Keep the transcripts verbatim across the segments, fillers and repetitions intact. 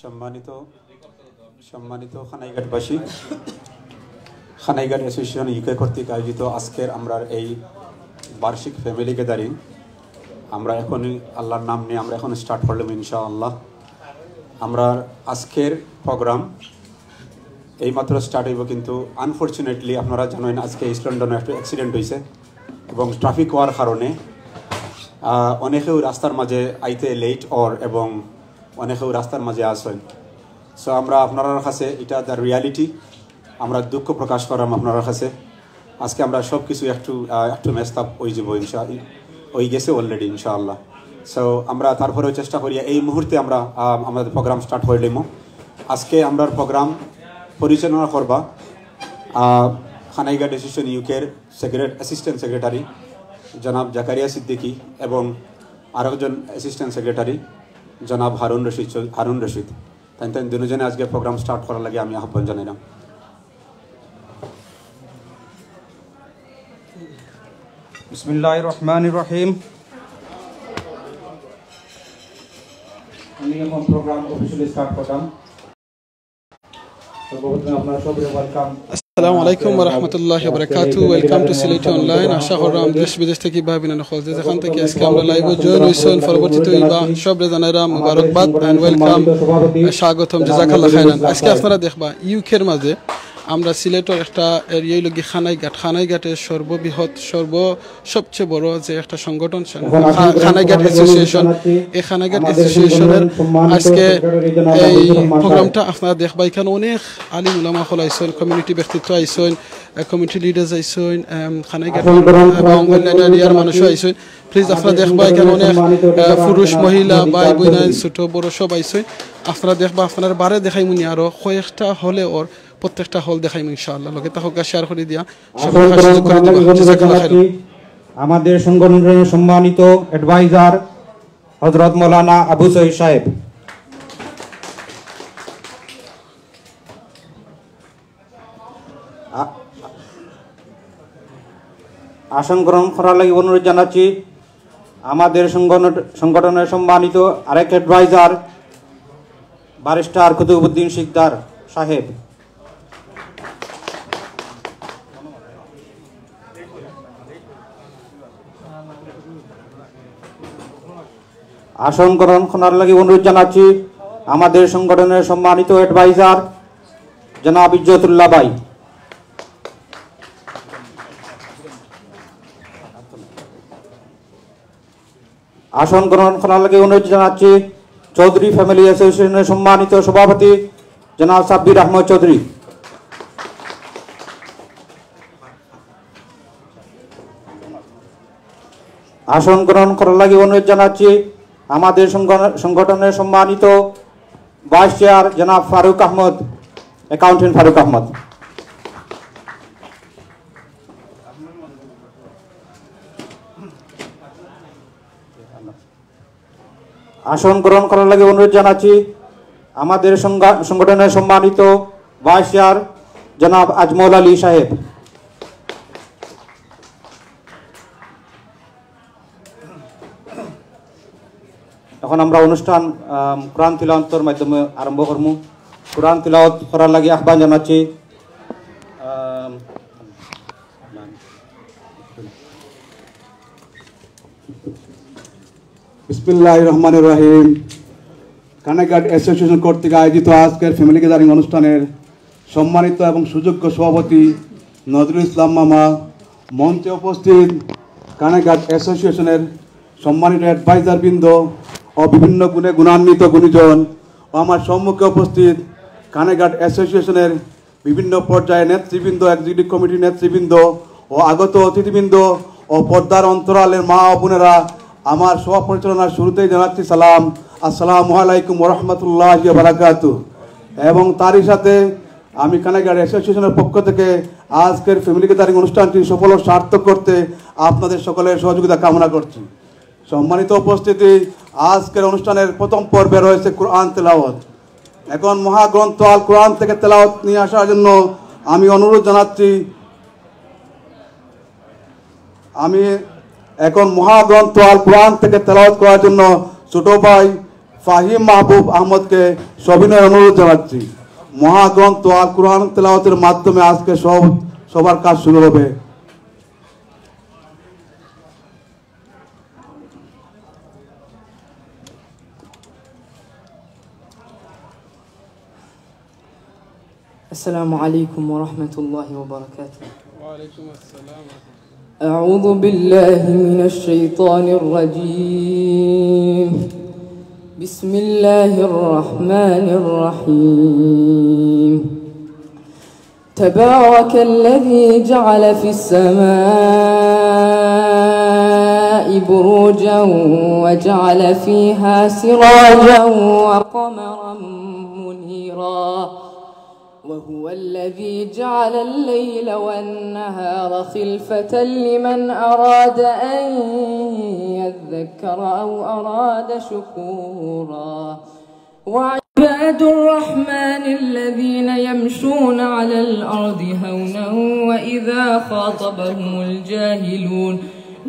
সম্মানিত সম্মানিত কানাইঘাটবাসী, কানাইঘাট অ্যাসোসিয়েশন ইউকে কর্তৃক আয়োজিত আজকের আমরার এই বার্ষিক ফ্যামিলি গ্যাদারিং, আমরা এখনই আল্লাহর নাম নিয়ে আমরা এখন স্টার্ট করলাম ইনশাআল্লাহ। আমরা আজকের প্রোগ্রাম এইমাত্র স্টার্ট হইব, কিন্তু আনফর্চুনেটলি আপনারা জানেন আজকে ইস্ট লন্ডনে একটা অ্যাক্সিডেন্ট হয়েছে এবং ট্রাফিক হওয়ার কারণে আহ, অনেকেও রাস্তার মাঝে আইতে লেট অর এবং অনেকেও রাস্তার মাঝে আসেন। সো আমরা আপনারার কাছে, এটা দ্য রিয়ালিটি, আমরা দুঃখ প্রকাশ করাম আপনারার কাছে। আজকে আমরা সব কিছু একটু আহ, একটু মেস্তাপ হয়ে যাবো ইনশা হয়ে গেছে অলরেডি ইনশাআল্লাহ। সো আমরা তারপরেও চেষ্টা করি এই মুহূর্তে আমরা আহ, আমাদের প্রোগ্রাম স্টার্ট করে নিব। আজকে আমরার প্রোগ্রাম পরিচালনা করবা আহ, কানাইঘাট অ্যাসোসিয়েশন ইউকের সেক্রেট অ্যাসিস্ট্যান্ট সেক্রেটারি জনাব জাকারিয়া সিদ্দিকী এবং আরেকজন অ্যাসিস্ট্যান্ট সেক্রেটারি জনাব হারুন রশিদ চৌ- হারুন রশিদ। তাই তাই দুজনে আজকে প্রোগ্রাম স্টার্ট করার লাগি আমি আহ্বান জানাইলাম। বিসমিল্লাহির রহমানির রহিম। আমি এখন প্রোগ্রাম অফিসিয়ালি স্টার্ট করতাম। সর্বপ্রথমে আপনারা সবাই ওয়েলকাম। আসসালামু আলাইকুম ওয়া রাহমাতুল্লাহি ওয়া বারাকাতুহু। Welcome to সিলেটি অনলাইন। আশা করলাম দেশ বিদেশ থাকি ভাই বোন অকল যে যেখান থাকি আজকে আমরার লাইভো জয়েন হইছইন, পরবর্তীতে অইবা, সবরে জানাইরাম মুবারকবাদ and welcome, স্বাগতম, জাযাকাল্লাহ খাইরান। আজকে আপনারা দেখবা ইউকের মাঝে আমরা সিলেটর একটা এরিয়া অইলো গি কানাইঘাট। কানাইঘাটে সর্ববৃহৎ, সর্ব সবচেয়ে বড় যে একটা সংগঠন, সে- খা- কানাইঘাট অ্যাসোসিয়েশন। এই কানাইঘাট অ্যাসোসিয়েশনের আজকে এই প্রোগ্রামটা আপনারা দেখবা, এখানে অনেক আলিম উলামা অকল আইছইন, কমিউনিটি ব্যক্তিত্ব আইছইন, কমিউনিটি লিডার্স আইছইন, কানাইঘাট এবং অন্যান্য এরিয়ার মানুষও আইছইন। প্লিজ আপনারা দেখবা, এখানে অনেক পুরুষ, মহিলা, ভাই বোন, ছোট বড় সব আইছইন। আপনারা দেখবা, আপনারার বারে দেখাইমুনি আরো কয়েকটা হলে, অর প্রত্যেকটা হল দেখাইমু ইনশাআল্লাহ। লগে থাকউক্কা, শেয়ার করি দিয়া সবাই সুযোগ করে দিবা। জাযাকাল্লাহ খাইরান। আমাদের সংগঠনের সম্মানিত অ্যাডভাইজার হযরত মাওলানা আবু সঈদ সাহেব। আ- আসন গ্রহণ করার লাগি অনুরোধ জানাচ্ছি আমাদের সংগঠন- সংগঠনের সম্মানিত আরেক অ্যাডভাইজার ব্যারিস্টার কুতুবুদ্দিন শিকদার সাহেব। আসন গ্রহণ করার লাগি অনুরোধ জানাচ্ছি আমাদের সংগঠনের সম্মানিত অ্যাডভাইজার জনাব ইজ্জতুল্লাহ ভাই। আসন গ্রহণ করার লাগি অনুরোধ জানাচ্ছি চৌধুরী ফ্যামিলি অ্যাসোসিয়েশনের সম্মানিত সভাপতি জনাব সাব্বির আহমদ চৌধুরী। আসন গ্রহণ করার লাগি অনুরোধ জানাচ্ছি আমাদের সংগ- সংগঠনের সম্মানিত ভাইস চেয়ার জনাব ফারুক আহমদ, অ্যাকাউন্টেন্ট ফারুক আহমদ। আসন গ্রহণ করার লাগি অনুরোধ জানাচ্ছি আমাদের সংগা- সংগঠনের সম্মানিত ভাইস চেয়ার জনাব আজমল আলী সাহেব। এখন আমরা অনুষ্ঠান আম, কোরআন তিলাওয়াতর মাধ্যমে আরম্ভ করমু। কোরআন তিলাওয়াত করার লাগি আহ্বান জানাচ্ছি আম, বিসমিল্লাহির রহমানির রহিম। কানাইঘাট অ্যাসোসিয়েশন কর্তৃক আয়োজিত আজকের ফ্যামিলি গ্যাদারিং অনুষ্ঠানের সম্মানিত এবং সুযোগ্য সভাপতি নজরুল ইসলাম মামা, মঞ্চে উপস্থিত কানাইঘাট অ্যাসোসিয়েশনের সম্মানিত অ্যাডভাইজার বৃন্দ ও বিভিন্ন গুণে গুণান্বিত গুণীজন ও আমার সম্মুখে উপস্থিত কানাইঘাট অ্যাসোসিয়েশনের বিভিন্ন পর্যায়ে নেতৃবৃন্দ, এক্সিকিউটিভ কমিটির নেতৃবৃন্দ ও আগত অতিথিবৃন্দ ও পর্দার অন্তরালের মা ও বোনেরা, আমার সভা পরিচালনার শুরুতেই জানাচ্ছি সালাম, আসসালামু আলাইকুম ওয়া রাহমাতুল্লাহি ওয়া বারাকাতুহু। এবং তারই সাথে আমি কানাইঘাট অ্যাসোসিয়েশনের পক্ষ থেকে আজকের ফ্যামিলি গ্যাদারিং অনুষ্ঠানটি সফল ও সার্থক করতে আপনাদের সকলের সহযোগিতা কামনা করছি। সম্মানিত উপস্থিতি, আজকের অনুষ্ঠানের প্রথম পর্বে রয়েছে কোরআন তেলাওয়াত। এখন মহাগ্রন্থ আল কোরআন থেকে তেলাওয়াত নিয়ে আসার জন্য আমি অনুরোধ জানাচ্ছি, আমি এখন মহাগ্রন্থ আল কোরআন থেকে তেলাওয়াত করার জন্য ছোট ভাই ফাহিম মাহবুব আহমদকে সবিনয় অনুরোধ জানাচ্ছি। মহাগ্রন্থ আল কোরআন তেলাওয়াতের মাধ্যমে আজকে সব, সবার কাজ শুরু হবে। السلام عليكم ورحمة الله وبركاته. وعليكم السلام ورحمة الله. أعوذ بالله من الشيطان الرجيم. بسم الله الرحمن الرحيم. تبارك الذي جعل في السماء بروجا وجعل فيها سراجا وقمرا منيرا. وهو الذي جعل الليل والنهار خلفة لمن أراد أن يذكر أو أراد شكورا. وعباد الرحمن الذين يمشون على الأرض هونا وإذا خاطبهم الجاهلون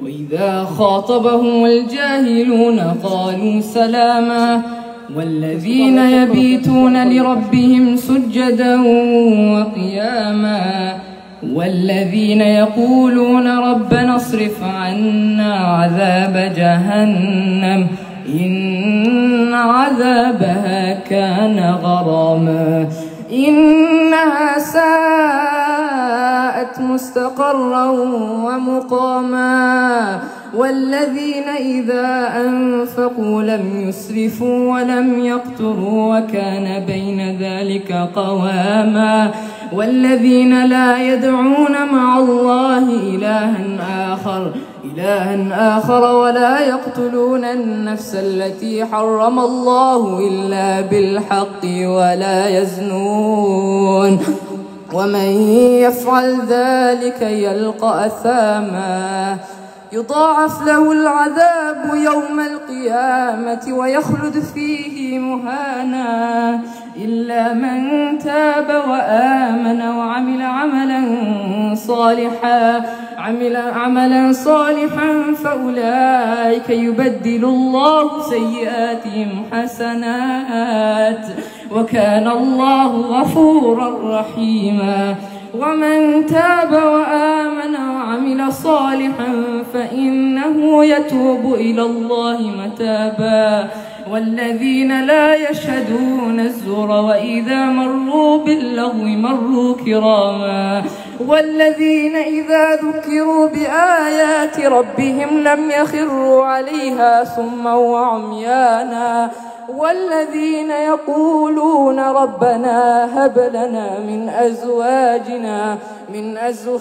وإذا خاطبهم الجاهلون قالوا سلاما. والذين يبيتون لربهم سجدا وقياما. والذين يقولون ربنا اصرف عنا عذاب جهنم إن عذابها كان غراما. إنها ساءت مستقرا ومقاما. والذين إذا أنفقوا لم يسرفوا ولم يقتروا وكان بين ذلك قواما. والذين لا يدعون مع الله إلها آخر إلها آخر ولا يقتلون النفس التي حرم الله إلا بالحق ولا يزنون. ومن يفعل ذلك يلق أثاما. يضاعف له العذاب يوم القيامة ويخلد فيه مهانا. إلا من تاب وآمن وعمل عملا صالحا عمل عملا صالحا فأولئك يبدل الله سيئاتهم حسنات وكان الله غفورا رحيما. ومن تاب وآمن وعمل صالحا فإنه يتوب إلى الله متابا. والذين لا يشهدون الزور وإذا مروا باللغو مروا كراما. والذين إذا ذكروا بآيات ربهم لم يخروا عليها صما وعميانا. والذين يقولون ربنا هب لنا من أزواجنا من أزو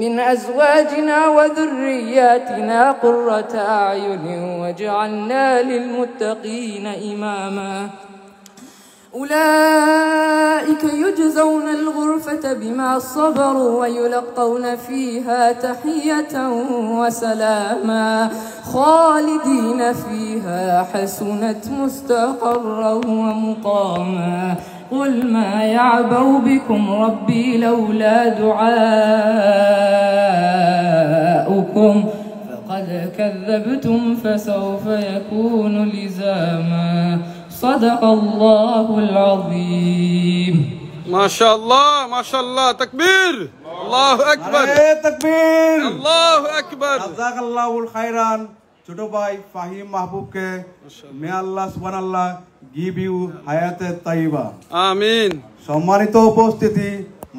من أزواجنا وذرياتنا قرة أعين واجعلنا للمتقين إماما. أولئك يجزون الغرفة بما صبروا ويلقون فيها تحية وسلاما خالدين فيها حسنت مستقرا ومقاما. قل ما يعبأ بكم ربي لولا دعاؤكم فقد كذبتم فسوف يكون لزاما. صدق الله العظيم. ما شاء الله، ما شاء الله، تكبير. الله أكبر. নারায়ে তাকবীর। الله أكبر. জাযাকাল্লাহু খাইরান। ছোট ভাই ফাহিম মাহবুবকে, may Allah সুবহানাল্লাহ give you হায়াতে তাইয়্যিবা। আমিন। সম্মানিত উপস্থিতি,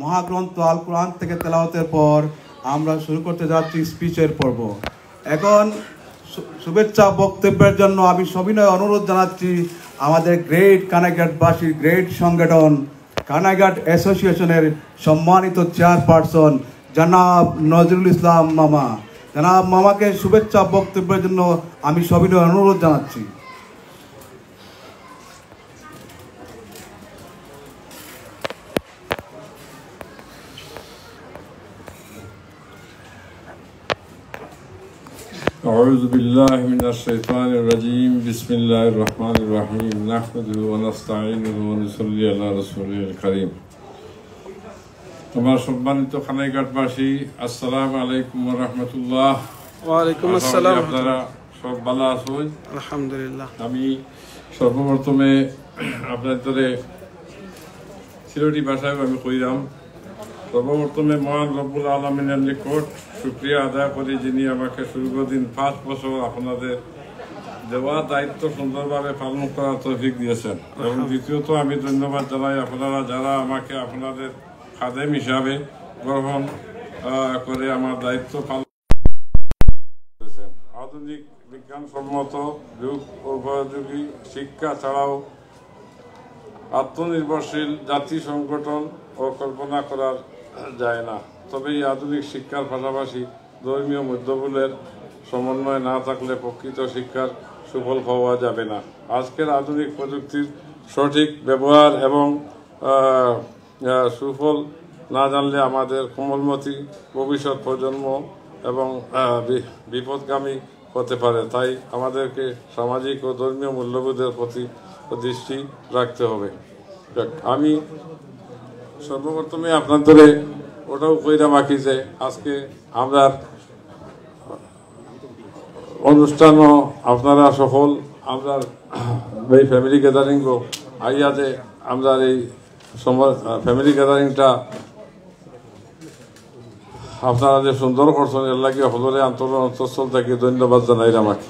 মহাগ্রন্থ আল কোরআন থেকে তেলাওয়াতের পর আমরা শুরু করতে যাচ্ছি স্পিচের পর্ব। এখন শু-, শুভেচ্ছা বক্তব্যের জন্য আমি সবিনয় অনুরোধ জানাচ্ছি আমাদের গ্রেট কানাইঘাটবাসীর গ্রেট সংগঠন কানাইঘাট অ্যাসোসিয়েশনের সম্মানিত চেয়ারপারসন জনাব নজরুল ইসলাম মামা। জনাব মামাকে শুভেচ্ছা বক্তব্যের জন্য আমি সবিনয় অনুরোধ জানাচ্ছি। أعوذ بالله من الشيطان الرجيم. بسم الله الرحمن الرحيم. نحمده ونستعينه ونصلي على رسوله الكريم. আমার সম্মানিত কানাইঘাটবাসী, আসসালামু আলাইকুম ওয়া রাহমাতুল্লাহ। ওয়ালাইকুম আশা করি আসসালাম। আপনারা সব ভালো আছেন। আলহামদুলিল্লাহ। আমি সর্বপ্রথমে আপনাদের সিলেটি ভাষায় আমি কইরাম, সর্বপ্রথমে মহান রব্বুল আলমিনের নিকট শুকরিয়া আদায় করি, যিনি আমাকে সুদীর্ঘদিন পাঁচ বছর আপনাদের দেওয়া দায়িত্ব সুন্দরভাবে পালন করার তৌফিক দিয়েছেন। এবং দ্বিতীয়ত আমি ধন্যবাদ জানাই আপনারা যারা আমাকে আপনাদের খাদেম হিসাবে গ্রহণ আহ, করে আমার দায়িত্ব পালন করেছেন। আধুনিক বিজ্ঞানসম্মত যুগ উপযোগী শিক্ষা ছাড়াও আত্মনির্ভরশীল জাতি সংগঠন ও কল্পনা করা যায় না। তবে এই আধুনিক শিক্ষার পাশাপাশি ধর্মীয় মূল্যবোধের সমন্বয় না থাকলে প্রকৃত শিক্ষার সুফল পাওয়া যাবে না। আজকের আধুনিক প্রযুক্তির সঠিক ব্যবহার এবং আহ, আহ, সুফল না জানলে আমাদের কোমলমতি ভবিষ্যৎ প্রজন্ম এবং আহ, বি- বিপদগামী হতে পারে। তাই আমাদেরকে সামাজিক ও ধর্মীয় মূল্যবোধের প্রতি দৃষ্টি রাখতে হবে। যাক, আমি সর্বপ্রথমে আপনাদের ওটাও কইরা রাখি যে আজকে আমরা অনুষ্ঠানও আপনারা সকল আমরা এই ফ্যামিলি গ্যাদারিংও আইয়া যে আমরা এই সময় ফ্যামিলি গ্যাদারিংটা আপনারা যে সুন্দর করছেন, এর লাগি সকলরে আন্তর অন্তঃস্থল থাকি ধন্যবাদ জানাইলাম আর কি।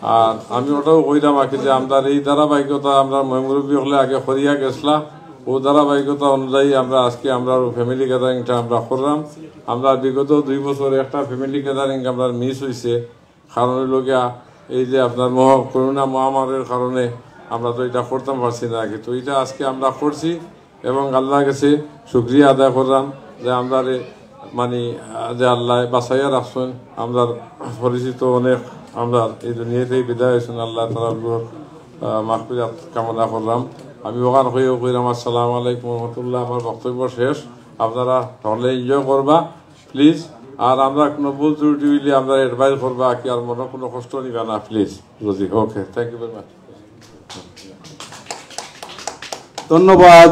আর আমি ওটাও কইলাম আর কি যে আমরা এই ধারাবাহিকতা আমরা ময়মুরব্বী হলে আগে করিয়া গেছলা, ও ধারাবাহিকতা অনুযায়ী আমরা আজকে আমরা ফ্যামিলি গ্যাদারিংটা আমরা করলাম। আমরা বিগত দুই বছর একটা ফ্যামিলি গ্যাদারিং আমরা মিস হইছে, কারণ হইল গিয়া এই যে আপনার মহা করোনা মহামারীর কারণে আমরা তো এটা করতাম পারছি না আগে। তো এটা আজকে আমরা করছি এবং আল্লাহর কাছে শুকরিয়া আদায় করলাম যে আমরা রে মানে আহ, যে আল্লাহ বাঁচাইয়া রাখছেন। আমরা পরিচিত অনেক আমরা এই দুনিয়াতেই বিদায় হয়েছেন, আল্লাহ তালার মাগফিরাত কামনা করলাম। আমি ওখান হয়েও কইলাম আসসালামু আলাইকুম রহমতুল্লাহ। আমার বক্তব্য শেষ। আপনারা হলে এনজয় করবা প্লিজ। আর আমরা কোনো ভুল ত্রুটি হইলে আমরা অ্যাডভাইস করবা কি, আর মনে কোনো কষ্ট নিবা না প্লিজ। বুঝি, ওকে, থ্যাংক ইউ ভেরি মাচ। ধন্যবাদ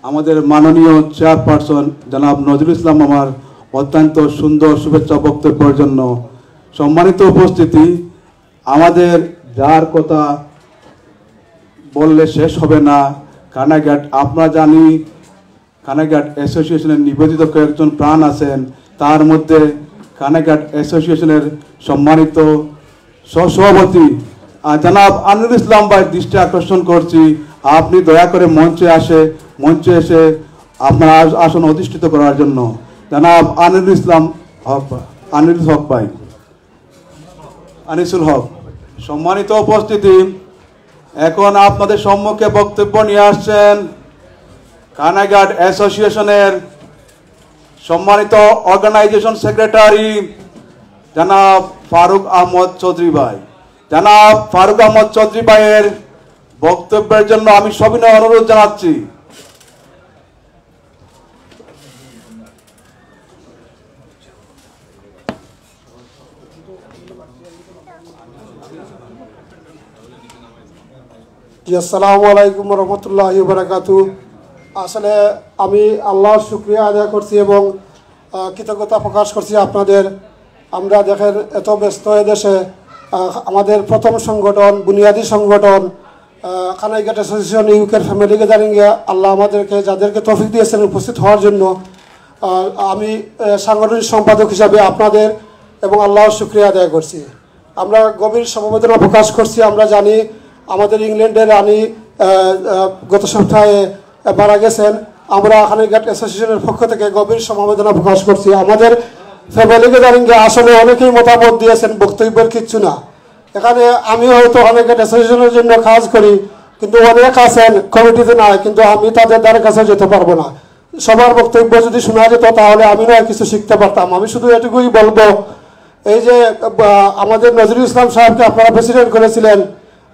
আমাদের মাননীয় চেয়ারপারসন জনাব নজরুল ইসলাম আমার অত্যন্ত সুন্দর শুভেচ্ছা বক্তব্যের জন্য। সম্মানিত উপস্থিতি, আমাদের যার কথা বললে শেষ হবে না। কানাইঘাট, আপনারা জানি কানাইঘাট অ্যাসোসিয়েশনের নিবেদিত কয়েকজন প্রাণ আছেন, তার মধ্যে কানাইঘাট অ্যাসোসিয়েশনের সম্মানিত সহসভাপতি আহ, জনাব আনিরুল ইসলাম ভাই দৃষ্টি আকর্ষণ করছি, আপনি দয়া করে মঞ্চে আসে মঞ্চে এসে আপনার আস- আসন অধিষ্ঠিত করার জন্য। জনাব আনিরুল ইসলাম হক, আনিরুল হক ভাই, আনিসুল হক। সম্মানিত উপস্থিতি, এখন আপনাদের সম্মুখে বক্তব্য নিয়ে আসছেন কানাইঘাট অ্যাসোসিয়েশনের সম্মানিত অর্গানাইজেশন সেক্রেটারি জনাব ফারুক আহমদ চৌধুরী ভাই। জনাব ফারুক আহমদ চৌধুরী ভাইয়ের বক্তব্যের জন্য আমি সবিনয় অনুরোধ জানাচ্ছি। জি, আসসালামু আলাইকুম রহমতুল্লাহ বারাকাতু। আসলে আমি আল্লাহর শুক্রিয়া আদায় করছি এবং আহ, কৃতজ্ঞতা প্রকাশ করছি আপনাদের। আমরা দেখেন এত ব্যস্ত এ দেশে আহ, আমাদের প্রথম সংগঠন, বুনিয়াদী সংগঠন আহ, কানাইঘাট অ্যাসোসিয়েশন ইউকের ফ্যামিলি গ্যাদারিংয়ে আল্লাহ আমাদেরকে যাদেরকে তৌফিক দিয়েছেন উপস্থিত হওয়ার জন্য আহ, আমি আহ, সাংগঠনিক সম্পাদক হিসাবে আপনাদের এবং আল্লাহর শুক্রিয়া আদায় করছি। আমরা গভীর সমবেদনা প্রকাশ করছি। আমরা জানি আমাদের ইংল্যান্ডের রানী আহ, আহ, গত সপ্তাহে আহ, মারা গেছেন। আমরা কানাইঘাট অ্যাসোসিয়েশনের পক্ষ থেকে গভীর সমবেদনা প্রকাশ করছি। আমাদের ফ্যামিলি গ্যাদারিংয়ে আসলে অনেকেই মতামত দিয়েছেন, বক্তব্যের কিচ্ছু না। এখানে আমি হয়তো কানাইঘাট অ্যাসোসিয়েশনের জন্য কাজ করি, কিন্তু অনেক আছেন কমিটিতে নাই, কিন্তু আমি তাদের দ্বারা কাছে যেতে পারবো না। সবার বক্তব্য যদি শোনা যেত তাহলে আমি নয় কিছু শিখতে পারতাম। আমি শুধু এটুকুই বলবো, এই যে আহ, আমাদের নজরুল ইসলাম সাহেবকে আপনারা প্রেসিডেন্ট করেছিলেন,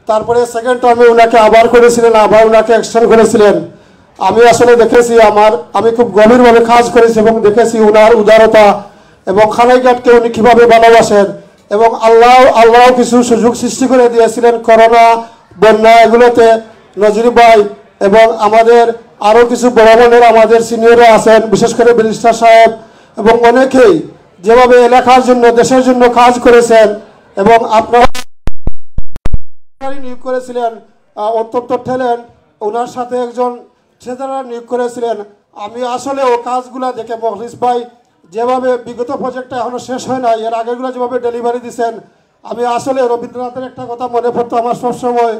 তারপরে সেকেন্ড টার্মে ওনাকে আবার করেছিলেন, আবার ওনাকে এক্সটেন্ড করেছিলেন। আমি আসলে দেখেছি, আমার আমি খুব গভীরভাবে কাজ করেছি এবং দেখেছি ওনার উদারতা এবং কানাইঘাটকে উনি কিভাবে ভালোবাসেন। এবং আল্লাহ আল্লাহ কিছু সুযোগ সৃষ্টি করে দিয়েছিলেন করোনা, বন্যা এগুলোতে। নজরুল ভাই এবং আমাদের আরও কিছু বড় মনের আমাদের সিনিয়ররা আছেন, বিশেষ করে ব্যারিস্টার সাহেব এবং অনেকেই যেভাবে এলাকার জন্য, দেশের জন্য কাজ করেছেন এবং আপনারা সেক্রেটারি নিয়োগ করেছিলেন, আহ, অত্যন্ত ট্যালেন্ট, ওনার সাথে একজন ট্রেজারার নিয়োগ করেছিলেন। আমি আসলেও কাজগুলা দেখে মখলিস ভাই যেভাবে বিগত প্রজেক্টটা এখনো শেষ হয় নাই, এর আগেগুলো যেভাবে ডেলিভারি দিছেন, আমি আসলে রবীন্দ্রনাথের একটা কথা মনে পড়তো আমার সবসময়,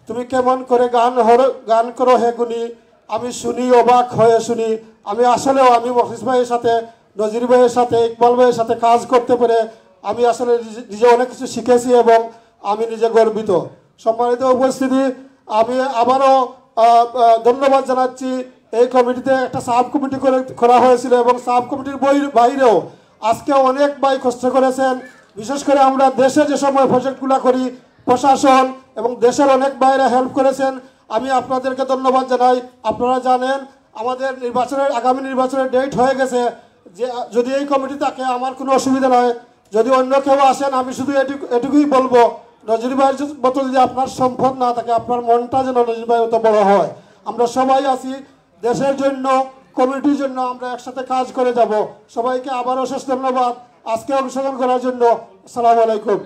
"তুমি কেমন করে গান হর-, গান করো হে গুণী, আমি শুনি অবাক হয়ে শুনি।" আমি আসলেও আমি মখলিস ভাইয়ের সাথে, নজির ভাইয়ের সাথে, ইকবাল ভাইয়ের সাথে কাজ করতে পেরে আমি আসলে নিজে, নিজে অনেক কিছু শিখেছি এবং আমি নিজে গর্বিত। সম্মানিত উপস্থিতি, আমি আবারও, আহ, আহ, ধন্যবাদ জানাচ্ছি। এই কমিটিতে একটা সাব কমিটি করে, করা হয়েছিল এবং সাব কমিটির বই-, বাইরেও আজকে অনেক ভাই কষ্ট করেছেন। বিশেষ করে আমরা দেশে যে সময় প্রজেক্টগুলো করি, প্রশাসন এবং দেশের অনেক ভাইরা হেল্প করেছেন। আমি আপনাদেরকে ধন্যবাদ জানাই। আপনারা জানেন, আমাদের নির্বাচনের, আগামী নির্বাচনের ডেট হয়ে গেছে। যে, আহ, যদি এই কমিটি থাকে, আমার কোনো অসুবিধা নয়। যদি অন্য কেউ আসেন, আমি শুধু এটুকু, এটুকুই বলবো, নজরুল ভাইয়ের মতো যদি আপনার সম্পদ না থাকে, আপনার মনটা যেন নজরুল ভাইয়ের মতো বড় হয়। আমরা সবাই আছি দেশের জন্য, কমিটির জন্য, আমরা একসাথে কাজ করে যাব। সবাইকে আবারও অশেষ ধন্যবাদ আজকে অংশগ্রহণ করার জন্য। আসসালামু আলাইকুম।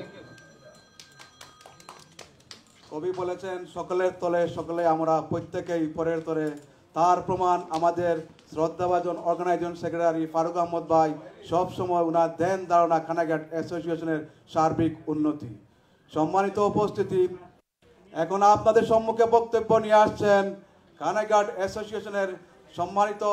কবি বলেছেন, "সকলের তলে সকলে আমরা, প্রত্যেকেই পরের তরে।" তার প্রমাণ আমাদের শ্রদ্ধাভাজন অর্গানাইজেশন সেক্রেটারি ফারুক আহমদ ভাই সবসময় ওনার দেন ধারণা কানাইঘাট অ্যাসোসিয়েশনের সার্বিক উন্নতি। সম্মানিত উপস্থিতি, এখন আপনাদের সম্মুখে বক্তব্য নিয়ে আসছেন কানাইঘাট অ্যাসোসিয়েশনের সম্মানিত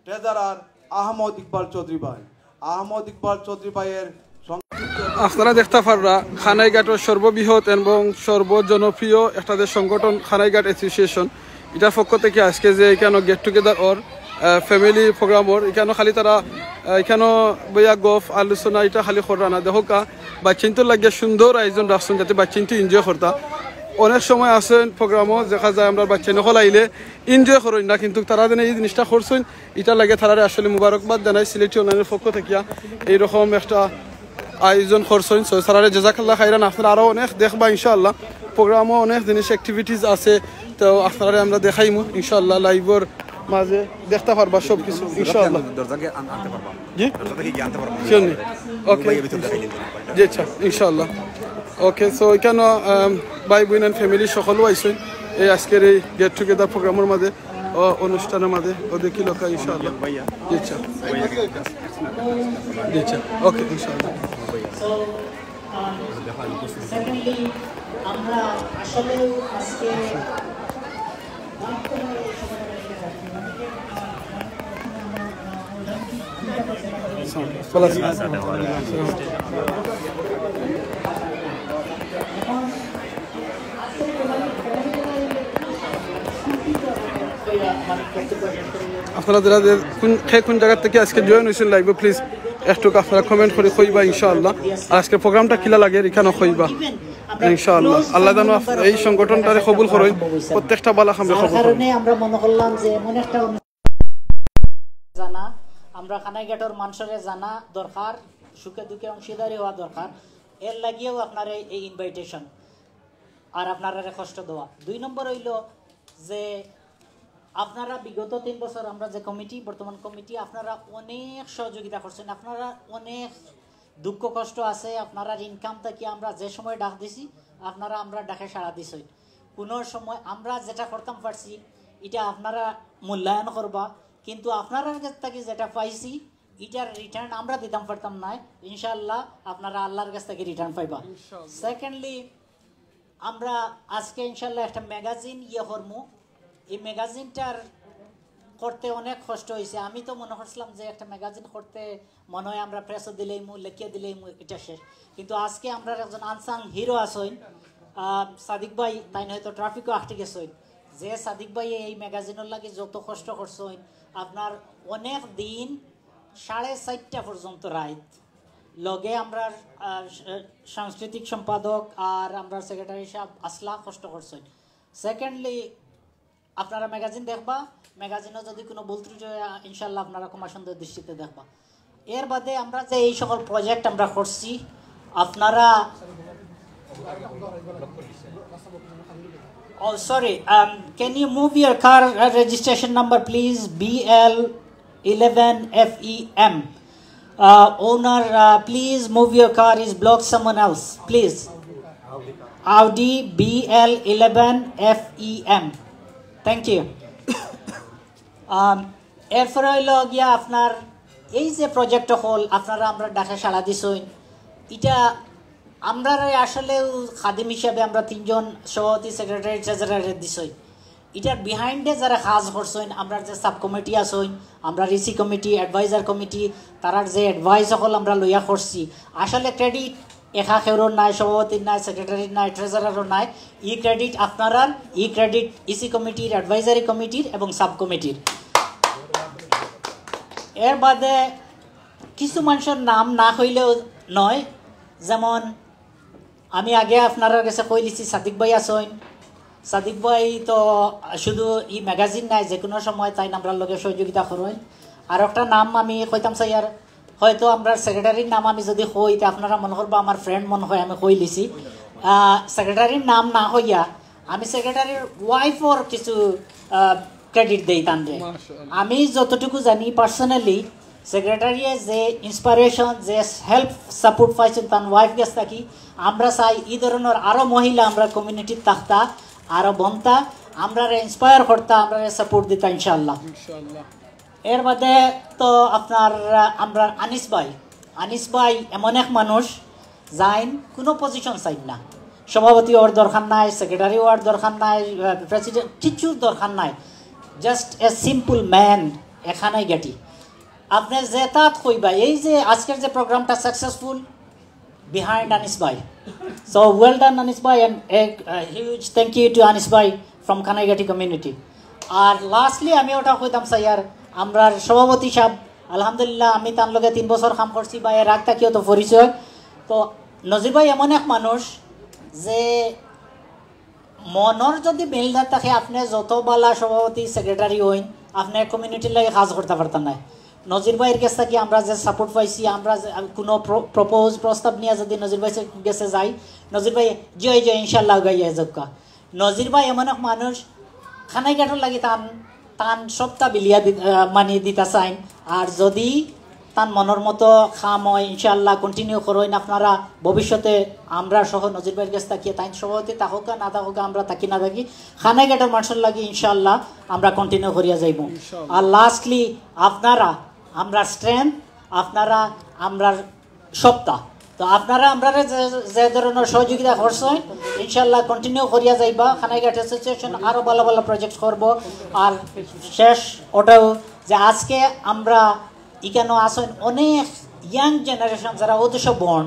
ট্রেজারার আহমদ ইকবাল চৌধুরী ভাই। আহমদ ইকবাল চৌধুরী ভাইয়ের সংক্ষিপ্ত আপনারা দেখতা পাররা কানাইঘাটর সর্ববৃহৎ এবং সর্বজনপ্রিয় একটা যে সংগঠন কানাইঘাট অ্যাসোসিয়েশন, এটার পক্ষ থেকে আজকে যে এখানো get together or family program or, এখানো খালি তারা আহ, এখানো বইয়া গফ আলোচনা এটা খালি কররা না। দেখউক্কা, বাচ্চাইন্তর লাগিয়া সুন্দর আয়োজন রাখছইন যাতে বাচ্চাইন্তে এনজয় করতা। অনেক সময় আছে প্রোগ্রামও দেখা যায় আমরা বাচ্চাইন অকল আইলে এনজয় করইন না, কিন্তু তারা যেন এই জিনিসটা করছইন, এটার লাগিয়া তারারে আসলে মুবারকবাদ জানাই সিলেটি অনলাইনর পক্ষ থাকিয়া। এইরকম একটা আয়োজন করছইন, সো তারারে জাজাকাল্লাহ খাইরান। আপনারা আরও অনেক দেখবা ইনশাআল্লাহ, প্রোগ্রামও অনেক জিনিস অ্যাক্টিভিটিস আছে, তো আপনারারে আমরা দেখাইমু ইনশাআল্লাহ লাইভর মাঝে। দেখতা পারবা সব কিছু ইনশাআল্লাহ। দরজা গিয়ে আন- আনতে পারবা। জি, দরজা থেকে গিয়ে আনতে পারবা। শিওর নি? ওকে, মোবাইলের ভিতরে দেখাই দিন। জি আচ্ছা, ইনশাআল্লাহ। ওকে, সো এখানো আম, ভাই বোন অ্যান্ড ফ্যামিলি সকলও আইছইন এই আজকের এই গেট টুগেদার প্রোগ্রামর মাঝে, ও, অনুষ্ঠানর মাঝে। ও, দেখিলাউক্কা ইনশাআল্লাহ। জি আচ্ছা, জি আচ্ছা, ওকে ইনশাআল্লাহ। সেকেন্ডলি, আমরা আসলে আজকে আপনারা যারা যে কোন, কে কোন জায়গা থেকে আজকে জয়েন হয়েছেন লাইভে, প্লিজ একটু আপনারা কমেন্ট করে কইবা ইনশাআল্লাহ। আর আজকে প্রোগ্রামটা কিলা লাগে এখানে কইবা ইনশাআল্লাহ। আল্লাহ যেন এই সংগঠনটারে কবুল করইন, প্রত্যেকটা বালা কামে কবুল করইন। কারণে আমরা মনে করলাম যে এমন একটা অনুষ্ঠান জানা, আমরা কানাইঘাটর মানুষরে জানা দরকার, সুখে দুঃখে অংশীদারি হওয়া দরকার। এর লাগিয়েও আপনার এই ইনভাইটেশন, আর আপনারারে কষ্ট দেওয়া। দুই নম্বর হইল যে আপনারা বিগত তিন বছর আমরা যে কমিটি, বর্তমান কমিটি, আপনারা অনেক সহযোগিতা করছেন, আপনারা অনেক দুঃখ কষ্ট আছে, আপনারার ইনকাম থাকি আমরা যে সময় ডাক দিছি, আপনারা আমরা ডাকে সাড়া দিছইন। কোনো সময় আমরা যেটা করতাম পারছি, এটা আপনারা মূল্যায়ন করবা, কিন্তু আপনারার কাছ থাকি যেটা পাইছি, এটার রিটার্ন আমরা দিতাম পারতাম না। ইনশাআল্লাহ আপনারা আল্লাহর কাছ থাকি রিটার্ন পাইবা। সেকেন্ডলি, আমরা আজকে ইনশাআল্লাহ একটা ম্যাগাজিন ইয়ে করমু। এই ম্যাগাজিনটার করতে অনেক কষ্ট হয়েছে। আমি তো মনে করছিলাম যে একটা ম্যাগাজিন করতে মনে হয় আমরা প্রেসও দিলেইমু, লেখিয়া দিলেইমু, এটা শেষ। কিন্তু আজকে আমরা একজন আনসাং হিরো আছইন, আহ, সাদিক ভাই, তাইন হয়তো ট্রাফিকও আটকে গেছইন। যে সাদিক ভাই এই ম্যাগাজিনের লাগি যত কষ্ট করছইন, আপনার অনেক দিন সাড়ে চারটা পর্যন্ত রাইত লগে আমরা, আহ, স-, সাংস্কৃতিক সম্পাদক আর আমরা সেক্রেটারি সাহেব আসলা কষ্ট করছইন। সেকেন্ডলি, আপনারা ম্যাগাজিন দেখবা, ম্যাগাজিনও যদি কোনো ভুল ত্রুটি হয়, ইনশাআল্লাহ আপনারা ক্ষমা সুন্দর দৃষ্টিতে দেখবা। এর বাদে আমরা যে এই সকল প্রজেক্ট আমরা করছি, আপনারা, oh sorry, um, can you move your car, uh, registration number, please? B L eleven F E M. Uh, owner, uh, please move your car, is blocked someone else, please. Audi B L eleven F E M। Thank you। আম, এরপরে অইলো গিয়া আপনার এই যে প্রজেক্ট অকল আপনারা আমরার ডাকে সাড়া দিছইন, ইটা আমরারে আসলে খাদিম হিসাবে আমরা তিনজন সভাপতি, সেক্রেটারি, ট্রেজারারে দিছইন। ইটার বিহাইন্ডে যারা কাজ করছইন, আমরার যে সাব কমিটি আছইন, আমরার ইসি কমিটি, অ্যাডভাইজার কমিটি, তারার যে অ্যাডভাইস অকল আমরা লইয়া করছি, আসলে ক্রেডিট একা কেউরর নাই, সভাপতির নাই, সেক্রেটারির নাই, ট্রেজারারও নাই। ই ক্রেডিট আপনারার, ই ক্রেডিট ইসি কমিটির, অ্যাডভাইজারি কমিটির এবং সাব কমিটির। এর বাদে কিছু মানুষর নাম না কইলেও নয়, যেমন আমি আগে আপনারার গেছে কইলিছি সাদিক ভাই আছইন। সাদিক ভাই তো শুধু ই ম্যাগাজিন নাই, যে কোনো সময় তাইন আমরার লগে সহযোগিতা করইন। আর একটা নাম আমি কইতাম চাইয়ার, হয়তো আমরার সেক্রেটারির নাম আমি যদি কই, তে আপনারা মনে করবা আমার ফ্রেন্ড মনে হয় আমি কইলিছি। আহ, সেক্রেটারির নাম না কইয়া আমি সেক্রেটারির ওয়াইফর কিছু, আহ, ক্রেডিট দেই তানরে। মাশাআল্লাহ। আমি যতটুকু জানি পার্সোনালি, সেক্রেটারিয়ে যে ইন্সপিরেশন, যে হেল্প সাপোর্ট পাইছইন তান ওয়াইফ গেছ থাকি, আমরা চাই ই ধরনর আরো মহিলা আমরার কমিউনিটিত থাকতা, আরো বনতা, আমরারে ইন্সপায়ার করতা, আমরারে সাপোর্ট দিতা ইনশাআল্লাহ। ইনশাআল্লাহ। এর বাদে তো আপনার, আহ, আমরার আনিস ভাই, আনিস ভাই এমন এক মানুষ যাইন কোনো পজিশন চাইন না, সভাপতি অওয়ার দরকার নাই, সেক্রেটারি অওয়ার দরকার নাই, প্রেসিডেন্ট কিচ্ছুর দরকার নাই, just a simple man, এ কানাইঘাটি। আপনে যেতাত কইবা, এই যে আজকের যে প্রোগ্রামটা successful, behind Anis bhai. So well done, Anis bhai, and a, a huge thank you to Anis bhai from Kanaighati community. আর লাস্টলি আমি ওটা কইতাম চাইয়ার, আমরার সভাপতি সাহেব, আলহামদুলিল্লাহ, আমি তার লগে তিন বছর কাম করছি বা এর আগ থাকিও তো পরিচয়। তো নজির ভাই এমন এক মানুষ যে মনর যদি মিল না থাকে, আপনে যত বালা সভাপতি, সেক্রেটারি হইন, আপনে কমিউনিটির লাগি কাজ করতা পারতা নায়। নজির ভাইর গেছ থাকি আমরা যে সাপোর্ট পাইছি, আমরা যে, আহ, কোনো প্র-, প্রপোজ, প্রস্তাব নিয়া যদি নজির ভাইর গেছে যাই, নজির ভাই, "জি অয়, জি অয়, ইনশাআল্লাহ, গাইয়া যাউক্কা।" নজির ভাই এমন এক মানুষ, কানাইঘাটর লাগি তান, তান সবটা বিলিয়া দি-, আহ, মানি দিতা চাইন। আর যদি তান মনর মতো কাম অয়, ইনশাআল্লাহ কন্টিনিউ করইন আপনারা। ভবিষ্যতে আমরা সহ নজির ভাইর গেছ থাকি, তাইন সভাপতি থাকউক্কা না থাকউক্কা, আমরা থাকি না থাকি, কানাইঘাটর মানষর লাগি ইনশাআল্লাহ আমরা কন্টিনিউ করিয়া যাইমু। ইনশাআল্লাহ। আর লাস্টলি আপনারা আমরার স্ট্রেংথ, আপনারা আমরার সবটা। তো আপনারা আমরারে যে, যে ধরনর সহযোগিতা করছইন, ইনশাআল্লাহ কন্টিনিউ করিয়া যাইবা। কানাইঘাট অ্যাসোসিয়েশন আরো বালা বালা প্রজেক্ট করবো। আর শেষ ওটাও যে আজকে আমরা ইখানো আছইন অনেক ইয়াং জেনারেশন যারা অউ দেশো বর্ন,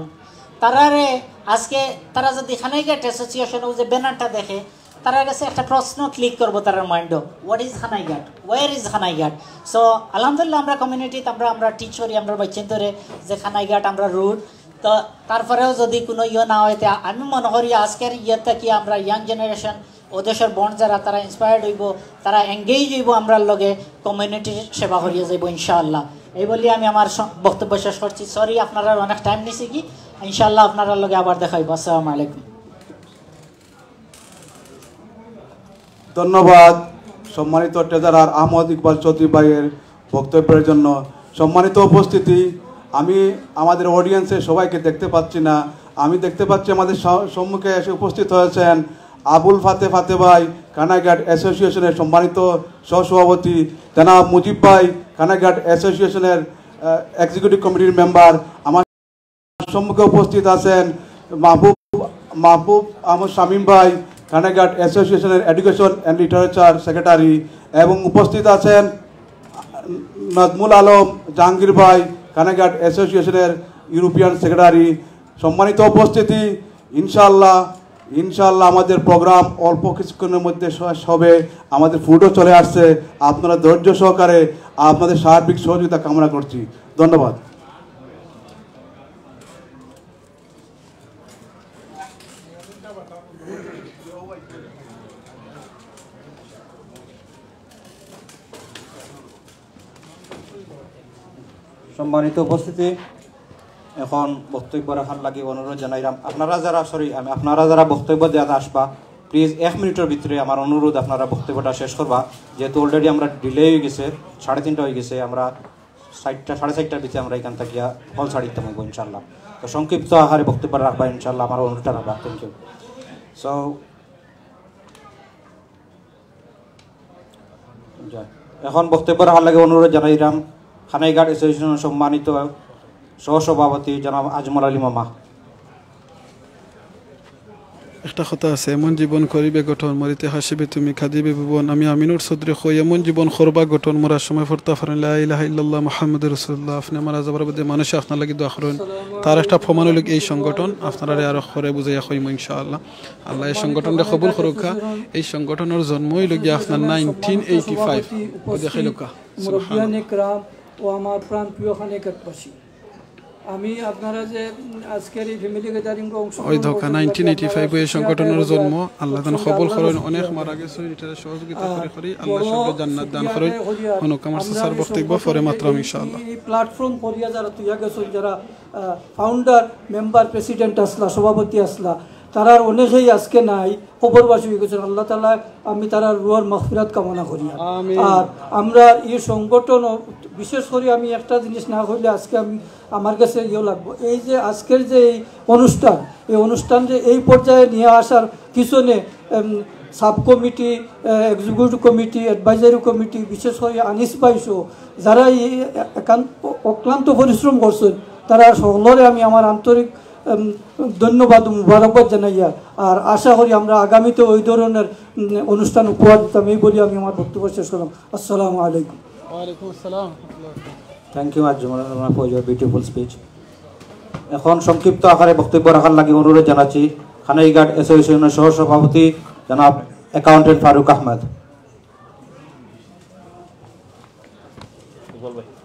তারারে আজকে তারা যদি কানাইঘাট অ্যাসোসিয়েশন অউ যে ব্যানারটা দেখে, তারার গেছে একটা প্রশ্ন ক্লিক করবো তারার মাইন্ডো, "What is Kanaighat? Where is Kanaighat?" So আলহামদুলিল্লাহ, আমরা কমিউনিটিত আমরা, আমরা টিচ করি, আমরা বাচ্চাইন্তরে যে কানাইঘাট আমরা রুট। তো তারপরেও যদি কোনো ইয়ে না অয়, তে আমি মনে করি আজকের ইয়েটা কি আমরা ইয়াং জেনারেশন, অউ দেশর বর্ন যারা, তারা ইন্সপায়ার্ড অইবো, তারা এনগেজ অইবো আমরার লগে, কমিউনিটির সেবা করিয়া যাইবো ইনশাআল্লাহ। এই বলি আমি আমার স-, বক্তব্য শেষ করছি। সরি, আপনারার অনেক টাইম নিছি কি, ইনশাআল্লাহ আপনারার লগে আবার দেখা অইবো। আসসালামু আলাইকুম। ধন্যবাদ সম্মানিত ট্রেজারার আহমদ ইকবাল চৌধুরী ভাইয়ের বক্তব্যের জন্য। সম্মানিত উপস্থিতি, আমি আমাদের অডিয়েন্সে সবাইকে দেখতে পাচ্ছি না। আমি দেখতে পাচ্ছি আমাদের স-, সম্মুখে এসে উপস্থিত হয়েছেন আবুল ফাতে ফাতে ভাই, কানাইঘাট অ্যাসোসিয়েশনের সম্মানিত সহসভাপতি, জনাব মুজিব ভাই, কানাইঘাট অ্যাসোসিয়েশনের, আহ, এক্সিকিউটিভ কমিটির মেম্বার। আমার সম্মুখে উপস্থিত আছেন মাহবুব, মাহবুব আহমদ শামীম ভাই, কানাইঘাট অ্যাসোসিয়েশনের এডুকেশন অ্যান্ড লিটারেচার সেক্রেটারি, এবং উপস্থিত আছেন নাজমুল আলম জাহাঙ্গীর ভাই, কানাইঘাট অ্যাসোসিয়েশনের ইউরোপিয়ান সেক্রেটারি। সম্মানিত উপস্থিতি, ইনশাআল্লাহ, ইনশাআল্লাহ আমাদের প্রোগ্রাম অল্প কিছুক্ষণের মধ্যে শেষ হবে। আমাদের ফুডও চলে আসছে। আপনারা ধৈর্য সহকারে আপনাদের সার্বিক সহযোগিতা কামনা করছি। ধন্যবাদ। সম্মানিত উপস্থিতি, এখন বক্তব্য রাখার লাগি অনুরোধ জানাইলাম। আপনারা যারা, সরি, আমি, আপনারা যারা বক্তব্য দেওয়াত আসবা, প্লিজ এক মিনিটর ভিতরে আমার অনুরোধ, আপনারা বক্তব্যটা শেষ করবা, যেহেতু অলরেডি আমরা ডিলে অই গেছে, সাড়ে তিনটা অই গেছে, আমরা চারটা, সাড়ে চারটার ভিতরে আমরা এখান থাকিয়া হল ছাড়ি দিতাম অইবো ইনশাআল্লাহ। তো সংক্ষিপ্ত আকারে বক্তব্য রাখবা ইনশাআল্লাহ, আমার অনুরোধটা রাখবা। Thank you. সো, এখন বক্তব্য রাখার লাগি অনুরোধ জানাইরাম কানাইঘাট অ্যাসোসিয়েশনের সম্মানিত সহসভাপতি জনাব আজমল আলী মামা। একটা কথা আছে, এমন জীবন করিবে গঠন, মরিতে হাসিবে তুমি, কাঁদিবে ভুবন। আমি আমিনুর চৌধুরী কই, এমন জীবন করবা গঠন, মরার সময় পড়তা পারেন লা ইলাহা ইল্লাল্লাহ মুহাম্মাদুর রাসূলুল্লাহ। আপনে মারা যাবার বাদে মানুষে আপনার লাগি দোয়া করইন। তার একটা প্রমাণ অইলো এই সংগঠন, আপনারারে আরো করে বুঝাইয়া কইমু ইনশাআল্লাহ। আল্লাহ এই সংগঠনটা কবুল করুক্কা। এই সংগঠনের জন্ম অইলো গিয়া আপনার নাইনটিন এইটি ফাইভ। ওই দেখাইলুক্কা। মুরব্বিয়ানে কেরাম ও আমার প্রাণ প্রিয় কানাইঘাটবাসী, আমি আপনারা যে, উম, আজকের এই ফ্যামিলি গ্যাদারিং অংশগ্রহণ ওই ধোকা করছেন, নাইনটিন এইটি ফাইভ আপনারা এই সংগঠনের জন্ম, আল্লাহ তাআলা কবুল করইন। অনেক মারা গেছে, এটারে সহযোগিতা আহ, করে করি, আল্লাহ বড় সবকে জান্নাত দান করইন। হনুক আমার আমরা চাচার এই বক্তব্য পরে সংগঠন, মাতরাম এই, ইনশাআল্লাহ। এই প্ল্যাটফর্ম করিয়া যারা তৈয়া গেছেন, যারা, আহ, ফাউন্ডার, মেম্বার, প্রেসিডেন্ট আসলা, সভাপতি আসলা, তারার অনেকেই আজকে নাই, কবরবাসী হয়ে গেছেন। আল্লাহ তাআলা, আমি তারার রুহর মাগফিরাত কামনা করি। আমিন। আর আমরা এই সংগঠন, বিশেষ করে আমি একটা জিনিস না হইলে আজকে আমি, আমার কাছে ইয়েও লাগবো। এই যে আজকের যে এই অনুষ্ঠান, এই অনুষ্ঠান যে এই পর্যায়ে নিয়ে আসার পিছনে, এম, সাব কমিটি, এ, এক্সিকিউটিভ কমিটি, অ্যাডভাইজারি কমিটি, বিশেষ করে আনিস ভাই সহ যারা এই একান্ত অক্লান্ত পরিশ্রম করছেন, তারা সকলরে আমি আমার আন্তরিক, এম, ধন্যবাদ ও মুবারকবাদ জানাইয়া, আর আশা করি আমরা আগামীতে ওই ধরনের, উম, অনুষ্ঠান উপহার দিতাম। এই বলি আমি আমার বক্তব্য শেষ করলাম। আসসালামু আলাইকুম। ওয়ালাইকুম আসসালাম। Thank you, Ajmal, for your beautiful speech. এখন সংক্ষিপ্ত আকারে বক্তব্য রাখার লাগি অনুরোধ জানাচ্ছি কানাইঘাট অ্যাসোসিয়েশনের সহসভাপতি জনাব অ্যাকাউন্টেন্ট ফারুক আহমদ।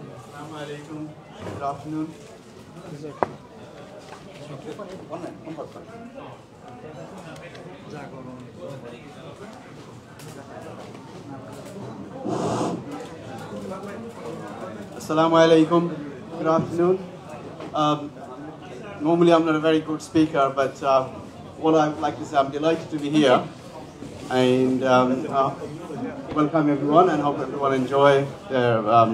আসসালামু আলাইকুম। Good afternoon. Assalamu alaikum. Good afternoon. Um, normally, I'm not a very good speaker, but uh, what I would like to say, I'm delighted to be here and um, uh, welcome everyone and hope everyone enjoy their um,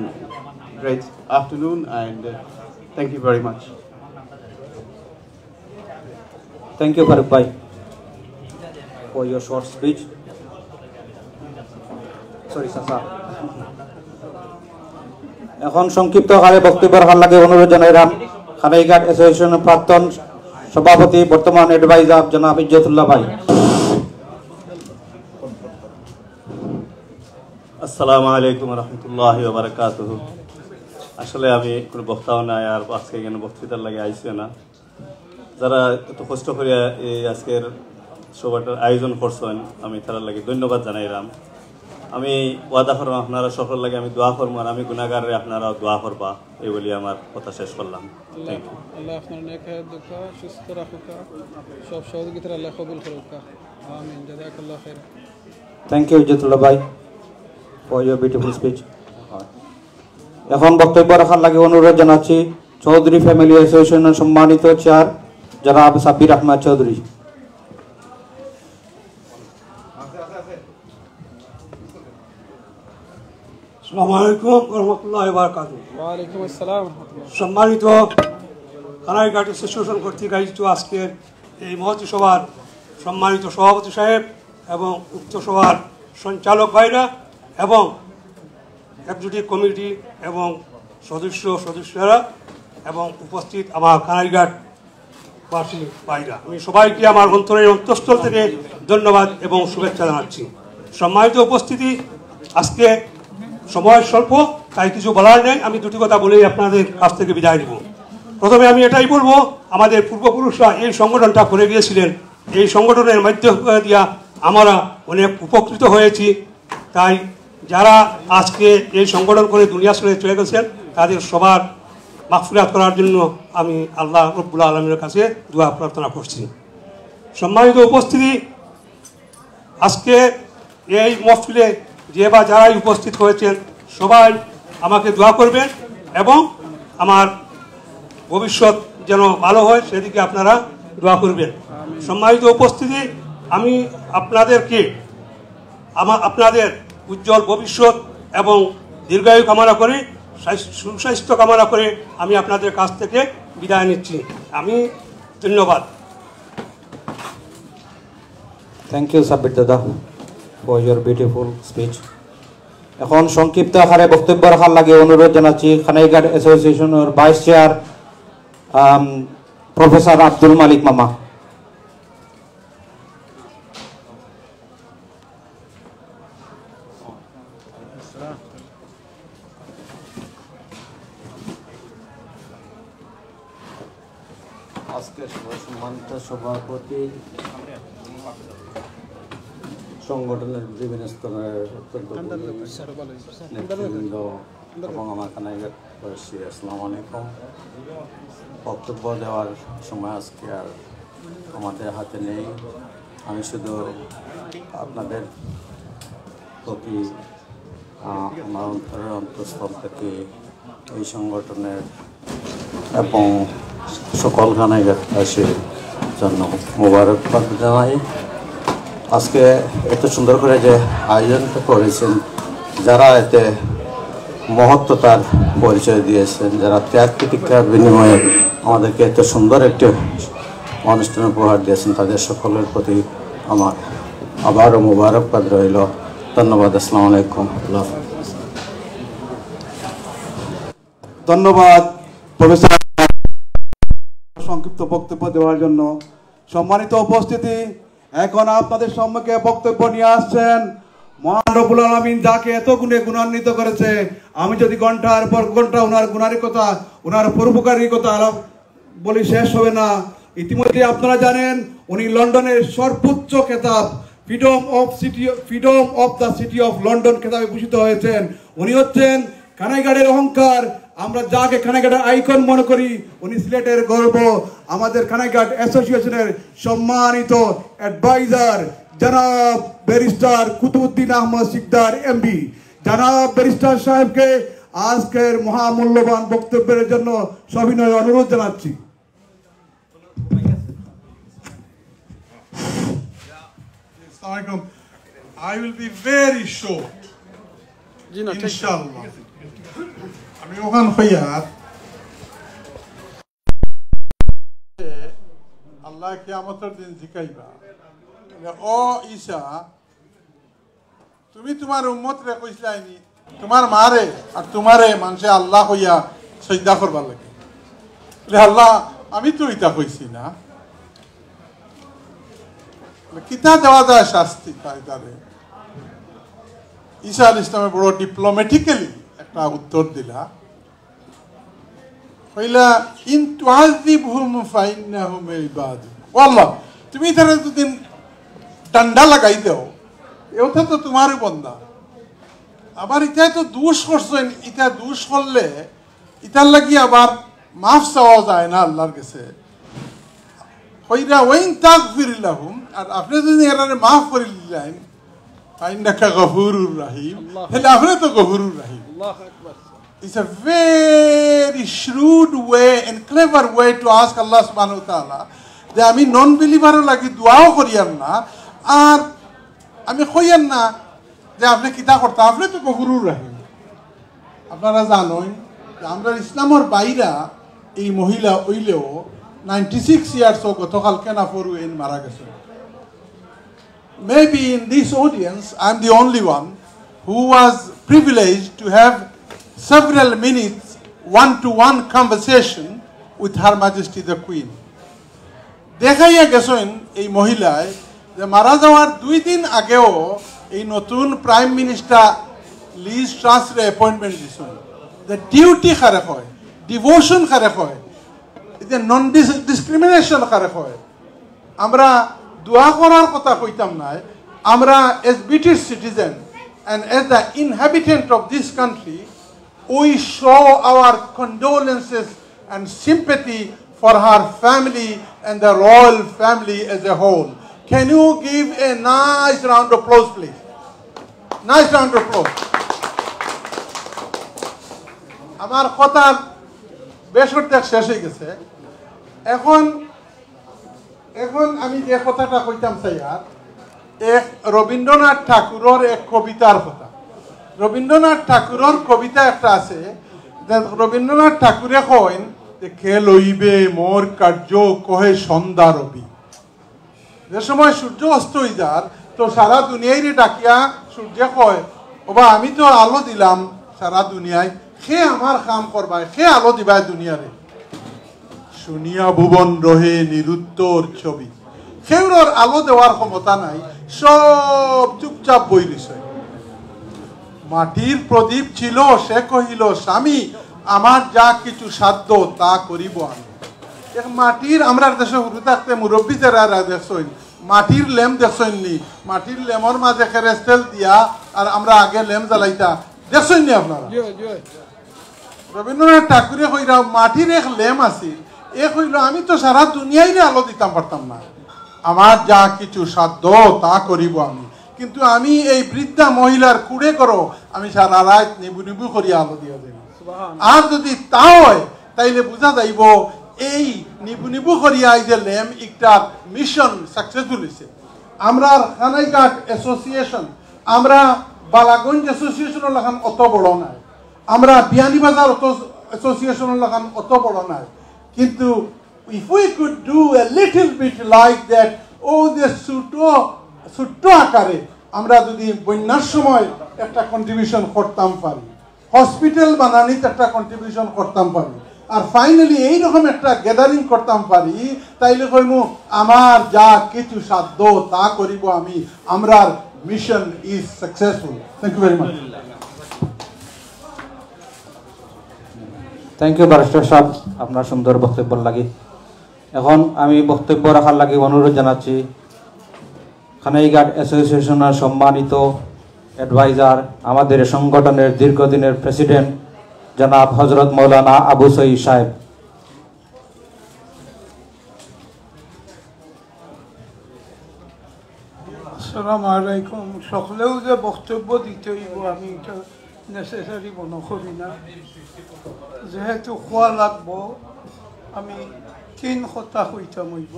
great afternoon and uh, thank you very much. Thank you, Faruk ভাই, for your short speech. Sorry, চাচা। এখন সংক্ষিপ্ত আকারে বক্তব্য রাখার লাগি অনুরোধ জানাইলাম কানাইঘাট অ্যাসোসিয়েশনের প্রাক্তন সভাপতি, বর্তমান অ্যাডভাইজার জনাব ইজ্জতুল্লাহ ভাই। আসসালামু আলাইকুম রহমতুল্লাহ বারাকাতুহ। আসলে আমি কোনো বক্তাও নাই, আর আজকে এখানে বক্তৃতার লাগি আইসিও না। যারা এত কষ্ট করিয়া এই আজকের সভাটার আয়োজন করছেন, আমি তারার লাগি ধন্যবাদ জানাইলাম। আমি ওয়াদা করলাম আপনারা সকলর লাগি আমি দোয়া করবো, আর আমি গুনাহগাররে আপনারা দোয়া করবা, এই বলি আমার কথা শেষ করলাম। Thank you. আল্লাহ আপনার নেক হায়াত দেউক্কা, সুস্থ রাখুক্কা, সব সহযোগিতার আল্লাহ কবুল করুক্কা। আমিন। জাযাকাল্লাহ খাইর। Thank you, ইজ্জতুল্লাহ ভাই, for your beautiful speech. এখন বক্তব্য রাখার লাগি অনুরোধ জানাচ্ছি চৌধুরী ফ্যামিলি অ্যাসোসিয়েশনের সম্মানিত চেয়ার জনাব সাব্বির আহমদ চৌধুরী। আসসালামু আলাইকুম ওয়া রাহমাতুল্লাহি ওয়া বারাকাতুহু। ওয়ালাইকুম আসসালাম ওয়া রাহমাতুল্লাহ। সম্মানিত কানাইঘাট অ্যাসোসিয়েশন কর্তৃক আয়োজিত আজকের এই মহতী সভার সম্মানিত সভাপতি সাহেব এবং উক্ত সভার সঞ্চালক ভাইরা এবং এক্সিকিউটিভ কমিটি এবং সদস্য সদস্যরা এবং উপস্থিত আমার কানাইঘাট বাসী ভাইরা, আমি সবাইকে আমার অন্তরের অন্তঃস্থল থেকে ধন্যবাদ এবং শুভেচ্ছা জানাচ্ছি। সম্মানিত উপস্থিতি, আজকে সময় স্বল্প, তাই কিছু বলার নেই। আমি দুটি কথা বলেই আপনাদের কাছ থেকে বিদায় নিব। প্রথমে আমি এটাই বলবো, আমাদের পূর্বপুরুষরা এই সংগঠনটা করে গিয়েছিলেন, এই সংগঠনের মাধ্যমে দিয়া আমরা অনেক উপকৃত হয়েছি। তাই যারা আজকে এই সংগঠন করে দুনিয়া ছেড়ে চলে গেছেন, তাদের সবার মাগফিরাত করার জন্য আমি আল্লাহ রব্বুল আলমীর কাছে দোয়া প্রার্থনা করছি। সম্মানিত উপস্থিতি, আজকে এই মহফিলে যে বা যারাই উপস্থিত হয়েছেন, সবাই আমাকে দোয়া করবেন এবং আমার ভবিষ্যৎ যেন ভালো হয়, সেদিকে আপনারা দোয়া করবেন। সম্মানিত উপস্থিতি, আমি আপনাদেরকে আমা-, আপনাদের উজ্জ্বল ভবিষ্যৎ এবং দীর্ঘায়ু কামনা করে, স্বাস্থ্য, সুস্বাস্থ্য কামনা করে আমি আপনাদের কাছ থেকে বিদায় নিচ্ছি। আমি ধন্যবাদ। Thank you, সাব্বির দাদা, for your beautiful speech. এখন সংক্ষিপ্ত আকারে বক্তব্য রাখার লাগি অনুরোধ জানাচ্ছি কানাইঘাট অ্যাসোসিয়েশনের ভাইস চেয়ার, আম, প্রফেসর আব্দুল মালিক মামা। আজকের সভার সম্মানিত সভাপতি, সংগঠনের বিভিন্ন স্তরের অত্যন্ত গুণী নেতৃবৃন্দ এবং আমার কানাইঘাটবাসী, আসসালামু আলাইকুম। বক্তব্য দেওয়ার সময় আজকে আর আমাদের হাতে নেই। আমি শুধু আপনাদের প্রতি, আহ, আমার অন্তরের অন্তঃস্থল থেকে এই সংগঠনের এবং সকল কানাইঘাটবাসীর জন্য মোবারকবাদ জানাই। আজকে এত সুন্দর করে যে আয়োজনটা করেছেন, যারা এতে মহত্বতার পরিচয় দিয়েছেন, যারা ত্যাগ প্রতিজ্ঞার বিনিময়ে আমাদেরকে এত সুন্দর একটি অনুষ্ঠান উপহার দিয়েছেন, তাদের সকলের প্রতি আমার আবারও মোবারকবাদ রইল। ধন্যবাদ। আসসালামু আলাইকুম। আল্লাহ হাফেজ। ধন্যবাদ প্রফেসর সংক্ষিপ্ত বক্তব্য দেওয়ার জন্য। সম্মানিত উপস্থিতি, এখন আপনাদের সম্মুখে বক্তব্য নিয়ে আসছেন মহান রব্বুল আলামিন, যাকে এত গুণে গুণান্বিত করেছে। আমি যদি ঘন্টার পর ঘন্টা ওনার গুণারিকতা, ওনার পরোপকারিকতা আলাপ বলি, শেষ হবে না। ইতিমধ্যে আপনারা জানেন, উনি লন্ডনের সর্বোচ্চ খেতাব freedom of city, freedom of the city of London খেতাবে ভূষিত হয়েছেন। উনি হচ্ছেন কানাইঘাটের অহংকার। আমরা যাকে কানাইঘাটের আইকন মনে করি, উনি সিলেটের গর্ব। আমাদের কানাইঘাট অ্যাসোসিয়েশনের সম্মানিত অ্যাডভাইজার জনাব ব্যারিস্টার কুতুবুদ্দিন আহমদ শিকদার এমবি, জনাব ব্যারিস্টার সাহেবকে আজকের মহামূল্যবান বক্তব্যের জন্য সবিনয় অনুরোধ জানাচ্ছি। আসসালামু আলাইকুম। I will be very short. জি না, ঠিক আছে। ইনশাআল্লাহ। আমি ওখান হইয়া আল্লাহ কিয়ামতের দিন জিকাইবা, "ও ঈসা, তুমি তুমার উম্মতরে কইছলায়নি, তুমার মারে আর তুমারে মানষে আল্লাহ কইয়া সজদা করবার লাগি? বলে, আল্লাহ, আমি তো ইতা কইছি না।" বলে, "কিতা দেওয়া যায় শাস্তি তাই তারে?" ঈসা আলাইহিস সালামে বড় ডিপ্লোম্যাটিক্যালি একটা উত্তর দিলা, কইলা, "ইন তুআযিবহুম ফাইন্নাহুম ইবাদুক।" ও আল্লাহ, তুমি ইতারে যদি ডান্ডা লাগাই দেও, এও তো তুমারই বন্দা। আবার ইতায় তো দোষ করছইন, ইতা দোষ করলে ইতার লাগি আবার মাফ চাওয়া যায় না আল্লাহর গেছে। কইরা, "ওয়াইন তাগফির লাহুম", আর আপনে যদি এরারে মাফ করি দিলাইন, "ফাইন্নাকা গফুরুর রাহিম", আল্লাহ। তাহলে আপনে তো গফুরুর রাহিম। আল্লাহু আকবার। It's a very shrewd way and clever way to ask Allah subhanahu wa ta'ala যে আমি নন বিলিভারর লাগি দোয়াও করিয়ার না, আর আমি কইয়ার না যে আপনে কিতা করতা, আপনে তো গফুরুর রাহিম। আপনারা জানইন যে আমরা ইসলামর বাইরা এই মহিলা অইলেও নাইনটি সিক্স ইয়ার্স ও গতকালকে না পরু এইন মারা গেছে। Maybe in this audience, I'm the only one who was privileged to have several minutes one-to-one conversation with Her Majesty the Queen. দেখাইয়া গেছইন এই মহিলায় যে মারা যাওয়ার দুই দিন আগেও এই নতুন প্রাইম মিনিস্টার লিজ ট্রাসরে অ্যাপয়েন্টমেন্ট দিছইন। যে ডিউটি কারে কয়, ডিভোশন কারে কয়, এই যে নন ডিসক্রিমিনেশন কারে কয়। আমরা দোয়া করার কথা কইতাম নায়, আমরা as British citizen and as the inhabitant of this country, we show our condolences and sympathy for her family and the royal family as a whole. Can you give a nice round of applause, please? Nice round of applause. আমার কথা বেশ অর্ধেক শেষ হয়ে গেছে। এখন, এখন আমি যে কথাটা কইতাম চাইয়ার, এক রবীন্দ্রনাথ ঠাকুরর এক কবিতার কথা। রবীন্দ্রনাথ ঠাকুরর কবিতা একটা আছে, যে রবীন্দ্রনাথ ঠাকুরে কইন যে, "কে লইবে মোর কার্য কহে সন্ধ্যা রবি।" যে সময় সূর্য অস্ত অই যার, তো সারা দুনিয়াইরে ডাকিয়া সূর্যে কয়, "ওবা, আমি তো আলো দিলাম সারা দুনিয়ায়, কে আমার কাম করবায়, কে আলো দিবায় দুনিয়ারে?" শুনিয়া ভুবন রহে নিরুত্তর ছবি। কেউরর আলো দেওয়ার ক্ষমতা নাই, সব চুপচাপ বই রইছে। মাটির প্রদীপ ছিল, সে কহিল, "স্বামী, আমার যা কিছু সাধ্য তা করিব আমি।" এক মাটির, আমরার দেশে হুরু থাকতে মুরব্বী যারা দেখছইন, মাটির লেম দেখছইন নি? মাটির লেমর মাঝে খেরেস্তেল দিয়া আর আমরা আগে লেম জ্বালাইতা, দেখছইন নি আপনারা? জি, জি। রবীন্দ্রনাথ ঠাকুরে কইরা, মাটির এক লেম আছিল, এ কইল, "আমি তো সারা দুনিয়াইরে আলো দিতাম পারতাম না, আমার যা কিছু সাধ্য তা করিব আমি, কিন্তু আমি এই বৃদ্ধা মহিলার কুড়ে করো আমি সারা রাত নিবু নিবু করিয়া আলো দিয়া যাই।" সুবহান। আর যদি তা হয়, তাইলে বুঝা যাইব এই নিবু নিবু করিয়া এই যে লেম, একটা মিশন সাকসেসফুল হইছে। আমরা কানাইঘাট অ্যাসোসিয়েশন, আমরা বালাগঞ্জ অ্যাসোসিয়েশনর লাখান অত বড় নাই, আমরা বিয়ানীবাজার অত অ্যাসোসিয়েশনর লাখান অত বড় নাই, কিন্তু if we could do a little bit like that, ও যে ছোট ছোট্ট আকারে আমরা যদি বন্যার সময় একটা কন্ট্রিবিউশন করতাম পারি, হসপিটাল বানানিত একটা কন্ট্রিবিউশন করতাম পারি, আর ফাইনালি এইরকম একটা গ্যাদারিং করতাম পারি, তাইলে কইমু, "আমার যা কিছু সাধ্য তা করিব আমি, আমরার mission is successful." Thank you very much. Thank you barrister সাহেব, আপনার সুন্দর বক্তব্যর লাগি। এখন আমি বক্তব্য রাখার লাগি অনুরোধ জানাচ্ছি কানাইঘাট অ্যাসোসিয়েশনের সম্মানিত অ্যাডভাইজার, আমাদের সংগঠনের দীর্ঘদিনের প্রেসিডেন্ট জনাব হজরত মৌলানা আবু সঈদ সাহেব। আসসালামু আলাইকুম। সকলেউ যে বক্তব্য দিতে অইব, আমি ইটা নেসেসারি মনো করি না। যেহেতু কওয়া লাগবো, আমি তিন কথা কইতাম অইব।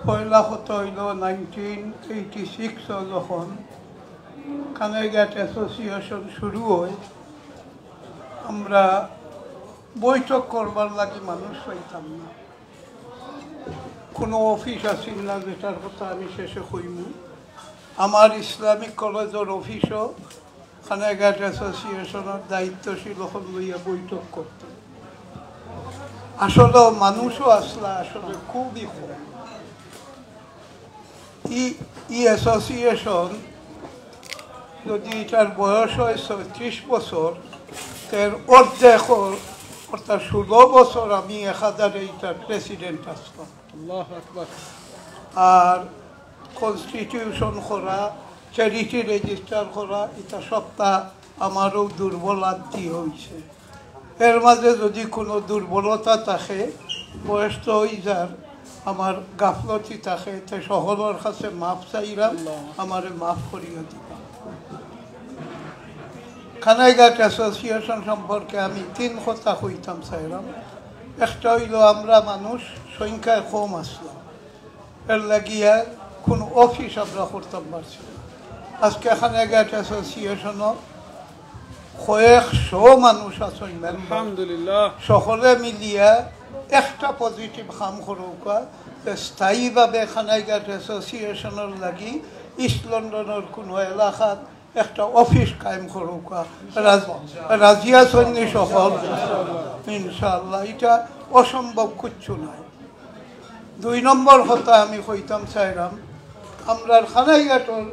পয়লা কথা অইল, নাইনটিন এইটি সিক্স যখন কানাইঘাট অ্যাসোসিয়েশন শুরু হয়, আমরা বৈঠক করবার লাগি মানুষ পাইতাম না, কোনো অফিস আছিল না, যেটার কথা আমি শেষে কইমু। আমার ইসলামিক কলেজর অফিসও কানাইঘাট অ্যাসোসিয়েশনর দায়িত্বশীল অকল লইয়া বৈঠক করত। আসলে মানুষও আসলা আসলে খুবই কম। ই ই অ্যাসোসিয়েশন যদি ইটার বয়স হয় ছয়ত্রিশ বছর, এর অর্ধেক অর-, অর্থাৎ ষোলো বছর আমি একাধারে ইটার প্রেসিডেন্ট আসলাম। আল্লাহু আকবার। আর কনস্টিটিউশন করা, চ্যারিটি রেজিস্টার করা, ইটা সবটা আমারও দুর্বল আত্তি হইছে। এর মাঝে যদি কোনো দুর্বলতা থাকে, বয়স তো অই যার, আমার গাফলতি থাকে, তে সকলর কাছে মাফ চাইলাম, আমারে মাফ করিয়া দিবা। কানাইঘাট অ্যাসোসিয়েশন সম্পর্কে আমি তিন কথা কইতাম চাইলাম। একটা অইল, আমরা মানুষ সংখ্যায় কম আসলাম, এর লাগিয়া কোনো অফিস আমরা করতাম পারছি না। আজকে কানাইঘাট অ্যাসোসিয়েশনও কয়েকশো মানুষ আছইন মেম্বার। আলহামদুলিল্লাহ। সকলে মিলিয়া একটা পজিটিভ কাম করউক্কা, যে স্থায়ীভাবে কানাইঘাট অ্যাসোসিয়েশনর লাগি ইস্ট লন্ডনর কোনো এলাকাত একটা অফিস কায়েম করউক্কা। রাজ-, রাজি আছইন নি সকল? ইনশাআল্লাহ, ইটা অসম্ভব কিচ্ছু নাই। দুই নম্বর কথা আমি কইতাম চাইলাম, আমরার কানাইঘাটর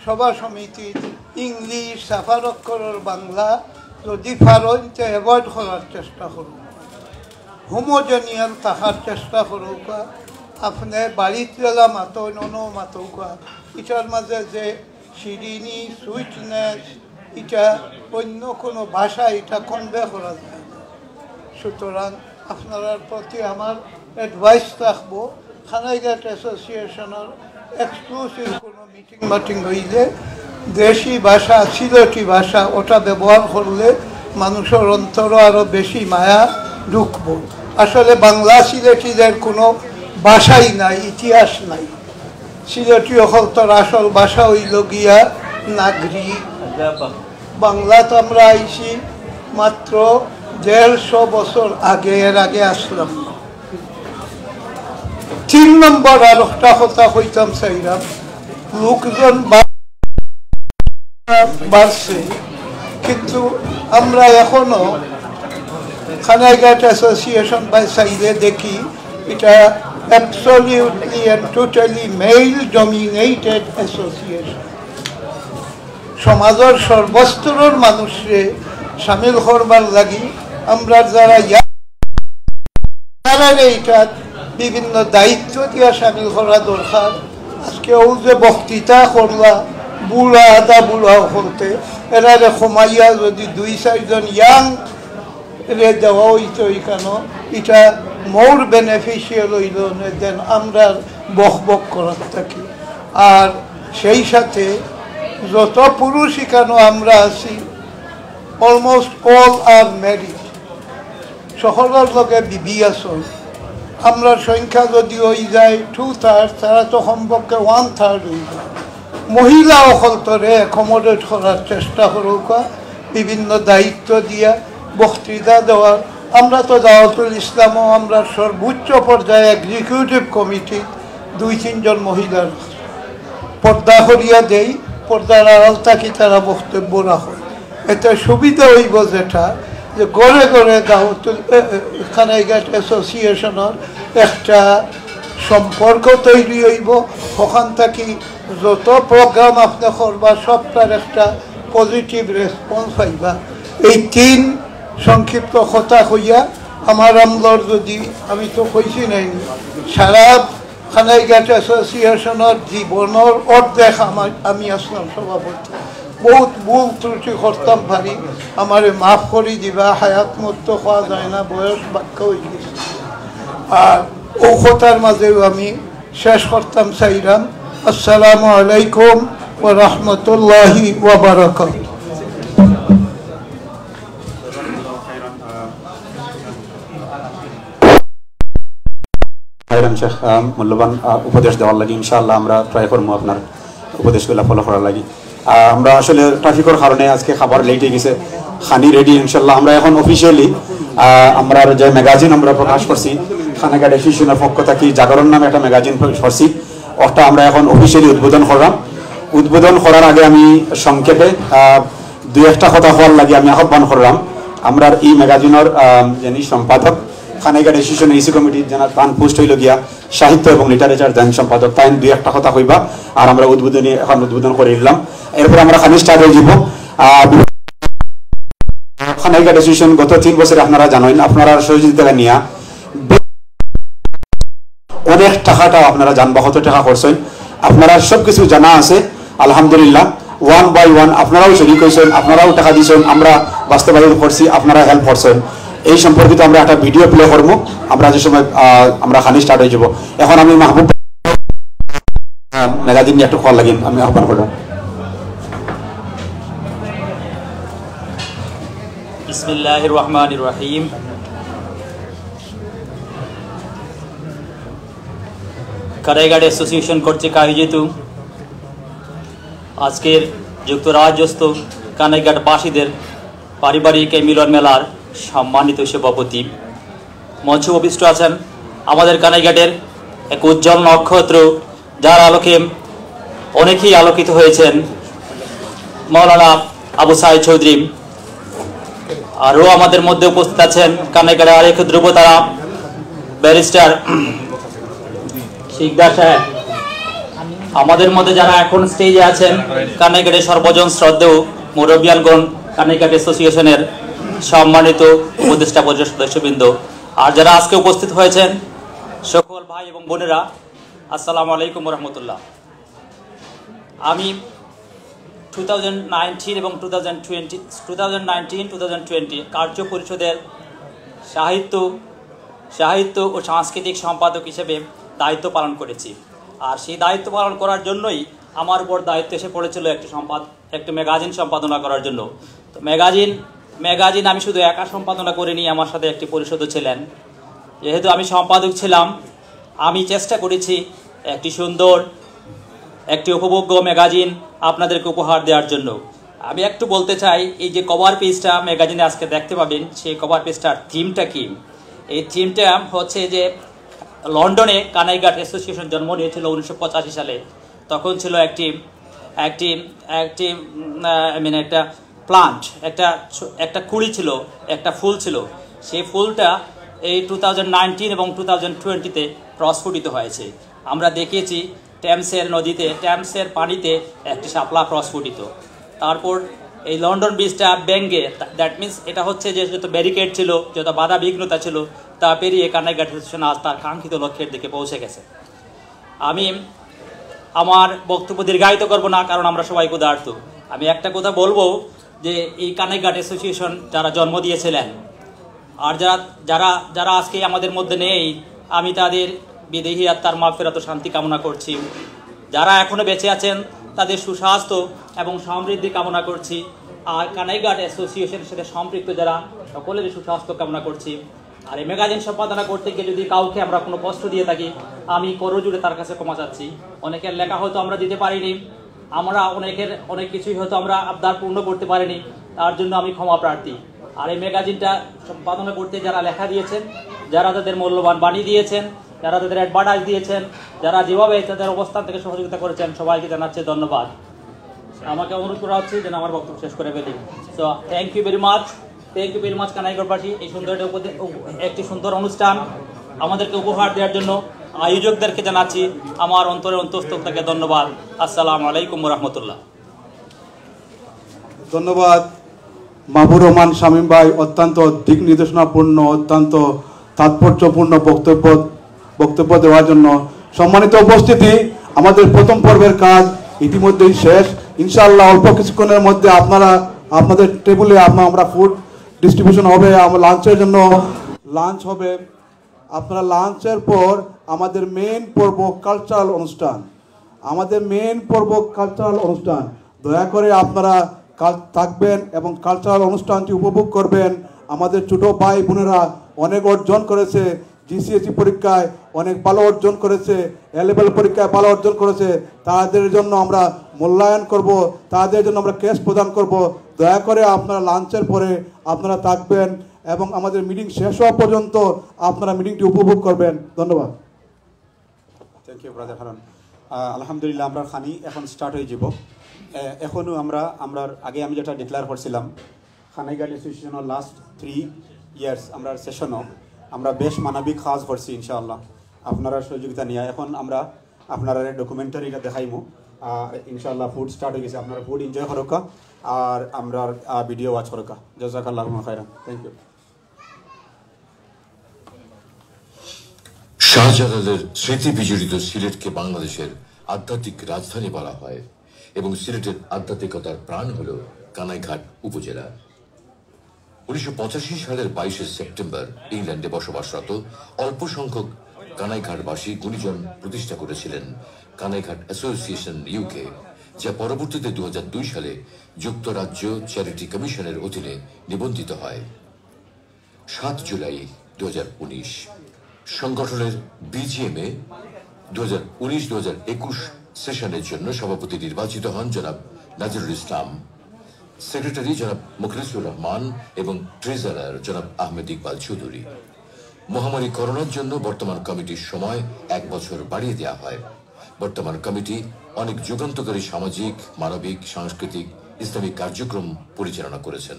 সভা সমিতিত ইংলিশ, ছাপার অক্ষরর বাংলা যদি পারইন তে অ্যাভয়েড করার চেষ্টা করউক্কা, হোমোজেনিয়াল থাকার চেষ্টা করউক্কা। আপনে বাড়িত যেলা মাতইন অনও মাতউক্কা, ইটার মাঝে যে শিরিনি, সুইটনেস, ইটা অন্য কোনো ভাষায় ইটা কনভে করা যায় না। সুতরাং আপনারার প্রতি আমার অ্যাডভাইস থাকবো, কানাইঘাট অ্যাসোসিয়েশনর এক্সক্লুসিভ কোনো মিটিং মাটিং হইলে দেশি ভাষা, সিলেটি ভাষা, ওটা ব্যবহার করলে মানুষর অন্তরও আরো বেশি মায়া ঢুকবো। আসলে বাংলা সিলেটিদের কোনো ভাষাই নাই, ইতিহাস নাই। সিলেটি অকলতর আসল ভাষা অইল গিয়া নাগরি। বাংলাত আমরা আইছি মাত্র দেড়শো বছর আগে, এর আগে আসলাম না। তিন নম্বর আর একটা কথা কইতাম চাইলাম, লোকজন বা- বাড়ছে, কিন্তু আমরা এখনো কানাইঘাট অ্যাসোসিয়েশন বা চাইলে দেখি, এটা absolutely and totally male dominated association। সমাজর সর্বস্তরর মানুষরে সামিল করবার লাগি আমরা যারা ইয়া- তারারে এটা বিভিন্ন দায়িত্ব দিয়া সামিল করা দরকার। আজকে ও যে বক্তৃতা করলা, বুড়া আধা বুড়া হকলতে, এরারে কমাইয়া যদি দুই চাইরজন ইয়াং রে দেওয়া হইতো ইখানো, এটা more beneficial হইল, দেন আমরা বক বক করার থাকি। আর সেই সাথে যত পুরুষ ইখানো আমরা আছি, almost all are married। সকলর লগে বিবি আছইন। আমরার সংখ্যা যদি হই যায় টু থার্ড, তারা তো কমপক্ষে ওয়ান থার্ড হই যায়। মহিলা অকলতরে অ্যাকোমোডেট করার চেষ্টা করউক্কা, বিভিন্ন দায়িত্ব দিয়া, বক্তৃতা দেওয়ার। আমরা তো দাওয়াতুল ইসলামও আমরা সর্বোচ্চ পর্যায়ে এক্সিকিউটিভ কমিটি দুই তিনজন মহিলার পর্দা করিয়া দেই, পর্দার আড়াল থাকি তারা বক্তব্য রাখে। এতে সুবিধা হইব যেটা, যে ঘরে ঘরে দাওয়াতুল এ, এ, কানাইঘাট অ্যাসোসিয়েশনের একটা সম্পর্ক তৈরি হইব। ওখান থাকি যত প্রোগ্রাম আপনি করবা, সবটার একটা পজিটিভ রেসপন্স পাইবা। এই তিন সংক্ষিপ্ত কথা কইয়া আমার আমলর যদি, আমি তো কইছি নাইনি, সারা কানাইঘাট অ্যাসোসিয়েশনের জীবনের অর্ধেক আমার, আমি আসলাম সভাপতি। বহুত ভুল ত্রুটি করতাম পারি, আমারে মাফ করি দিবা। হায়াত মরতো কওয়া যায় না, বয়স বাক্কা হয়ে গেছে। আর ও কথার মাঝেও আমি শেষ করতাম চাইলাম। আসসালামু আলাইকুম ওয়া রাহমাতুল্লাহি ওয়া বারাকাতুহু। হায়রান শেখ, আহ, মূল্যবান, আহ, উপদেশ দেওয়ার লাগি। ইনশাআল্লাহ আমরা ট্রাই করবো আপনার উপদেশগুলা ফলো করার লাগি। আহ, আমরা আসলে ট্রাফিকর কারণে আজকে খাবার লেট হয়ে গেছে। খানি রেডি ইনশাআল্লাহ। আমরা এখন অফিসিয়ালি, আহ, আমরা যে ম্যাগাজিন আমরা প্রকাশ করছি, কানাইঘাট অ্যাসোসিয়েশনের পক্ষ থাকি জাগরণ নামে একটা ম্যাগাজিন করছি, ওটা আমরা এখন অফিসিয়ালি উদ্বোধন করলাম। উদ্বোধন করার আগে আমি সংক্ষেপে, আহ, দুই একটা কথা কওয়ার লাগি আমি আহ্বান করলাম। আমরা এই ম্যাগাজিনের, আহ, যিনি সম্পাদক, কানাইঘাট অ্যাসোসিয়েশন এসি কমিটির যারা তান পোস্ট হইল গিয়া সাহিত্য এবং লিটারেচার জয়েন্ট সম্পাদক, তাই দুই একটা কথা কইবা। আর আমরা উদ্বোধনী, এখন উদ্বোধন করে দিলাম। এরপরে আমরা খানি স্টার্ট হয়ে যাব। আহ, কানাইঘাট অ্যাসোসিয়েশন গত তিন বছরে আপনারা জানেন, আপনারা সহযোগিতা নিয়া অনেক টাকাটা আপনারা জানবা, কত টাকা করছেন, আপনারা সব কিছু জানা আছে। আলহামদুলিল্লাহ, ওয়ান বাই ওয়ান আপনারাও শরিক হয়েছেন, আপনারাও টাকা দিয়েছেন, আমরা বাস্তবায়ন করছি, আপনারা হেল্প করছেন। এই সম্পর্কিত আমরা একটা ভিডিও প্লে করবো। আমরা যে সময়, আহ, আমরা খানি স্টার্ট হয়ে যাব। এখন আমি মাহবুব, আহ, ম্যাগাজিন নিয়ে একটু কল লাগি, আমি আহ্বান করলাম। বিসমিল্লাহির রহমানির রহিম। কানাইঘাট অ্যাসোসিয়েশন কর্তৃক আয়োজিত আজকের যুক্তরাজ্যস্থ কানাইঘাটবাসীদের পারিবারিক এই মিলন মেলার সম্মানিত সভাপতি, মঞ্চে উপবিষ্ট আছেন আমাদের কানাইঘাটের এক উজ্জ্বল নক্ষত্র, যার আলোকে অনেকেই আলোকিত হয়েছেন, মাওলানা আবু সাইদ চৌধুরী। আরও আমাদের মধ্যে উপস্থিত আছেন কানাইঘাটের আরেক ধ্রুবতারা ব্যারিস্টার শিকদার সাহেব। আমাদের মধ্যে যারা এখন স্টেজে আছেন, কানাইঘাটের সর্বজন শ্রদ্ধেয় মুরব্বিয়ানগণ, কানাইঘাট অ্যাসোসিয়েশনের সম্মানিত উপদেষ্টা পরিষদ সদস্যবৃন্দ, আর যারা আজকে উপস্থিত হয়েছেন সকল ভাই এবং বোনেরা, আসসালামু আলাইকুম রহমতুল্লাহ। আমি টু থাউজেন্ড নাইনটিন এবং two thousand twenty, two thousand nineteen two thousand twenty কার্য পরিষদের সাহিত্য সাহিত্য ও সাংস্কৃতিক সম্পাদক হিসেবে দায়িত্ব পালন করেছি। আর সেই দায়িত্ব পালন করার জন্যই আমার উপর দায়িত্ব এসে পড়েছিল একটি সম্পাদ একটি ম্যাগাজিন সম্পাদনা করার জন্য। তো ম্যাগাজিন ম্যাগাজিন আমি শুধু একা সম্পাদনা করিনি, আমার সাথে একটি পরিষদও ছিলেন। যেহেতু আমি সম্পাদক ছিলাম, আমি চেষ্টা করেছি একটি সুন্দর, একটি উপভোগ্য ম্যাগাজিন আপনাদেরকে উপহার দেওয়ার জন্য। আমি একটু বলতে চাই, এই যে কভার পেজটা ম্যাগাজিনে আজকে দেখতে পাবেন, সেই কভার পেজটার থিমটা কি? এই থিমটা হচ্ছে যে লন্ডনে কানাইঘাট অ্যাসোসিয়েশন জন্ম নিয়েছিল উনিশশো পঁচাশি সালে। তখন ছিল একটি একটি একটি আই মিন একটা প্লান্ট, একটা ছ- একটা কুঁড়ি ছিল, একটা ফুল ছিল। সেই ফুলটা এই টু থাউজেন্ড নাইনটিন এবং টু থাউজেন্ড টোয়েন্টিতে প্রস্ফুটিত হয়েছে। আমরা দেখেছি টেমসের নদীতে, টেমসের পানিতে একটি শাপলা প্রস্ফুটিত। তারপর এই লন্ডন ব্রিজটা ভেঙে, দ্যাট মিন্স এটা হচ্ছে যে যত ব্যারিকেড ছিল, যত বাধা বিঘ্নতা ছিল, তা পেরিয়ে কানাইঘাট অ্যাসোসিয়েশন আজ তার কাঙ্ক্ষিত লক্ষ্যের দিকে পৌঁছে গেছে। আমি আমার বক্তব্য দীর্ঘায়িত করব না, কারণ আমরা সবাই ক্ষুধার্ত। আমি একটা কথা বলবো যে এই কানাইঘাট অ্যাসোসিয়েশন যারা জন্ম দিয়েছিলেন, আর যারা যারা যারা আজকে আমাদের মধ্যে নেই, আমি তাদের বিদেহী আত্মার মাগফিরাত ও শান্তি কামনা করছি। যারা এখনো বেঁচে আছেন, তাদের সুস্বাস্থ্য এবং সমৃদ্ধি কামনা করছি। আর কানাইঘাট অ্যাসোসিয়েশনের সাথে সম্পৃক্ত যারা, সকলেরই সুস্বাস্থ্য কামনা করছি। আর এই ম্যাগাজিন সম্পাদনা করতে গিয়ে যদি কাউকে আমরা কোনো কষ্ট দিয়ে থাকি, আমি করজোড়ে তার কাছে ক্ষমা চাচ্ছি। অনেকের লেখা হয়তো আমরা দিতে পারিনি, আমরা অনেকের অনেক কিছুই হয়তো আমরা আবদার পূর্ণ করতে পারিনি, তার জন্য আমি ক্ষমা প্রার্থী। আর এই ম্যাগাজিনটা সম্পাদনা করতে যারা লেখা দিয়েছেন, যারা তাদের মূল্যবান বাণী দিয়েছেন, যারা তাদের অ্যাডভার্টাইজ দিয়েছেন, যারা যেভাবে তাদের অবস্থান থেকে সহযোগিতা করেছেন, সবাইকে জানাচ্ছি ধন্যবাদ। আমাকে অনুরোধ করা হচ্ছে যেন আমার বক্তব্য শেষ করে ফেলি। So thank you very much, thank you very much কানাইঘাটবাসী, এই সুন্দর একটা উপদে- উপ- একটি সুন্দর অনুষ্ঠান আমাদেরকে উপহার দেওয়ার জন্য আয়োজকদেরকে জানাচ্ছি আমার অন্তরের অন্তঃস্থল থেকে ধন্যবাদ। আসসালামু আলাইকুম ওয়া রাহমাতুল্লাহ। ধন্যবাদ মাহবুব রহমান শামীম ভাই, অত্যন্ত দিক নির্দেশনাপূর্ণ, অত্যন্ত তাৎপর্যপূর্ণ বক্তব্য বক্তব্য দেওয়ার জন্য। সম্মানিত উপস্থিতি, আমাদের প্রথম পর্বের কাজ ইতিমধ্যেই শেষ। ইনশাআল্লাহ অল্প কিছুক্ষণের মধ্যে আপনারা আপনাদের টেবিলে আমরা ফুড ডিস্ট্রিবিউশন হবে, আমার লাঞ্চের জন্য লাঞ্চ হবে। আপনারা লাঞ্চের পর আমাদের মেইন পর্ব কালচারাল অনুষ্ঠান, আমাদের মেইন পর্ব কালচারাল অনুষ্ঠান। দয়া করে আপনারা কাল থাকবেন এবং কালচারাল অনুষ্ঠানটি উপভোগ করবেন। আমাদের ছোট ভাই বোনেরা অনেক অর্জন করেছে, জিসিএসসি পরীক্ষায় অনেক ভালো অর্জন করেছে, এ লেভেল পরীক্ষায় ভালো অর্জন করেছে, তাদের জন্য আমরা মূল্যায়ন করব, তাদের জন্য আমরা ক্যাশ প্রদান করব। দয়া করে আপনারা লাঞ্চের পরে আপনারা থাকবেন এবং আমাদের মিটিং শেষ হওয়া পর্যন্ত আপনারা মিটিংটি উপভোগ করবেন। ধন্যবাদ। Thank you brother Harun. আহ, আলহামদুলিল্লাহ, আমরা খানি এখন স্টার্ট হয়ে যাব। এ- এখনো আমরা আমরা আগে আমি যেটা ডিক্লেয়ার করছিলাম, কানাইঘাট অ্যাসোসিয়েশনের লাস্ট থ্রি ইয়ার্স আমরা সেশনও আমরা বেশ মানবিক কাজ করছি ইনশাআল্লাহ আপনারা সহযোগিতা নিয়ে। এখন আমরা আপনারা ডকুমেন্টারিটা দেখাইমু, আর ইনশাআল্লাহ ফুড স্টার্ট হয়ে গেছে, আপনারা ফুড এনজয় করুকা আর আমরা ভিডিও ওয়াচ করুকা। জাযাকাল্লাহু খাইরান, থ্যাংক ইউ। শাহজালালের স্মৃতি বিজড়িত সিলেটকে বাংলাদেশের আধ্যাত্মিক রাজধানী বলা হয় এবং সিলেটের আধ্যাত্মিকতার প্রাণ হল কানাইঘাট উপজেলা। উনিশশো পঁচাশি সালের বাইশে সেপ্টেম্বর ইংল্যান্ডে বসবাসরত অল্প সংখ্যক কানাইঘাটবাসী গুণীজন প্রতিষ্ঠা করেছিলেন কানাইঘাট অ্যাসোসিয়েশন ইউকে, যা পরবর্তীতে দু সালে যুক্তরাজ্য চ্যারিটি কমিশনের অধীনে নিবন্ধিত হয়। সাত জুলাই দু হাজার উনিশ। সংগঠনের বিজিএমএ দু হাজার উনিশ দু হাজার একুশ সেশনের জন্য সভাপতি নির্বাচিত হন জনাব নাজিরুল ইসলাম, সেক্রেটারি জনাব মুখলিসুর রহমান এবং ট্রেজারার জনাব আহমেদ ইকবাল চৌধুরী। মহামারী করোনার জন্য বর্তমান কমিটির সময় এক বছর বাড়িয়ে দেওয়া হয়। বর্তমান কমিটি অনেক যুগান্তকারী সামাজিক, মানবিক, সাংস্কৃতিক, ইসলামিক কার্যক্রম পরিচালনা করেছেন।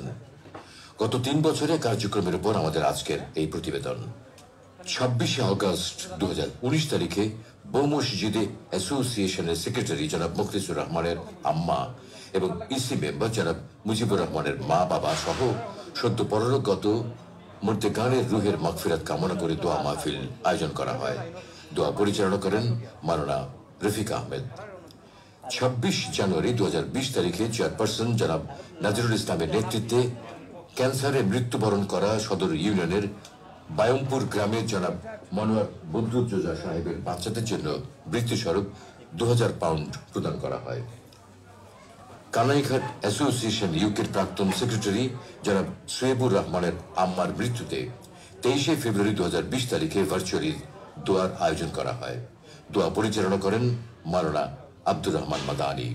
গত তিন বছরের কার্যক্রমের উপর আমাদের আজকের এই প্রতিবেদন। ছাব্বিশে আগস্ট দু হাজার উনিশ তারিখে বউ মসজিদে অ্যাসোসিয়েশনের সেক্রেটারি জনাব মুখলিসুর রহমানের আম্মা এবং ইসি মেম্বার জনাব মুজিবুর রহমানের মা বাবা সহ সদ্য পরলোকগত মুর্দেগানের রুহের মাগফিরাত কামনা করে দোয়া মাহফিল আয়োজন করা হয়। দোয়া পরিচালনা করেন মাওলানা রফিক আহমেদ। ছাব্বিশ জানুয়ারি দু হাজার বিশ তারিখে চেয়ারপারসন জনাব নাজিরুল ইসলামের নেতৃত্বে ক্যান্সারে মৃত্যুবরণ করা সদর ইউনিয়নের বায়মপুর গ্রামের জনাব মনোয়ার বদরুজ্জোজা সাহেবের বাচ্চাদের জন্য বৃত্তি স্বরূপ দু হাজার পাউন্ড প্রদান করা হয়। কানাইঘাট অ্যাসোসিয়েশন ইউকের প্রাক্তন সেক্রেটারি জনাব সুয়েবুর রহমানের আম্মার মৃত্যুতে তেইশে ফেব্রুয়ারি দু হাজার বিশ তারিখে ভার্চুয়ালি দোয়ার আয়োজন করা হয়। দোয়া পরিচালনা করেন মাওলানা আব্দুর রহমান মাদানী।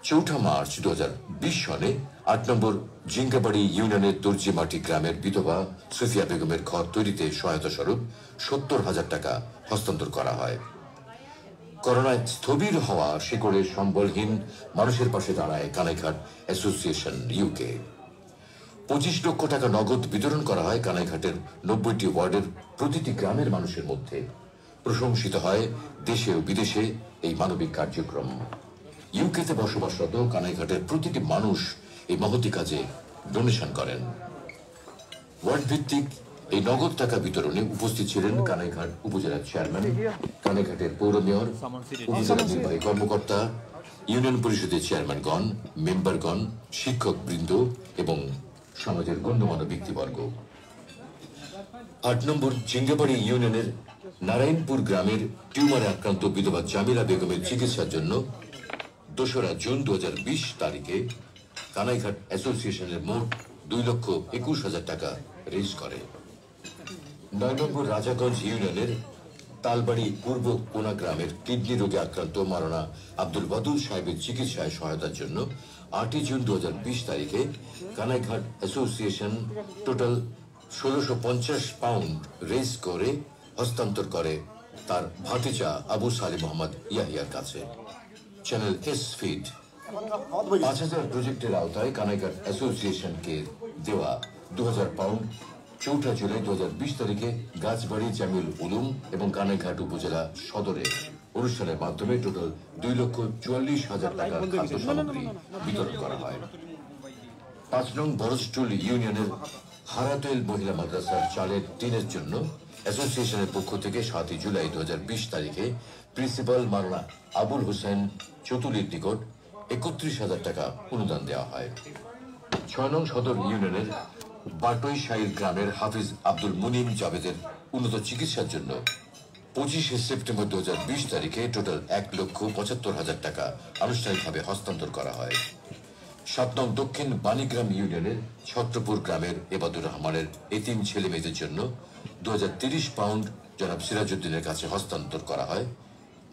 চৌঠা মার্চ দু হাজার বিশ সনে আট নম্বর জিঙ্গাবাড়ি ইউনিয়নের দর্জিমাটি গ্রামের বিধবা সুফিয়া বেগমের ঘর তৈরিতে সহায়তা স্বরূপ সত্তর হাজার টাকা হস্তান্তর করা হয়। করোনায় স্থবির হওয়া শিকড়ে সম্বলহীন মানুষের পাশে দাঁড়ায় কানাইঘাট অ্যাসোসিয়েশন ইউকে। পঁচিশ লক্ষ টাকা নগদ বিতরণ করা হয় কানাইঘাটের নব্বইটি ওয়ার্ডের প্রতিটি গ্রামের মানুষের মধ্যে। প্রশংসিত হয় দেশে ও বিদেশে এই মানবিক কার্যক্রম। ইউকেতে বসবাসরত কানাইঘাটের প্রতিটি মানুষ এই মহতী কাজে ডোনেশন করেন। ওয়ার্ড ভিত্তিক এই নগদ টাকা বিতরণে উপস্থিত ছিলেন কানাইঘাট উপজেলার চেয়ারম্যান, কানাইঘাটের পৌর মেয়র, উপজেলা নির্বাহী কর্মকর্তা, ইউনিয়ন পরিষদের চেয়ারম্যানগণ, মেম্বারগণ, শিক্ষকবৃন্দ এবং সমাজের গণ্যমান্য ব্যক্তিবর্গ। আট নম্বর জিঙ্গাবাড়ি ইউনিয়নের নারায়ণপুর গ্রামের টিউমারে আক্রান্ত বিধবা জামিলা বেগমের চিকিৎসার জন্য দোসরা জুন দু হাজার বিশ তারিখে কানাইঘাট অ্যাসোসিয়েশনের মোট দুই লক্ষ একুশ হাজার টাকা রেজ করে। নয় নম্বর রাজাগঞ্জ ইউনিয়নের তালবাড়ি পূর্ব কোনা গ্রামের কিডনি রোগে আক্রান্ত মাওলানা আব্দুল ওয়াদুদ সাহেবের চিকিৎসায় সহায়তার জন্য আটই জুন দু হাজার বিশ তারিখে কানাইঘাট অ্যাসোসিয়েশন টোটাল ষোলোশো পঞ্চাশ পাউন্ড রেজ করে হস্তান্তর করে তার ভাতিজা আবু সালি মোহাম্মদ ইয়াহিয়ার কাছে। Channel S feed. পাঁচ হাজার প্রজেক্টের আওতায় কানাইঘাট অ্যাসোসিয়েশনকে দেওয়া দু হাজার পাউন্ড চৌঠা জুলাই দু হাজার বিশ তারিখে গাছবাড়ি জামিউল উলুম এবং কানাইঘাট উপজেলা সদরে অনুষ্ঠানের মাধ্যমে টোটাল দুই লক্ষ চুয়াল্লিশ হাজার টাকার খাদ্য সামগ্রী বিতরণ করা হয়। পাঁচ নং বরজটুল ইউনিয়নের হারাতইল মহিলা মাদ্রাসার চালের টিনের জন্য অ্যাসোসিয়েশনের পক্ষ থেকে সাতই জুলাই দু হাজার বিশ তারিখে প্রিন্সিপাল মাওলানা আবুল হোসেন চতুলির নিকট একত্রিশ হাজার টাকা অনুদান দেওয়া হয়। ছয় নং সদর ইউনিয়নের বাটইশাইল গ্রামের হাফিজ আব্দুল মুনিম জাবেদের উন্নত চিকিৎসার জন্য পঁচিশে সেপ্টেম্বর দু হাজার বিশ তারিখে টোটাল এক লক্ষ পঁচাত্তর হাজার টাকা আনুষ্ঠানিকভাবে হস্তান্তর করা হয়। সাত নং দক্ষিণ বাণীগ্রাম ইউনিয়নের ছত্রপুর গ্রামের এবাদুর রহমানের এতিম ছেলে মেয়েদের জন্য দু হাজার তিরিশ পাউন্ড জনাব সিরাজউদ্দিনের কাছে হস্তান্তর করা হয়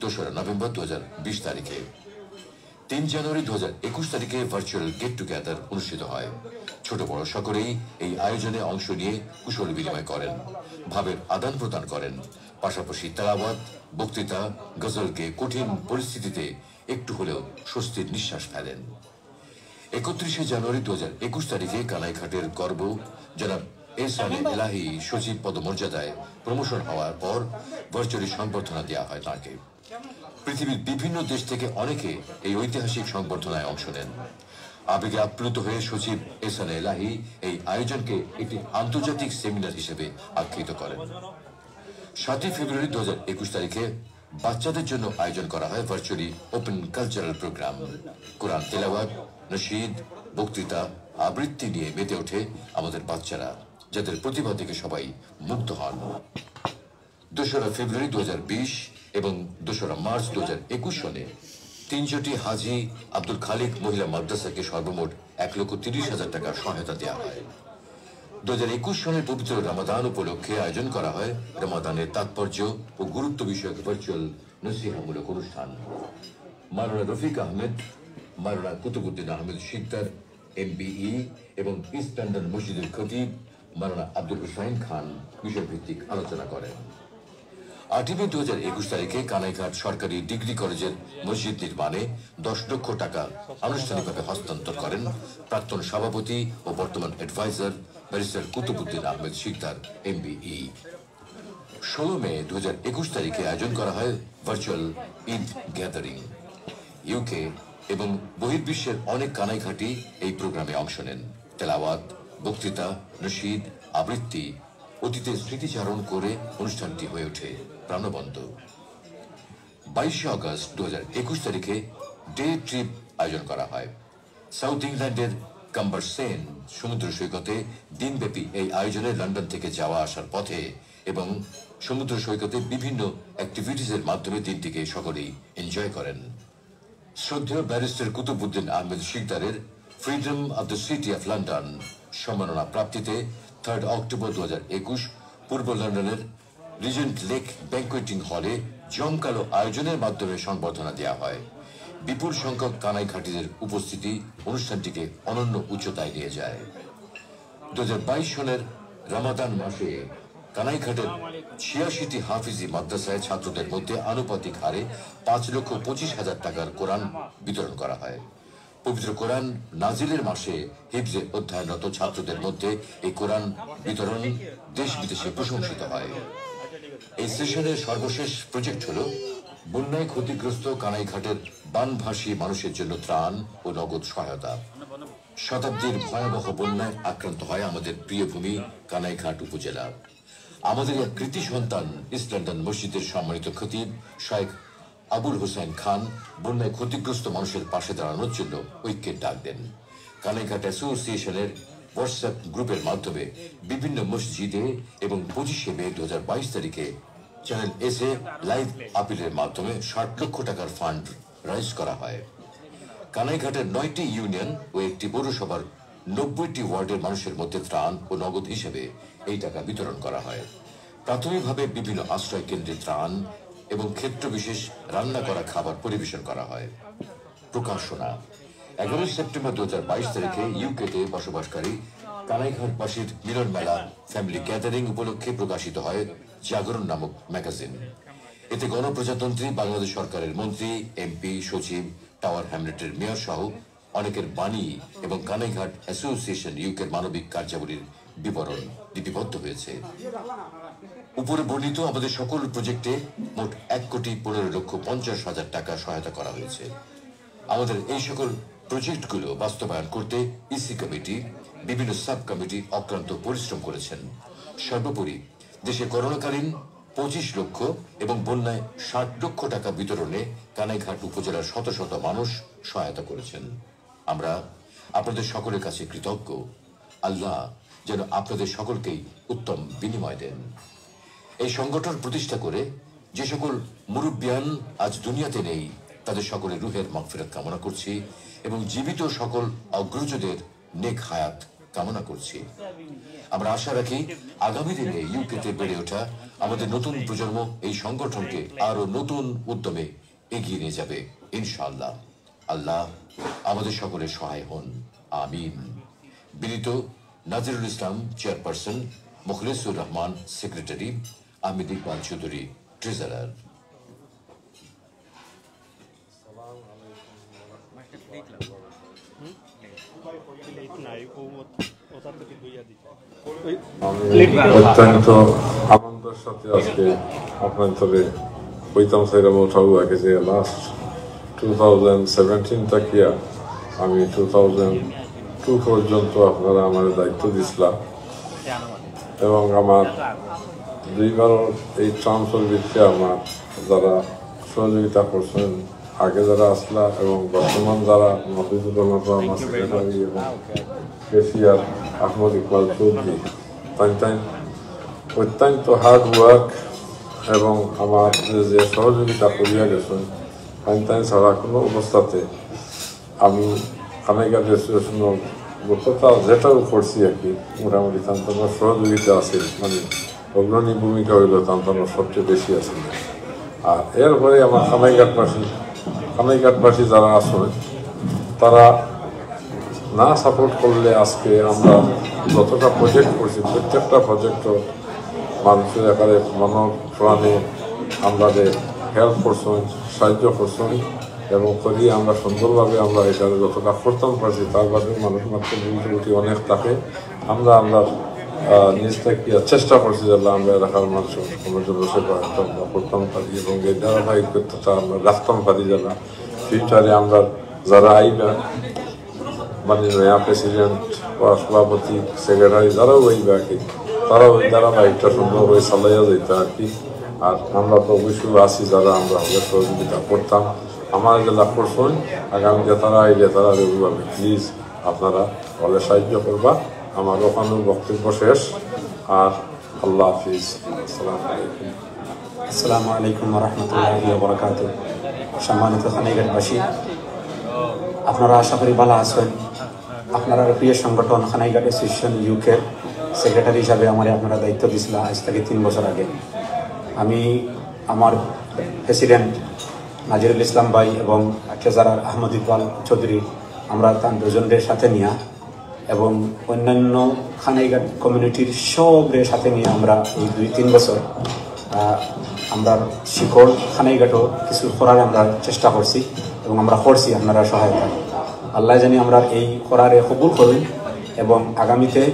দোসরা নভেম্বর দু হাজার বিশ তারিখে। তিন জানুয়ারি দু হাজার একুশ তারিখে ভার্চুয়াল গেট টুগেদার অনুষ্ঠিত হয়। ছোট বড় সকলেই এই আয়োজনে অংশ নিয়ে কুশল বিনিময় করেন, ভাবের আদান প্রদান করেন, পাশাপাশি তেলাওয়াত, বক্তৃতা, গজল গেয়ে কঠিন পরিস্থিতিতে একটু হলেও স্বস্তির নিঃশ্বাস ফেলেন। একত্রিশে জানুয়ারি দু হাজার একুশ তারিখে কানাইঘাটের গর্ব জনাব এহসানে এলাহি সচিব পদমর্যাদায় প্রমোশন হওয়ার পর ভার্চুয়ালি সংবর্ধনা দেওয়া হয় তাঁকে। পৃথিবীর বিভিন্ন দেশ থেকে অনেকে এই ঐতিহাসিক সংবর্ধনায় অংশ নেন। আবেগে আপ্লুত হয়ে সচিব এহসানে এলাহি এই আয়োজনকে একটি আন্তর্জাতিক সেমিনার হিসেবে আখ্যায়িত করেন। সাতই ফেব্রুয়ারি দু হাজার একুশ তারিখে বাচ্চাদের জন্য আয়োজন করা হয় ভার্চুয়ালি ওপেন কালচারাল প্রোগ্রাম। কোরআন তেলাওয়াত, নশিদ, বক্তৃতা, আবৃত্তি নিয়ে মেতে ওঠে আমাদের বাচ্চারা, যাদের প্রতিভা দেখে সবাই মুগ্ধ হন। দোসরা ফেব্রুয়ারি দু হাজার বিশ এবং দোসরা মার্চ দু হাজার একুশ সনে তিনজোটি হাজী আব্দুল খালিক মহিলা মাদ্রাসাকে সর্বমোট এক লক্ষ তিরিশ হাজার টাকা সহায়তা দেওয়া হয়। দু হাজার একুশ সনের পবিত্র রমাদান উপলক্ষে আয়োজন করা হয় রমাদানের তাৎপর্য ও গুরুত্ব বিষয়ক ভার্চুয়াল নসিহামূলক অনুষ্ঠান। মাওলানা রফিক আহমেদ, মাওলানা কুতুবুদ্দিন আহমেদ শিকদার, এমবিই, এবং ইস্ট লন্ডন মসজিদের খতিব মাওলানা আব্দুল হুসাইন খান বিষয়ভিত্তিক আলোচনা করেন। আটই মে দু হাজার একুশ তারিখে কানাইঘাট সরকারি ডিগ্রি কলেজের মসজিদ নির্মাণে দশ লক্ষ টাকা আনুষ্ঠানিকভাবে হস্তান্তর করেন প্রাক্তন সভাপতি ও বর্তমান অ্যাডভাইজার ব্যারিস্টার কুতুবুদ্দিন আহমেদ শিকদার, এমবিই। ষোলো মে দু হাজার একুশ তারিখে আয়োজন করা হয় ভার্চুয়াল ঈদ গ্যাদারিং। ইউকে এবং বহির্বিশ্বের অনেক কানাইঘাটি এই প্রোগ্রামে অংশ নেন। তেলাওয়াত, বক্তৃতা, নশিদ, আবৃত্তি, অতীতের স্মৃতিচারণ করে অনুষ্ঠানটি হয়ে ওঠে প্রাণবন্ত। বাইশে আগস্ট দু হাজার একুশ তারিখে ডে ট্রিপ আয়োজন করা হয়। সাউথ ইংল্যান্ডের কাম্বার সেন সমুদ্র সৈকতে দিনব্যাপী এই আয়োজনে লন্ডন থেকে যাওয়া আসার পথে এবং সমুদ্র সৈকতে বিভিন্ন অ্যাক্টিভিটিজের মাধ্যমে দিনটিকে সকলেই এনজয় করেন। শ্রদ্ধেয় ব্যারিস্টার কুতুবুদ্দিন আহমেদ শিকদারের freedom of the city of London সম্মাননা প্রাপ্তিতে থার্ড অক্টোবর দু হাজার একুশ পূর্ব লন্ডনের রিজেন্ট লেক ব্যাংকোয়েটিং হলে জমকালো আয়োজনের মাধ্যমে সংবর্ধনা দেওয়া হয়। বিপুল সংখ্যক কানাইঘাটিদের উপস্থিতি অনুষ্ঠানটিকে অনন্য উচ্চতায় নিয়ে যায়। দু হাজার বাইশ সনের রমাদান মাসে কানাইঘাটের ছিয়াশিটি হাফিজি মাদ্রাসায় ছাত্রদের মধ্যে আনুপাতিক হারে পাঁচ লক্ষ পঁচিশ হাজার টাকার কোরআন বিতরণ করা হয়। পবিত্র কোরআন নাজিলের মাসে হিফজে অধ্যয়নরত ছাত্রদের মধ্যে এই কোরআন বিতরণ দেশ বিদেশে প্রশংসিত হয়। এই সেশনের সর্বশেষ প্রজেক্ট হলো বন্যায় ক্ষতিগ্রস্ত কানাইঘাটের বানভাসী মানুষের জন্য ত্রাণ ও নগদ সহায়তা। শতাব্দীর ভয়াবহ বন্যায় আক্রান্ত হয় আমাদের প্রিয় ভূমি কানাইঘাট উপজেলা। আমাদের এক কৃতি সন্তান ইস্ট লন্ডন মসজিদের সম্মানিত খতিব শায়েখ আবুল হোসেন খান বন্যায় ক্ষতিগ্রস্ত মানুষের পাশে দাঁড়ানোর জন্য ঐক্যের ডাক দেন। কানাইঘাট অ্যাসোসিয়েশনের হোয়াটসঅ্যাপ গ্রুপের মাধ্যমে বিভিন্ন মসজিদে এবং পঁচিশে মে দু হাজার বাইশ তারিখে চ্যানেল এসে লাইভ আপিলের মাধ্যমে ষাট লক্ষ টাকার ফান্ড রাইজ করা হয়। কানাইঘাটের নয়টি ইউনিয়ন ও একটি পৌরসভার নব্বইটি ওয়ার্ডের মানুষের মধ্যে ত্রাণ ও নগদ হিসেবে এই টাকা বিতরণ করা হয়। প্রাথমিকভাবে বিভিন্ন আশ্রয় কেন্দ্রে ত্রাণ এবং ক্ষেত্র বিশেষ রান্না করা খাবার পরিবেশন করা হয়। প্রকাশনা: এগারোই সেপ্টেম্বর দু হাজার বাইশ তারিখে ইউকেতে বসবাসকারী কানাইঘাটবাসীর মিলন মেলা ফ্যামিলি গ্যাদারিং উপলক্ষে প্রকাশিত হয় জাগরণ নামক ম্যাগাজিন। এতে গণপ্রজাতন্ত্রী বাংলাদেশ সরকারের মন্ত্রী, এমপি, সচিব, টাওয়ার হ্যামলেটের মেয়র সহ অনেকের বাণী এবং কানাইঘাট অ্যাসোসিয়েশন ইউকের মানবিক কার্যাবলীর বিবরণ লিপিবদ্ধ হয়েছে। উপরে বর্ণিত আমাদের সকল প্রজেক্টে মোট এক কোটি পনেরো লক্ষ পঞ্চাশ হাজার টাকা সহায়তা করা হয়েছে। আমাদের এই সকল প্রজেক্টগুলো বাস্তবায়ন করতে ইসি কমিটি, বিভিন্ন সাব কমিটি অক্লান্ত পরিশ্রম করেছেন। সর্বোপরি দেশে করোনাকালীন পঁচিশ লক্ষ এবং বন্যায় ষাট লক্ষ টাকা বিতরণে কানাইঘাট উপজেলার শত শত মানুষ সহায়তা করেছেন। আমরা আপনাদের সকলের কাছে কৃতজ্ঞ। আল্লাহ যেন আপনাদের সকলকেই উত্তম বিনিময় দেন। এই সংগঠন প্রতিষ্ঠা করে যে সকল মুরব্বিয়ান আজ দুনিয়াতে নেই, তাদের সকলের রুহের মাগফিরাত কামনা করছি এবং জীবিত সকল অগ্রজদের নেক হায়াত কামনা করছি। আমরা আশা রাখি আগামী দিনে ইউকেতে বেড়ে ওঠা আমাদের নতুন প্রজন্ম এই সংগঠনকে আরো নতুন উদ্যমে এগিয়ে নিয়ে যাবে ইনশাআল্লাহ। আল্লাহ আমাদের সকলের সহায় হন, আমিন। বিনীত নাজিরুল ইসলাম চেয়ারপারসন, মুখলেসুর রহমান সেক্রেটারি, আহমেদ ইকবাল চৌধুরী ট্রেজারার। আমি অত্যন্ত আনন্দের সাথে আজকে আপনার তবে কইতাম চাইলাম ওঠাও আগে যে লাস্ট টু থাউজেন্ড সেভেন্টিন থাকিয়া আমি টু থাউজেন্ড টু পর্যন্ত আপনারা আমার দায়িত্ব দিছিলা এবং আমার দুইবার এই ট্রান্সফার ভিত্তিতে আমার যারা সহযোগিতা করছেন, আগে যারা আসলা এবং বর্তমান যারা মফিজুর রহমান আমার সেক্রেটারি এবং কেসিআর আহমদ ইকবাল চৌধুরী, তাই তাই অত্যন্ত হার্ড ওয়ার্ক এবং আমার যে সহযোগিতা করিয়া গেছেন, তাই তাই ছাড়া কোনো অবস্থাতে আমি কানাইঘাট অ্যাসোসিয়েশনের যতটা যেটাও করছি আর কি, মোটামুটি তান তান সহযোগিতা আছে, মানে অগ্রণী ভূমিকা হইল তান তান সবচেয়ে বেশি আছে। আর এরপরে আমার কানাইঘাটবাসী, কানাইঘাটবাসী যারা আছেন, তারা না সাপোর্ট করলে আজকে আমরা যতটা প্রজেক্ট করছি, প্রত্যেকটা প্রজেক্ট মানুষের এখানে মন প্রাণে আমরা হেল্প করছেন, সাহায্য করছেন এবং করি আমরা সুন্দরভাবে আমরা এখানে যতটা করতাম পারছি, তার বাদে মানুষ মাত্র ভুল ত্রুটি অনেক থাকে। আমরা আমরা আহ, নিজ থেকে চেষ্টা করছি যাতে আমরা এলাকার মানুষ কোনো জন্য সেবা আমরা করতাম পারি এবং এই ধারাবাহিকতা আমরা রাখতাম পারি যারা ফিউচারে আমরা যারা আইবা মানে নয়া প্রেসিডেন্ট বা সভাপতি, সেক্রেটারি যারাও আইবা আর কি, তারা ওই ধারাবাহিকটা সুন্দর করে চালাইয়া যাইতা আর কি। আর আমরা তো অবশ্যই আছি যারা আমরা আমাদের সহযোগিতা করতাম। আমার জেলা করছেন, আগামীতে তারা আইলে তারা ওইভাবে প্লিজ আপনারা বলে সাহায্য করবা। আমার ওখানে বক্তব্য শেষ। আর আল্লাহ হাফিজ। আসসালামু আলাইকুম। আসসালামু আলাইকুম ওয়া রাহমাতুল্লাহি ওয়া বারাকাতুহু। সম্মানিত কানাইঘাটবাসী, আপনারা আশা করি ভালো আছেন। আপনারা প্রিয় সংগঠন কানাইঘাট অ্যাসোসিয়েশন ইউকের সেক্রেটারি হিসাবে আমারে আপনারা দায়িত্ব দিছিলা আজ থেকে তিন বছর আগে। আমি আমার প্রেসিডেন্ট নাজিরুল ইসলাম ভাই এবং ট্রেজারার আহমদ ইকবাল চৌধুরী, আমরা তান দুজনরে সাথে নিয়া এবং অন্যান্য খানাইঘাট কমিউনিটির সবরে সাথে নিয়া আমরা এই দুই তিন বছর, আহ, আমরা শিকড় খানাইঘাটও কিছু করার আমরা চেষ্টা করছি এবং আমরা করছি আপনারা সহায়তা। আল্লাহ জানি আমরা এই করারে কবুল করুন এবং আগামীতে,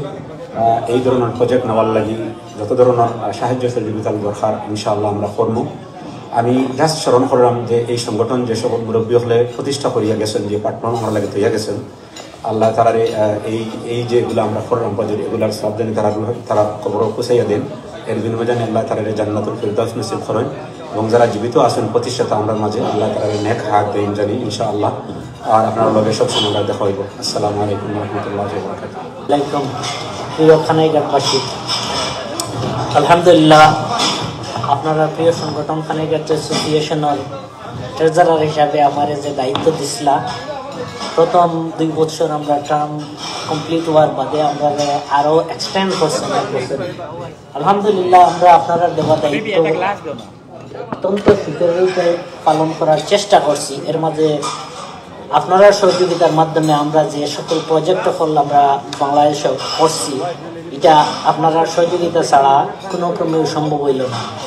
আহ, এই ধরনের প্রজেক্ট নেওয়ার লাগি যত ধরনের, আহ, সাহায্য সহযোগিতা দরকার ইনশাআল্লাহ আমরা করবো। আমি জাস্ট স্মরণ করলাম যে এই সংগঠন যে সকল মুরব্বী হলে প্রতিষ্ঠা করিয়া গেছেন, যে প্ল্যাটফর্ম আমরা লাগে তৈয়া গেছেন, আল্লাহ তারারে, আহ, এই, এই যে এগুলা আমরা করলাম, বা যে এগুলার সব জানি তারা রুহ-, তারা কবরও পৌঁছাইয়া দেন। এর বিনিময়ে জানি আল্লাহ তারারে জান্নাতুল ফিরদাউস নসিব করেন। এবং যারা জীবিত আছেন প্রতিষ্ঠাতা আমরার মাঝে, আল্লাহ তারারে নেক হায়াত দেন জানি ইনশাআল্লাহ। আর আপনার লগে সব সময় দেখা হইব। আসসালামু আলাইকুম ওয়া রাহমাতুল্লাহি ওয়া বারাকাতুহু। আলাইকুম, প্রিয় খানাইঘাটবাসী, আলহামদুলিল্লাহ, আপনারা প্রিয় সংগঠন খানাইঘাট অ্যাসোসিয়েশনের ট্রেজারার হিসাবে আমারে যে দায়িত্ব দিছিলা, প্রথম দুই বছর আমরা টার্ম কমপ্লিট হওয়ার বাদে আমরা আরো এক্সটেন্ড করছেন এক বছর। আলহামদুলিল্লাহ, আমরা আপনারা দেওয়া দায়িত্ব অত্যন্ত সুচারুরূপে পালন করার চেষ্টা করছি। এর মাঝে আপনারার সহযোগিতার মাধ্যমে আমরা যে সকল প্রজেক্ট করলাম, আমরা বাংলাদেশে করছি, এটা আপনারার সহযোগিতা ছাড়া কোনো ক্রমেও সম্ভব হইল না।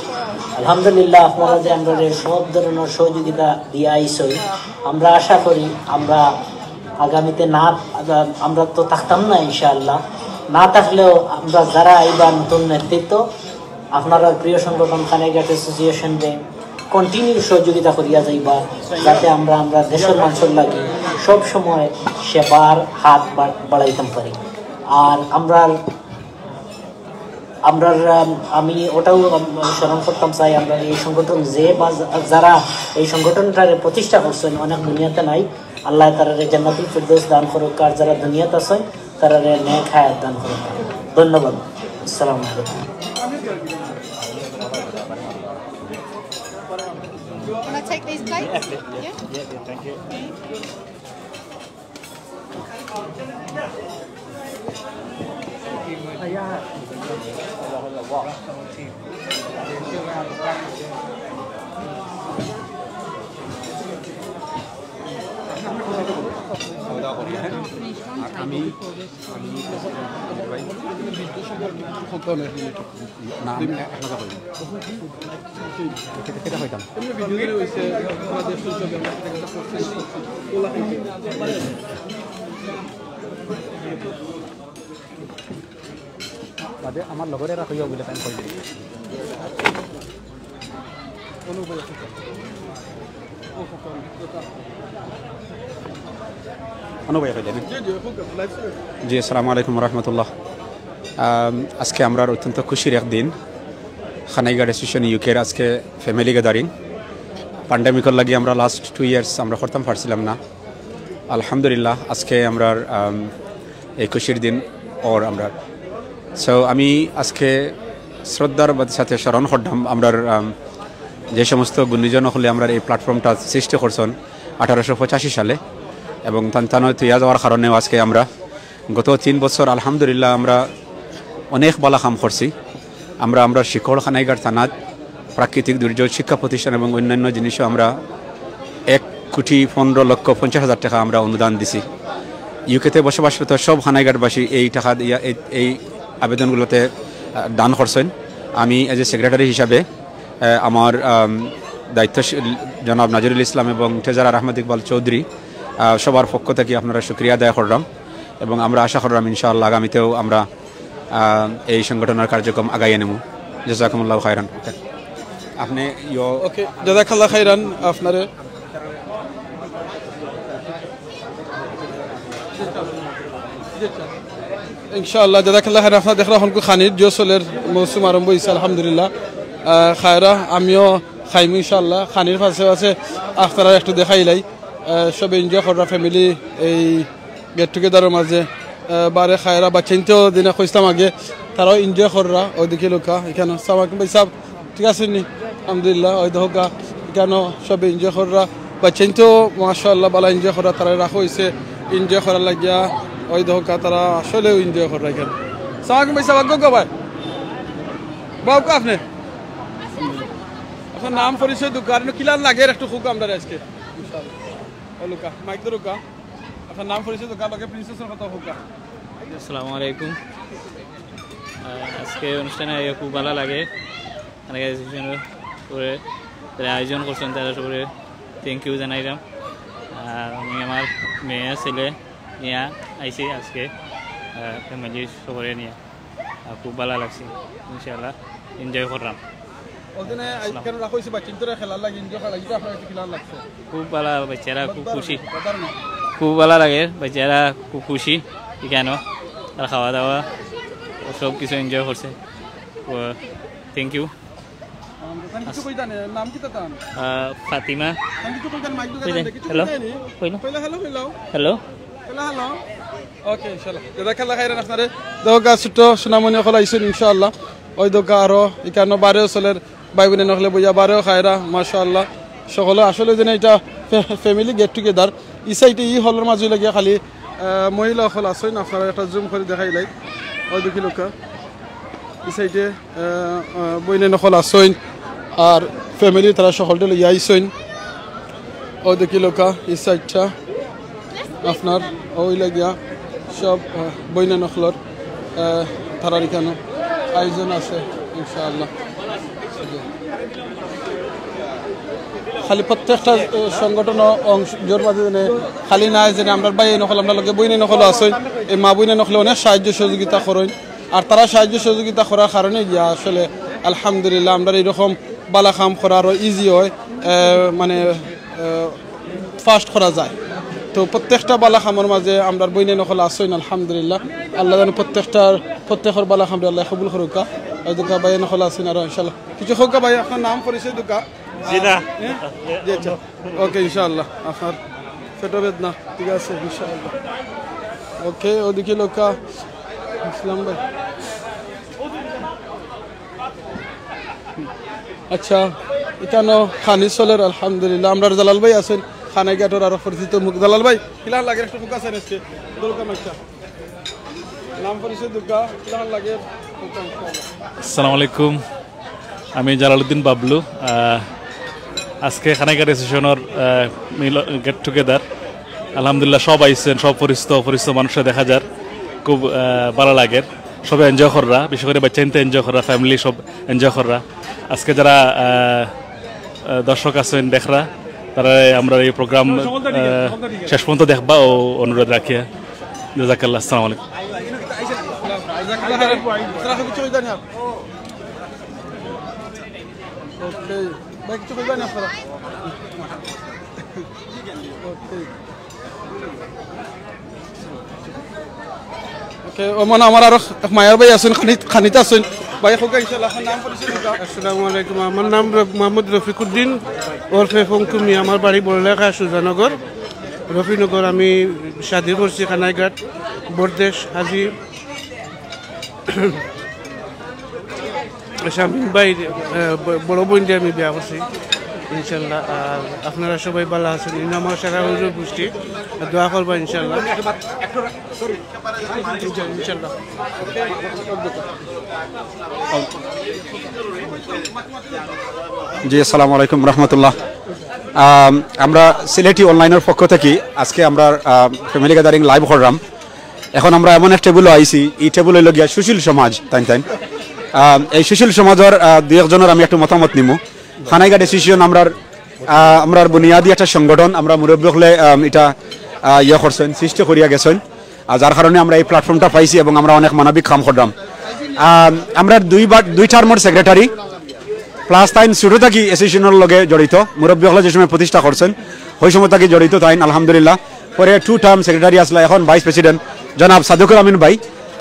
আলহামদুলিল্লাহ, আপনারা যে আমরা সব ধরনের সহযোগিতা দিয়ে আইসই, আমরা আশা করি আমরা আগামীতে না, আমরা তো থাকতাম না ইনশাআল্লাহ, না থাকলেও আমরা যারা আইবা নতুন নেতৃত্ব, আপনারা প্রিয় সংগঠন খানাইঘাট অ্যাসোসিয়েশনরে কন্টিনিউ সহযোগিতা করিয়া যাইবা, যাতে আমরা আমরা দেশের মানুষের লাগি সব সময় সেবার হাত বা-, বাড়াইতাম পারি। আর আমরা আমরা আম, আমি ওটাও আম, স্মরণ করতাম চাই, আমরা এই সংগঠন যে বা যা- যারা এই সংগঠনটারে প্রতিষ্ঠা করছেন, অনেক দুনিয়াতে নাই, আল্লাহ তারারে জান্নাতুল ফিরদৌস দান করুক, আর যারা দুনিয়াতে আছেন তারারে নেক হায়াত দান করুক। ধন্যবাদ। আসসালামু আলাইকুম। Wanna take these plates? Yeah. আমি আমি ভাই না, আমি এক কথা কই। এটা, এটা কইতাম। এমনি ভিডিও হইছে, বাংলাদেশ হিসাবে আমরা একটা করছি। বাদে আমার লগরে রাখিও বলে তাই কই দিই। অনু ভাই কইলে না? জি, আসসালামু আলাইকুম ওয়া রাহমাতুল্লাহ। আম, আজকে আমরার অত্যন্ত খুশির এক দিন। খানাইঘাট অ্যাসোসিয়েশন ইউকের আজকে ফ্যামিলি গ্যাদারিং। প্যান্ডেমিকর লাগি আমরা লাস্ট টু ইয়ার্স আমরা করতাম পারছিলাম না। আলহামদুলিল্লাহ, আজকে আমরার, আম, এই খুশির দিন ওর আমরা। সো আমি আজকে শ্রদ্ধার সাথে স্মরণ করতাম আমরার, আম, যে সমস্ত গুণীজন হলে আমরার এই প্ল্যাটফর্মটা সৃষ্টি করছেন আঠারোশো পঁচাশি সালে, এবং তান তানো তৈয়া যাওয়ার কারণেও আজকে আমরা গত তিন বছর আলহামদুলিল্লাহ আমরা অনেক ভালা কাম করছি। আমরা, আমরা শিকড় খানাইঘাট থানাত প্রাকৃতিক দুর্যোগ শিক্ষা প্রতিষ্ঠান এবং অন্যান্য জিনিসও আমরা এক কোটি পনেরো লক্ষ পঞ্চাশ হাজার টাকা আমরা অনুদান দিছি। ইউকেতে বসবাসরত সব খানাইঘাটবাসী এই টাকা দিয়া এই, এই আবেদনগুলোতে, আহ, দান করছেন। আমি এজ এ সেক্রেটারি হিসাবে, আহ, আমার, আম, দায়িত্বশীল জনাব নাজিরুল ইসলাম এবং ট্রেজারার আহমদ ইকবাল চৌধুরী, আহ, সবার পক্ষ থেকে আপনারা শুকরিয়া আদায় করলাম এবং আমরা আশা করলাম ইনশাআল্লাহ আগামীতেও আমরা, আহ, এই সংগঠনের কার্যক্রম আগাইয়া নেমু। জাযাকুমুল্লাহু খাইরান। আপনি ইয়ো ওকে, জাযাকাল্লাহ খাইরান আপনারে। ইনশাআল্লাহ, জাযাকাল্লাহ খাইরান। আপনারা দেখরা হনকু খানির জোসলের মৌসুম আরম্ভ হইছে, আলহামদুলিল্লাহ। আহ, খায়রা আমিও খাইমু ইনশাআল্লাহ। খানির পাশে পাশে আপনারা একটু দেখাইলাই। আহ, সবে এনজয় কররা ফ্যামিলি এই গেট টুগেদারর মাঝে, আহ, বারে খায়রা বাচ্চাইন্তেও দিনা কইসলাম আগে, তারাও এনজয় কররা। ওইদিকে লোকা এখানে সামাক ভাই সাহেব, ঠিক আছে নি? আলহামদুলিল্লাহ, ওই দেখো গা, এখানে সবে এনজয় কররা। বাচ্চাইন্তেও মাশাআল্লাহ বালা এনজয় কররা, তারা রাখা হইছে এনজয় করার লাগিয়া। ওই দেখো গা, তারা আসলেও এনজয় কররা এখানে। সামাক ভাই সাহেব, আগে গো ভাই, বাবু আপনি আপনার নাম পরিচয় দোকান কিলান লাগে একটু খুব আমরা আজকে। ও লুকা, মাইক ধরুকা। আপনার নাম পরিচয় দোকান লগে প্রিন্সেসর কথা হোকা। আসসালামু আলাইকুম। আহ, আজকে অনুষ্ঠানে আইয়া খুব ভালা লাগে। অনেক আয়োজনের উপরে যারা আয়োজন করছেন তারা সবরে থ্যাংক ইউ জানাইলাম। আর আমি আমার মেয়ে ছেলে নিয়া আইছি আজকে, আহ, ফ্যামিলি সবরে নিয়া। আর খুব ভালা লাগছে, ইনশাআল্লাহ এনজয় করলাম। ওদিনে আজকে রাখা হয়েছে বাচ্চাদের খেলার লাগে, এনজয় করা লাগে, এটা আপনার কাছে কিলান লাগছে? খুব ভালা, বাচ্চারা খুব খুশি। বাজার না? খুব ভালা লাগে, বাচ্চারা খুব খুশি এখানে। আর খাওয়া দাওয়া সব কিছু এনজয় করছে। ও, থ্যাংক ইউ। আম, তান কিছু কই জানে? নাম কি তার? আহ, ফাতিমা। তান কিছু কই জানে? মাইক দোকান কই দে? দেখি, কিছু হ্যালো? কই জানে? কই না? কইলা হ্যালো, কইলাও। হ্যালো? কইলা হ্যালো। ওকে, ইনশাআল্লাহ। জাযাকাল্লাহ খাইরান আপনারে। দোকা ছোট সোনামণি অকল আইছইন ইনশাআল্লাহ। ওই দোকা আরো এখানো বারেও চলের, ভাই বোনে নখলে বইয়া বারেও খাইরা, মাশাআল্লাহ। সকলে আসলে যেন এটা ফ্যা-, ফ্যামিলি গেট টুগেদার। ই সাইডে ই হলর মাঝে লাগিয়া খালি, আহ, মহিলা অকল আছইন, আপনারা একটা জুম করি দেখাইলাই। ওই দেখি লোকা। ই সাইডে, আহ, আহ, বইনে নখল আছইন। আর ফ্যামিলি তারা সকলটা লইয়া আইছইন। ওই দেখি লোকা, ই সাইডটা আপনার ওই লাগিয়া সব, আহ, বইনে নখলর, আহ, তারার এখানো আয়োজন আছে ইনশাআল্লাহ। খালি প্রত্যেকটা, আহ, সংগঠন অংশ জোর বাদে যেন খালি নাই যেন আমরা ভাই নখল, আমরা লগে বইনে নখল আছইন, এই মা বইনে নখলে অনেক সাহায্য সহযোগিতা করইন। আর তারা সাহায্য সহযোগিতা করার কারণে গিয়া আসলে আলহামদুলিল্লাহ আমরা এইরকম বালা কাম করা আরো ইজি হয়, আহ, মানে, আহ, ফাস্ট করা যায়। তো প্রত্যেকটা বালা কামর মাঝে আমরা বইনে নখল আছইন আলহামদুলিল্লাহ। আল্লাহ যেন প্রত্যেকটার, প্রত্যেকর বালা কামরে আল্লাহ কবুল করুকা। ওই দোকা ভাই নখল আছইন আরো ইনশাআল্লাহ। কিছু হোক ভাই, আপনার নাম পরিচয় দোকা। জি না। হ্যাঁ? জি, আচ্ছা। ওকে, ইনশাআল্লাহ। আপনার পেটও বেদনা, ঠিক আছে, ইনশাআল্লাহ। ওকে, ওদিকে লোকা। ইসলাম ভাই। আচ্ছা, এখানো খানি চলের, আলহামদুলিল্লাহ। আমরা জালাল ভাই আছইন, খানাইঘাটর আরো পরিচিত মুখ। জালাল ভাই, কিলান লাগে একটু ফোকাস আনছে। দোকা মাইকটা। নাম পরিচয় দোকা, কিলান লাগে? আসসালামু আলাইকুম, আমি জালালউদ্দিন বাবলু। আহ, আজকে খানাইঘাট অ্যাসোসিয়েশনর, আহ, মিল-, গেট টুগেদার। আলহামদুলিল্লাহ, সব আইছেন, সব পরিচিত অপরিচিত মানুষে দেখা যার, খুব, আহ, ভালা লাগের। সবে এনজয় কররা, বিশেষ করি বাচ্চাইন্তে এনজয় কররা, ফ্যামিলি সব এনজয় কররা। আজকে যারা, আহ, আহ, দর্শক আছেন দেখরা, তারা আমরা এই প্রোগ্রাম, আহ, শেষ পর্যন্ত দেখবা ও অনুরোধ রাখিয়া। জাযাকাল্লাহ, আসসালামু আলাইকুম। ওকে। ভাই, কিছু কইবা না আপনারা? ওকে। ওকে, ও মানে আমার আরো এক মায়ার ভাই আছইন, খানিত, খানিত আছইন। ভাই, হোক ইনশাআল্লাহ, আপনার নাম পরিচয় দিবা। আসসালামু আলাইকুম, আমার নাম র-, মোহাম্মদ রফিকুদ্দিন ওরফে ফঙ্কুমি, আমার বাড়ি বড়লেখা সুজানগর, রফিনগর। আমি শাদি করছি খানাইঘাট, বরদেশ, হাজি। শামীম ভাইর, আহ, ব-, বড় বোন যে আমি বিয়া করছি, ইনশাল্লাহ। আর আপনারা সবাই ভালা আছেন, ইনো আমার সারা হুজুর গোষ্ঠী, আর দোয়া করবা ইনশাল্লাহ। ইনশাল্লাহ। জি, আসসালামু আলাইকুম রহমতুল্লাহ। আম, আমরা সিলেটি অনলাইনর পক্ষ থাকি আজকে আমরা, আহ, ফ্যামিলি গ্যাদারিং লাইভ করলাম। এখন আমরা এমন এক টেবুলো আইছি, ই টেবুল অইলো গিয়া সুশীল সমাজ, তাইন তাইন। আহ, এই সুশীল সমাজর, আহ, দুই একজনর আমি একটু মতামত নিমু। খানাইঘাট অ্যাসোসিয়েশন আমরার, আহ, আমরার বুনিয়াদি একটা সংগঠন, আমরা মুরব্বী অকলে, আহ, ইটা, আহ, ইয়ে করছইন, সৃষ্টি করিয়া গেছইন। আর যার কারণে আমরা এই প্ল্যাটফর্মটা পাইছি এবং আমরা অনেক মানবিক কাম করলাম। আহ, আমরা দুইবার, দুই টার্মর সেক্রেটারি, প্লাস তাইন ছোট থাকি অ্যাসোসিয়েশনর লগে জড়িত, মুরব্বী অকলে যে সময় প্রতিষ্ঠা করছইন, ওই সময় থাকি জড়িত তাইন, আলহামদুলিল্লাহ। পরে টু টার্ম সেক্রেটারি আসলা, এখন ভাইস প্রেসিডেন্ট জনাব সাদেকুল আমিন ভাই।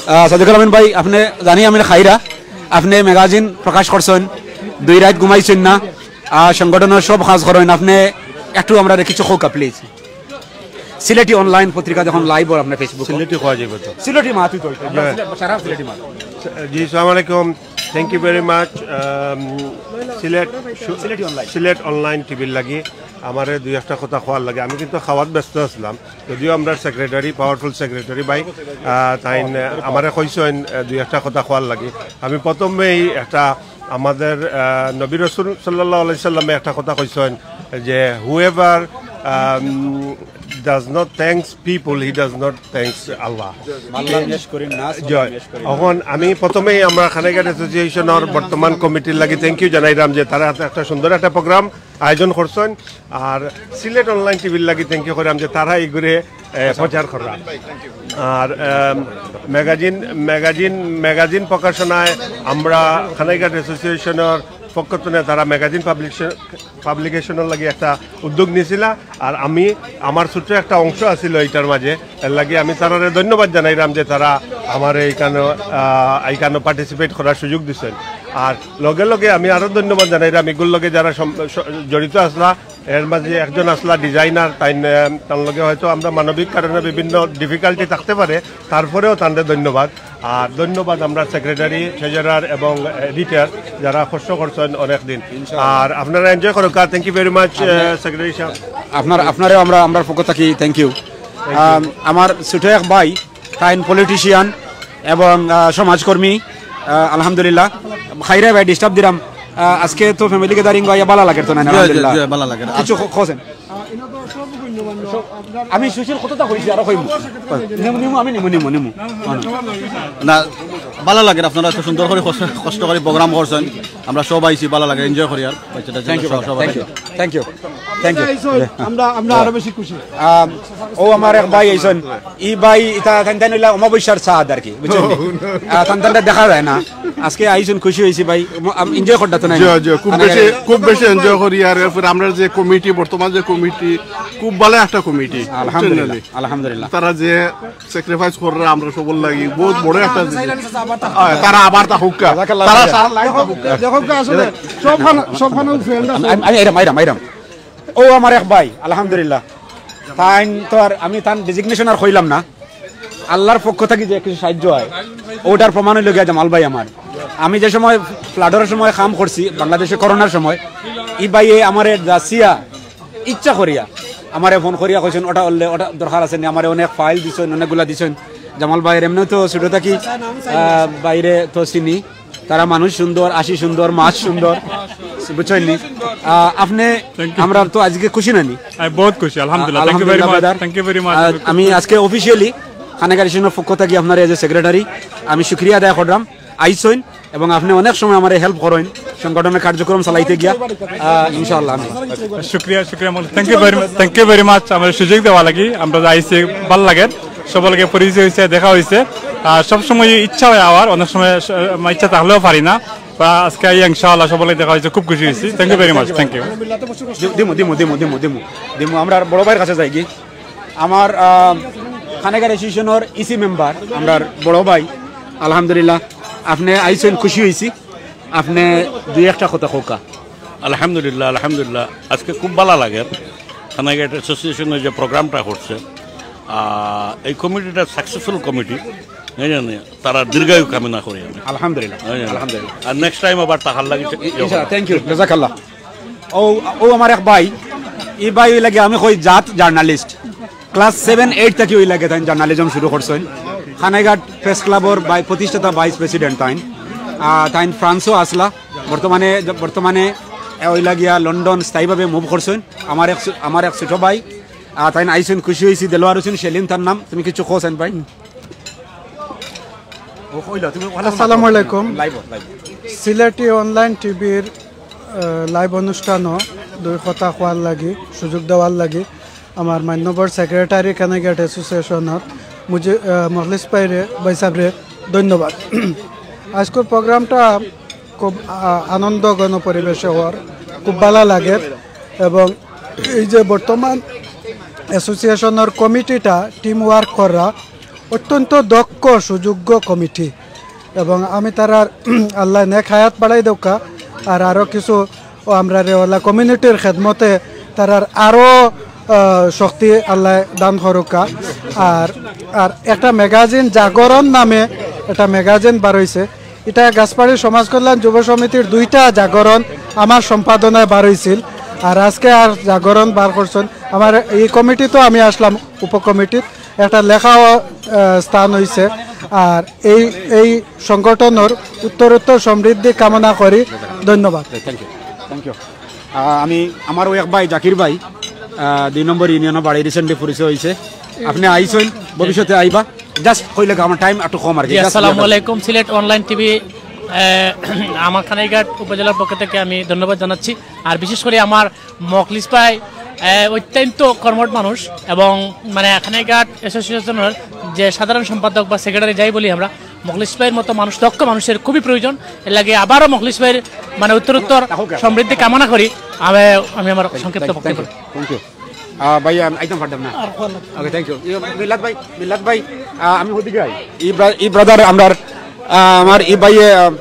আহ, সাদেকুল আমিন ভাই, আপনে জানি আমি খাইরা, আপনে ম্যাগাজিন প্রকাশ করছইন, দুই রাইত ঘুমাইছইন না, আহ, সংগঠনর সব কাজ করইন, আপনে একটু আমরারে কিছু কউক্কা, প্লিজ। সিলেটি অনলাইন পত্রিকা যখন লাইভ অর আপনার Facebook। সিলেটি কওয়া যাইবো তো। সিলেটি মাতই তো, আমরা সিলেট, সারা সিলেটি মাত। জি, আসসালামু আলাইকুম। Thank you very much। আম, সিলেট, সিলেটি অনলাইন। সিলেট অনলাইন টিভির লাগি আমারে দুই একটা কথা কওয়ার লাগি। আমি কিন্তু খাওয়াত ব্যস্ত আছলাম, যদিও আমরার সেক্রেটারি, পাওয়ারফুল সেক্রেটারি ভাই, আহ, তাইন, আহ, আমারে কইছইন, আহ, দুই একটা কথা কওয়ার লাগি। আমি প্রথমেই একটা আমাদের আহ, নবী রসুল সাল্লাল্লাহু আলাইহি সাল্লামে একটা কথা কইছেন যে, whoever does not thanks people, he does not thanks Allah. মাল্লাম ইয়াশকুরিন নাস, জয়। এখন আমি প্রথমেই আমরা কানাইঘাট অ্যাসোসিয়েশনের বর্তমান কমিটির লাগি থ্যাংক ইউ জানাইলাম যে তারা একটা সুন্দর একটা প্রোগ্রাম আয়োজন করছেন। আর সিলেট অনলাইন টিভির লাগি থ্যাংক ইউ করাম যে তারা এইগুলো এ, প্রচার করা। আর এম, ম্যাগাজিন ম্যাগাজিন ম্যাগাজিন প্রকাশনায় আমরা কানাইঘাট অ্যাসোসিয়েশনের পক্ষ থেকে তারা ম্যাগাজিন পাবলিকেশন পাবলিকেশনের লাগি একটা উদ্যোগ নিয়েছিলা। আর আমি আমার ছোট্ট একটা অংশ আছিল এটার মাঝে, এর লাগি আমি তারারে ধন্যবাদ জানাইলাম যে তারা আমার এইখানে আহ, এইখানে পার্টিসিপেট করার সুযোগ দিচ্ছেন। আর লগে লগে আমি আরো ধন্যবাদ জানাইলাম এগুলোর লগে যারা সম- স- জড়িত আসলা। এর মাঝে একজন আসলা ডিজাইনার, তাই আহ, তার লগে হয়তো আমরা মানবিক কারণে বিভিন্ন ডিফিকাল্টি থাকতে পারে, তারপরেও তাদের ধন্যবাদ। আর ধন্যবাদ আমরা সেক্রেটারি, ট্রেজারার এবং এডিটর যারা কষ্ট করছেন অনেক দিন। আর আপনারা এনজয় করুক। Thank you very much secretary সাহেব। আপনার আপনারেও আমরা আমরার পক্ষ থাকি থ্যাংক ইউ। আমার ছোট এক ভাই, তাইন পলিটিশিয়ান এবং আহ, সমাজকর্মী। আহ, আলহামদুলিল্লাহ। খাইরে ভাই, ডিস্টার্ব দিলাম। আহ, আজকে তো ফ্যামিলি গ্যাদারিং অইয়া ভালা লাগে তো না? জি, জি, আলহামদুলিল্লাহ। জি, ভালা লাগে। কিছু খ- খোঁজেন। আমি সুশীল কতটা কইছি, আরো কইমু। নিমু, নিমু, আমি নিমু, নিমু, নিমু। না, ভালা লাগে, আপনারা এত সুন্দর করে কষ্ট কষ্ট করে প্রোগ্রাম করছেন। আমরা সব আইছি, ভালা লাগে, এনজয় করি। আর বাচ্চাটা থ্যাংক ইউ, সব, সব থ্যাংক ইউ, আইছি। Thank you, thank you. আমরা আমরা আরো বেশি খুশি। আম, ও আমার এক ভাই আইছন, ই ভাই ইতা তান তান হইলা অমাবস্যার চাঁদ আর কি, বুঝছেন নি? আহ, তান তানটা দেখা যায় না। আজকে আইছন, খুশি হইছি ভাই, এনজয় করতা তো নাই? জি, জি, খুব মানে বেশি, খুব বেশি এনজয় করি। আর এরপরে আমরা যে কমিটি, বর্তমান যে কমিটি, খুব ভালো একটা কমিটি, আলহামদুলিল্লাহ, বুঝছেন নি? আলহামদুলিল্লাহ। তারা যে স্যাক্রিফাইস কররা আমরা সবর লাগি, বহুত বড় একটা জিনিস। হ্যাঁ, তারা আবার তা হুক্কা। জাযাকাল্লাহ তারা খাইরা। সারা লাইফ তা হুক্কা। দেখো কি আসলে সবখানে, সবখানে ফ্রেন্ড আছে। আমি, আমি আইরাম, আইরাম, আইরাম। ও আমার এক ভাই, আলহামদুলিল্লাহ। তাইন তো আর আমি তান ডেজিগনেশন আর কইলাম না। আল্লাহর পক্ষ থাকি যে কিছু সাহায্য হয়, ওটার প্রমাণ হইল গিয়া জামাল ভাই আমার। আমি যে সময় ফ্লাডর সময় কাম করছি, বাংলাদেশে করোনার সময়, ই ভাইয়ে আমারে দাসিয়া ইচ্ছা করিয়া আমারে ফোন করিয়া কইছেন, "ওটা অইলে, ওটা দরকার আছে নি?" আমারে অনেক ফাইল দিছেন, অনেকগুলা দিছেন। জামাল ভাইর এমনিও তো ছোট থাকি, আহ, বাইরে তো চিনি, তারা মানুষ সুন্দর, আসি সুন্দর, মাছ সুন্দর, বুঝছেন নি? আহ, আপনি, আমরা তো আজকে খুশি না নি? আমি বহুত খুশি, আলহামদুলিল্লাহ। Thank you very much. আলহামদুলিল্লাহ, brother। Thank you very much। আহ, আমি আজকে অফিসিয়ালি কানাইঘাট অ্যাসোসিয়েশনের পক্ষ থাকি আপনার এজ এ সেক্রেটারি আমি শুক্রিয়া আদায় করলাম। আইসইন এবং আপনি অনেক সময় আমারে হেল্প করইন সংগঠনের কার্যক্রম চালাইতে গিয়া। আহ, ইনশাআল্লাহ আমি শুক্রিয়া, শুক্রিয়া। Thank you very much, thank you very much. আমরা সুযোগ দেওয়া লাগি, আমরা যে আইছি, ভালা লাগে, সবার লগে পরিচয় হইছে, দেখা হইছে। আর সব সময় ইচ্ছা হয় আওয়ার, অনেক সময় স- আমার ইচ্ছা থাকলেও পারি না। বা আজকে আই ইনশাআল্লাহ সবার লগে দেখা হইছে, খুব খুশি হইছি। Thank you very much, thank you. দি- দিমু, দিমু, দিমু, দিমু, দিমু, দিমু। আমরা বড় ভাইর কাছে যাই কি? আমার, আহ, কানাইঘাট অ্যাসোসিয়েশনের ইসি মেম্বার, আমরার বড় ভাই, আলহামদুলিল্লাহ, আপনি আইছেন, খুশি হইছি। আপনি দুই একটা কথা কউক্কা। আলহামদুলিল্লাহ, আলহামদুলিল্লাহ, আজকে খুব ভালা লাগে। কানাইঘাট অ্যাসোসিয়েশনে যে প্রোগ্রামটা করছে, আহ, এই কমিটিটা সাকসেসফুল কমিটি, এই জন্য তারা দীর্ঘায়ু কামনা করি আমি। আলহামদুলিল্লাহ, এই জন্য। আলহামদুলিল্লাহ। আর নেক্সট টাইম আবার তাহার লাগি ইনশাআল্লাহ, থ্যাংক ইউ, জাযাকাল্লাহ। ও, ও আমার এক ভাই, ই ভাই অইলা গিয়া আমি কই জাত জার্নালিস্ট। ক্লাস সেভেন এইট থাকি অইলা গিয়া তাইন জার্নালিজম শুরু করছইন। কানাইঘাট প্রেস ক্লাবর ভাই-, প্রতিষ্ঠাতা ভাইস প্রেসিডেন্ট তাইন। আহ, তাইন ফ্রান্সও আসলা। বর্তমানে, বর্তমানে এ অইলা গিয়া লন্ডন স্থায়ীভাবে মুভ করছইন। আমার এক ছো-, আমার এক ছোট ভাই, আহ, তাইন আইছইন, খুশি হইছি। দেলোয়ার হোসেন সেলিম তার নাম। তুমি কিছু কও সেন ভাই? আসসালামু আলাইকুম। Live, live. সিলেটি অনলাইন টিভির, আহ, লাইভ অনুষ্ঠানও দুই কথা কওয়ার লাগি, সুযোগ দেওয়ার লাগি আমার মান্যবর সেক্রেটারি কানাইঘাট অ্যাসোসিয়েশনর মুজি-, আহ, মখলিস ভাইরে, ভাই সাহেবরে ধন্যবাদ। আজকের প্রোগ্রামটা খুব, আহ, আনন্দ ঘন পরিবেশে হওয়ার খুব ভালা লাগে। এবং এই যে বর্তমান অ্যাসোসিয়েশনর কমিটিটা টিম ওয়ার্ক করা অত্যন্ত দক্ষ সুযোগ্য কমিটি। এবং আমি তারার আল্লাহ নেক হায়াত বাড়াই দেউক্কা। আর আরও কিছু ও আমরারে ওলা কমিউনিটির খেদমতে তারার আরও, আহ, শক্তি আল্লাহ দান করুক্কা। আর, আর একটা ম্যাগাজিন জাগরণ নামে একটা ম্যাগাজিন বার হইছে। এটা গাছপাড়ি সমাজ কল্যাণ যুব সমিতির দুইটা জাগরণ আমার সম্পাদনায় বার হইছিল। আর আজকে আর জাগরণ বার করছেন আমার এই কমিটি, তো আমি আসলাম উপকমিটির। একটা লেখাও, আহ, স্থান হইছে। আর এই এই সংগঠনর উত্তরোত্তর সমৃদ্ধি কামনা করি। ধন্যবাদ। Thank you. Thank you. আমি, আমারও এক ভাই জাকির ভাই, আহ, দুই নম্বর ইউনিয়নর বাড়ি, রিসেন্টলি পরিচয় হয়েছে। আপনি আইছেন, ভবিষ্যতে আইবা, জাস্ট কইলে আমার টাইম একটু কম আর কি। জি, আসসালামু আলাইকুম। সিলেট অনলাইন টিভি, আহ, আমার কানাইঘাট উপজেলার পক্ষ থেকে আমি ধন্যবাদ জানাচ্ছি। আর বিশেষ করে আমার মখলিস ভাই, আহ, অত্যন্ত কর্মঠ মানুষ এবং মানে কানাইঘাট অ্যাসোসিয়েশনের যে সাধারণ সম্পাদক বা সেক্রেটারি যাই বলি আমরা, মখলিস ভাইয়ের মতো মানুষ, দক্ষ মানুষের খুবই প্রয়োজন। এর লাগে আবারও মখলিস ভাইয়ের মানে উত্তরোত্তর সমৃদ্ধি কামনা করি। আমি আমি আমার সংক্ষিপ্ত বক্তব্য। Thank you. ভাই, আমি আইতাম পারতাম না। Okay, thank you. মিল্লাত ভাই, মিল্লাত ভাই, আহ, আমি ওদিকে আই। এই ব্রা- এই ব্রাদার আমরার, আহ, আমার এই ভাইয়ে, আহ,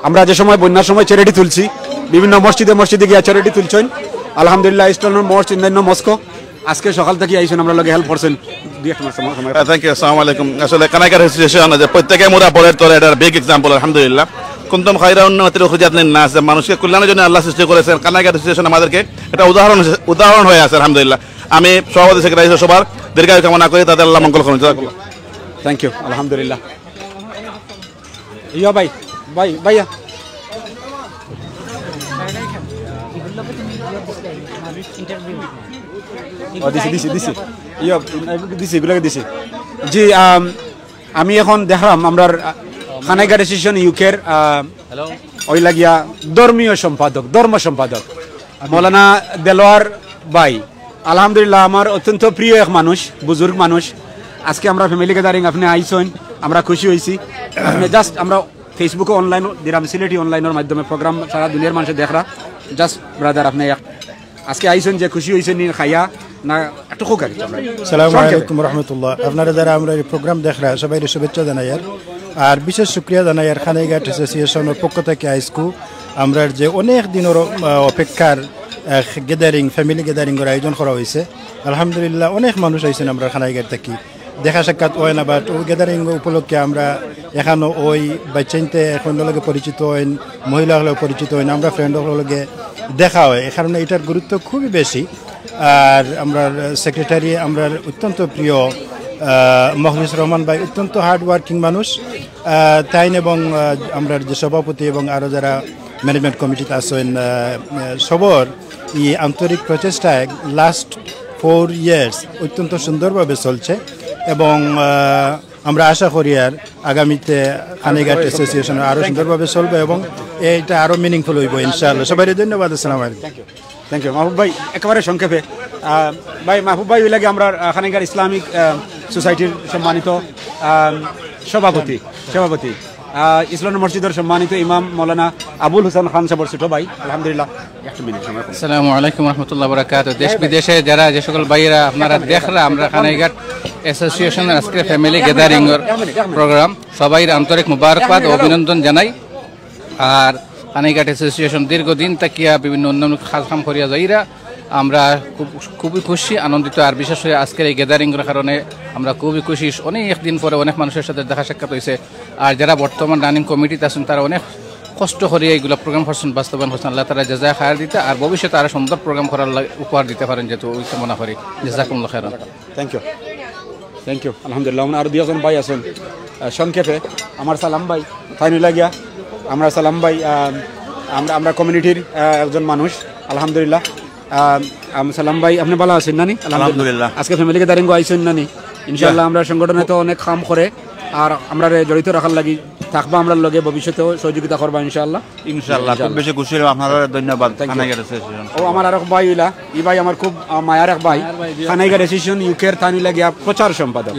আমরা যে সময় বন্যার সময় চ্যারিটি তুলছি, বিভিন্ন মসজিদে মসজিদে গিয়া চ্যারিটি তুলছেন। আলহামদুলিল্লাহ, ইস্টার্ন মসজিদ, অন্যান্য মস্কো, আজকে সকাল থেকে আইছেন, আমরা লগে হেল্প করছেন। দুই এক মাস সময়, সময়। Thank you. আসসালামু আলাইকুম। আসলে কানাইঘাট অ্যাসোসিয়েশন যে প্রত্যেকে মোরা পড়ের তোর এটার বিগ এক্সাম্পল, আলহামদুলিল্লাহ। কুনতুম খায়রা উম্মাতিন উখরিজাত লিন নাস, যে মানুষকে কল্যাণের জন্য আল্লাহ সৃষ্টি করেছেন। কানাইঘাট অ্যাসোসিয়েশন আমাদেরকে এটা উদাহরণ, উদাহরণ হয়ে আছে, আলহামদুলিল্লাহ। আমি সভাপতি সেক্রেটারি সবার দীর্ঘায়ু কামনা করি, তাদের আল্লাহ মঙ্গল করুন। জাযাকাল্লাহ। Thank you. আলহামদুলিল্লাহ। ইয়া ভাই, ভাই, ভাইয়া। ও, দিছি, দিছি, দিছি। ইয়া, দিছি, এগুলোকে দিছি। জি, আম, আমি এখন দেখলাম আমরার, আহ, কানাইঘাট অ্যাসোসিয়েশন ইউকের, আহ, ওই লাগিয়া ধর্মীয় সম্পাদক, ধর্ম সম্পাদক মৌলানা দেলোয়ার ভাই। আলহামদুলিল্লাহ, আমার অত্যন্ত প্রিয় এক মানুষ, বুজুর্গ মানুষ। আজকে আমরা ফ্যামিলি গ্যাদারিং, আপনি আইছেন, আমরা খুশি হয়েছি। আপনি জাস্ট আমরা ফেসবুকে অনলাইন দিলাম, সিলেটি অনলাইনের মাধ্যমে প্রোগ্রাম সারা দুনিয়ার মানুষে দেখরা। জাস্ট ব্রাদার, আপনি এক আজকে আইছেন যে খুশি হয়েছেন নি খাইয়া না একটু খোকা কিছু আমরা। সালামু আলাইকুম রহমতুল্লাহ। আপনারা যারা আমরা এই প্রোগ্রাম দেখরা, সবাইরে শুভেচ্ছা জানাইয়ার। আর বিশেষ শুক্রিয়া জানাইয়ার কানাইঘাট অ্যাসোসিয়েশনের পক্ষ থেকে আইজকু আমরার যে অনেক দিনের, আহ, অপেক্ষার এক গ্যাদারিং, ফ্যামিলি গ্যাদারিংর আয়োজন করা হয়েছে। আলহামদুলিল্লাহ, অনেক মানুষ আইছেন আমরার কানাইঘাট থাকি। দেখা সাক্ষাৎ হয় না, বাট ওই গ্যাদারিং উপলক্ষে আমরা এখানো ওই বাচ্চাইন্তে এখন লগে পরিচিত হইন, মহিলা হলেও পরিচিত হইন, আমরা ফ্রেন্ড হকলর লগে দেখা হয়। এই কারণে এটার গুরুত্ব খুবই বেশি। আর আমরার সেক্রেটারি, আমরার অত্যন্ত প্রিয়, আহ, মখলিস রহমান ভাই, অত্যন্ত হার্ড ওয়ার্কিং মানুষ। আহ, তাইন এবং, আহ, আমরার যে সভাপতি এবং আরও যারা ম্যানেজমেন্ট কমিটিত আছেন, আহ, আহ, সবর এই আন্তরিক প্রচেষ্টায় লাস্ট ফোর ইয়ার্স অত্যন্ত সুন্দরভাবে চলছে এবং, আহ, আমরা আশা করি আর আগামীতে কানাইঘাট অ্যাসোসিয়েশন আরও সুন্দরভাবে চলবে এবং এটা আরও মিনিংফুল হইব ইনশাআল্লাহ। সবাইরে ধন্যবাদ। আসসালামু আলাইকুম। থ্যাংক ইউ মাহবুব ভাই। একেবারে সংক্ষেপে, আহ, ভাই মাহবুব ভাই ওই লাগে আমরা, আহ, কানাইঘাট ইসলামিক, আহ, সোসাইটির সম্মানিত, আহ, সভাপতি, সভাপতি, আহ, ইসলাম মসজিদের সম্মানিত ইমাম মৌলানা আবুল হোসেন খান সাহেবের ছোট ভাই। আলহামদুলিল্লাহ, একটা মিনিট সময় কম। আসসালামু আলাইকুম রহমতুল্লাহ বরাকাত। দেশ বিদেশে যারা, যে সকল ভাইয়েরা আপনারা দেখরা, আমরা কানাইঘাট অ্যাসোসিয়েশনের আজকে ফ্যামিলি গ্যাদারিং প্রোগ্রাম, সবাই আন্তরিক মুবারকবাদ ও অভিনন্দন জানাই। আর কানাইঘাট অ্যাসোসিয়েশন দীর্ঘদিন থাকিয়া বিভিন্ন অন্যান্য কাজ কাম করিয়া যাইরা, আমরা খুব, খুবই খুশি, আনন্দিত। আর বিশেষ করে আজকের এই গ্যাদারিংয়ের কারণে আমরা খুবই খুশি। অনেক দিন পরে অনেক মানুষের সাথে দেখা সাক্ষাৎ হয়েছে। আর যারা বর্তমান রানিং কমিটিতে আছেন, তারা অনেক কষ্ট করে এইগুলো প্রোগ্রাম করছেন, বাস্তবায়ন করছেন। আল্লাহ তাআলা জাযা খায়ের দিতা, আর ভবিষ্যতে আরো সুন্দর প্রোগ্রাম করার লা-, উপহার দিতে পারেন, যেহেতু ওই কামনা করি। জাযাকুমুল্লাহ খায়রান। Thank you, thank you. আলহামদুলিল্লাহ, আমরা আরো দুইজন ভাই আছেন। আহ, সংক্ষেপে আমার সালাম ভাই, তাইন লাগিয়া আমরা সালাম ভাই, আহ, আমরা, আমরা কমিউনিটির, আহ, একজন মানুষ। আলহামদুলিল্লাহ। আহ, আম, সালাম ভাই, আপনি ভালো আছেন নানি? আলহামদুলিল্লাহ। আজকে ফ্যামিলি গ্যাদারিং আইছেন নানি? ইনশাআল্লাহ। আমরা সংগঠনে তো অনেক কাম করে, আর আমরা জড়িত রাখার লাগি থাকবা, আমরা লগে ভবিষ্যতেও সহযোগিতা করবা ইনশাআল্লাহ। ইনশাআল্লাহ, খুব বেশি খুশি হইলাম। আপনারা ধন্যবাদ। কানাইঘাট অ্যাসোসিয়েশন। ও আমার আরক ভাই হইলা, ই ভাই আমার খুব, আহ, মায়ার এক ভাই, কানাইঘাট অ্যাসোসিয়েশন ইউকের, তাইন লাগিয়া প্রচার সম্পাদক।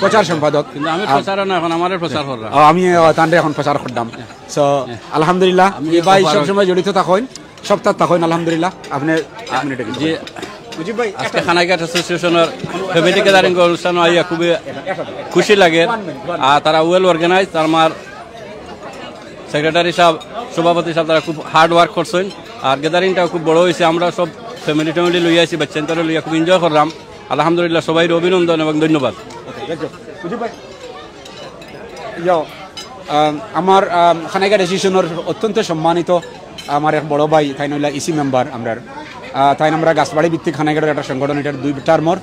প্রচার সম্পাদক। কিন্তু আমি প্রচারও না, এখন আমারে প্রচার কররা। ও, আমি, আহ, তানরে এখন প্রচার করলাম। So, আলহামদুলিল্লাহ, ই ভাই সবসময় জড়িত থাকইন, সপ্তাহ থাকইন, আলহামদুলিল্লাহ। আপনি এক মিনিটে কিছু জি। বলেন। মুজিব ভাই, আজকে কানাইঘাট অ্যাসোসিয়েশনের ফ্যামিলি গ্যাদারিং অনুষ্ঠান আইয়া খুবই খুশি লাগে। আর তারা ওয়েল অর্গানাইজ, আমার সেক্রেটারি সাহেব, সভাপতি সাহেব, তারা খুব হার্ড ওয়ার্ক করছেন। আর গ্যাদারিংটাও খুব বড় হয়েছে, আমরা সব ফ্যামিলি ট্যামিলি লইয়া আইছি, বাচ্চাইন্তরে লইয়া খুব এনজয় করলাম। আলহামদুলিল্লাহ, সবাইরে অভিনন্দন এবং ধন্যবাদ। ইয়াও, আম, আমার, আম, কানাইঘাট অ্যাসোসিয়েশনের অত্যন্ত সম্মানিত আমার এক বড় ভাই, তাইন হইলা ইসি মেম্বার আমরার। আহ, তাইন আমরা গাছবাড়ি ভিত্তিক কানাইঘাটর একটা সংগঠন, এটার দুই টার্মর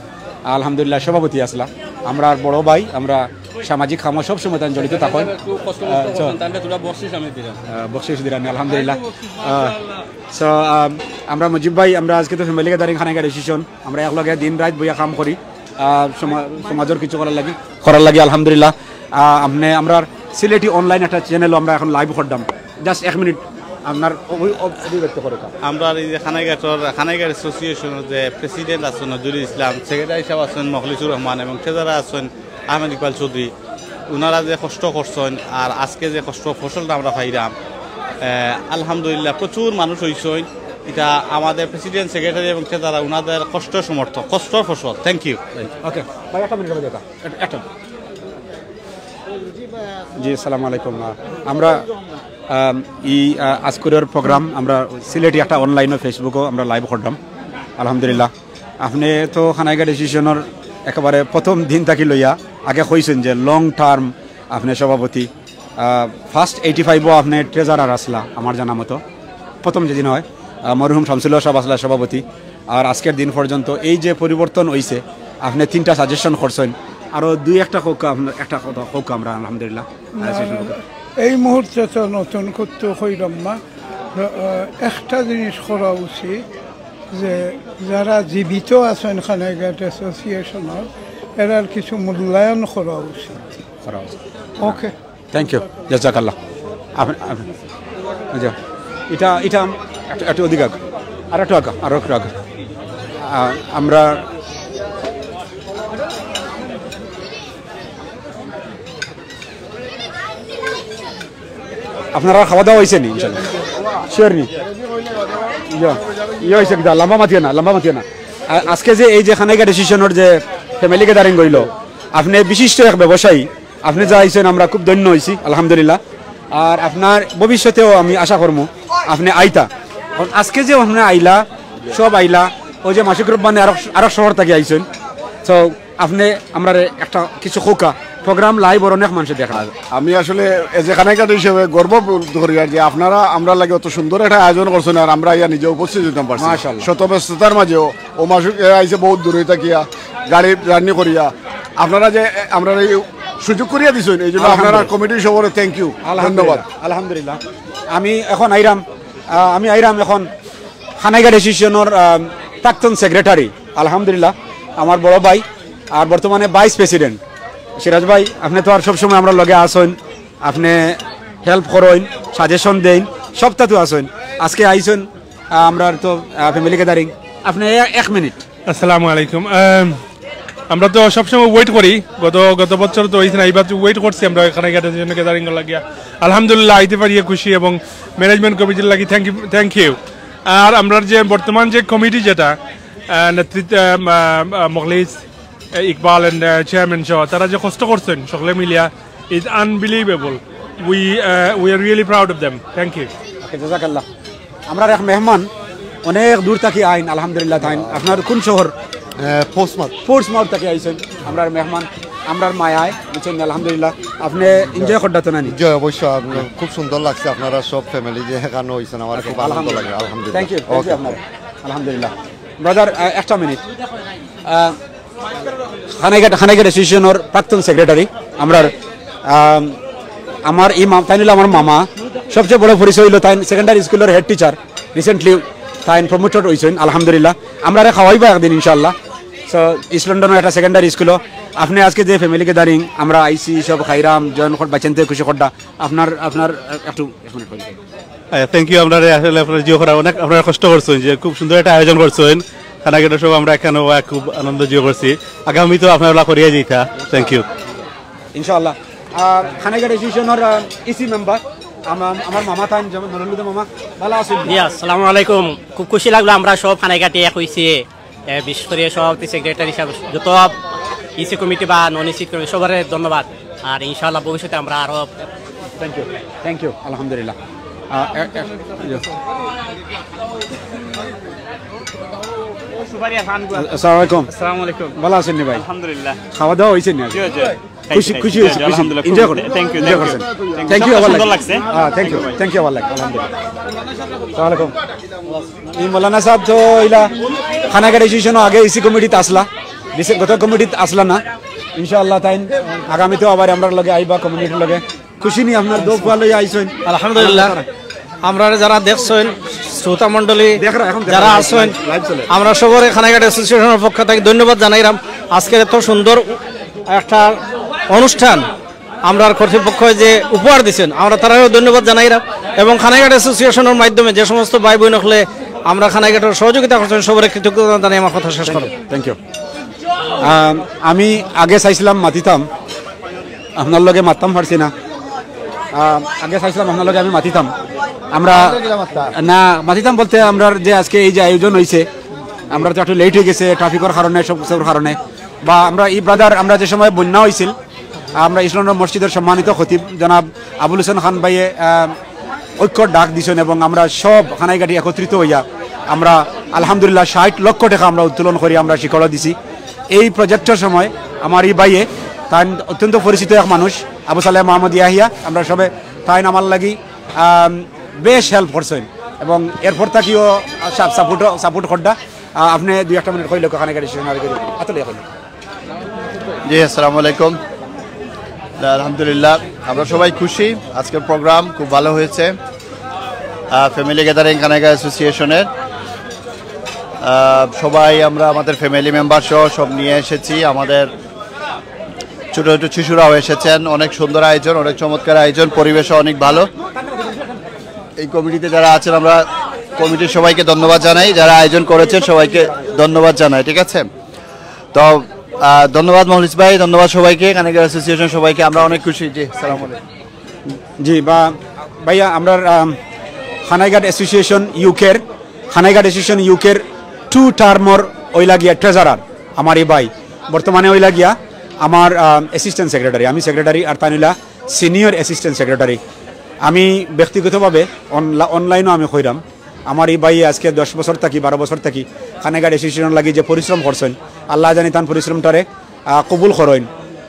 আলহামদুলিল্লাহ সভাপতি আছলা। আমরা আর বড় ভাই, আমরা সামাজিক কামো সব সময় তান জড়িত থাকইন। একটু কষ্ট মষ্ট আহ, করছেন, তাহলে তোরা বকশিস আমি দিলাম। আহ, বকশিস দিলাম, আলহামদুলিল্লাহ। আহ, so, আহ, আমরা মুজিব ভাই, আমরা আজকে তো ফ্যামিলি গ্যাদারিং খানাইঘাট অ্যাসোসিয়েশন, আমরা একলগে দিন রাইত বইয়া কাম করি, আহ, সমা-, সমাজর কিছু করার লাগি, করার লাগি, আলহামদুলিল্লাহ। আহ, আপনি আমরা সিলেটি অনলাইন একটা চ্যানেল, আমরা এখন লাইভ করতাম, জাস্ট এক মিনিট আপনার অভি-, অভ-, অভিব্যক্ত করে। আমরা এই যে খানাইঘাটর, খানাইঘাট অ্যাসোসিয়েশনর যে প্রেসিডেন্ট আছেন নজরুল ইসলাম, সেক্রেটারি সাহেব আছেন মখলিসুর রহমান এবং ট্রেজারার আছেন আহমেদ ইকবাল চৌধুরী, ওনারা যে কষ্ট করছেন আর আজকে যে কষ্ট ফসলটা আমরা পাইলাম, আহ, আলহামদুলিল্লাহ প্রচুর মানুষ হইছেন। এটা আমাদের প্রেসিডেন্ট, সেক্রেটারি এবং ট্রেজারার ওনাদের কষ্ট সমর্থক, কষ্টর ফসল। Thank you. ওকে ভাই, একটা মিনিট হবে, একটা, একটা। জি, আসসালামু আলাইকুম। আহ, আমরা, আম, ই, আহ, আজকুরের প্রোগ্রাম আমরা সিলেটি একটা অনলাইনও, ফেসবুকও আমরা লাইভ করলাম, আলহামদুলিল্লাহ। আপনি তো খানাইঘাট অ্যাসোসিয়েশনর একেবারে প্রথম দিন থাকি লইয়া আগে কইছেন যে লং টার্ম আপনি সভাপতি, ফার্স্ট এইটি ফাইভও আপনি ট্রেজারার আসলা আমার জানা মতো, প্রথম যেদিন হয়, আহ, মরহুম শামসুল্লাহ সাহেব আসলা সভাপতি। আর আজকের দিন পর্যন্ত এই যে পরিবর্তন হইছে, আপনি তিনটা সাজেশন করছেন, আরো দুই একটা কউক্কা, আপনার একটা কথা কউক্কা আমরা আলহামদুলিল্লাহ। না, না, না। এই মুহূর্তে তো নতুন করতে কইলাম না। আহ, একটা জিনিস করা উচিত যে যারা জীবিত আছেন খানাইঘাট অ্যাসোসিয়েশনের, এরার কিছু মূল্যায়ন করা উচিত। করা উচিত। ওকে। থ্যাংক ইউ, জাজাকাল্লাহ। আপনি, আপনি, আচ্ছা, এটা, এটা আম-, একটু, একটু অধিক আগ, আর একটু আগ, আর একটু আগ। আ, আমরা, আপনারা খাওয়া দাওয়া হয়েছে নি ইনশাল্লাহ? শিওর নি? ইয়া, ইয়া হয়েছে কিতা? লম্বা মাতিও না, লম্বা মাতিও না। আ-, আজকে যে এই যে খানাইঘাট অ্যাসোসিয়েশনের যে ফ্যামিলি গ্যাদারিং হইল, আপনি বিশিষ্ট এক ব্যবসায়ী, আপনি যে আইছেন, আমরা খুব ধন্য হইছি, আলহামদুলিল্লাহ। আর আপনার ভবিষ্যতেও আমি আশা করমু আপনি আইতা। কারণ আজকে যে আপনি আইলা, সব আইলা, ওই যে মাসুক রব্বানি আরক, আরক শহর থাকি আইছেন, তো আপনি আমরারে একটা কিছু কউক্কা, প্রোগ্রাম লাইভ অর অনেক মানুষে দেখরা। আমি আসলে এজ এ খানাইঘাট হিসেবে গর্ব বোধ করি আর যে আপনারা আমরার লাগি অত সুন্দর একটা আয়োজন করছেন আর আমরা ইয়া নিজে উপস্থিত হইতাম পারছি। মাশাআল্লাহ। শত ব্যস্ততার মাঝেও ও মাসুক এ আইছে বহুত দূরে থাকিয়া, গাড়ি জার্নি করিয়া, আপনারা যে, এ, আমরারে এই সুযোগ করিয়া দিছেন, এই জন্য আপনারা আলহামদুলিল্লাহ। কমিটির সবরে থ্যাংক ইউ, আলহামদুলিল্লাহ, ধন্যবাদ। আলহামদুলিল্লাহ। আমি এখন আইরাম, আহ, আমি আইরাম এখন খানাইঘাট অ্যাসোসিয়েশনের, আহ, প্রাক্তন সেক্রেটারি, আলহামদুলিল্লাহ, আমার বড় ভাই আর বর্তমানে ভাইস প্রেসিডেন্ট সিরাজ ভাই। আপনি তো আর সবসময় আমরার লগে আছেন, আপনি হেল্প করেন, সাজেশন দেন, সবটা তো আছেন। আজকে আইছেন, আহ, আমরার তো, আহ, ফ্যামিলি গ্যাদারিং, আপনি এ-, এক মিনিট। আসসালামু আলাইকুম। আম, আমরা তো সবসময় ওয়েট করি, গত, গত বছর তো হয়েছে না, এইবার তো ওয়েট করছি আমরা এখানে গ্যাদারিং লাগিয়া। আলহামদুলিল্লাহ, আইতে পারিয়া খুশি এবং ম্যানেজমেন্ট কমিটির লাগি থ্যাংক ইউ, থ্যাংক ইউ। আর আমরার যে বর্তমান যে কমিটি যেটা, আহ, নেতৃত্বে, আহ, আহ, মখলিস, আহ, ইকবাল and, আহ, চেয়ারম্যান সহ তারা যে কষ্ট করছেন সকলে মিলিয়া, is unbelievable. We, uh, we are really proud of them. Thank you. ওকে, জাজাকাল্লাহ। আমরার এক মেহমান অনেক দূর থাকি আইন, আলহামদুলিল্লাহ, তাইন। আপনার কোন শহর? আহ, পোর্টসমাউথ। পোর্টসমাউথ থাকি আইছেন আমরার মেহমান, আমরার মায়ায়, বুঝছেন, আলহামদুলিল্লাহ। আপনি এনজয় করতা তো নানি? এনজয় অবশ্য, আপনার খুব সুন্দর লাগছে, আপনারা সব ফ্যামিলি যে এখানে হইছেন, আমার খুব আনন্দ লাগে, আলহামদুলিল্লাহ। Thank you, thank you okay. আপনার, আলহামদুলিল্লাহ। ব্রাদার, আহ, একটা মিনিট। আহ, খানাইঘাট, খানাইঘাট অ্যাসোসিয়েশনের প্রাক্তন সেক্রেটারি, আমরার, আহ, আমার এই মা-, তাইন হইল আমার মামা। সবচেয়ে বড় পরিচয় হইল তাইন সেকেন্ডারি স্কুলের হেড টিচার, রিসেন্টলি তাইন প্রমোটেড হইছেন, আলহামদুলিল্লাহ। আমরারে খাওয়াইবা একদিন ইনশাআল্লাহ। So, ইস্ট লন্ডনের একটা সেকেন্ডারি স্কুলও আপনি আজকে যে ফ্যামিলি গ্যাদারিং, আমরা আইছি, সব খাইরাম, জয়েন কর, বাচ্চাইন্তে খুশি করডা, আপনার, আপনার, আহ, একটু, এক মিনিট, হইল। হ্যাঁ, থ্যাংক ইউ। আপনারা আসলে আপনারা জিও করা অনেক, আপনারা কষ্ট করছেন যে খুব সুন্দর একটা আয়োজন করছেন। খানাঘাটের সব আমরা এখানে খুব আনন্দ জিও করছি। আগামী তো আপনারা করিয়া যাইতা। Thank you. ইনশাআল্লাহ। আর খানাঘাট অ্যাসোসিয়েশনের, আহ, ইসি মেম্বার, আমা-, আমার মামা তাইন, যেমন নুরুল হুদা মামা, ভালো আছেন? জি, আসসালামু আলাইকুম। খুব খুশি লাগলো, আমরা সব খানাঘাটে এক হইছি। এ, বিশেষ করে সভাপতি, সেক্রেটারি সাহেব, যত ইসি কমিটি বা নন ইসি কমিটি, সবার ধন্যবাদ। আর ইনশাআল্লাহ ভবিষ্যতে আমরা আরো থ্যাংক ইউ, থ্যাংক ইউ, আলহামদুলিল্লাহ। আহ, এ, এ, ইয়ে। আসসালামু আলাইকুম। আসসালামু আলাইকুম। ভালো আছেন নি ভাই? আলহামদুলিল্লাহ। খাওয়া দাওয়া হয়েছে নি আজকে? জি, জি। খুশি, খাইছি, খুশি খাইছি। হয়েছে, জি, খুশি। আলহামদুলিল্লাহ। এনজয় খুব, করছেন, thank you, enjoy thank you. করছেন। সুন্দর লাগছে। হ্যাঁ, থ্যাংক ইউ, থ্যাংক ইউ, ভালো লাগছে, আলহামদুলিল্লাহ। আসসালামু আলাইকুম। এই মৌলানা সাহেব তো ইলা খানাঘাট অ্যাসোসিয়েশনও আগে ইসি কমিটিত আসলা, রিসেন্ট গত কমিটিত আসলা না, ইনশাআল্লাহ তাইন আগামীতেও আবার আমরার লগে আইবা, কমিউনিটির লগে। খুশি নি আপনার দোয়া লইয়া আইছইন? আলহামদুলিল্লাহ। আমরা যারা দেখছইন, শ্রোতা মণ্ডলী দেখরা, এখন দেখরা, যারা live আছইন, চলে, live চলে। আমরা সবরে কানাইঘাট অ্যাসোসিয়েশনের পক্ষ থাকি ধন্যবাদ জানাইরাম। আজকের এত সুন্দর একটা অনুষ্ঠান আমরার কর্তৃপক্ষ যে উপহার দিছেন, আমরা তারারও ধন্যবাদ জানাইরাম। এবং কানাইঘাট অ্যাসোসিয়েশনের মাধ্যমে যে সমস্ত ভাই বোন অকলে আমরা কানাইঘাটর সহযোগিতা করছইন, সবরে কৃতজ্ঞতা জানাই আমার কথা শেষ করলাম। Thank you. আম, আমি আগে চাইছিলাম মাতিতাম, আপনার লগে মাততাম পারছি না। আম, আগে চাইছিলাম আপনার লগে আমি মাতিতাম। আমরা না মাতিতাম বলতে আমরার যে আজকে এই যে আয়োজন হইছে, আমরা তো একটু লেট হয়ে গেছে ট্রাফিকের কারণে, সব কিছুর কারণে। বা আমরা এই ব্রাদার, আমরা যে সময় বন্যা হইছিল, আমরা ইসলামনগর মসজিদের সম্মানিত খতিব জনাব আবুল হোসেন খান ভাইয়ে, আম, ঐক্যর ডাক দিছেন এবং আমরা সব কানাইঘাটি একত্রিত হইয়া আমরা আলহামদুলিল্লাহ ষাট লক্ষ টাকা আমরা উত্তোলন করি, আমরা শিকড়ও দিছি। এই প্রজেক্টর সময় আমার এই ভাইয়ে, তাইন অত্যন্ত পরিচিত এক মানুষ, আবু সালেহ মোহাম্মদ ইয়াহিয়া, আমরা সবে তাইন আমার লাগি, আম, বেশ হেল্প করছেন এবং এরপর থাকিও সাপোর্ট সাপোর্ট করডা। আহ, আপনি দুই একটা মিনিট কইলে কানাইঘাট অ্যাসোসিয়েশন আর কি আতলে এখন। জি, আসসালামু আলাইকুম। আলহামদুলিল্লাহ, আমরা সবাই খুশি। আজকের প্রোগ্রাম খুব ভালো হয়েছে। আহ, ফ্যামিলি গ্যাদারিং কানাইঘাট অ্যাসোসিয়েশনের, আহ, সবাই আমরা আমাদের ফ্যামিলি মেম্বার সহ সব নিয়ে এসেছি। আমাদের ছোট ছোট শিশুরাও এসেছেন। অনেক সুন্দর আয়োজন, অনেক চমৎকার আয়োজন, পরিবেশও অনেক ভালো। এই কমিটিতে যারা আছেন, আমরা কমিটির সবাইকে ধন্যবাদ জানাই, যারা আয়োজন করেছেন সবাইকে ধন্যবাদ জানাই, ঠিক আছে? তো, আহ, ধন্যবাদ মহলিস ভাই, ধন্যবাদ সবাইকে, কানাইঘাট অ্যাসোসিয়েশন সবাইকে, আমরা অনেক খুশি। জি, সালাম আলাইকুম। জি, বা ভাইয়া, আমরা, আম, কানাইঘাট অ্যাসোসিয়েশন ইউকের, কানাইঘাট অ্যাসোসিয়েশন ইউকের টু টার্মর ওইলা গিয়া ট্রেজারার আমার এই ভাই, বর্তমানে ওইলা গিয়া আমার, আম, অ্যাসিস্ট্যান্ট সেক্রেটারি, আমি সেক্রেটারি আর তাইন ওইলা সিনিয়র অ্যাসিস্ট্যান্ট সেক্রেটারি। আমি ব্যক্তিগতভাবে অনলা-, অনলাইনও আমি কইরাম, আমার এই ভাই আজকে দশ বছর থাকি, বারো বছর থাকি কানাইঘাট অ্যাসোসিয়েশন লাগি যে পরিশ্রম করছেন, আল্লাহ জানি তান পরিশ্রমটারে, আহ, কবুল করইন।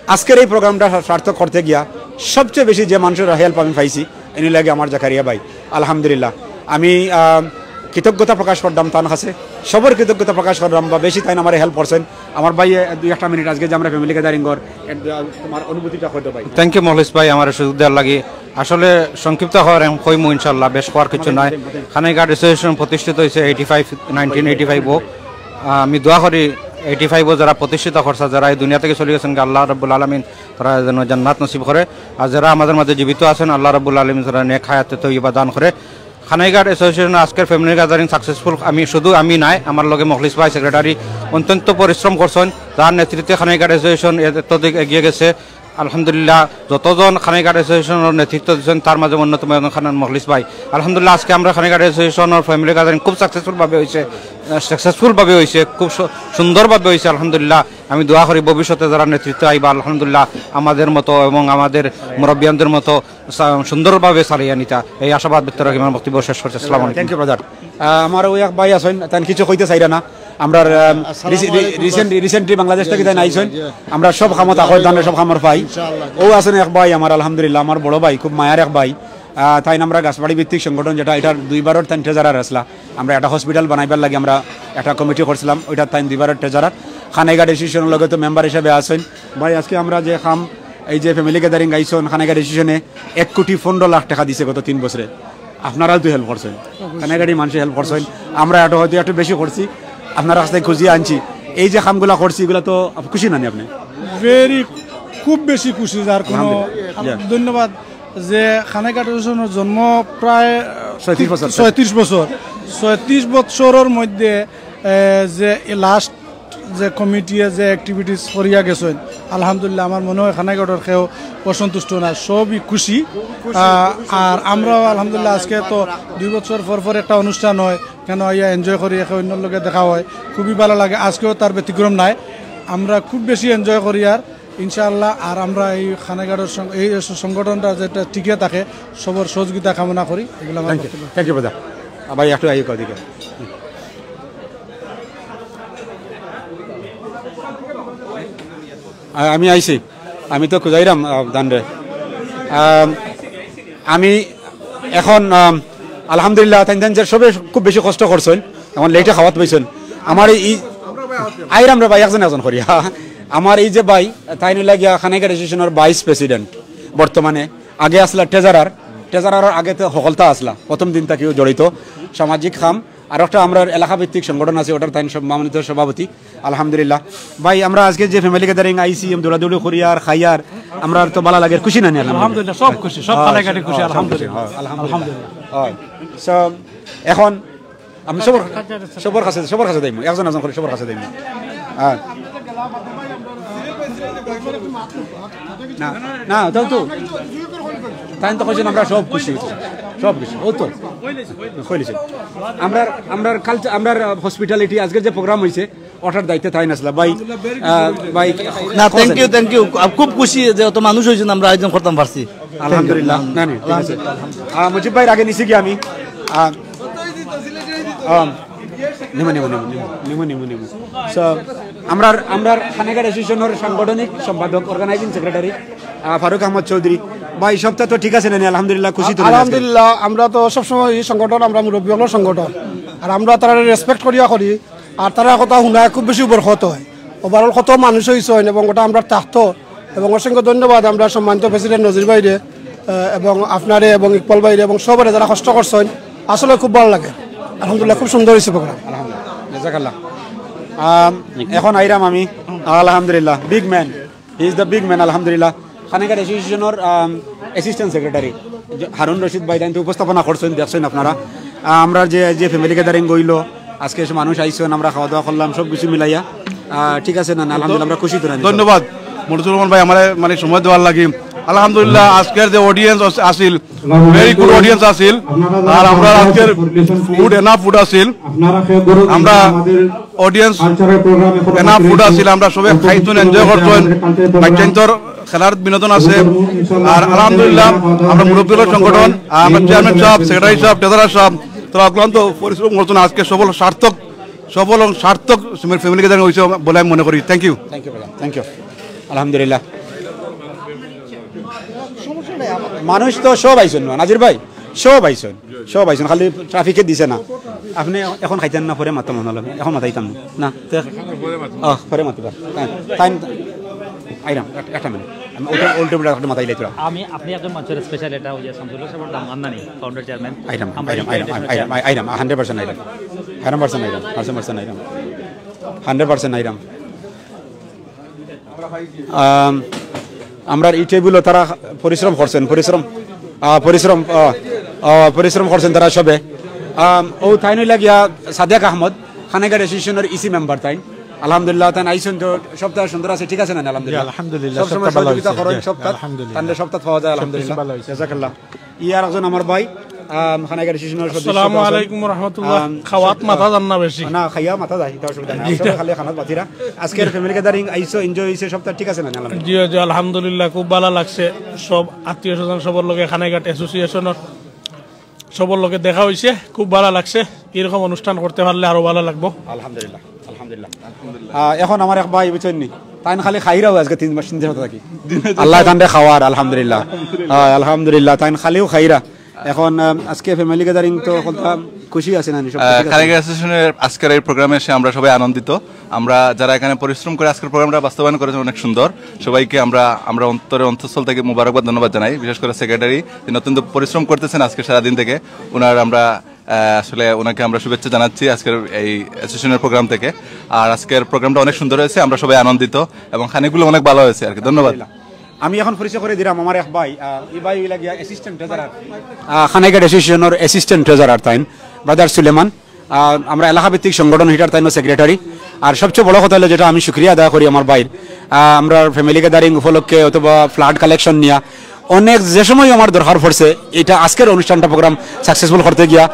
আজকের এই প্রোগ্রামটা সা-, সার্থক করতে গিয়া সবচেয়ে বেশি যে মানুষের হেল্প আমি পাইছি, এনি লাগে আমার জাকারিয়া ভাই। আলহামদুলিল্লাহ, আমি, আহ, কৃতজ্ঞতা প্রকাশ করলাম তান কাছে, সবর কৃতজ্ঞতা প্রকাশ করলাম বা বেশি তাইন আমার হেল্প করছেন। আমার ভাই, এ, দুই একটা মিনিট আজকে যে আমরা ফ্যামিলি গ্যাদারিং কর, এ, তোমার অনুভূতিটা কইতো ভাই। থ্যাংক ইউ মহলিস ভাই, আমার সুযোগ দেওয়ার লাগি। আসলে সংক্ষিপ্ত হওয়ার এখন কইমু ইনশাল্লাহ, বেশ কওয়ার কিছু নাই। কানাইঘাট অ্যাসোসিয়েশন প্রতিষ্ঠিত হয়েছে এইটি ফাইভ, নাইনটিন এইটি ফাইভও। আহ, আমি দোয়া করি এইটি ফাইভও যারা প্রতিষ্ঠিত করছে, যারা এই দুনিয়া থেকে চলে গেছেন, আল্লাহ রাব্বুল আলামিন তারা যেন জান্নাত নসিব করে। আর যারা আমাদের মাঝে জীবিত আছেন, আল্লাহ রাব্বুল আলামিন তারা নেক হায়াতে তৈয়বা দান করে। কানাইঘাট অ্যাসোসিয়েশন আজকের ফ্যামিলি গ্যাদারিং সাকসেসফুল, আমি শুধু আমি নাই, আমার লগে মখলিস ভাই সেক্রেটারি অত্যন্ত পরিশ্রম করছেন, যার নেতৃত্বে কানাইঘাট অ্যাসোসিয়েশন এত দিক এগিয়ে গেছে। আলহামদুলিল্লাহ, যতজন কানাইঘাট অ্যাসোসিয়েশনের নেতৃত্ব দিচ্ছেন, তার মাঝে অন্যতম একজন খান মখলিস ভাই। আলহামদুলিল্লাহ, আজকে আমরা কানাইঘাট অ্যাসোসিয়েশনের ফ্যামিলি গ্যাদারিং খুব সাকসেসফুল ভাবে হয়েছে, সাকসেসফুল ভাবে হয়েছে, খুব সু-, সুন্দরভাবে হয়েছে। আলহামদুলিল্লাহ, আমি দোয়া করি ভবিষ্যতে যারা নেতৃত্বে আইবা, আলহামদুলিল্লাহ, আমাদের মতো এবং আমাদের মুরব্বিয়ানদের মতো সা-, সুন্দরভাবে চালিয়ে নিতা, এই আশাবাদ ব্যক্ত রাখি আমার বক্তব্য শেষ করছি। আসসালামু আলাইকুম। Thank you brother. আহ, আমার ওই এক ভাই আছেন, তাই কিছু কইতে চাইরা না। আমরা, আহ, আসসালামু রিসে-, রি-, আলাইকুম। রিসেন্ট-, রিসেন্টলি বাংলাদেশ থেকে তাই আইছেন। জি। আমরা সব খামত আখর দানে সব খামর পাই। ইনশাআল্লাহ। ও আছেন এক ভাই আমার, আলহামদুলিল্লাহ, আমার বড় ভাই, খুব মায়ার এক ভাই। আহ, তাই আমরা গাছবাড়ি ভিত্তিক সংগঠন, যেটা এটার দুইবারর তাই ট্রেজারার আসলা। আমরা একটা হসপিটাল বানাইবার লাগি আমরা একটা কমিটি করছিলাম, ওইটা তাই দুইবারর ট্রেজারার। কানাইঘাট অ্যাসোসিয়েশনের লগে তো মেম্বার হিসাবে আছেন। ভাই, আজকে আমরা যে খাম, এই যে ফ্যামিলি গ্যাদারিং আইছন কানাইঘাট অ্যাসোসিয়েশনে, এক কোটি পনেরো লাখ টাকা দিছে গত তিন বছরে। আপনারাও তো হেল্প করছেন, কানাইঘাটি মানুষে হেল্প করছেন, আমরা এটা হয়তো একটু বেশি করছি, আপনারা কাছ থেকে খুঁজিয়ে আনছি। এই যে কামগুলা করছি, এগুলা তো খুশি নানি আপনি? ভেরি, খুব বেশি খুশি। যার কোনো আলহামদুলিল্লাহ। ধন্যবাদ যে কানাইঘাট অ্যাসোসিয়েশনের জন্ম প্রায় ছয়ত্রিশ বছর। ছয়ত্রিশ বছর, ছয়ত্রিশ বছরের মধ্যে, এ, যে লাস্ট যে কমিটিয়ে যে অ্যাক্টিভিটিস করিয়া গেছেন, আলহামদুলিল্লাহ, আমার মনে হয় কানাইঘাটর কেউ অসন্তুষ্ট না, সবই খুশি। আহ, আর আমরাও আলহামদুলিল্লাহ আজকে তো দুই বছর পর পর একটা অনুষ্ঠান হয়, কেন আইয়া এনজয় করি, একে অন্যর লগে দেখা হয়, খুবই ভালো লাগে। আজকেও তার ব্যতিক্রম নাই, আমরা খুব বেশি এনজয় করি। আর ইনশাআল্লাহ, আর আমরা এই কানাইঘাটর সং-, এই সংগঠনটা যেটা টিকে থাকে, সবার সহযোগিতা কামনা করি। এগুলো আমার বক্তব্য। Thank you brother. ভাই, একটু আইয়ে কদিকে। আ-, আমি আইছি, আমি তো খুঁজাইরাম, আ, দানরে। আ, আমি এখন, আ, আলহামদুলিল্লাহ, তাইন তাইন যে সবে খুব বেশি কষ্ট করছেন, এখন লেটে খাওয়াত পাইছেন। আমার এই আইরাম রে ভাই, একজন একজন করি। আমার এই যে ভাই, তাইন অইলা গিয়া কানাইঘাট অ্যাসোসিয়েশনর ভাইস প্রেসিডেন্ট বর্তমানে। আগে আছলা ট্রেজারার, ট্রেজারার আগে তো হকলতা আছলা, প্রথম দিন থাকিউ জড়িত সামাজিক কাম। আর একটা আমরার এলাকা ভিত্তিক সংগঠন আছে, ওটার তাইন সম্মানিত সভাপতি। আলহামদুলিল্লাহ। ভাই, আমরা আজকে যে ফ্যামিলি গ্যাদারিং আইছি, দৌড়াদৌড়ি করিয়ার, খাইয়ার, আমরার তো ভালা লাগের, খুশি নানি? আলহামদুলিল্লাহ। আলহামদুলিল্লাহ, সব খুশি, সব হ্যাঁ, কানাইঘাটি খুশি, হ্যাঁ, সব আলহামদুলিল্লাহ। খুশি, হ্যাঁ, আলহামদুলিল্লাহ। আলহামদুলিল্লাহ। হ্যাঁ। So, এখন আমি সবর, সবর কাছে, সবর কাছে যাইমু, একজন একজন করি সবর কাছে যাইমু। হ্যাঁ। না, না, তাও তো। তাইন তো কইছইন আমরা সব খুশি অইছি। সব খুশি। ও তো। কইলিছইন। আমরার, আমরার কালচার, আমরার হসপিটালিটি আজকের যে প্রোগ্রাম অইছে, ওটার দায়িত্বে তাইন আছলা। ভাই, আহ, ভাই, না, thank you, thank you। খুব খুশি যে অত মানুষ অইছইন, আমরা আয়োজন করতাম পারছি। আলহামদুলিল্লাহ। না, না, ঠিক আছে। আহ, মুজিব ভাইর আগে নিছি কি আমি? আহ, আম, নিমু, নিমু, নিমু, নিমু। So, আমরার, আমরার কানাইঘাট অ্যাসোসিয়েশনর সাংগঠনিক সম্পাদক, অর্গানাইজিং সেক্রেটারি, আহ, ফারুক আহমদ চৌধুরী। ভাই, সবটা তো ঠিক আছে নানি? আলহামদুলিল্লাহ, খুশি তো নানি আজকে? আলহামদুলিল্লাহ, আমরা তো সবসময় এই সংগঠন, আমরা মুরব্বী অকলর সংগঠন। আর আমরা তারারে রেসপেক্ট করিয়া করি। আর তারার কথা হুনায় খুব বেশি বরকত অয়। Overall কত মানুষ অইছইন এবং ওটা আমরা থাকতো। এবং অসংখ্য ধন্যবাদ আমরা সম্মানিত প্রেসিডেন্ট নজির ভাইরে, আহ, এবং আপনারে এবং ইকবাল ভাইরে এবং সবরে যারা কষ্ট করছইন। আসলে খুব ভালা লাগে। আলহামদুলিল্লাহ, খুব সুন্দর অইছে প্রোগ্রাম। আলহামদুলিল্লাহ। জাযাকাল্লাহ। আম, এখন আইরাম আমি। আলহামদুলিল্লাহ, big man। He is the big man, আলহামদুলিল্লাহ। কানাইঘাট অ্যাসোসিয়েশনর, আম, অ্যাসিস্ট্যান্ট সেক্রেটারি যে হারুন রশিদ ভাই তাইন তো উপস্থাপনা করছইন, দেখছইন আপনারা। আহ, আমরা যে, যে ফ্যামিলি গ্যাদারিং অইলো, আজকে এসে মানুষ আইছইন, আমরা খাওয়া দাওয়া করলাম, সব কিছু মিলাইয়া, আহ, ঠিক আছে নানি? আলহামদুলিল্লাহ, আমরা খুশি তো নানি? ধন্যবাদ মনিরুল রহমান ভাই, আমারে মানে সময় দেওয়ার লাগি। আলহামদুলিল্লাহ, আজকের যে অডিয়েন্স আছিল, very good audience আছিল। আর আমরা আজকের ফুড, এনাফ ফুড আছিল। আমরা অডিয়েন্স এনাফ ফুড আছিল, আমরা সবে খাইছইন, এনজয় করছইন। বাচ্চাইন্তর খেলার বিনোদন আছে। আর আলহামদুলিল্লাহ, আমরা মুরব্বী অকলর সংগঠন, আর আমরা চেয়ারম্যান সাহেব, সেক্রেটারি সাহেব, ট্রেজারার সাহেব, তারা অক্লান্ত পরিশ্রম করছইন। আজকে সফল, সার্থক, সফল এবং সার্থক ফ্যামিলি গ্যাদারিং অইছে বলে আমি মনে করি। Thank you। Thank you ভাইয়া, thank you। আলহামদুলিল্লাহ। মানুষ তো সব আইছইন না, নাজির ভাই, সব আইছইন, সব আইছইন, খালি ট্রাফিকে দিছে না। আপনে এখন খাইতা না, পরে মাততাম মনো অইলো, এখন মাতাইতাম না। না, তে-, ও, পরে মাতিবা। হ্যাঁ, তাইন, আইরাম, এক-, একটা মিনিট। আমি উল্টো, উল্টো পুল্টো একটা মাতাইলাই তোরা। আমি, আপনে একজন মানুষর স্পেশাল, এটা ওই যে শামসুল্লাহ সাহেবর দাম আন্দানি, ফাউন্ডার চেয়ারম্যান। আইরাম, আমরা আইরাম, এই আইরাম, ইনভাইটেশন আইরাম, চেয়ারম্যান। আইরাম, হান্ড্রেড পার্সেন্ট আইরাম। হান্ড্রেড পার্সেন্ট আইরাম, হান্ড্রেড পার্সেন্ট আইরাম। আম, আমরার ই টেবিলও তারা পরিশ্রম করছইন, পরিশ্রম, আহ, পরিশ্রম, আহ, আহ, পরিশ্রম করছইন তারা সবে। আম, ও তাইন অইলা গিয়া সাদেক আহমদ, কানাইঘাট অ্যাসোসিয়েশনর ইসি মেম্বার তাইন। আলহামদুলিল্লাহ, তাইন আইছইন তো সবটা সুন্দর আছে, ঠিক আছে নানি? আলহামদুলিল্লাহ। জি, আলহামদুলিল্লাহ, সব সময় সবটা ভালা সহযোগিতা অইছে। করইন, জি, সবটা। আলহামদুলিল্লাহ। তানরে সবটা পাওয়া যায়, সব কিছু আলহামদুলিল্লাহ। ভালা অইছে। জাযাকাল্লাহ। ই আর একজন আমার ভাই, আম, কানাইঘাট অ্যাসোসিয়েশনর সদস্য। আসসালামু আলাইকুম ওয়া রাহমাতুল্লাহ। আম, খাওয়াত মাথা যার না বেশি। না, খাইয়া মাথা যায়, এটা অসুবিধা নাই। জি। সবে খালি খানাত মাতিরা। আজকের ফ্যামিলি গ্যাদারিং আইছো, এনজয় অইছে, সবটা ঠিক আছে নানি? আলহামদুলিল্লাহ। জি, জি, আলহামদুলিল্লাহ, খুব ভালা লাগছে। সব আত্মীয় স্বজন সবর লগে, কানাইঘাট অ্যাসোসিয়েশনর সবর লগে দেখা অইছে, খুব ভালা লাগছে। এরকম অনুষ্ঠান করতে পারলে আরো ভালা লাগবো। আলহামদুলিল্লাহ, আলহামদুলিল্লাহ। আহ, এখন আমার এক ভাই, বুঝছইন নি, তাইন খালি খাইরাও আজকে তিন মাস, তিন দিন থাকি। আল্লাহ তানরে খাওয়ার, আলহামদুলিল্লাহ। আহ, আলহামদুলিল্লাহ, তাইন খালিউ খাইরা। এখন, আহ, আজকে ফ্যামিলি গ্যাদারিং তো কথা খুশি আছে নানি? সব আহ, ঠিক আছে? কানাইঘাট অ্যাসোসিয়েশনের আজকের এই প্রোগ্রামে এসে আমরা সবাই আনন্দিত। আমরা যারা এখানে পরিশ্রম করে আজকের প্রোগ্রামটা বাস্তবায়ন করেছেন, অনেক সুন্দর। সবাইকে আমরা, আমরা অন্তরে, অন্তঃস্থল থেকে মুবারকবাদ, ধন্যবাদ জানাই। বিশেষ করে সেক্রেটারি, তিনি অত্যন্ত পরিশ্রম করতেছেন আজকে সারাদিন থেকে। ওনার আমরা, আহ, আসলে ওনাকে আমরা শুভেচ্ছা জানাচ্ছি আজকের এই অ্যাসোসিয়েশনের প্রোগ্রাম থেকে। আর আজকের প্রোগ্রামটা অনেক সুন্দর হয়েছে, আমরা সবাই আনন্দিত এবং খানিকগুলো অনেক ভালো হয়েছে আর কি। ধন্যবাদ। আমি এখন পরিচয় করে দিলাম আমার এক ভাই, আহ, এই ভাই অইলা গিয়া অ্যাসিস্ট্যান্ট ট্রেজারার, আহ, কানাইঘাট অ্যাসোসিয়েশনর অ্যাসিস্ট্যান্ট ট্রেজারার তাইন, ব্রাদার সুলেমান। আহ, আমরা এলাকা ভিত্তিক সংগঠন, হিটার তাইনও সেক্রেটারি। আর সবচেয়ে বড় কথা অইলো যেটা আমি শুকরিয়া আদায় করি আমার ভাইর, আহ, আমরার ফ্যামিলি গ্যাদারিং উপলক্ষে অথবা ফ্লাড কালেকশন নিয়া অনেক যে সময় আমার দরকার পড়ছে, এটা আজকের অনুষ্ঠানটা প্রোগ্রাম সাকসেসফুল করতে গিয়া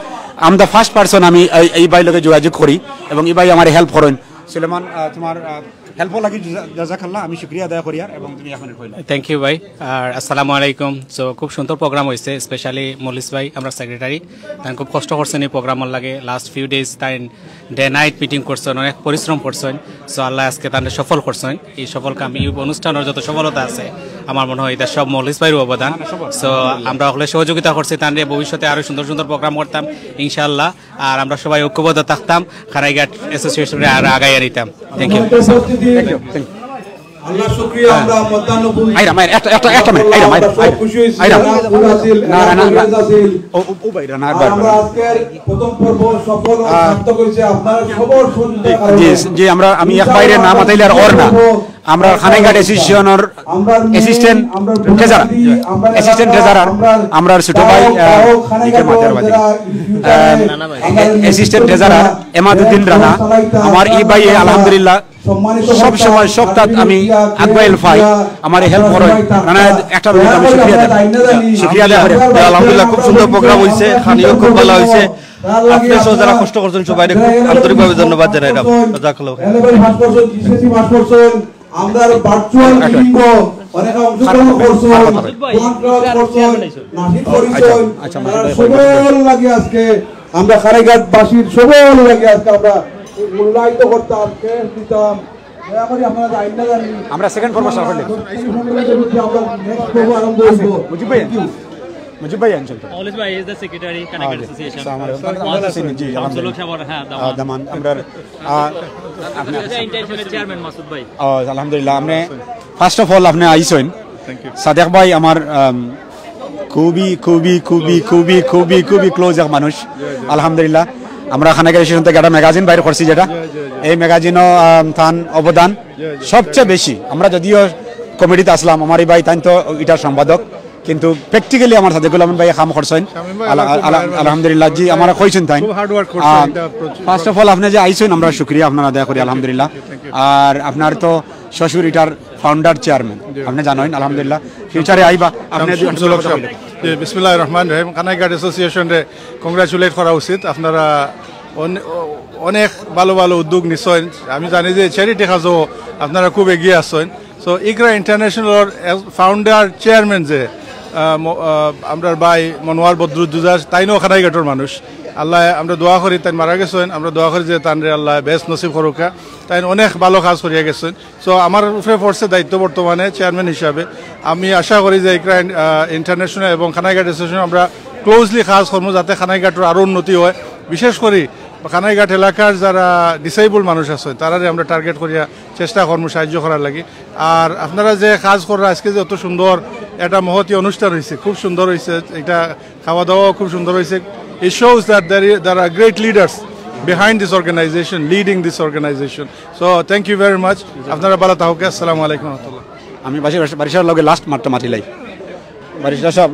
I'm the first person, আমি এই, এই ভাইর লগে যোগাযোগ করি এবং এই ভাই আমারে হেল্প করইন। সুলেমান, আহ, তোমার, আহ, হেল্পও লাগি জাজা-, জাজাকাল্লাহ, আমি শুকরিয়া আদায় করিয়ার এবং তুমি এখন কইলা। থ্যাংক ইউ ভাই। আর আসসালামু আলাইকুম। So, খুব সুন্দর প্রোগ্রাম হইছে, স্পেশালি মলিস ভাই, আমরা সেক্রেটারি, তাইন খুব কষ্ট করছইন এই প্রোগ্রামর লাগি। লাস্ট ফিউ ডেজ তাইন ডে নাইট মিটিং করছইন, অনেক পরিশ্রম করছইন। So, আল্লাহ আজকে তানরে সফল করছইন। এই সফল কাম, এই অনুষ্ঠানর যত সফলতা আছে, আমার মনে হয় এটা সব মলিস ভাইর অবদান। So, আমরা হকলে সহযোগিতা করছি তানরে, ভবিষ্যতে আরো সুন্দর সুন্দর প্রোগ্রাম করতাম ইনশাআল্লাহ। আর আমরা সবাই ঐক্যবদ্ধ থাকতাম, কানাইঘাট অ্যাসোসিয়েশনরে আর আগাইয়া নিতাম। Thank you. Thank you, thank you। আল্লাহ শুকরিয়া, আমরা মধ্যাহ্ন ভোজ আইরাম, আইরাম, একটা, একটা, একটা মিনিট, আইরাম, আইরাম, আমরা সব আইরাম, খুশি হইছি, আইরাম। এলাকা ফুল আছিল, না, না, না, এলাকা না। ফুল আছিল। ও, ও, ও ভাই, না, আর বারবার। আমরা আজকের প্রথম পর্ব সফল ও আহ, সার্থক হইছে আপনারা সবার সহযোগিতার জি, কারণে। জি, জি, আমরা, আমি এক বাইরে না মাতাইলে আর ওর না। আমরা খানাইঘাট অ্যাসোসিয়েশনের আমরা assistant treasurer, assistant treasurer, আমরা ছোট ভাই, আহ, গায়ক, গায়ক, একে মাতের বাদে। আহ, assistant treasurer এমাদুদ্দিন রানা, আমার এই ভাই, আলহামদুলিল্লাহ, সব সময় সবটাত আমি আগুয়াইল পাই, আমার help করে। রানা, একটা মিনিট আমি শুকরিয়া দেব। শুকরিয়া দেব। আলহামদুলিল্লাহ, খুব সুন্দর program হইছে, খানিও খুব ভালা হইছে। আপনে সহ যারা কষ্ট করছেন সবাইরে খুব আন্তরিকভাবে ধন্যবাদ জানাইলাম। জাজাকাল্লাহ খাইর। এলেবেল পাস করছেন, জিসিএসসি পাস করছেন, আমরা ভার্চুয়াল মিটিং অনেকে অংশগ্রহণ করছেন, কোরআন তেলাওয়াত করছেন, নাশিদ পড়ছেন, আচ্ছা, আচ্ছা, তারা সবার লাগি আজকে আমরা খানাইঘাটবাসীর সবার লাগি আজকে আমরা মূল্যায়িত করতাম, ক্যাশ দিতাম। দয়া করে আপনারা যাইন না জানি। আমরা সেকেন্ড পর্ব সাফল্য। আমরা নেক্সট পর্ব আরম্ভ হইব। মুজিব ভাই, মুজিব ভাই আনছেন তো? মৌলভী ভাই is the secretary, খানাইঘাট association। আসসালামু আলাইকুম। জি, আলহামদুলিল্লাহ। সাহেব, হ্যাঁ, আহ, দামান। দামান, আমরা, আহ, আপনি ইন্টারন্যাশনাল চেয়ারম্যান মাসুদ ভাই। আহ, আলহামদুলিল্লাহ, আপনি first of all আপনি আইছেন। Thank you। সাদেক ভাই আমার, আম, খুবই, খুবই, খুবই, খুবই, খুবই, খুবই ক্লোজ এক মানুষ। আলহামদুলিল্লাহ, আমরা খানাইঘাট অ্যাসোসিয়েশন থেকে একটা ম্যাগাজিন বাইর করছি যেটা, এই ম্যাগাজিনও, আম, তান অবদান সবচেয়ে বেশি। আমরা যদিও কমিটিতে আসলাম, আমার এই ভাই তাইন তো এটার সম্পাদক, কিন্তু প্র্যাকটিক্যালি আমার সাদেকুল আহমদ ভাই কাম করছেন। শামীম ভাই আলা-, আমার খুব আলা-, ভালো মানুষ। আলহামদুলিল্লাহ, জি, আমার কইছেন তাইন। খুব হার্ড ওয়ার্ক করছে আহ, এটা প্রচ-, first of all, আপনি যে আইছেন, আমরা শুকরিয়া আপনার আদায় করি, আলহামদুলিল্লাহ। Thank you। আর আপনার তো শ্বশুর এটার ফাউন্ডার চেয়ারম্যান, জি। আপনি জানেন, আলহামদুলিল্লাহ। ফিউচারে আইবা, আপনি শামসুল, শামসুল হক সাহেব। জি, বিসমিল্লাহির রহমানির রহিম। খানাইঘাট অ্যাসোসিয়েশনরে কংগ্রাচুলেট করা উচিত। আপনারা অনে-, অ-, অনেক ভালো ভালো উদ্যোগ নিছেন। আমি জানি যে চ্যারিটি কাজও আপনারা খুব এগিয়ে আসছেন। So, ইকরা ইন্টারন্যাশনালর এ-, ফাউন্ডার চেয়ারম্যান যে, আহ, ম-, আহ, আমরার ভাই মনোয়ার বদরুদ্দোজা, তাইনও খানাইঘাটর মানুষ। আল্লাহ, আমরা দোয়া করি, তাইন মারা গেছেন, আমরা দোয়া করি যে তানরে আল্লাহ বেহেস্ত নসিব করুকা। তাইন অনেক ভালো কাজ করিয়া গেছেন। So, আমার উপরে পড়ছে দায়িত্ব বর্তমানে চেয়ারম্যান হিসাবে। আমি আশা করি যে ইকরা ইন-, আহ, ইন্টারন্যাশনাল এবং খানাইঘাট অ্যাসোসিয়েশন আমরা ক্লোজলি কাজ করবো, যাতে খানাইঘাটর আরও উন্নতি হয়। বিশেষ করি খানাইঘাট এলাকার যারা ডিসেবল মানুষ আছে, তারারে আমরা টার্গেট করিয়া চেষ্টা করবো সাহায্য করার লাগি। আর আপনারা যে কাজ কররা, আজকে যে অত সুন্দর একটা মহতী অনুষ্ঠান হইছে, খুব সুন্দর হইছে, এটা খাওয়া দাওয়াও খুব সুন্দর হইছে। It shows that there is, there are great leaders behind this organization, leading this organization. So, thank you very much. আপনারা ভালো থাকুক। আসসালামু আলাইকুম রহমতুল্লাহ। আমি বাসি-, বাসি-, বারিশার লগে লাস্ট মাতটা মাতিলাই। বারিশার সাহেব,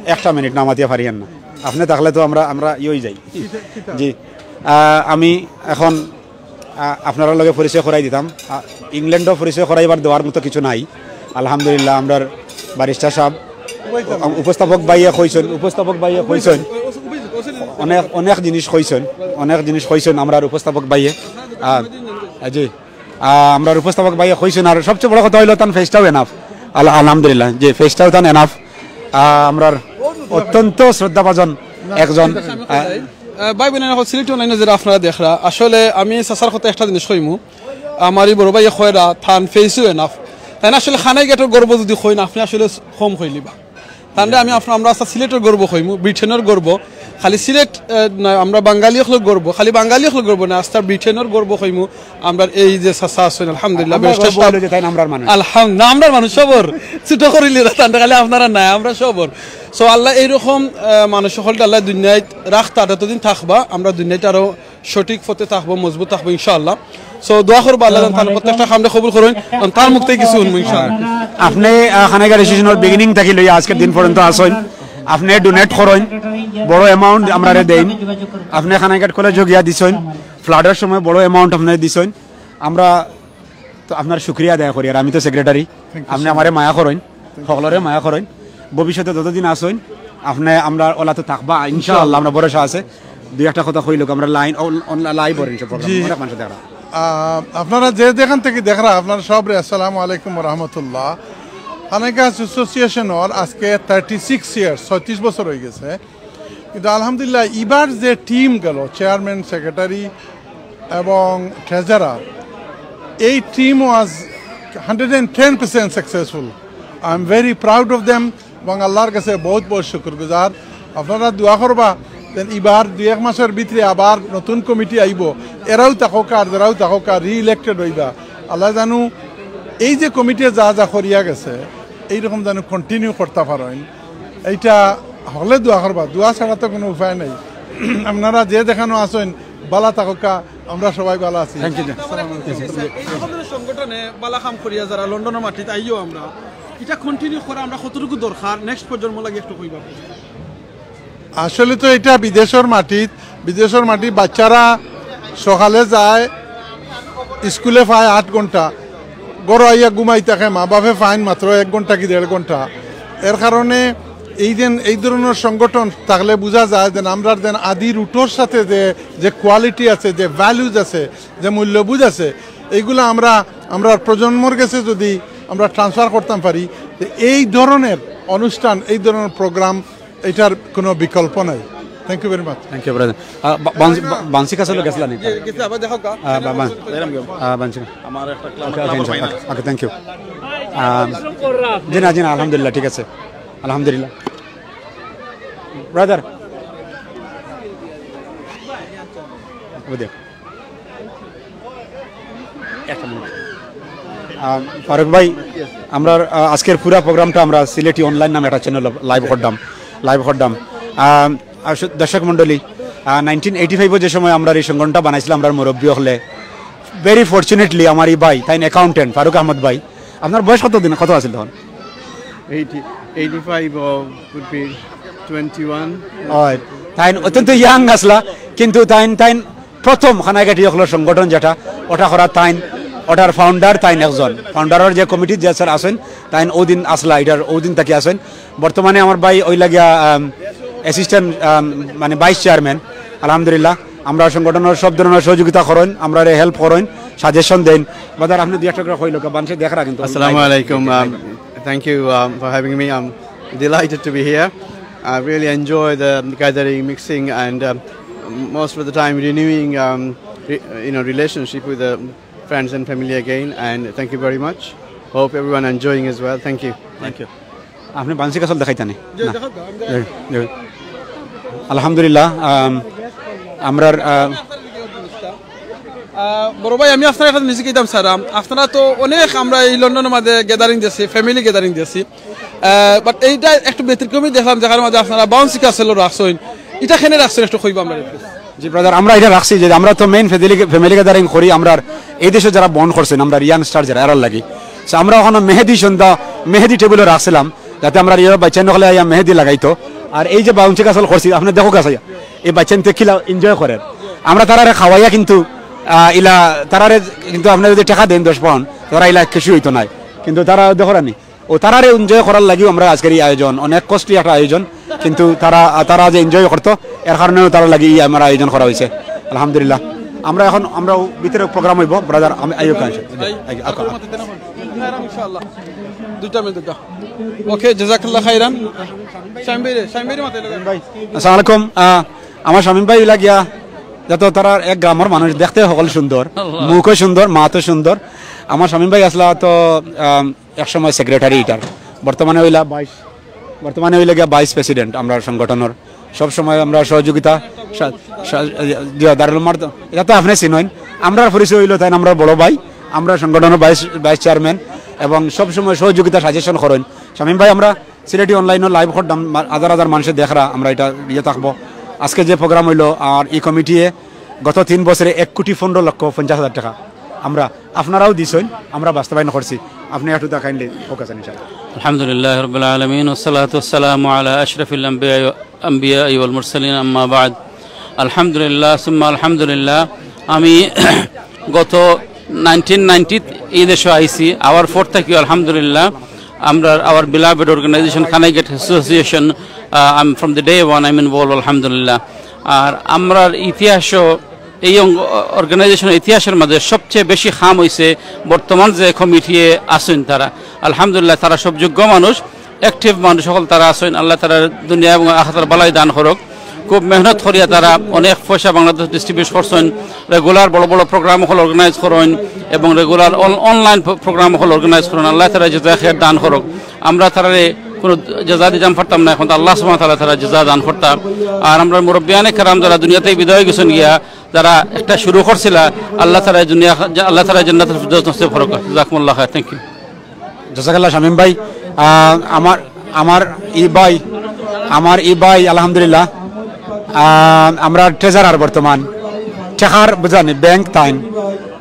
একটা মিনিট না মাতিয়া পারিয়ার না। আপনি থাকলে তো আমরা, আমরা ইয়ে হয়ে যাই। জি। আহ, আমি এখন, আহ, আপনারা লগে পরিচয় করাই দিতাম। আহ, ইংল্যান্ডও পরিচয় করাইবার দেওয়ার মতো কিছু নাই। আলহামদুলিল্লাহ, আমরার ব্যারিস্টার সাহেব, উপস্থাপক ভাইয়ে কইছেন, উপস্থাপক ভাইয়ে কইছেন, অনেক, অনেক জিনিস কইছেন, অনেক জিনিস কইছেন আমরার উপস্থাপক ভাইয়ে। আহ, জি। আহ, আমরার উপস্থাপক ভাইয়ে কইছেন, আর সবচেয়ে বড় কথা হইলো তান ফেসটাও এনাফ। আল-, আলহামদুলিল্লাহ, যে ফেসটাও তান এনাফ। আহ, আমরার অত্যন্ত শ্রদ্ধাভাজন একজন, আহ, আহ, ভাই বোনেরা, সিলেটি অনলাইনে যারা আপনারা দেখরা, আসলে আমি চাচার কথা একটা জিনিস কইমু, আমার এই বড় ভাইয়ে কইরা তান ফেসও এনাফ। তাইন আসলে খানাইঘাটর গর্ব যদি কইন, আপনি আসলে কম কইলিবা। তানরে আমি আফ-, আমরা আস্তা সিলেটর গর্ব কইমু, ব্রিটেনর গর্ব। খালি সিলেট, আহ, না, আমরা বাঙালি অকলর গর্ব, খালি বাঙালি অকলর গর্ব না, আস্তা ব্রিটেনর গর্ব কইমু। আমরার এই যে চাচা আছেন, আলহামদুলিল্লাহ, আমরার ব্যারিস্টার গর্ব সাহেব। হইলো যে তাইন আমরার মানুষ। আলহাম-, না, আমরার মানুষ সবর। ছোট করিলে না, তান খালি আপনারা না, আমরা সবর। So, আল্লাহ এইরকম, আহ, মানুষ অকলরে আল্লাহ দুনিয়াত রাখতা, যতদিন থাকবা, আমরা দুনিয়াত আরো সঠিক পথে থাকবো, মজবুত থাকবো ইনশাআল্লাহ। So, দোয়া করবো আল্লাহ যেন তান প্রত্যেকটা কামরে কবুল করইন, এবং তার মুখ থাকি কিছু শুনবো ইনশাআল্লাহ। আপনি, আহ, খানাইঘাট অ্যাসোসিয়েশনর বিগিনিং থাকি লইয়া আজকের দিন পর্যন্ত আছইন, আপনি ডোনেট করইন, বড় অ্যামাউন্ট আমরারে দেইন, আপনি খানাইঘাট কলেজও গিয়া দিছইন, ফ্লাডর সময় বড় অ্যামাউন্ট আপনি দিছইন। আমরা তো আপনার শুকরিয়া আদায় করি, আর আমি তো সেক্রেটারি, আপনি আমারে মায়া করইন। সকলরে মায়া করইন। ভবিষ্যতে যতদিন আছইন, আপনি আমরা ওলা তো থাকবা, ইনশাআল্লাহ, আমরা ভরসা আছে। দুই একটা কথা কইলো, আমরা লাইন, অন-, অন-, লাইভ ওর ইনশাআল্লাহ, জি। অনেক মানুষ দেখরা। আহ, আপনারা যে যেখান থাকি দেখরা, আপনারা সবরে আসসালামু আলাইকুম ওয়া রাহমাতুল্লাহ। খানাইঘাট অ্যাসোসিয়েশনর আজকে থার্টি সিক্স ইয়ার্স, ছয়ত্রিশ বছর হয়ে গেছে। কিন্তু আলহামদুলিল্লাহ, এবার যে টিম গেল, চেয়ারম্যান, সেক্রেটারি এবং ট্রেজারার, এই team was hundred and ten percent successful. I am very proud of them এবং আল্লাহর কাছে বহুত বহুত শুকরগুজার। আপনারা দোয়া করবা যেন এবার দুই এক মাসের ভিতরে আবার নতুন কমিটি আইব, এরাও থাকউক্কা, যারাও থাকউক্কা, রি-ইলেক্টেড হইবা। আল্লাহ জানু এই যে কমিটিয়ে যা যা করিয়া গেছে, এইরকম যেন কন্টিনিউ করতা পারইন, এইটা হকলে দোয়া করবা। দোয়া ছাড়া তো কোনো উপায় নাই। আপনারা যে যেখানো আছইন, বালা থাকউক্কা, আমরা সবাই বালা আছি। Thank you. এই ধরনের সংগঠনে বালা কাম করিয়া যারা লন্ডনের মাটিত আইও আমরা, এটা কন্টিনিউ করা আমরা কতটুকু দরকার, নেক্সট প্রজন্ম লাগি একটু কইবা। আসলে তো এটা বিদেশর মাটিত, বিদেশর মাটিত বাচ্চারা সকালে যায়, স্কুলে পায় আট ঘন্টা, ঘরো আইয়া ঘুমাই থাকে, মা বাপে পাইন মাত্র এক ঘন্টা কি দেড় ঘন্টা। এর কারণে এই দিন এই ধরনের সংগঠন থাকলে বুঝা যায় যে আমরার দিন আদি রুটর সাথে যে, যে কোয়ালিটি আছে, যে ভ্যালুজ আছে, যে মূল্যবোধ আছে, এইগুলা আমরা, আমরার প্রজন্মর গেছে যদি আমরা ট্রান্সফার করতাম পারি, তো এই ধরনের অনুষ্ঠান, এই ধরনের প্রোগ্রাম, এটার কোনো বিকল্প নাই। Thank you very much. Thank you brother. বানসি কাসল গেছলা নি? গেছে, আবার দেখো গা। বানসি। আমার একটা ক্লায়েন্ট। Okay, thank you. জি না, জি না, আলহামদুলিল্লাহ, ঠিক আছে, আলহামদুলিল্লাহ। ব্রাদার, ওই দেখ। একটা মিনিট। আহ, ফারুক ভাই, আমরা, আহ, আজকের পুরা প্রোগ্রামটা আমরা সিলেটি অনলাইন নামে একটা চ্যানেল লাইভ করতাম, লাইভ করতাম। আহ, আর শু-, দর্শক মণ্ডলী, আহ, নাইনটিন এইটি ফাইভে যে সময় আমরা এই সংগঠনটা বানাইছিলাম, আমরা মুরব্বী হকলে, ভেরি ফরচুনেটলি আমার এই ভাই, তাইন অ্যাকাউন্টেন্ট ফারুক আহমদ ভাই, আপনার বয়স কত দিন, কত আছিল তখন? Eighty, eighty five or would be twenty one. হয়, তাইন অত্যন্ত ইয়াং আসলা, কিন্তু তাইন, তাইন প্রথম কানাইঘাটি হকলর সংগঠন যেটা, ওটা করা তাইন, ওটার ফাউন্ডার তাইন একজন। ফাউন্ডারর যে কমিটির যে স্যার আছেন, তাইন ওদিন আসলা, এটার ওদিন থাকি আছেন। বর্তমানে আমার ভাই ওই লাগিয়া, আম, অ্যাসিস্ট্যান্ট, আম, মানে ভাইস চেয়ারম্যান। আলহামদুলিল্লাহ, আমরা সংগঠনের সব ধরনের সহযোগিতা করেন, আমরা হেল্প করেন, সাজেশন দেন। বাদার, আপনি দুই একটা করে কইল, মানুষে দেখরা কিন্তু। Assalamu alaikum. Um, thank you, um, for having me. I'm delighted to be here. I really enjoy the gathering, mixing, and, um, most of the time renewing, um, re-, you know, relationship with the friends and family again. And thank you very much. Hope everyone enjoying as well. Thank you. Thank you. আপনি বানসি কাসল দেখাইতা নি? জি, না। দেখাও, দেখাও, আমি দেখাই। জি, জি। আলহামদুলিল্লাহ, আম, আমরার, আহ, আহ, বড় ভাই, আমি আপনার একটা জিনিস কইতাম চাইরাম, আপনারা তো অনেক, আমরা এই লন্ডনের মাঝে গ্যাদারিং দিছি, ফ্যামিলি গ্যাদারিং দিছি, আহ, but এইটা একটু ব্যতিক্রমী দেখলাম, যেখানে মাঝে আপনারা বাউন্সি কাসেলও রাখছেন, এটা কেনে রাখছেন একটু কইবা আমরা একটু। জি ব্রাদার, আমরা এটা রাখছি যে আমরা তো মেইন ফ্যামিলি, ফ্যামিলি গ্যাদারিং করি, আমরা এই দেশে যারা বন্ড করছেন, আমরা ইয়াং স্টার যারা, এরার লাগি। So আমরা ওখানে মেহেদি সন্ধ্যা, মেহেদি টেবিলও রাখছিলাম, যাতে আমরা ইয়ে বাচ্চা নকলে আইয়া মেহেদি লাগাইতো। আর এই যে বাউন্সি কাসল করছি, আপনি দেখো কাছে এই বাচ্চা নিতে কিলা এনজয় করেন। আমরা তারারে খাওয়াইয়া কিন্তু, আহ, ইলা তারারে কিন্তু আপনি যদি টাকা দেন দশ পাউন্ড, তারা ইলা খুশি হইতো নাই। কিন্তু তারা দেখো রানি, ও তারারে এনজয় করার লাগিও আমরা আজকের এই আয়োজন, অনেক কষ্টে একটা আয়োজন, কিন্তু তারা, তারা যে এনজয় করতো, এর কারণেও তারার লাগি এই আমার আয়োজন করা হয়েছে। আলহামদুলিল্লাহ, আমরা এখন, আমরা ভিতরে প্রোগ্রাম হইব, ব্রাদার, আমি আইও কাছে। ইনশাআল্লাহ। দুইটা মিনিট, দুইটা। ওকে, জাযাকাল্লাহ খাইরান। শামীম ভাই রে, শামীম ভাই রে, মাথায় লাগা। ভাই, আসসালামু আলাইকুম। আহ, আমার শামীম ভাই লাগিয়া, যত তারা এক গ্রামের মানুষ, দেখতে সকল সুন্দর, মুখও সুন্দর, মাতও সুন্দর। আমার শামীম ভাই আসলা তো, আম, এক সময় সেক্রেটারি ইটার, বর্তমানে হইলা ভাইস, বর্তমানে হইলে গিয়া ভাইস প্রেসিডেন্ট আমরা সংগঠনের। সব সময় আমরা সহযোগিতা, সা-, সা-, ইয়া, দারুল উমার তো, এটা তো আপনি চিনইন। আমরার পরিচয় হইলো তাইন আমরার বড় ভাই, আমরা সংগঠনের ভাইস, ভাইস চেয়ারম্যান, এবং সব সময় সহযোগিতা সাজেশন করেন। শামীম ভাই, আমরা সিলেটি অনলাইনও লাইভ করতাম, মা-, হাজার হাজার মানুষে দেখরা, আমরা এটা ইয়ে থাকবো। আজকে যে প্রোগ্রাম হইলো, আর এই কমিটিয়ে গত তিন বছরে এক কোটি পনেরো লক্ষ পঞ্চাশ হাজার টাকা আমরা, আপনারাও দিছইন, আমরা বাস্তবায়ন করছি। আপনি একটু তা কাইন্ডলি ফোকাস আন ইনশাআল্লাহ। الحمد لله رب العالمين، والصلاة والسلام على أشرف الأنبياء، الأنبياء والمرسلين، أما بعد. আলহামদুলিল্লাহ, সুম্মা আলহামদুলিল্লাহ। আমি গত নাইনটিন নাইনটি এই দেশে আইছি, আওয়ার পর থাকি আলহামদুলিল্লাহ আমরা our beloved organization Kanaigat Association, uh, I'm from the day one I'm involved, আলহামদুলিল্লাহ। আর আমরার ইতিহাসও, এই অর্গানাইজেশনের ইতিহাসের মাঝে সবচেয়ে বেশি কাম হইছে বর্তমান যে কমিটি আছেন তারা, আলহামদুলিল্লাহ, তারা সব যোগ্য মানুষ, অ্যাক্টিভ মানুষ সকল তারা আছেন। আল্লাহ তারা দুনিয়া এবং আখিরাতের ভালাই দান করুক। খুব মেহনত করিয়া তারা অনেক পয়সা বাংলাদেশ ডিস্ট্রিবিউট করছেন, রেগুলার বড় বড় প্রোগ্রাম সকল অর্গানাইজ করেন এবং রেগুলার অন-, অনলাইন প্র-, প্রোগ্রাম সকল অর্গানাইজ করেন। আল্লাহ তারা জাযা খায়ের দান করুক। আমরা তারারে কোনো জাযা দিতাম পারতাম না, এখন তো আল্লাহ সুবহানাহু ওয়া তাআলা তারা জাযা দান করতা। আর আমরা মুরব্বিয়ানে কেরাম যারা দুনিয়াতে বিদায় গেছেন গিয়া, যারা একটা শুরু করছিলা, আল্লাহ তারা দুনিয়া, আল্লাহ তারা জান্নাতুল ফিরদাউস নসিব করুক। জাযাকুমুল্লাহ খায়ের। Thank you. জাজাকাল্লাহ শামীম ভাই। আহ, আমার আমার ই ভাই আমার ই ভাই আলহামদুলিল্লাহ, আহ, আমরা ট্রেজারার বর্তমান, টেকার বুঝানি ব্যাংক তাইন।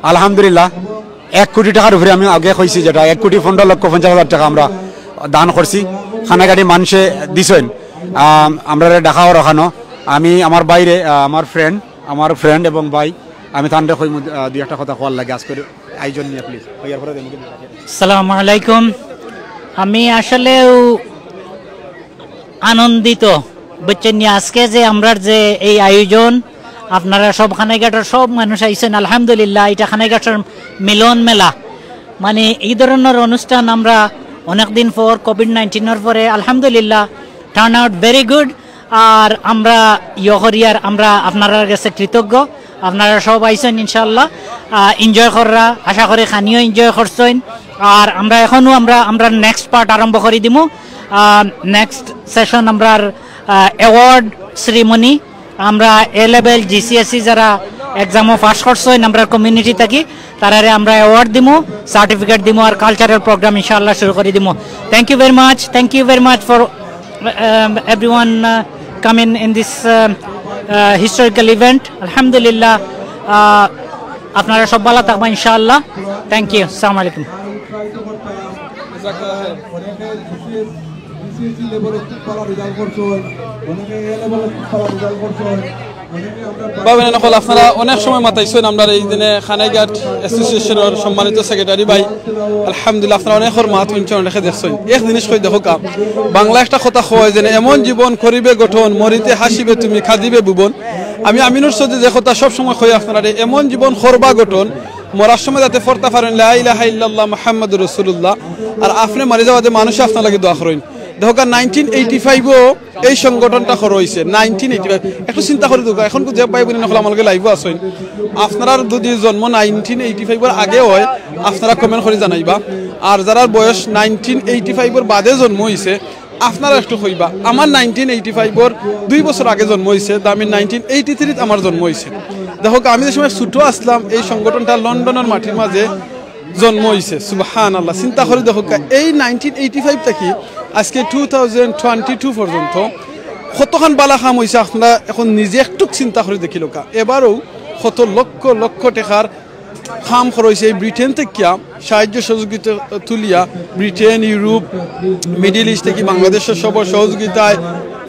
আলহামদুলিল্লাহ, এক কোটি টেকার উপরে আমি আগে কইছি, যেটা এক কোটি পনেরো লক্ষ পঞ্চাশ হাজার টেকা আমরা দান করছি, কানাইঘাটি মানষে দিছইন। আহ, আমরা ঢাকাও রাখানো, আমি আমার বাইরে, আহ, আমার ফ্রেন্ড আমার ফ্রেন্ড এবং ভাই, আমি তানরে কইমু, আহ, দুই একটা কথা কওয়ার লাগি আজকের আয়োজন নিয়া, প্লিজ। কইয়ার পরে দেমু কিন্তু। আসসালামু আলাইকুম। আমি আসলেও আনন্দিত, বুঝছইন নি, আজকে যে আমরার যে এই আয়োজন, আপনারা সব কানাইঘাটর সব মানুষ আইছইন, আলহামদুলিল্লাহ। এটা কানাইঘাটর মিলন মেলা, মানে এই ধরনের অনুষ্ঠান আমরা অনেকদিন পর, কোভিড নাইন্টিনর পরে, আলহামদুলিল্লাহ, টার্ন আউট ভেরি গুড। আর আমরা ইয়ে করি, আর আমরা আপনারার গেছে কৃতজ্ঞ। আপনারা সব আইছইন ইনশাআল্লাহ, এনজয় কররা, আশা করি খানিও এনজয় করছইন। আর আমরা এখনো আমরা আমরা নেক্সট পার্ট আরম্ভ করি দিমু। নেক্সট সেশন আমরার অ্যাওয়ার্ড সেরিমনি, আমরা এ লেভেল, জিসিএসসি যারা এক্সামও পাস করছইন আমরার কমিউনিটি থাকি, তারারে আমরা অ্যাওয়ার্ড দিমু, সার্টিফিকেট দিমু, আর কালচারাল প্রোগ্রাম ইনশাআল্লাহ শুরু করি দিমু। Thank you very much, thank you very much for, um, everyone, uh, coming in this, um, uh, historical event. আলহামদুলিল্লাহ, uh, আপনারা সব ভালো থাকবা ইনশাআল্লাহ। Thank you. আসসালামু আলাইকুম। বিসিএসসি লেভেলে খুব ভালো রেজাল্ট করছইন, অনেকে এ লেভেলে খুব ভালো রেজাল্ট করছইন, অনেকে আমরা ভাই বোন সকল, আপনারা অনেক সময় মাতাইছইন আমরার এই দিনে কানাইঘাট অ্যাসোসিয়েশনর সম্মানিত সেক্রেটারি ভাই। আলহামদুলিল্লাহ, আপনারা অনেকর মাত হুনছইন, অনেকে দেখছইন। এক জিনিস কই দেখউক্কা, বাংলা একটা কথা কয় যে, "এমন জীবন করিবে গঠন, মরিতে হাসিবে তুমি, কাঁদিবে ভুবন।" আমি আমিনুর চৌধুরী যে কথা সব সময় কই আপনারারে, এমন জীবন করবা গঠন, মরার সময় যাতে পড়তা পারইন, "লা ইলাহা ইল্লাল্লাহ মুহাম্মাদুর রাসূলুল্লাহ।" আর আপনে মারি যাওয়া যে মানুষে আপনার লাগি দোয়া করইন। দেখউক্কা, নাইনটিন এইটি ফাইভও এই সংগঠনটা করা অইছে, নাইনটিন এইটি ফাইভ। একটু চিন্তা করি দেখউক্কা, এখন যে ভাই বোন সকল আমার লগে লাইভও আছইন, আপনারার যদি জন্ম নাইনটিন এইটি ফাইভর আগে হয়, আপনারা কমেন্ট করি জানাইবা। আর যারার বয়স নাইনটিন এইটি ফাইভর বাদে জন্ম অইছে, আপনারা একটু কইবা। আমার নাইনটিন এইটি ফাইভর দুই বছর আগে জন্ম অইছে, তা আমি নাইনটিন এইটি থ্রিত আমার জন্ম অইছে। দেখউক্কা, আমি যে সময় ছোট আছলাম, এই সংগঠনটা লন্ডনর মাটির মাঝে জন্ম অইছে। সুবহানাল্লাহ, চিন্তা করি দেখউক্কা, এই নাইনটিন এইটি ফাইভ থাকি আজকে টু থাউজেন্ড টোয়েন্টি টু পর্যন্ত কতখান বালা কাম অইছে, আপনারা এখন নিজে একটু চিন্তা করি দেখিলউক্কা। এবারও কত লক্ষ লক্ষ টেকার কাম করা অইছে। এই ব্রিটেন থাকিয়া সাহায্য সহযোগিতা তুলিয়া, ব্রিটেন, ইউরোপ, মিডল ইস্ট থাকি বাংলাদেশর সব সহযোগিতায়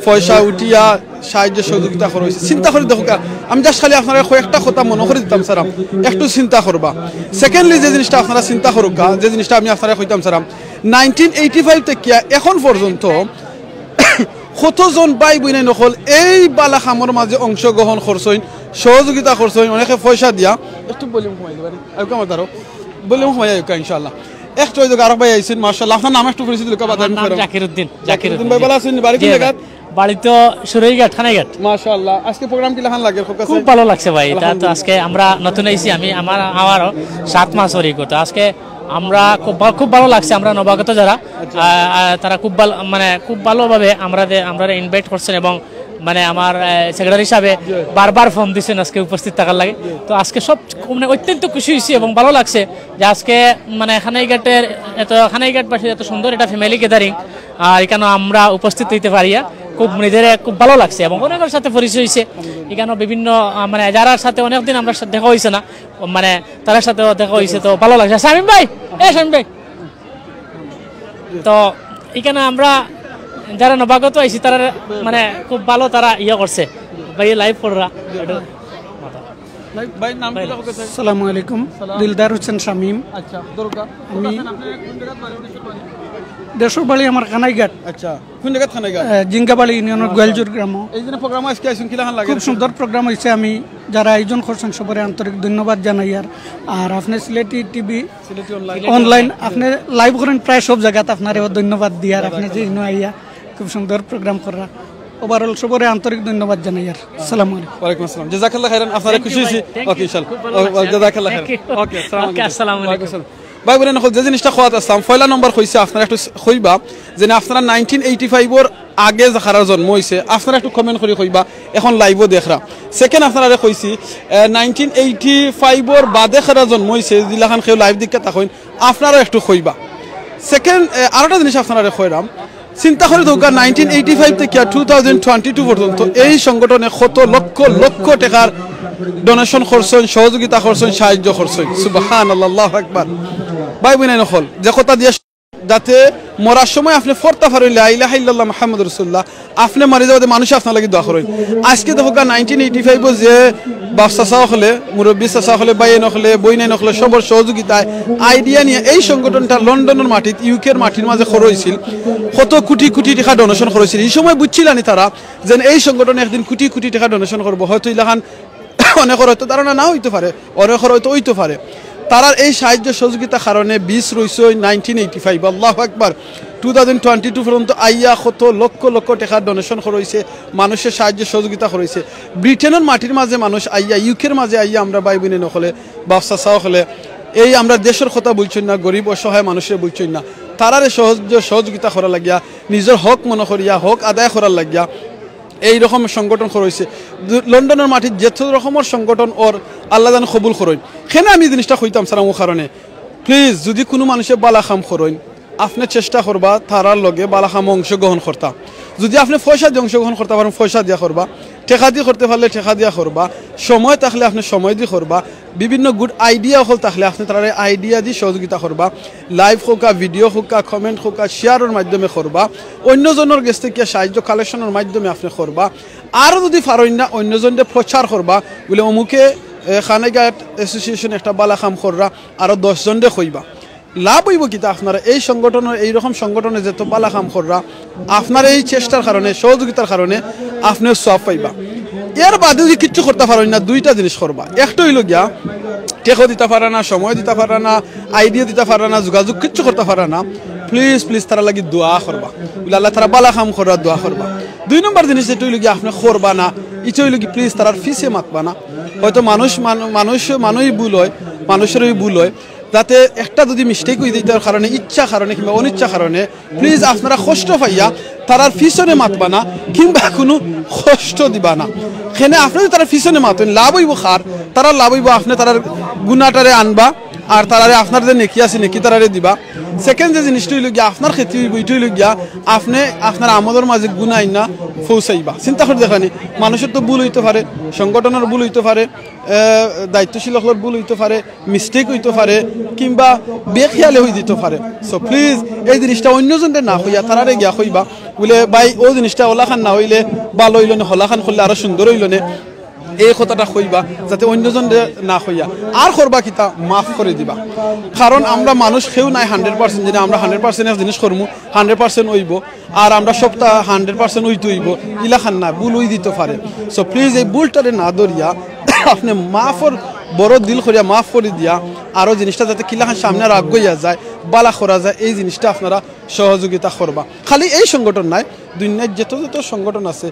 পয়সা উঠিয়া সাহায্য সহযোগিতা করা অইছে। চিন্তা করি দেখউক্কা, আমি just খালি আপনারারে কয়েকটা কথা মনো করি দিতাম চাইরাম, একটু চিন্তা করবা। সেকেন্ডলি, যে জিনিসটা আপনারা চিন্তা করউক্কা, যে জিনিসটা আমি আপনারারে কইতাম চাইরাম, নাইনটিন এইটি ফাইভ থাকিয়া এখন পর্যন্ত কতজন ভাই বোন সকল এই বালা কামর মাঝে অংশগ্রহণ করছইন, সহযোগিতা করছইন, অনেকে পয়সা দিয়া। একটু ভলিউম কমাই দিবা নি? আইউক্কা আমার দ্বারো। ভলিউম কমাই আইউক্কা ইনশাআল্লাহ। একটু ওই যে আরক ভাই আইছইন, মাশাআল্লাহ। আপনার নাম একটু পরিচিত দিলাউক্কা, আমার বাতায়ন নাম করো। জাকির উদ্দিন, জাকির জাকির উদ্দিন উদ্দিন। ভাই, ভালো আছইন? বাড়ি জি কোন ভাই। জায়গা? বাড়ি তো সুরইঘাট, কানাইঘাট। মাশাআল্লাহ। আজকে প্রোগ্রাম কিলাখান লাগে খুব কাছে? খুব ভালো লাগছে ভাই। এটা তো আলহামদুলিল্লাহ। আজকে আমরা নতুন আইছি, আমি আমার আমারও সাত মাস হরি করতে। আজকে আমরা খুব ভা-, খুব ভালো লাগছে। আমরা নবাগত যারা, আচ্ছা। আহ, আহ, তারা খুব ভালো, মানে খুব ভালোভাবে আমরা দে-, আমরা ইনভাইট করছেন এবং মানে আমার, আহ, সেক্রেটারি সাহেবে জি। বারবার ফোন দিছেন আজকে উপস্থিত থাকার লাগি। জি। তো আজকে সব মানে অত্যন্ত খুশি হইছি এবং ভালো লাগছে যে আজকে মানে কানাইঘাটের এত, কানাইঘাটবাসীর এত সুন্দর একটা ফ্যামিলি গ্যাদারিং, আর এখানে আমরা উপস্থিত হইতে পারিয়া খুব নিজের খুব ভালো লাগছে এবং অনেকের সাথে পরিচয় হইছে। এখানে বিভিন্ন, আহ, মানে যারার সাথে অনেকদিন আমরা সাথে দেখা হইছে না, মানে তারার সাথেও দেখা হইছে, তো ভালো লাগছে। শামীম ভাই, এ শামীম ভাই, তো এখানে আমরা যারা নবাগত আইছি তারা মানে খুব ভালো তারা ইয়ে করছে, ভাই লাইভ কররা। ভাই, নাম কি ভাই। রাখো কোথায়? আসসালামু আলাইকুম। সালাম। দিলদার হোসেন শামীম। আচ্ছা, দরকার। আমি কোথায় আছেন আপনি? কোন জায়গায় বাড়ি? দেশর বাড়ি আমার কানাইঘাট। আচ্ছা, কোন জায়গায় কানাইঘাট? আহ, জিঙ্গাবাড়ি ইউনিয়নের মাশাআল্লাহ। গোয়ালজুর গ্রাম। এই যে প্রোগ্রাম আজকে আইছেন, কিলাখান লাগে? খুব সুন্দর প্রোগ্রাম হইছে। আমি যারা আয়োজন করছেন সবারে আন্তরিক ধন্যবাদ জানাই। আর, আর আপনি সিলেটি টিভি সিলেটি অনলাইন। অনলাইন, আপনি লাইভ করেন প্রায় সব জায়গাতে, আপনারেও ধন্যবাদ দিয়ার, আপনি যে ইনো আইয়া খুব সুন্দর প্রোগ্রাম কররা। ওভারঅল সবরে আন্তরিক ধন্যবাদ জানাই। আর আসসালামু আলাইকুম। ওয়ালাইকুম আসসালাম। জাযাকাল্লাহ খাইরান, আপনারে খুশি হইছি। ওকে, ইনশাআল্লাহ। খুব ভালো লাগছে। জাযাকাল্লাহ খাইরান। Thank you। ওকে, আসসালামু আলাইকুম। ওকে, আসসালামু আলাইকুম। ওয়ালাইকুম আসসালাম। ভাই বোন, এখন যে জিনিসটা কওয়াত আসলাম, পয়লা নম্বর কইছে আপনারা একটু কইবা যে না, আপনারা নাইনটিন এইটি ফাইভর আগে যারা জন্ম হইছে, আপনারা একটু কমেন্ট করি কইবা, এখন লাইভও দেখরা। সেকেন্ড, আপনারারে কইছি, আহ, নাইনটিন এইটি ফাইভর বাদে যারা জন্ম হইছে, যেলাখান কেউ লাইভ দেখিয়া থাকইন, আপনারা একটু কইবা। সেকেন্ড, আরোটা জিনিস আপনারারে কইরাম, চিন্তা করি দেখউক্কা, নাইনটিন এইটি ফাইভ থাকি টু থাউজেন্ড টোয়েন্টি টু পর্যন্ত এই সংগঠনে কত লক্ষ লক্ষ টেকার ডোনেশন করছইন, সহযোগিতা করছইন, সাহায্য করছইন। সুবহানাল্লাহ, আল্লাহু আকবার। ভাই বইনাইন অকল, যে কথা দিয়া যাতে মরার সময় আপনে পড়তা পারইন লা ইলাহা ইল্লাল্লাহ মুহাম্মাদুর রাসূলুল্লাহ, আপনে মারি যাওয়াতে মানুষ আপনার লাগি দোয়া করইন। আজকে দেখউক্কা, নাইনটিন এইটি ফাইভও যে বাপ চাচা অকলে, মুরব্বী চাচা অকলে, ভাইয়াইন অকলে, বইনাইন অকলে, সবর সহযোগিতায় আইডিয়া নিয়া এই সংগঠনটা লন্ডনর মাটিত, ইউকের মাটির মাঝে খরচ অইছিল, কত কোটি কোটি টেকা ডোনেশন খরচ অইছিল। ই সময় বুঝছিলানি তারা যেন এই সংগঠনে একদিন কোটি কোটি টেকা ডোনেশন করবো। হয়তো ইলাখান অনেকর হয়তো ধারণা না অইতো পারে, অনেকর হয়তো অইতো পারে। তারার এই সাহায্য সহযোগিতার কারণে বিশ রইছে নাইনটিন এইটি ফাইভ, আল্লাহু আকবার, টু থাউজেন্ড টোয়েন্টি টু পর্যন্ত আইয়া কত লক্ষ লক্ষ টেকা ডোনেশন খরচ অইছে, মানুষের সাহায্য সহযোগিতা খরচ অইছে। ব্রিটেনর মাটির মাঝে মানুষ আইয়া, ইউকের মাঝে আইয়া, আমরা ভাই বইনাইন অকলে, বাপ চাচা অকলে, এই আমরা দেশর কথা বুঝছইন না, গরিব অসহায় মানুষরে বুঝছইন না, তারারে সাহায্য সহযোগিতা করার লাগিয়া, নিজর হক মনে করিয়া হক আদায় করার লাগিয়া এই রকম সংগঠন খরচ অইছে। দু-, লন্ডনর মাটিত যত রকমর সংগঠন অর, আল্লাহ যেন কবুল করইন। কেনে আমি জিনিসটা কইতাম চাইরাম অউ কারণে, প্লিজ, যুদি কুনু মানুষে বালা কাম করইন, আপনে চেষ্টা করবা তারার লগে বালা কামো অংশগ্রহণ করতা। যুদি আপনে পয়সা দি অংশগ্রহণ করতা পারইন, পয়সা দিয়া করবা, টেকা দি করতে পারলে টেকা দিয়া করবা, সময় থাকলে আপনে সময় দি করবা, বিভিন্ন গুড আইডিয়া অকল থাকলে আপনে তারারে আইডিয়া দি সহযোগিতা করবা। লাইভ হউক্কা, ভিডিও হউক্কা, কমেন্ট হউক্কা, শেয়ারর মাধ্যমে করবা, অইন্য জনর গেছ থাকি সাহায্য কালেকশনর মাধ্যমে আপনে করবা। আরও যুদি পারইন না, অইন্য জনরে প্রচার করবা, বুলে অমুকে, এ, কানাইঘাট অ্যাসোসিয়েশন একটা বালা কাম কররা, আরও দশ জনরে কইবা। লাভ অইবো কিতা? আপনারা এই সংগঠনর, এই রকম সংগঠনে যত বালা কাম কররা, আপনার এই চেষ্টার কারণে, সহযোগিতার কারণে আপনে সওয়াব পাইবা। এর বাদে যুদি কিচ্ছু করতা পারইন না, দুইটা জিনিস করবা। একটা অইলো গিয়া, টেকাও দিতা পাররা না, সময় দিতা পাররা না, আইডিয়া দিতা পাররা না, যোগাযোগ কিচ্ছু করতা পাররা না, প্লিজ, প্লিজ, তারার লাগি দোয়া করবা। বুলে, "আল্লাহ, তারা বালা কাম কররা, দোয়া করবা।" দুই নম্বর জিনিস যেটা অইলো গিয়া, আপনে করবা না, ইটা অইলো কি, প্লিজ, তারার পিছে মাতবা না। হয়তো মানুষ, মানু-, মানুষ, মানুষই ভুল অয়, মানুষেরই ভুল অয়। যাতে একটা যুদি মিস্টেক অই যাইতার কারণে, ইচ্ছা কারণে কিংবা অনিচ্ছা কারণে, প্লিজ, আপনারা কষ্ট পাইয়া তারার পিছনে মাতবা না কিংবা কুনু কষ্ট দিবা না। কেনে আপনে যুদি তারার পিছনে মাতইন, লাভ অইবো কার? তারার লাভ অইবো, আপনে তারার গুনাটারে আনবা, আর তারারে আপনার যে নেকি আছে, নেকি তারারে দিবা। সেকেন্ড যে জিনিসটা অইলো গিয়া, আপনার ক্ষতি অইবো, ইটা অইলো গিয়া, আপনে আপনার আমলর মাঝে গুনা আইনা পৌঁছাইবা। চিন্তা করি দেখইন নি, মানুষর তো ভুল অইতো পারে, সংগঠনর ভুল অইতো পারে, এ, দায়িত্বশীল অকলর ভুল অইতো পারে, মিস্টেক অইতো পারে, কিংবা বেখেয়ালে অই দিতো পারে। So প্লিজ, এই জিনিসটা অইন্য জনরে না কইয়া তারারে গিয়া কইবা, বুলে, "ভাই, অউ জিনিসটা অলাখান না অইলে ভালা অইলো নে, হলাখান করলে আরো সুন্দর অইলো নে।" এই কথাটা কইবা, যাতে অইন্য জনরে না কইয়া। আর করবা কিতা, মাফ করি দিবা। কারণ আমরা মানুষ কেউ নাই হান্ড্রেড পার্সেন্ট, যেটা আমরা হান্ড্রেড পার্সেন্ট এক জিনিস করমু, হান্ড্রেড পার্সেন্ট অইবো, আর আমরা সবটা হান্ড্রেড পার্সেন্ট অইতো অইবো, ইলাখান না, ভুল অই দিতো পারে। So প্লিজ, এই ভুলটারে না ধরিয়া আপনে মাফর বড় দিল করিয়া মাফ করি দিয়া আরো জিনিসটা যাতে কিলাখান সামনে আর আগুয়াইয়া যায়, বালা করা যায়, এই জিনিসটা আপনারা সহযোগিতা করবা। খালি এই সংগঠন নায়, দুনিয়ার যত যত সংগঠন আছে,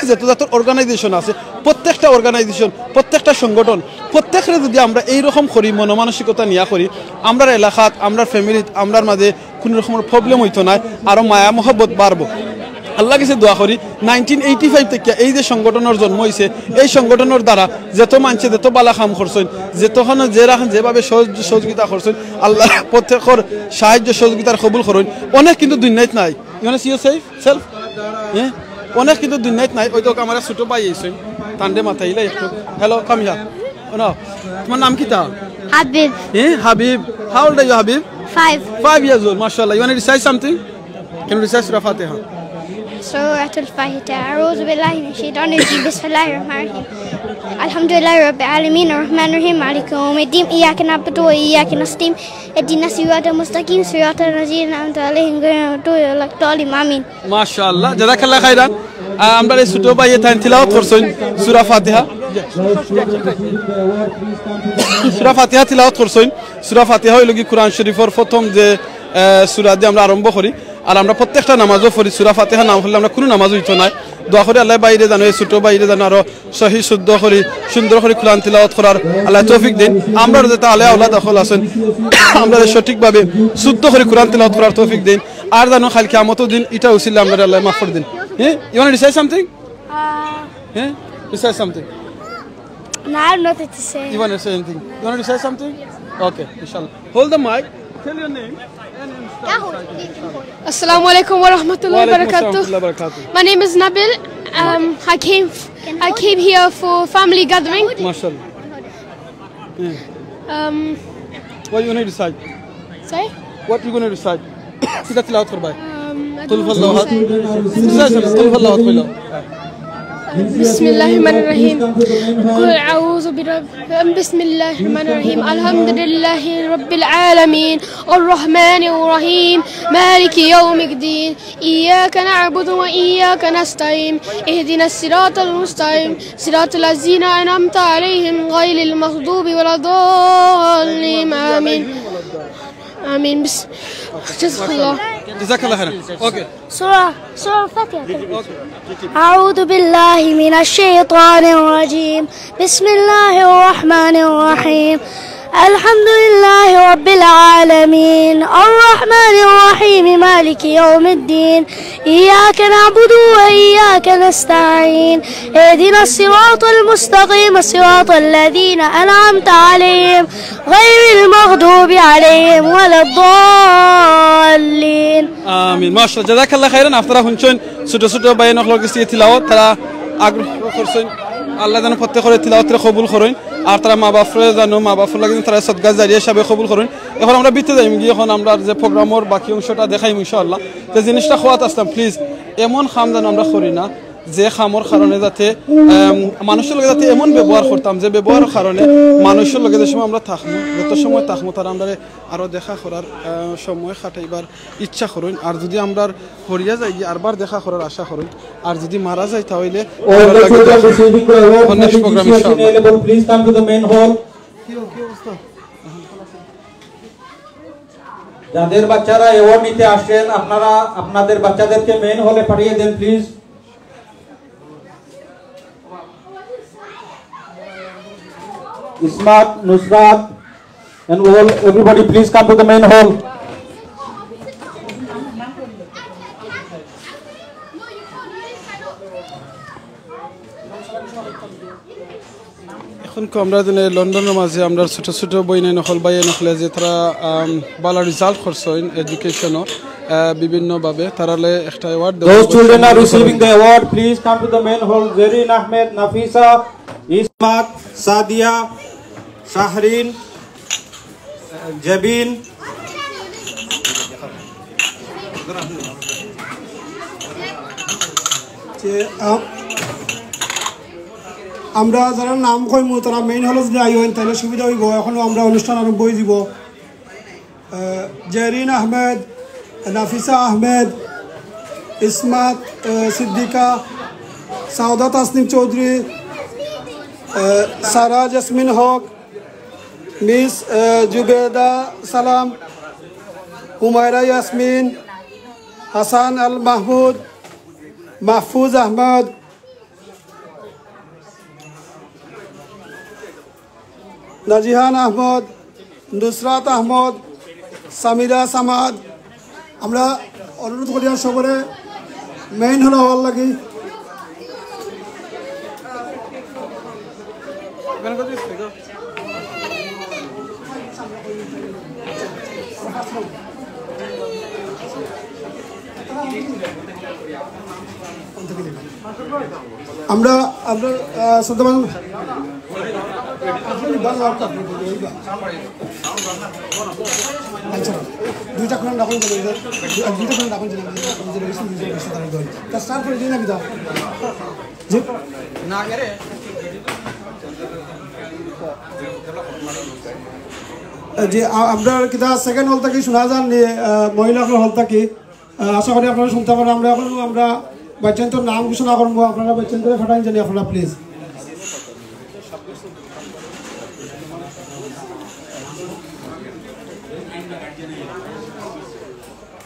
যত যত অর্গানাইজেশন আছে, প্রত্যেকটা অর্গানাইজেশন, প্রত্যেকটা সংগঠন, প্রত্যেকরে যুদি আমরা এই রকম করি, মনোমানসিকতা নিয়া করি, আমরার এলাকাত, আমরার ফ্যামিলিত, আমরার মাঝে কুনু রকমর প্রবলেম অইতো নায়, আরো মায়া মহব্বত বাড়বো। আল্লার গেছে দোয়া করি, নাইনটিন এইটি ফাইভ থাকি এই যে সংগঠনর জন্ম অইছে, এই সংগঠনর দ্বারা যত মানষে যত বালা কাম করছইন, যতখানো যে রাখান যেভাবে সহজ-, সহযোগিতা করছইন, আল্লাহ প্রত্যেকর সাহায্য সহযোগিতার কবুল করইন। অনেক কিন্তু দুনিয়াত নাই, you wanna see yourself? Self? হ্যাঁ? অনেক কিন্তু দুনিয়াত নাই। ওই তো আমার ছোট ভাই আইছইন, তানরে মাতাইলাই একটু। Hello, come here. ও না, তোমার নাম কিতা? হাবিব। হ্যাঁ, Habib. How old are you, Habib? Five. Five years old, mashallah. You wanna recite something? Can you recite Surah Fatiha? سورة الفاتحة. أعوذ بالله من الشيطان الرجيم. بسم الله الرحمن الرحيم. الحمد لله رب العالمين. الرحمن الرحيم. مالك يوم الدين. إياك نعبد وإياك نستعين. اهدنا الصراط المستقيم. صراط الذين أنعمت عليهم غير المغضوب عليهم ولا الضالين. آمين. মাশাআল্লাহ, জাযাকাল্লাহ খাইরান। আহ, আমরার এই ছোট ভাইয়ে তাইন তিলাওয়াত করছইন সূরা ফাতিহা। সূরা ফাতিহা তিলাওয়াত করছইন। সূরা ফাতিহা অইলো কি কোরআন শরীফর প্রথম যে, আহ, সূরা দি আমরা আরম্ভ করি। আর আমরা প্রত্যেকটা নামাজও পড়ি, সূরা ফাতিহা না পড়লে আমরা কুনু নামাজ অইতো নায়। দোয়া করি আল্লায় ভাইরে জানো, এই ছোট ভাইরে জানো আরো সহি শুদ্ধ করি, সুন্দর করি কোরআন তিলাওয়াত করার আল্লায় তৌফিক দিন। আমরার যাতে আলে আওলাদ অকল আছইন, আমরারে সঠিকভাবে শুদ্ধ করি কোরআন তিলাওয়াত করার তৌফিক দিন। আর জানো কাইল কিয়ামতর দিন ইটা উছিলা আমরারে আল্লায় মাফ করি দিন। হ্যাঁ? You wanna recite something? Uh, হ্যাঁ? Recite something. No, I have nothing to say. You wanna say anything? You wanna recite something? Okay, inshallah. Hold the mic. Tell your name. السلام عليكم ورحمة الله وبركاته. My name is Nabil. Um, I came I came here for family gathering. Mashallah. Um, What you gonna recite? Sorry? What you gonna recite? কিতা তিলাওয়াত করবায়? Um, I قل هو الله أحد. Recite, قل هو الله أحد কইলো। بسم الله الرحمن الرحيم. قل أعوذ برب بسم الله الرحمن الرحيم. الحمد لله رب العالمين. الرحمن الرحيم. مالك يوم الدين. إياك نعبد وإياك نستعين. اهدنا الصراط المستقيم. صراط الذين أنعمت عليهم غير المغضوب ولا الضالين. آمين. آمين. بسم جزاك الله. جزاك الله خيرا. Okay. Surah, Surah Al-Fatiha. أعوذ بالله من الشيطان الرجيم. بسم الله الرحمن الرحيم. الحمد لله رب العالمين. الرحمن الرحيم. مالك يوم الدين. إياك نعبد وإياك نستعين. اهدنا الصراط المستقيم. صراط الذين أنعمت عليهم غير المغضوب عليهم ولا الضالين. আমিন। মাশাআল্লাহ, জাযাকাল্লাহু খাইরান। আপনারা হুনছইন ছোট ছোট ভাইয়াইন অকলর গেছ থাকি তিলাওয়াত, তারা আগ্রহ করছইন। আল্লায় যেন প্রত্যেকরে তিলাওয়াতরে কবুল করইন, আর তারা মা বাপরে যেন, মা বাপর লাগি যেন তারা সদকা জারিয়া হিসাবে কবুল করইন। এখন আমরা ভিতরে যাইমুগি, এখন আমরার যে প্রোগ্রামর বাকি অংশটা দেখাইমু ইনশাআল্লাহ। তে জিনিসটা কওয়াত আছলাম, please, এমন কাম যেন আমরা করি না, যে কামর কারণে যাতে, আম, মানুষর লগে যাতে এমন ব্যবহার করতাম, যে ব্যবহারর কারণে মানুষর লগে যে সময় আমরা থাকমু, যত সময় থাকমু, তারা আমরারে আরো দেখা করার, আহ, সময় কাটাইবার ইচ্ছা করইন। আর যুদি আমরার হরিয়া যাইগি, আরবার দেখা করার আশা করইন। আর যুদি মারা যাই, তা অইলে All the children receiving the award for the next program, G C S E ইনশাআল্লাহ। Level, please come to the main hall. যাদের বাচ্চারা অ্যাওয়ার্ড নিতে আসছেন, আপনারা আপনাদের বাচ্চাদেরকে মেইন হলে পাঠিয়ে দেন, please. Ismat, Nusrat, and all, everybody, please come to the main hall. এখন কো আমরা জানি লন্ডনর মাঝে আমরার ছোট ছোট বইনাইন অকল, ভাইয়াইন অকলে যে তারা, আম, ভালা রেজাল্ট করছইন এডুকেশনো, আহ, বিভিন্নভাবে, তারারে একটা অ্যাওয়ার্ড দেওয়া Those children are receiving the award, please come to the main hall. Zerin Ahmed, Nafisa, Ismat, Sadia, Shahrin, Jebin. যে, আম-, আমরা যারা নাম কইমু, তারা মেইন হলো যদি আইন, তাহলে সুবিধা হইব। এখনো আমরা অনুষ্ঠান আরম্ভ হয়ে দিব। আহ, জেরিন আহমেদ, নাফিসা আহমেদ, ইসমাত, আহ, সিদ্দিকা, সাউদা তাসনিম চৌধুরী, আহ, সারা জেসমিন হক, মিস, আহ, জুবেদা সালাম, হুমায়রা ইয়াসমিন, হাসান আল মাহমুদ, মাহফুজ আহমদ, নাজিহান আহমদ, নুসরাত আহমদ, সামিরা সামাদ। আমরা অনুরোধ করি আর সবরে মেইন হলো হওয়ার লাগি। আমরা, আমরা, আহ, শ্রদ্ধাবান, আচ্ছা, দুইটা করে রাখুন, দুইটা করে রাখুন, তা স্টার্ট করে দিন না, বিদা। জি। জি, আ-, আমরা কিতা সেকেন্ড হল থাকি শোনা যার নি, আহ, মহিলা হল থাকি। আহ, আশা করি আপনারা শুনতে পারেন। আমরা এখন আমরা বাচ্চাইন্তর নাম ঘোষণা করবো, আপনারা বাচ্চাইন্তরে ফাটাইন জানি আপনারা, প্লিজ।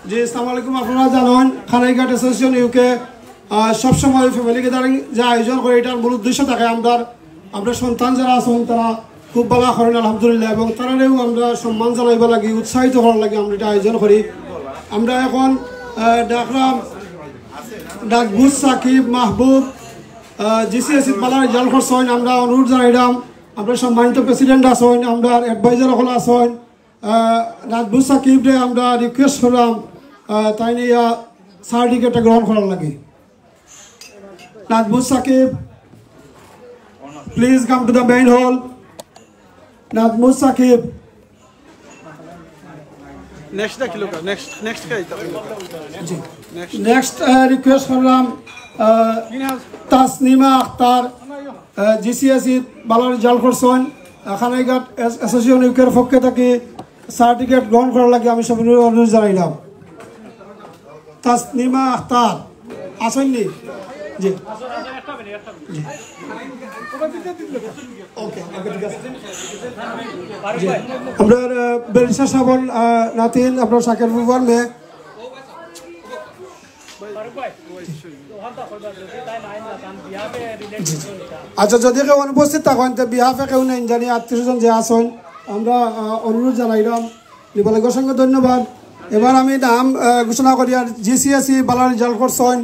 জি, আসসালামু আলাইকুম। আপনারা জানেন, কানাইঘাট অ্যাসোসিয়েশন ইউকে, আহ, সবসময় ফ্যামিলি গ্যাদারিং যে আয়োজন করে, এটার মূল উদ্দেশ্য থাকে আমরা, আমরা সন্তান যারা আছেন, তারা খুব ভালা করেন, আলহামদুলিল্লাহ, এবং তারারেও আমরা সম্মান জানাইবার লাগি, উৎসাহিত করার লাগি আমরা এটা আয়োজন করি। আমরা এখন, আহ, ডাকরাম ডাকবুজ সাকিব মাহবুব, আহ, জি সি এস ই ভালা রেজাল্ট করছইন, আমরা অনুরোধ জানাইলাম, আমরা সম্মানিত প্রেসিডেন্ট আছইন, আমরা অ্যাডভাইজার হকল আছইন, আহ, নাজমুস সাকিবরে আমরা রিকোয়েস্ট করলাম, আহ, তাইন ইয়া সার্টিফিকেটটা গ্রহণ করার লাগি। নাজমুস Shakib, please come to the main hall. Najmus সাকিব। নেক্সটটা কি লোক? নেক্সট, নেক্সট কে আইতা? জি। নেক্সট। নেক্সট, আহ, রিকোয়েস্ট করলাম, আহ, তাসনিমা আক্তার, আহ, জিসিএসই বালা রেজাল্ট করছইন, আহ, কানাইঘাট অ্যাস-, অ্যাসোসিয়েশন ইউকের পক্ষ থাকি সার্টিফিকেট গ্রহণ করার লাগি আমি সবিনয়ে অনুরোধ জানাইলাম। তাসনিমা আক্তার আছইন নি? জি। জি। ওকে, ওকে, ঠিক আছে। জি। আমরার, আহ, ব্যারিস্টার সাবর, আহ, নাতিন, আমরার শাকের ফুফুর মেয়ে। জি, জি। আচ্ছা, যদি কেউ অনুপস্থিত থাকইন, তে বিহাফে কেউ নাই, জানি আত্মীয় স্বজন যে আছইন, আমরা, আহ, অনুরোধ জানাইলাম। নিবালকে অসংখ্য ধন্যবাদ। এবার আমি নাম, আহ, ঘোষণা করিয়ার, জিসিএসই বালা রেজাল্ট করছইন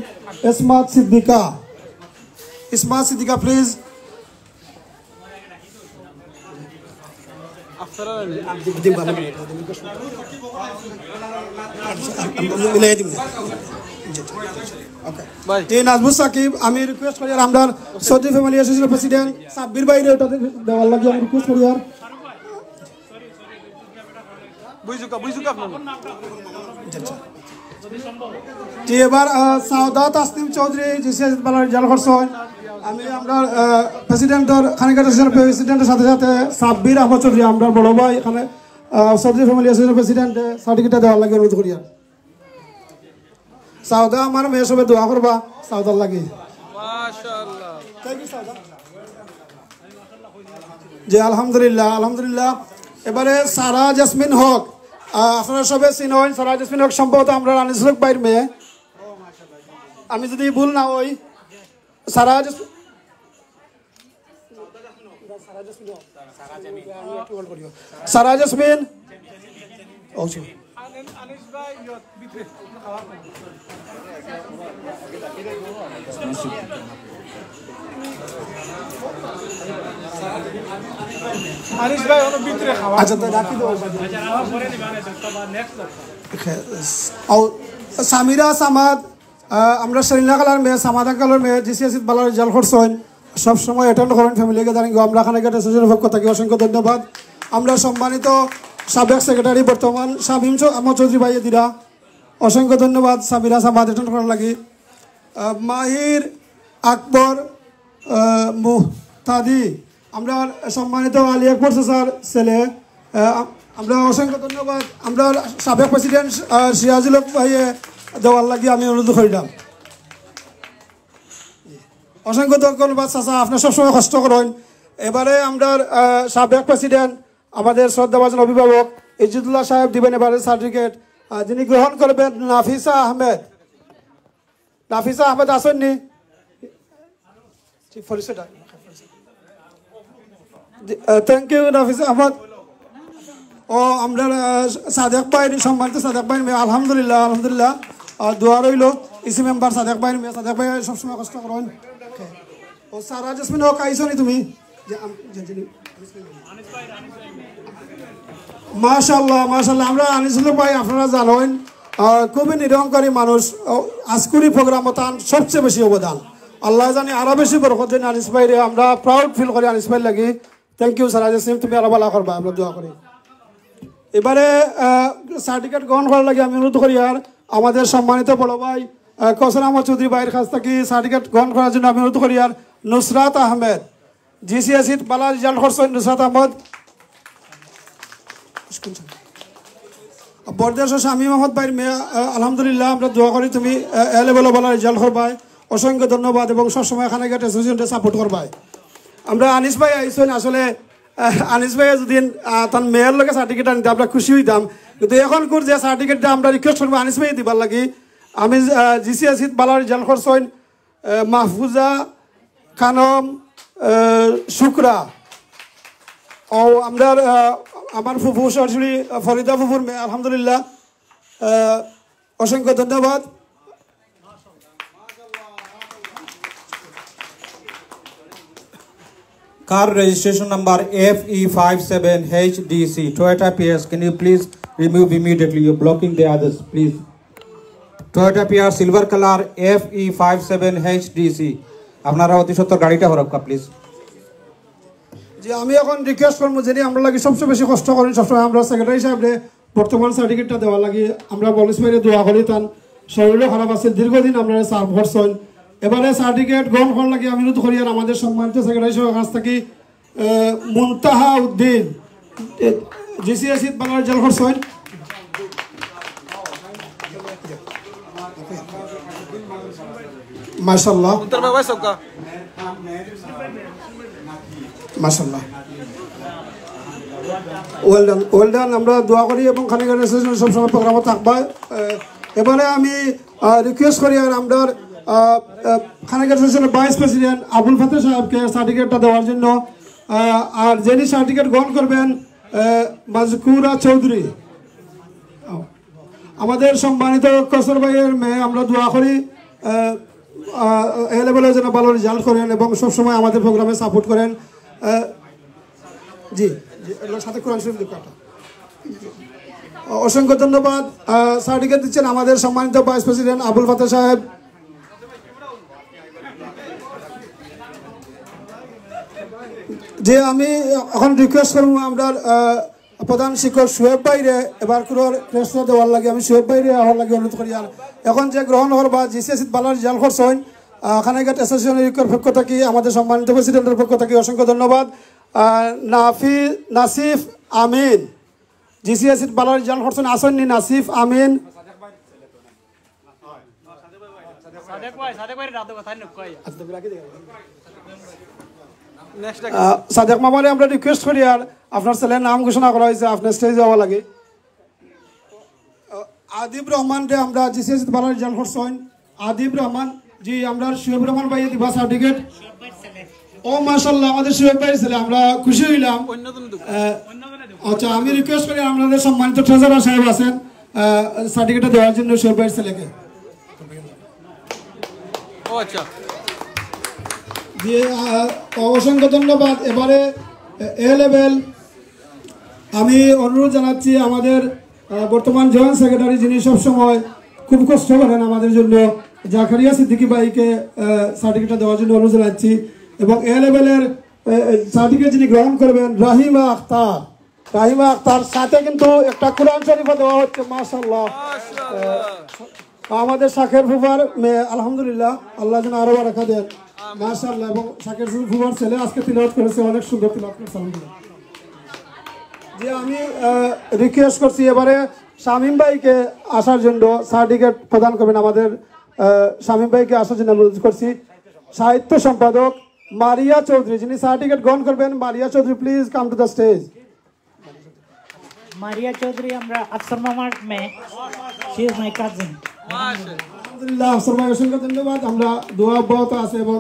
ইসমাত সিদ্দিকা। ইসমাত সিদ্দিকা, প্লিজ। আপনারা দিন, দিন, বাবা। মিলাই দিন। ওকে। ভাই। জি, নাজমুস সাকিব, আমি রিকোয়েস্ট করিয়ার আমরার Chowdhury family association president Sabbir ভাইরে ওটা দেওয়ার লাগি আমি রিকোয়েস্ট করিয়ার। বুঝুকা, বুঝুকা আপনার। জি, এবার, আহ, সাউদা তাসনিম চৌধুরী, জিসিএসই বালা রেজাল্ট করছইন। আমি আমরার, আহ, প্রেসিডেন্টর, কানাইঘাট অ্যাসোসিয়েশন প্রেসিডেন্টর সাথে সাথে সাব্বির আহমদ চৌধুরী, আমরার বড় ভাই, এখানে, আহ, চৌধুরী ফ্যামিলি অ্যাসোসিয়েশন প্রেসিডেন্টে সার্টিফিকেটটা দেওয়ার লাগি অনুরোধ করিয়ার। সাউদা, আমার মেয়ে সবে দোয়া করবা সাউদার লাগি। মাশাআল্লাহ। Thank you, Sawda. জি, আলহামদুলিল্লাহ, আলহামদুলিল্লাহ। এবারে সারা জেসমিন হক, আহ, আপনারা সবে চিনইন, সারা জেসমিন হক সম্ভবত আমরার আনিসুল হক ভাইর মেয়ে, আমি যদি ভুল না অই। সারা জেস-, সারা জেসমিন। ও, জি। আনিস ভাই, ওর ভিতরে খাওয়া। আচ্ছা, তো রাখি দেবো। আচ্ছা, আমার পরে নিবা না, তো আবার নেক্সট। ও, সামিরা সামাদ, আহ, আমরার সেলিনা খালার মেয়ে, সামাদ আঙ্কেলর মেয়ে, জিসিএসইত বালা রেজাল্ট করছইন, সব সময় অ্যাটেন্ড করইন ফ্যামিলি গ্যাদারিং। আমরা কানাইঘাট অ্যাসোসিয়েশনর পক্ষ থাকি অসংখ্য ধন্যবাদ। আমরার সম্মানিত সাবেক সেক্রেটারি, বর্তমান শামীম চৌ-, আহমদ চৌধুরী ভাইয়ে দিরা, অসংখ্য ধন্যবাদ সামিরা সামাদ অ্যাটেন্ড করার লাগি। আহ, মাহির আকবর, আহ, মুহতাদি, আমরার সম্মানিত আলী আকবর চাচার ছেলে, আহ, আমরা অসংখ্য ধন্যবাদ। আমরার সাবেক প্রেসিডেন্ট, আহ, সিরাজুল হক ভাইয়ে দেওয়ার লাগি আমি অনুরোধ করিলাম। অসংখ্য ধন্যবাদ চাচা, আপনে সবসময় কষ্ট করইন। এবারে আমরার, আহ, সাবেক প্রেসিডেন্ট, আমাদের শ্রদ্ধাভাজন অভিভাবক ইজ্জুদুল্লাহ সাহেব দিবেন এবারে সার্টিফিকেট, আহ, যিনি গ্রহণ করবেন নাফিসা আহমেদ। নাফিসা আহমেদ আছইন নি? জি, পরিচয়টা। জি, আহ, thank you, নাফিসা আহমেদ। ও, আমরার, আহ, সাদেক ভাইর, সম্মানিত সাদেক ভাইর মেয়ে, আলহামদুলিল্লাহ, আলহামদুলিল্লাহ। আহ, দোয়া রইলো, ইসি মেম্বার সাদেক ভাইর মেয়ে, সাদেক ভাই সবসময় কষ্ট করইন। ও, সারা জেসমিন হক, আইছো নি তুমি? যে আম-, যে, যে, মাশাআল্লাহ, মাশাআল্লাহ। আমরা আনিসুল ভাই, আপনারা জানইন, আহ, খুবই নিরহংকারী মানুষ। ও, আজকুরি প্রোগ্রামো তান সবচেয়ে বেশি অবদান। আল্লায় জানি আরো বেশি বরকত দেইন আনিস ভাইরে। আমরা proud feel করি আনিস ভাইর লাগি। Thank you, সারা জেসমিন, তুমি আরো বালা করবা, আমরা দোয়া করি। এবারে, আহ, সার্টিফিকেট গ্রহণ করার লাগি আমি অনুরোধ করিয়ার আমাদের সম্মানিত বড় ভাই, আহ, কসর আহমদ চৌধুরী ভাইর কাছ থাকি সার্টিফিকেট গ্রহণ করার জন্য আমি অনুরোধ করিয়ার নুসরাত আহমেদ। জিসিএসইত বালা রেজাল্ট করছইন নুসরাত আহমদ। বরদেশ ও শামীম আহমদ ভাইর মেয়ে, আহ, আলহামদুলিল্লাহ, আমরা দোয়া করি তুমি, আহ, এ লেভেলো বালা রেজাল্ট করবায়। অসংখ্য ধন্যবাদ এবং সবসময় কানাইঘাট অ্যাসোসিয়েশনরে সাপোর্ট করবায়। আমরা আনিস ভাই আইছইন, আসলে, আহ, আনিস ভাই যদি, আহ, তার মেয়ের লগে সার্টিফিকেট আনতে আমরা খুশি অইতাম, কিন্তু এখন কর যে সার্টিফিকেটটা আমরা রিকোয়েস্ট করবো আনিস ভাই দিবার লাগি। আমি, আহ, জিসিএসইত বালা রেজাল্ট করছইন, আহ, মাহফুজা খানম, আহ, শুক্রা। ও, আমরার, আহ, আমার ফুফু সরাসরি, আহ, ফরিদা ফুফুর মেয়ে, আলহামদুলিল্লাহ। আহ, অসংখ্য ধন্যবাদ। Car registration number F E five seven H D C, Toyota Prius. Can you please remove immediately? You're blocking the others, please. Toyota Prius, silver color, F E five seven H D C. আপনারা অতি সত্বর গাড়িটা হরাউক্কা, প্লিজ। জি, আমি এখন রিকোয়েস্ট করবো, যিনি আমরা লাগি সবচেয়ে বেশি কষ্ট করেন সবসময়, আমরা সেক্রেটারি সাহেবরে বর্তমান সার্টিফিকেটটা দেওয়ার লাগি। আমরা বলিস ভাইরে দোয়া করি, তান শরীরও খারাপ আছে, দীর্ঘদিন আমরা সার্ভ করছেন। এবারে সার্টিফিকেট গ্রহণ করার লাগি আমি অনুরোধ করি আর আমাদের সম্মানিত সেক্রেটারি সাহেবের কাছ থেকে, আহ, মুনতাহা উদ্দিন, জিসিএসি বাংলার জেল করছেন। মাশাআল্লাহ। উত্তর বাবা সবকা। মাশাআল্লাহ। Well done, well done. আমরা দোয়া করি এবং খানিকার অ্যাসোসিয়েশন সবসময় প্রোগ্রামে থাকবা। আহ, এবারে আমি, আহ, রিকোয়েস্ট করি আর আমরা, আহ, আহ, খানিকার অ্যাসোসিয়েশনের ভাইস প্রেসিডেন্ট আবুল ফাতে সাহেবকে সার্টিফিকেটটা দেওয়ার জন্য। আহ, আর যিনি সার্টিফিকেট গ্রহণ করবেন, আহ, মাজকুরা চৌধুরী। আমাদের সম্মানিত কসর ভাইয়ের মেয়ে, আমরা দোয়া করি, আহ, আহ, এ লেভেলে যেন ভালো রেজাল্ট করেন এবং সবসময় আমাদের প্রোগ্রামে সাপোর্ট করেন। আহ, জি, জি, এগুলোর সাথে কোরআন শরীফ দিক একটা। অসংখ্য ধন্যবাদ। আহ, সার্টিফিকেট দিচ্ছেন আমাদের সম্মানিত ভাইস প্রেসিডেন্ট আবুল ফাতে সাহেব। যে আমি এখন রিকোয়েস্ট করবো আমরা, আহ, প্রধান শিক্ষক সুহেব ভাইরে এবার কোনো ক্রেস্ট দেওয়ার লাগি আমি সুহেব ভাইরে আমার লাগি অনুরোধ করি। আর এখন যে গ্রহণ করবা জিসিএসি বালার রেজাল্ট করছেন, আহ, খানাইঘাট অ্যাসোসিয়েশনের পক্ষ থাকি, আমাদের সম্মানিত প্রেসিডেন্টের পক্ষ থাকি অসংখ্য ধন্যবাদ। আহ, নাফি নাসিফ আমিন, জিসিএসি বালার রেজাল্ট করছেন, আসেননি নাসিফ আমিন। সাদেক ভাই, সাদেক ভাই, রাতে কথা নকই। আহ, সাদেক মামারে আমরা রিকোয়েস্ট করি, আর আপনার ছেলের নাম ঘোষণা করা হয়েছে, আপনার স্টেজে যাওয়া লাগে। আহ, আদিব রহমানরে আমরা জিসিএস বালার রেজাল্ট করছেন। আদিব রহমান, জি, আমরা সুহেব রহমান ভাই দিবা সার্টিফিকেট। ও মাশাআল্লাহ, আমাদের সুহেব ভাইয়ের ছেলে, আমরা খুশি হইলাম। আহ, আচ্ছা, আমি রিকোয়েস্ট করি আপনাদের সম্মানিত ট্রেজারার সাহেব আছেন, আহ, সার্টিফিকেটটা দেওয়ার জন্য সুহেব ভাইয়ের ছেলেকে। ও আচ্ছা। জি, আহ, অসংখ্য ধন্যবাদ। এবারে এ লেভেল আমি অনুরোধ জানাচ্ছি আমাদের, আহ, বর্তমান জয়েন্ট সেক্রেটারি, যিনি সবসময় খুব কষ্ট করেন আমাদের জন্য, জাকারিয়া সিদ্দিকী ভাইকে, আহ, সার্টিফিকেটটা দেওয়ার জন্য অনুরোধ জানাচ্ছি। এবং এ লেভেলের, আহ, সার্টিফিকেট যিনি গ্রহণ করবেন, রাহিমা আখতার। রাহিমা আখতার সাথে কিন্তু একটা কোরআন শরীফও দেওয়া হচ্ছে, মাশাআল্লাহ। মাশাআল্লাহ। আহ, আমাদের শাকের ফুফার মেয়ে, আলহামদুলিল্লাহ, আল্লাহ যেন আরো বারাকা দেন। মাশাআল্লাহ, এবং শাকের ফুফার ছেলে আজকে তিলাওয়াত করেছে, অনেক সুন্দর তিলাওয়াত করেছে, আলহামদুলিল্লাহ। জি, আমি, আহ, রিকোয়েস্ট করছি এবারে শামীম ভাইকে আসার জন্য, সার্টিফিকেট প্রদান করবেন আমাদের, আহ, শামীম ভাইকে আসার জন্য অনুরোধ করছি। সাহিত্য সম্পাদক মারিয়া চৌধুরী, যিনি সার্টিফিকেট গ্রহণ করবেন, মারিয়া Chowdhury, please come to the stage. মারিয়া চৌধুরী আমরা আফসর মামার মেয়ে, she is my cousin. আলহামদুলিল্লাহ, আফসর ভাই, অসংখ্য ধন্যবাদ। আমরা দোয়া অব্যাহত আছে এবং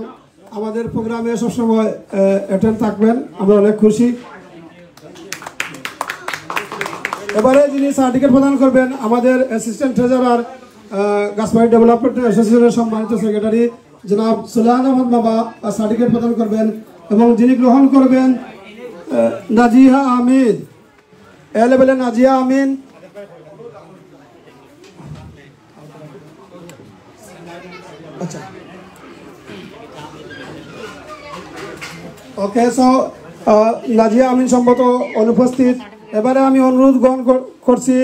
আমাদের প্রোগ্রামে সবসময়, আহ, অ্যাটেন্ড থাকবেন, আমরা অনেক খুশি। এবারে যিনি সার্টিফিকেট প্রদান করবেন, আমাদের অ্যাসিস্ট্যান্ট ট্রেজারার, আহ, গাছবাড়ি ডেভেলপমেন্ট অ্যাসোসিয়েশনের সম্মানিত সেক্রেটারি জনাব সুলতান আহমদ বাবা, আহ, সার্টিফিকেট প্রদান করবেন এবং যিনি গ্রহণ করবেন, আহ, নাজিয়া আমিন, এ লেভেলের নাজিয়া আমিন। আচ্ছা, ওকে, সো, আহ, নাজিয়া আমিন সম্ভবত অনুপস্থিত। এবারে আমি অনুরোধ গ্রহণ কর-, করছি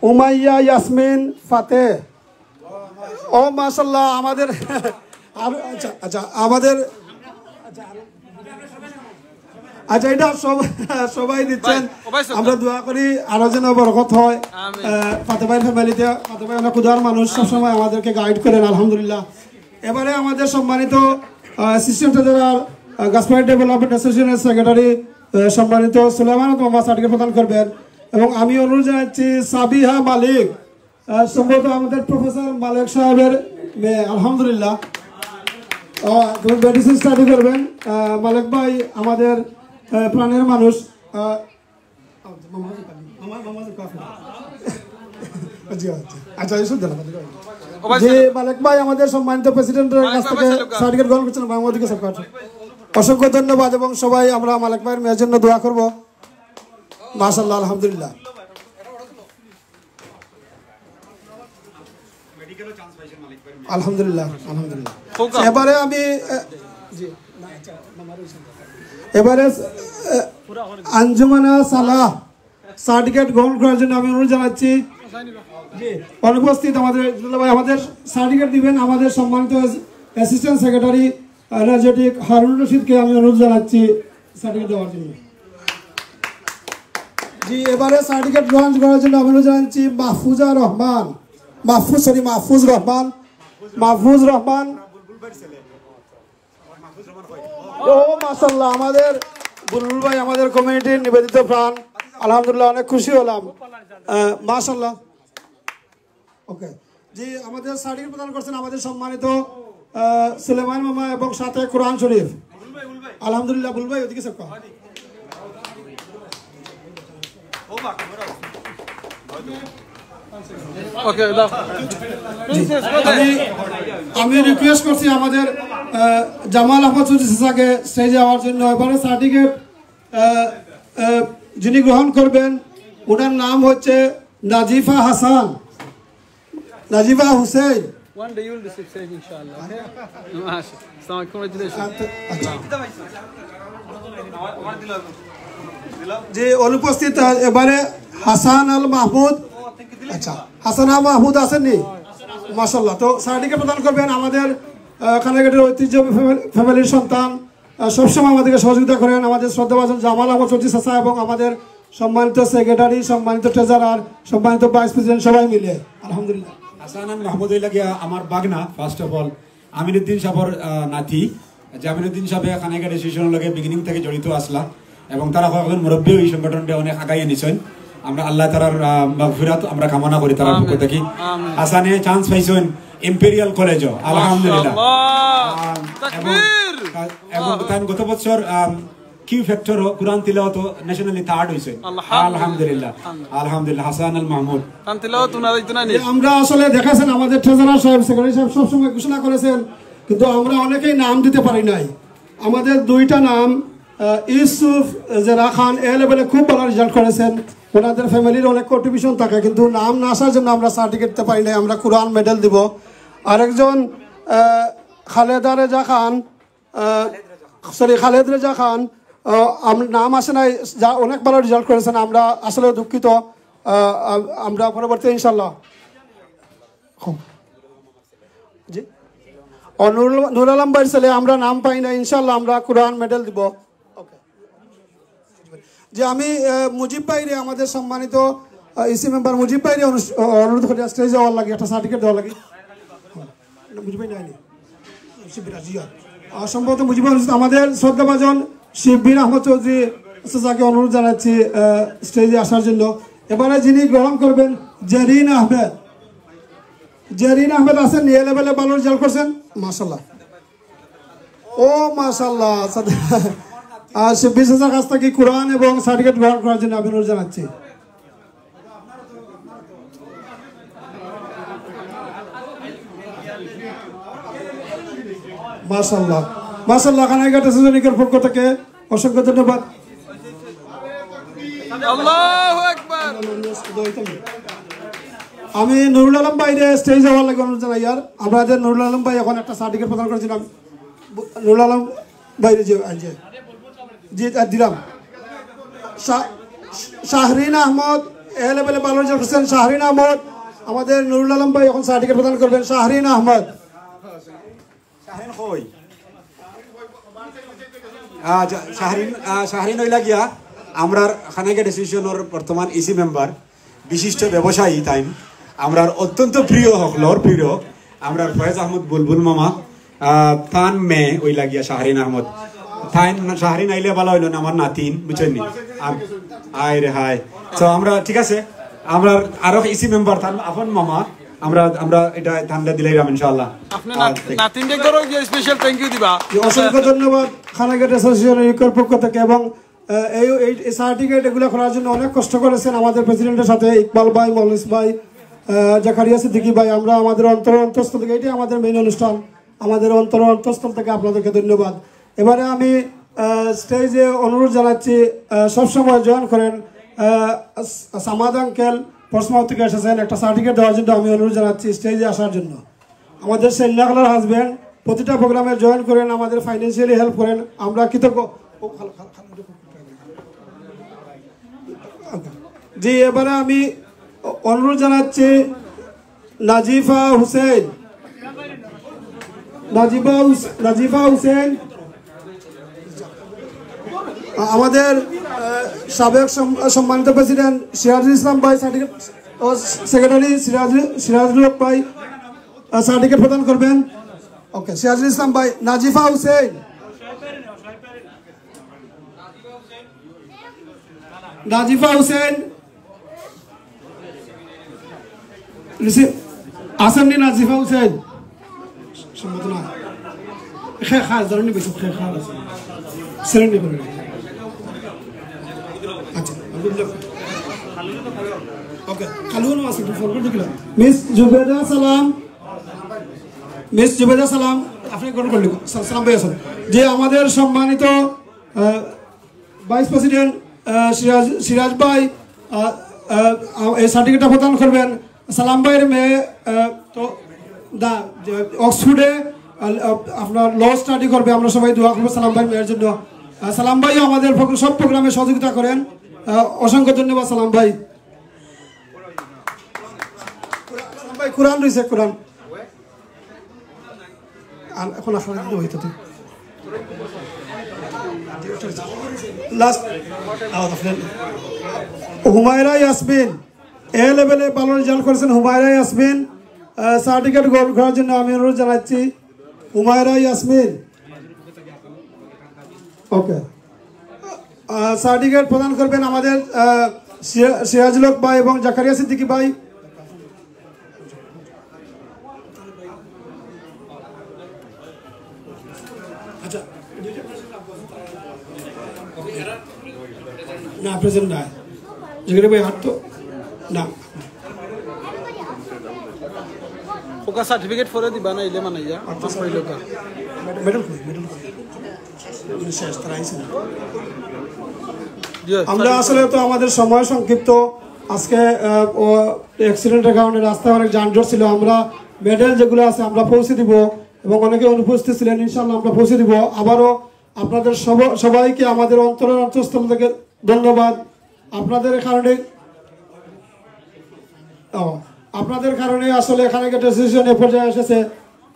উমাইয়া ইয়াসমিন ফাতে। ও মাশাআল্লাহ, আমাদের আরো, আচ্ছা, আচ্ছা, আমাদের, আচ্ছা, এটা সব-, সবাই দিচ্ছেন। ভাই, ও ভাই, সব আমরা দোয়া করি আরো যেন বরকত হয়। আমিন। আহ, ফাতে ভাইয়ের ফ্যামিলিতে, ফাতে ভাই অনেক উদার মানুষ, সবসময় আমাদেরকে গাইড করেন, আলহামদুলিল্লাহ। এবারে আমাদের সম্মানিত, আহ, অ্যাসিস্ট্যান্ট ট্রেজারার, আহ, গাছবাড়ি ডেভেলপমেন্ট অ্যাসোসিয়েশনের সেক্রেটারি, আহ, সম্মানিত সুলেমান মামা সার্টিফিকেট প্রদান করবেন। এবং আমি অনুরোধ জানাচ্ছি সাবিহা মালিক, আহ, সম্ভবত আমাদের প্রফেসর মালিক সাহেবের মেয়ে, আলহামদুলিল্লাহ। আহ, তুমি মেডিসিন স্টাডি করবেন। আহ, মালিক ভাই আমাদের, আহ, প্রাণের মানুষ। আহ, মামা, মামা, মামা, জি, আচ্ছা। আচ্ছা, এই শুনতে না, মালিক ভাই। ও ভাই, জি, স্যার। মালিক ভাই আমাদের সম্মানিত প্রেসিডেন্টের মালিক কাছ ভাই, থেকে ভাই, স্যার। সার্টিফিকেট গ্রহণ করছেন, বাংলাদেশ থেকে সার্টিফিকেট। অসংখ্য ধন্যবাদ। এবং সবাই আমরা মালিক ভাইয়ের মেয়ের জন্য দোয়া করব। মাশাআল্লাহ, আলহামদুলিল্লাহ। আলহামদুলিল্লাহ, আলহামদুলিল্লাহ। এবারে আমি, আহ, জি, না, আচ্ছা, আমার ওই সামনে। এবারে, আহ, আঞ্জুমানা সালাহ সার্টিফিকেট গ্রহণ করার জন্য আমি অনুরোধ জানাচ্ছি। জি, অনুপস্থিত আমাদের দুলাভাই আমাদের সার্টিফিকেট দিবেন আমাদের সম্মানিত অ্যাসিস্ট্যান্ট সেক্রেটারি এনার্জেটিক হারুন রশিদকে আমি অনুরোধ জানাচ্ছি সার্টিফিকেট দেওয়ার জন্য। জি, এবারে সার্টিফিকেট গ্রহণ করার জন্য আমি অনুরোধ জানাচ্ছি মাহফুজা রহমান, মাহফুজ, সরি, মাহফুজ রহমান, মাহফুজ রহমান। ও মাশাআল্লাহ, আমাদের বুলবুল ভাই আমাদের কমিউনিটির নিবেদিত প্রাণ। আলহামদুলিল্লাহ, অনেক খুশি হলাম। আহ, মাশাআল্লাহ। ওকে, জি, আমাদের সার্টিফিকেট প্রদান করছেন আমাদের সম্মানিত আহ, সুলেমান মামা এবং সাথে কোরআন শরীফ। আলহামদুলিল্লাহ, বুলবুল ভাই ওদিকে সব। ওকে, দাও। আমি আমি রিকোয়েস্ট করছি আমাদের আহ, জামাল আহমদ চৌধুরী চাচাকে স্টেজে আওয়ার জন্য। এবারে সার্টিফিকেট যিনি গ্রহণ করবেন, ওনার নাম হচ্ছে নাজিফা হাসান, নাজিফা Hussain. One day you will receive stage, inshallah. Masha. Congratulations. আচ্ছা। যে অনুপস্থিত, আহ, এবারে হাসান আল মাহমুদ। আচ্ছা, হাসান আল মাহমুদ আছেননি? মাশাআল্লাহ। তো সার্টিফিকেট প্রদান করবেন আমাদের আহ, কানাইঘাটের ঐতিহ্য ফ্যামিলি- ফ্যামিলির সন্তান, আহ, সবসময় আমাদেরকে সহযোগিতা করেন আমাদের শ্রদ্ধাভাজন জামাল আহমদ চৌধুরী চাচা এবং আমাদের সম্মানিত সেক্রেটারি, সম্মানিত ট্রেজারার, সম্মানিত ভাইস প্রেসিডেন্ট, সবাই মিলে। আলহামদুলিল্লাহ। হাসান আল মাহমুদ হইলা গিয়া আমার বাগনা, ফার্স্ট অফ অল আমিনুদ্দিন সাহেবর আহ, নাতি। যে আমিনুদ্দিন সাহেব কানাইঘাট অ্যাসোসিয়েশনের লগে বিগিনিং থেকে জড়িত আসলা এবং তারা কয়েকজন মুরব্বী ওই সংগঠনটা অনেক আগাইয়া নিছেন। আমরা আল্লাহ তারার মাগফিরাত আমরা কামনা করি তারার পক্ষ আমিন। থাকি। আমিন। হাসানে চান্স পাইছেন ইম্পেরিয়াল কলেজও, আলহামদুলিল্লাহ। মাশাআল্লাহ। আহ, এবং তাকবীর। এবং তাই গত বছর আহ, কিউ ফ্যাক্টরও কোরআন তিলাওয়াত ন্যাশনালি থার্ড হইছে। আলহামদুলিল্লাহ। আলহামদুলিল্লাহ। আমিন। আলহামদুলিল্লাহ, হাসান আল মাহমুদ। কোরআন তিলাওয়াত উনারা ইতনা নি। আমরা আসলে দেখেছেন আমাদের ট্রেজারার সাহেব, সেক্রেটারি সাহেব সবসময় ঘোষণা করেছেন, কিন্তু আমরা অনেকেই নাম দিতে পারি নাই। আমাদের দুইটা নাম, আহ, ইউসুফ জেরা খান এ লেভেলে খুব ভালো রেজাল্ট করেছেন, ওনাদের ফ্যামিলির অনেক কন্ট্রিবিউশন থাকে, কিন্তু নাম না আসার জন্য আমরা সার্টিফিকেট দিতে পারি নাই। আমরা কোরআন মেডেল দিব। আরেকজন আহ, খালেদা রেজা খান, সরি, খালেদ রেজা খান, আহ, আম- নাম আসে নাই, যা অনেক ভালো রেজাল্ট করেছেন, আমরা আসলে দুঃখিত। আহ, আম- আমরা পরবর্তী ইনশাল্লাহ। জি, ও নুরুল- নুর আলম ভাইয়ের ছেলে, আমরা নাম পাই না, ইনশাল্লাহ আমরা কোরআন মেডেল দিব। ওকে। যে আমি আহ, মুজিব ভাইরে, আমাদের সম্মানিত ইসি মেম্বার মুজিব ভাইরে অনুস- আহ, অনুরোধ করি স্টেজে যাওয়ার লাগি, একটা সার্টিফিকেট দেওয়ার লাগি। মুজিব ভাই নাইনি। শিববির আজিয়া। আহ, সম্ভবত মুজিব ভাই অনুষ্ঠিত। আমাদের শ্রদ্ধাভাজন শিববির আহমদ চৌধুরী চাচাকে অনুরোধ জানাচ্ছি আহ, স্টেজে আসার জন্য। এবারে যিনি গ্রহণ করবেন জেরিন আহমেদ। জেরিন আহমেদ আছেন, এ লেভেলে ভালো রেজাল্ট করছেন, মাশাল্লাহ। ও মাশাল্লাহ। আর শিববির চাচার কাছ থেকে কোরআন এবং সার্টিফিকেট গ্রহণ করার জন্য আমি অনুরোধ জানাচ্ছি। মাশাআল্লাহ, মাশাআল্লাহ। কানাইঘাট অ্যাসোসিয়েশনের পক্ষ থেকে অসংখ্য ধন্যবাদ। আল্লাহু আকবার। আমি নুরুল আলম ভাইরে স্টেজে যাওয়ার লাগি অনুরোধ জানাই। আর আমাদের নুরুল আলম ভাই এখন একটা সার্টিফিকেট প্রদান করেছিলাম। নুরুল আলম ভাইরে যে, এই যে। জি, আর দিলাম। শা- শাহরিন আহমদ, এ লেভেলে ভালো রেজাল্ট করছেন শাহরিন আহমদ। আমাদের নুরুল আলম ভাই এখন সার্টিফিকেট প্রদান করবেন। শাহরিন আহমদ। শাহরিন কই? আহ, জা- শাহরিন, আহ, শাহরিন হইলা গিয়া আমরার কানাইঘাট অ্যাসোসিয়েশনের বর্তমান ইসি মেম্বার, বিশিষ্ট ব্যবসায়ী তাইন, আমরার অত্যন্ত প্রিয় হকলর প্রিয়, আমরার ফয়েজ আহমদ বুলবুল মামা, আহ, তান মেয়ে হইলা গিয়া শাহরিন আহমদ। তাইন, শাহরিন আইলে ভালো হইলো না, আমার নাতিন, বুঝছেন নি? আম- আয় রে হায়। তো আমরা, ঠিক আছে, আমরা আরো ইসি মেম্বার, তান আপন মামা, আমরা, আমরা এটা ঠান্ডা দিলাইলাম ইনশাআল্লাহ। আপনি আর নাতি- দেখ- নাতিনকে করো গিয়ে স্পেশাল থ্যাংক ইউ দিবা। অসংখ্য ধন্যবাদ কানাইঘাট অ্যাসোসিয়েশন ইউকের পক্ষ থেকে এবং আহ, এই এই এই সার্টিফিকেট এগুলো করার জন্য অনেক কষ্ট করেছেন আমাদের প্রেসিডেন্টের সাথে ইকবাল ভাই, মলিস ভাই, আহ, জাকারিয়া সিদ্দিকী ভাই। আমরা আমাদের অন্তর অন্তঃস্থল থেকে, এটাই আমাদের মেইন অনুষ্ঠান, আমাদের অন্তর অন্তঃস্থল থেকে আপনাদেরকে ধন্যবাদ। এবারে আমি স্টেজে অনুরোধ জানাচ্ছি, আহ, সবসময় জয়েন করেন, আহ, সামাদ আঙ্কেল পরশমোহর থেকে এসেছেন, একটা সার্টিফিকেট দেওয়ার জন্য আমি অনুরোধ জানাচ্ছি স্টেজে আসার জন্য। আমাদের সেন্নাখালার হাজব্যান্ড প্রতিটা প্রোগ্রামে জয়েন করেন, আমাদের ফাইন্যান্সিয়ালি হেল্প করেন, আমরা কৃতজ্ঞ। ও, খালো, খালো, খালো, একটু জি, এবারে আমি অনুরোধ জানাচ্ছি নাজিফা হোসেন, নাজিফা হুস-, নাজিফা হোসেন, আ-, আমাদের আহ, সাবেক সম-, সম্মানিত প্রেসিডেন্ট সিরাজুল ইসলাম ভাই, সার্টিফিকেট ও সেক্রেটারি সিরাজুল, সিরাজুল হক ভাই, আহ, সার্টিফিকেট প্রদান করবেন। ওকে, সিরাজুল ইসলাম ভাই, নাজিফা হোসেন, নাজিফা হোসেন, রিসিভ, আছেন নি নাজিফা হোসেন? সম্মত না। খে খা, জানি বেশি খে খা আছে। সেরেন্ডি করে। আচ্ছা, আলহামদুলিল্লাহ। ওকে, কালু না আছে, একটু ফরওয়ার্ড দিলাম। মিস জুবেদা সালাম, মিস জুবেদা সালাম, আপনি গ্রহণ করলেন। সা-, সালাম ভাই আছেন। যে আমাদের সম্মানিত, আহ, ভাইস প্রেসিডেন্ট, আহ, সিরাজ, সিরাজ ভাই, আহ, আহ, এই সার্টিফিকেটটা প্রদান করবেন। সালাম ভাইয়ের মেয়ে, আহ, তো, দা-, যে অক্সফোর্ডে, আহ, আপনার ল স্টাডি করবে, আমরা সবাই দোয়া করবো সালাম ভাইয়ের মেয়ের জন্য। আহ, সালাম ভাইও আমাদের প্রোগ্রাম, সব প্রোগ্রামে সহযোগিতা করেন। আহ, অসংখ্য ধন্যবাদ সালাম ভাই। সালাম ভাই, কোরআন রয়েছে, কোরআন। আর এখন আসলে দিতে হইতো তো। লাস্ট, আওয়াজ আসলে। হুমায়রা ইয়াসমিন, এ লেভেলে ভালো রেজাল্ট করেছেন হুমায়রা ইয়াসমিন। আহ, সার্টিফিকেট গ্রহণ করার জন্য আমি অনুরোধ জানাচ্ছি হুমায়রা ইয়াসমিন। ওকে, আহ, সার্টিফিকেট প্রদান করবেন আমাদের, আহ, সিরা-, সিরাজুল হক ভাই এবং জাকারিয়া সিদ্দিকী ভাই। আচ্ছা, না, প্রেজেন্ট না। যেখানে ভাই হাত তো না। ওকা সার্টিফিকেট পরে দিবা না, ইলে মানাইয়া। আচ্ছা, মাস পাইলে ওকা। মেডেল কই? মেডেল কই? শেষ, তারা আইছে না। জি, আমরা সার্টিফিকেট। আসলে তো আমাদের সময় সংক্ষিপ্ত। আজকে, আহ, ও অ্যাক্সিডেন্টের কারণে রাস্তায় অনেক যানজট ছিল। আমরা মেডেল যেগুলো আছে আমরা পৌঁছে দিব, এবং অনেকে অনুপস্থিত ছিলেন, ইনশাআল্লাহ আমরা পৌঁছে দিব। আবারও আপনাদের সব-, সবাইকে আমাদের অন্তরের অন্তঃস্থল থেকে ধন্যবাদ। আপনাদের কারণে, ও, আপনাদের কারণে আসলে এখানে একটা ডিসিশন এ পর্যায়ে এসেছে।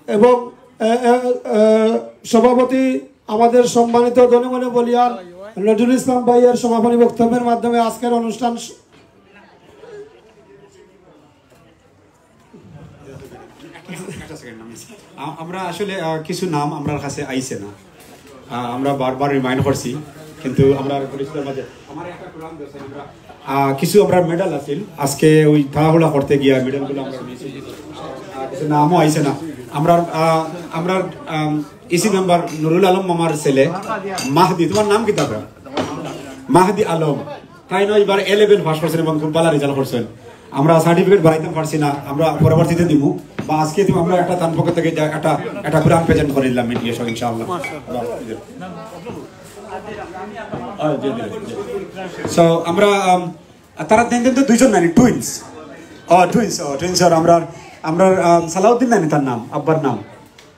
এবং, এ, এ, এ, সভাপতি আমাদের সম্মানিত ধনীমনে বলিয়ার নজরুল ইসলাম ভাইয়ের সমাপনী বক্তব্যের মাধ্যমে আজকের অনুষ্ঠান স- আ-, আমরা আসলে, আহ, কিছু নাম আমরার কাছে আইছে না। আহ, আমরা বারবার রিমাইন্ড করছি, কিন্তু আমরা পরিচিতর মাঝে আমার একটা কোরআন দেশে আমরা, আহ, কিছু আমরা মেডেল আছিল, আজকে ওই তাড়াহুড়া করতে গিয়া মেডেলগুলো আমরা মিস হয়ে গেছে। আহ, কিছু নামও আইছে না। আমরা, আহ, আমরা, আম, ইসি মেম্বার নুরুল আলম মামার ছেলে মাহদি, তোমার নাম কিতা? মাহদি আলম। তাইন এবার এ লেভেল পাস করছেন এবং খুব ভালো রেজাল্ট করছেন। আমরা সার্টিফিকেট বানাইতাম পারছি না, আমরা পরবর্তীতে দিমু, বা আজকে দিমু। আমরা একটা তান পক্ষ থেকে যা-, একটা, একটা কোরআন প্রেজেন্ট করে দিলাম মিডিয়া সহ, ইনশাআল্লাহ। সো আমরা, আম, তারা তিন দিন তো দুইজন নানি, টুইন্স। ও, টুইন্স, ও, টুইন্স, আর আমরা, আমরা, আম, সালাউদ্দিন নানি তার নাম, আব্বার নাম।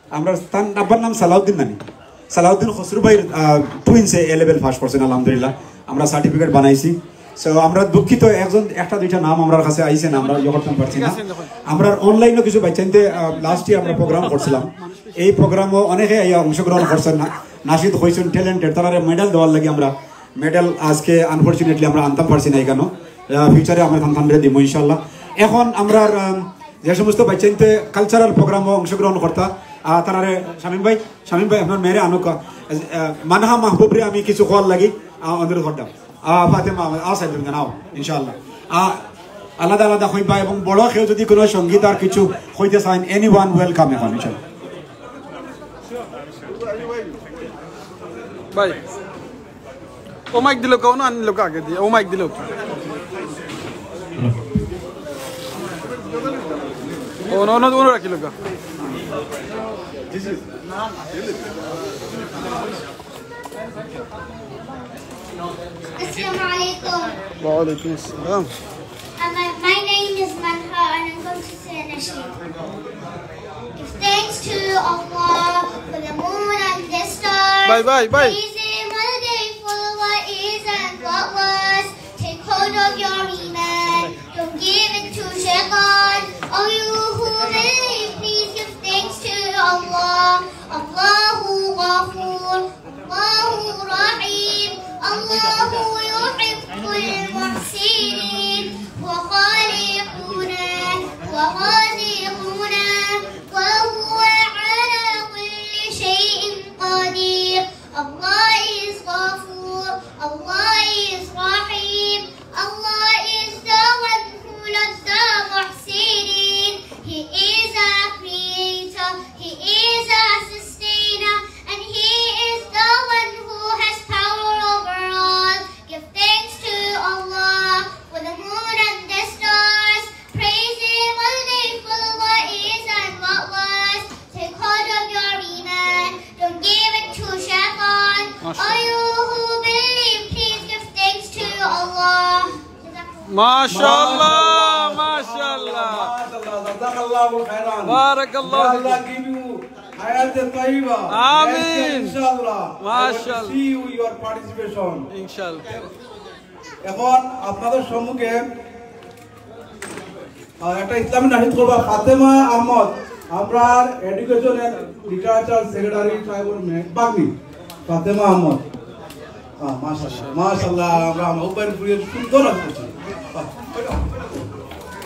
আমরা তার আব্বার নাম সালাউদ্দিন নানি। সালাউদ্দিন খসরু ভাইর, আহ, টুইন্সে এ লেভেল পাস করছেন, আলহামদুলিল্লাহ। আমরা সার্টিফিকেট বানাইছি। সো আমরা দুঃখিত, একজন, একটা দুইটা নাম আমরার কাছে আইছে না, আমরা ইয়ে করতাম পারছি না। ঠিক আছে, দেখুন। আমরা অনলাইনে কিছু বাচ্চাইন্তে, আহ, লাস্ট ইয়ার আমরা প্রোগ্রাম করছিলাম। এই প্রোগ্রামও অনেকে আইয়া অংশগ্রহণ করছেন না। নাশিদ হইছেন ট্যালেন্টেড, তারারে মেডেল দেওয়ার লাগি আমরা মেডেল আজকে আনফরচুনেটলি আমরা আনতাম পারছি না এখানো। আহ, ফিউচারে আমরা তান তানরে দিমু ইনশাআল্লাহ। এখন আমরা, আম, যে সমস্ত বাচ্চাইন্তে কালচারাল প্রোগ্রামও অংশগ্রহণ করতা, আহ, তারারে শামীম ভাই, শামীম ভাই আপনার মেয়েরে আনুক, আহ, আহ, মানহা মাহবুবরে আমি কিছু কওয়ার লাগি, আহ, অনুরোধ করতাম। আহ, ফাতেমা, আহ, সাইড তুমি জানাও, ইনশাআল্লাহ। আহ, আলাদা আলাদা কইবা এবং বড় কেউ যদি কোনো সঙ্গীত আর কিছু কইতে চান, এনিওয়ান ওয়েলকাম এখন, ইনশাআল্লাহ। ভাই, ও মাইক দিল কেউ না, আনলো আগে দিয়ে, ও মাইক দিল। ও, না, না, ও রাখিল কা। Assalamu alaikum. Wa alaikum assalam. Uh, my, my name is Manha and I'm going to say a nasheed. Give thanks to Allah for the moon and the stars. Bye, bye, bye. Praise Him all day for what is and what was. Take hold of your iman. Don't give in to shaitan. All you who believe, please give thanks to Allah. Allahu Ghafoor. الله رحيم. الله يحب المحسنين. هو خالقنا ورازقنا وهو على كل شيء قدير. Allah is Ghafoor. Allah is Rahim. Allah is the one who loves the Muhsinin. He is our creator. He is our sustainer. And He is the one who has power over all. Give thanks to Allah for the moon and the stars. Praise Him all day for what is and what was. Take hold of your iman. Don't give it to shaitan. Masha All you who believe, please give thanks to Allah. Mashallah, mashallah. Mashallah, jazakallahu khairan. Barakallahu. May Allah give you hayat tayyiba. Ameen. Inshallah. Mashallah. I want to see you, your participation. Inshallah. এখন আপনাদের সম্মুখে, আহ, একটা ইসলামী নাশিদ করবা ফাতেমা আহমদ, আমরার Education and Literature Secretary সাহেবর মেয়ে, ভাগ্নি ফাতেমা আহমদ। আহ, মাশাআল্লাহ, মাশাআল্লাহ, আমরা, আমরা উবাইর ফুরিয়ে সুন্দর আছে। বাহ।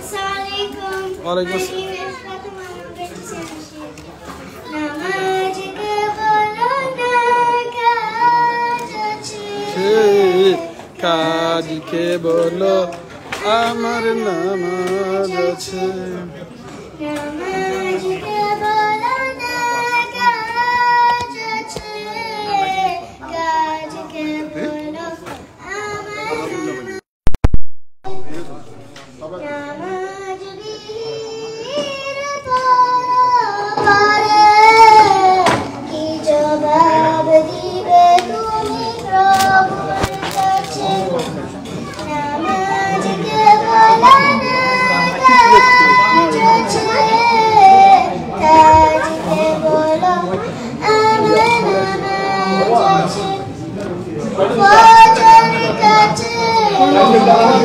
Assalamu alaikum. Wa alaikum assalam. My name is Fatima. I'm going to say Nasheed. নামাজকে বলো না কাজ আছে। কাজকে বলো আমার নামাজ আছে। নামাজকে বলো না কাজ আছে। কাজকে বলো আমার নামাজ। নামাজ বিহীন পরপারে কি জবাব দিবে তুমি প্রভুর কাছে? নামাজকে বলো না কাজ আছে, কাজকে বলো আমার নামাজ আছে। ফজর কাছে, জোহর কাছে,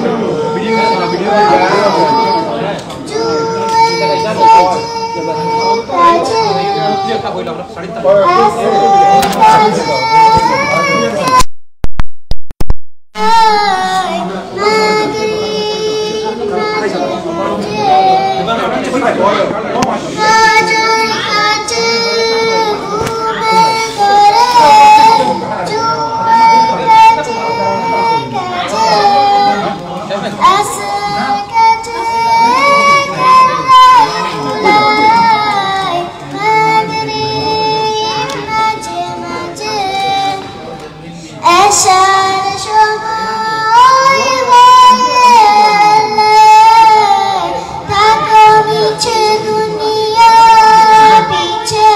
কাছে। এশার সময় হয়ে এলে থাকো মিছে দুনিয়া পিছে।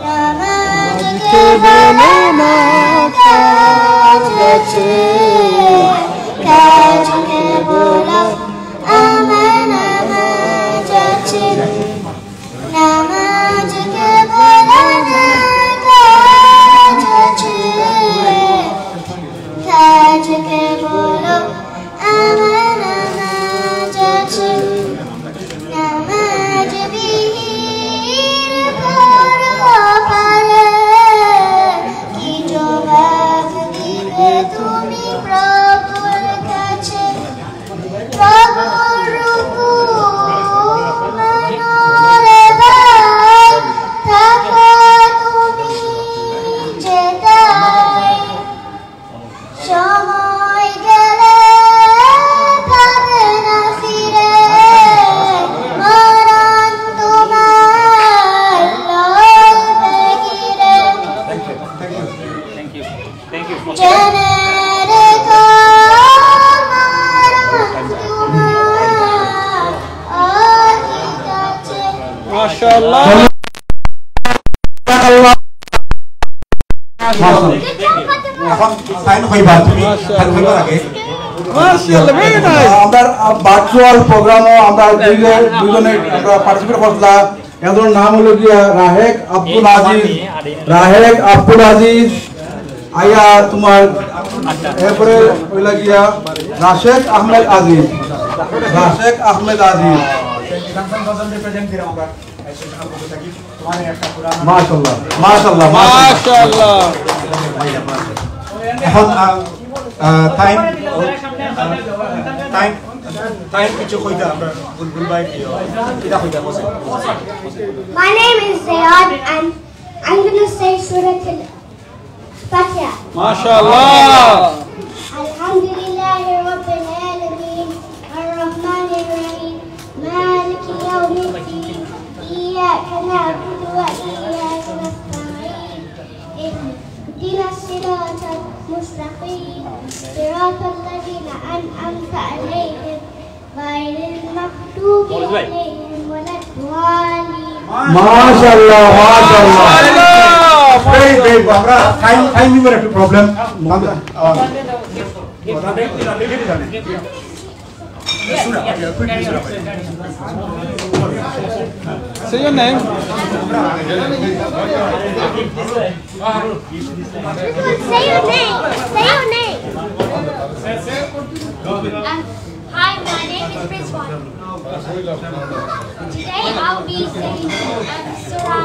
নামাজকে বলো না কাজ আছে, কাজকে বলো আমার নামাজ আছে। নামাজকে বলো না কাজ আছে, কাজকে বলো আমার নামাজ আছে। নামাজ বিহীন পরপারে কি জবাব দিবে তুমি প্রভুর কাছে? প্রভুর হুকুম মানো রে ভাই, থাকো তুমি যেথায়। সময় গেলে পাবে না ফিরে, মরণ তোমার লইবে ঘিরে। Thank you. Thank you. জেনে রেখো, মরণ তোমার অতীত আছে। মাশাআল্লাহ। মাশাআল্লাহ। এখন সাইন কইবা তুমি, সাইন কইবার আগে। মাশাআল্লাহ, very nice। আমরা, আহ, ভার্চুয়াল প্রোগ্রামও আমরা দুইজন, দুইজনে আমরা পার্টিসিপেট করছিলাম। এজনর নাম অইলো গিয়া রাহেক আব্দুল আজিজ, রাহেক আব্দুল আজিজ, আইয়া তোমার, এরপরে অইলা গিয়া রাশেক আহমেদ আজিজ, রাশেক আহমেদ আজিজ। মাশাআল্লাহ, মাশাআল্লাহ, মাশাআল্লাহ। মাশাআল্লাহ। এখন, আহ, আহ, টাইম, আহ, টাইম, টাইম কিছু কইতা আমরা বুলবুল ভাই কি হয়? কিতা কইতা বসে? My name is Zayad and I'm gonna say Surah Al-Fatiha. মাশাআল্লাহ। الحمد لله رب العالمين الرحمن الرحيم مالك يوم الدين إياك نعبد وإياك نستعين اهدنا الصراط المستقيم صراط الذين أنعمت عليهم غير المغضوب عليهم ولا الضالين. মাশাআল্লাহ, মাশাআল্লাহ। এই, এই, আমরা টাইম, টাইমিং এর একটু প্রবলেম। আমরা, আহ, Say your name. Say your name. Say your name. Um, hi, my name is Rizwan. Today I'll be singing, um, Surah,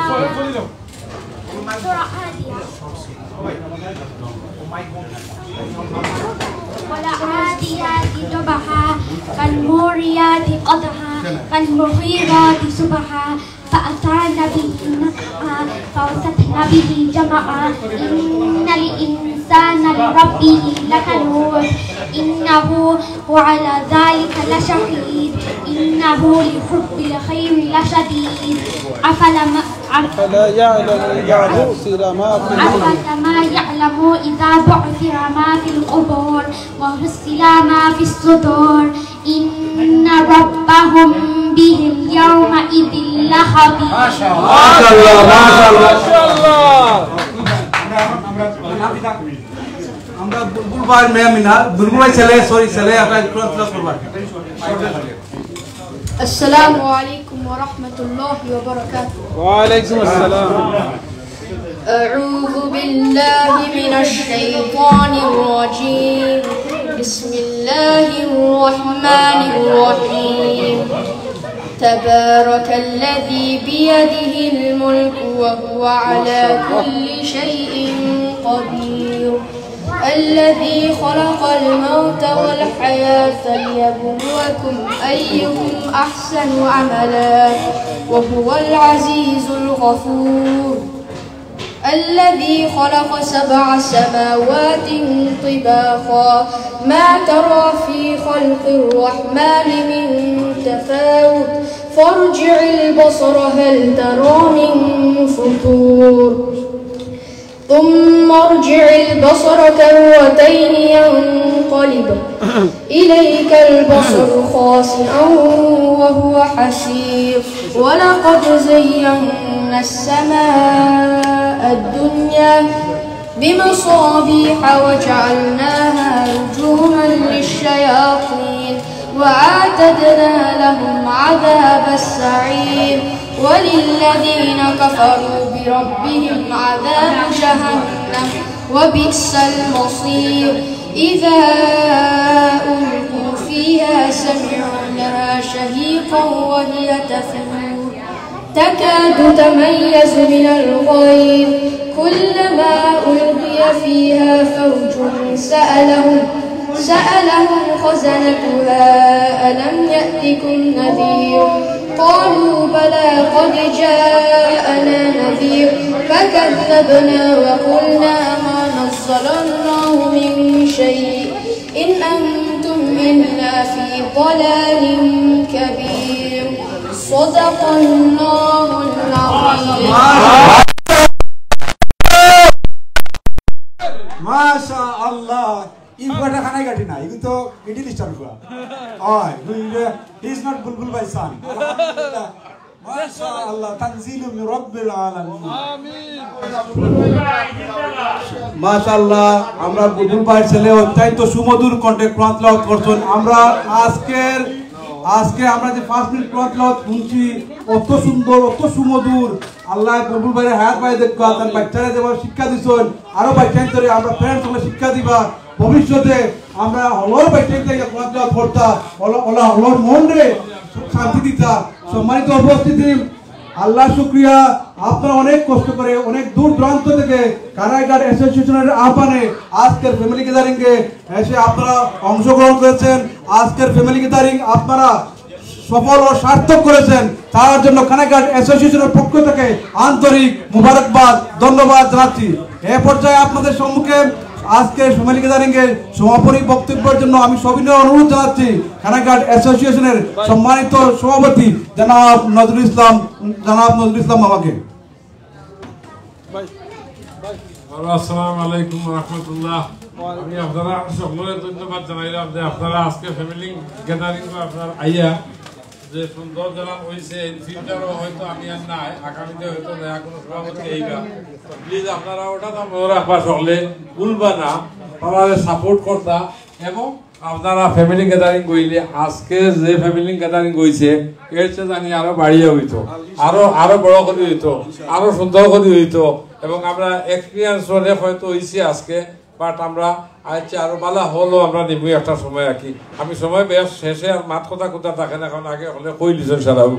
Surah Adiyat. والعاديات ضبحا، فالموريات قدحا، فالمغيرات صبحا، فأثرن به نقعا، فوسطن به جمعا، إن الإنسان لربه لكنود، إنه هو على ذلك لشهيد، إنه لحب الخير لشديد، أفلم، أف-، أفلا يعلم إذا بعثر ما في القبور. أفلم يعلم إذا بعثر ما في القبور وحصل ما في الصدور إن ربهم بهم يومئذ لخبير. মাশাআল্লাহ, মাশাআল্লাহ। আমরা বুলবুল ভাই, মেয়ে মিনা, বুলবুল ভাই ছেলে, সরি, ছেলে, আপনারা একটু আলোচনা করবেন। السلام عليكم ورحمة الله وبركاته. وعليكم السلام. أعوذ بالله من الشيطان الرجيم. بسم الله الرحمن الرحيم. تبارك الذي بيده الملك وهو على كل شيء قدير. الذي خلق الموت والحياة ليبلوكم أيكم أحسن عملا وهو العزيز الغفور. الذي خلق سبع سماوات طباقا ما ترى في خلق الرحمن من تفاوت فارجع البصر هل ترى من فطور. ثم ارجع البصر كرتين ينقلب إليك البصر خاسئا وهو حسير ولقد زينا السماء الدنيا بمصابيح وجعلناها رجوما للشياطين وأعتدنا لهم عذاب السعير وللذين كفروا بربهم عذاب جهنم وبئس المصير. إذا ألقوا فيها سمعوا لها شهيقا وهي تفور تكاد تميز من الغيظ كلما ألقي فيها فوج سألهم سألهم خزنتها ألم يأتكم نذير قالوا بلى قد جاءنا نذير فكذبنا وقلنا ما نزل الله من شيء إن أنتم إلا في ضلال كبير. صدق الله العظيم. মাশাআল্লাহ। ই ফুয়াটা খানায় কাটি না, ইগু তো মিডল ইস্টার্ন ফুয়া। অয়, he is not বুলবুল ভাই সান। আলহামদুলিল্লাহ। মাশাআল্লাহ, তানজিলুম মির রাব্বিল আলামিন। আমিন। মাশাআল্লাহ, আমরা বুলবুল ভাইর ছেলে অত্যন্ত সুমধুর কণ্ঠে কোরআন তেলাওয়াত করছেন। আমরা আজকের, আজকে আমরা যে পাঁচ মিনিট কোরআন তেলাওয়াত শুনছি, অত সুন্দর, অত সুমধুর। আল্লাহ বুলবুল ভাইরে হায়াত বাড়াই দেউক্কা, তার বাচ্চারে যেভাবে শিক্ষা দিছেন, আরো বাচ্চাইন্তরে আমরা প্যারেন্টস হকলে শিক্ষা দিবা। ভবিষ্যতে আমরা হলর বাচ্চাইন্তরে কোরআন তেলাওয়াত করতা, হল-, হল-, হলর মনরে শান্তি দিতা। সম্মানিত উপস্থিতি, আল্লাহর শুকরিয়া, আপনারা অনেক কষ্ট করে অনেক দূর দূরান্ত থেকে কানাইঘাট অ্যাসোসিয়েশনের আহ্বানে আজকের ফ্যামিলি গ্যাদারিং এ এসে আপনারা অংশগ্রহণ করেছেন। আজকের ফ্যামিলি গ্যাদারিং আপনারা সফল ও সার্থক করেছেন, তার জন্য কানাইঘাট অ্যাসোসিয়েশনের পক্ষ থেকে আন্তরিক মুবারকবাদ, ধন্যবাদ জানাচ্ছি। এ পর্যায়ে আপনাদের সম্মুখে আজকের ফ্যামিলি গ্যাদারিং এর সমাপনী বক্তব্যের জন্য আমি সবিনয় অনুরোধ জানাচ্ছি কানাইঘাট অ্যাসোসিয়েশনের সম্মানিত সভাপতি জনাব নজরুল ইসলাম, জনাব নজরুল ইসলাম মামাকে। হ্যালো, আসসালামু আলাইকুম ওয়া রাহমাতুল্লাহ। আমি আপনারা সকলরে ধন্যবাদ জানাইলাম যে আপনারা আজকে ফ্যামিলি গ্যাদারিং আপনারা আইয়া যে সুন্দর জানান হইছে, in future ও হয়তো আমি আর নাই, আগামীতে হয়তো নয়া কোনো সভাপতি আইবা। প্লিজ আপনারা ওটা তো মনে রাখবা, সকলে ভুলবা না, তারারে সাপোর্ট করতা এবং আপনারা ফ্যামিলি গ্যাদারিং কইলে আজকে যে ফ্যামিলি গ্যাদারিং হইছে, এর চেয়ে জানি আরো বাড়িয়া হইতো, আরো, আরো বড় করি হইতো, আরো সুন্দর করি হইতো। এবং আমরা এক্সপিরিয়েন্স অনেক হয়তো হইছে আজকে, বাট আমরা আইচ্ছা আরো বালা হলও আমরা নিমু একটা সময় আর কি। আমি সময় বেশ শেষে আর মাত কথা কথা থাকে না, কারণ আগে হলে কই লিছন সারাও।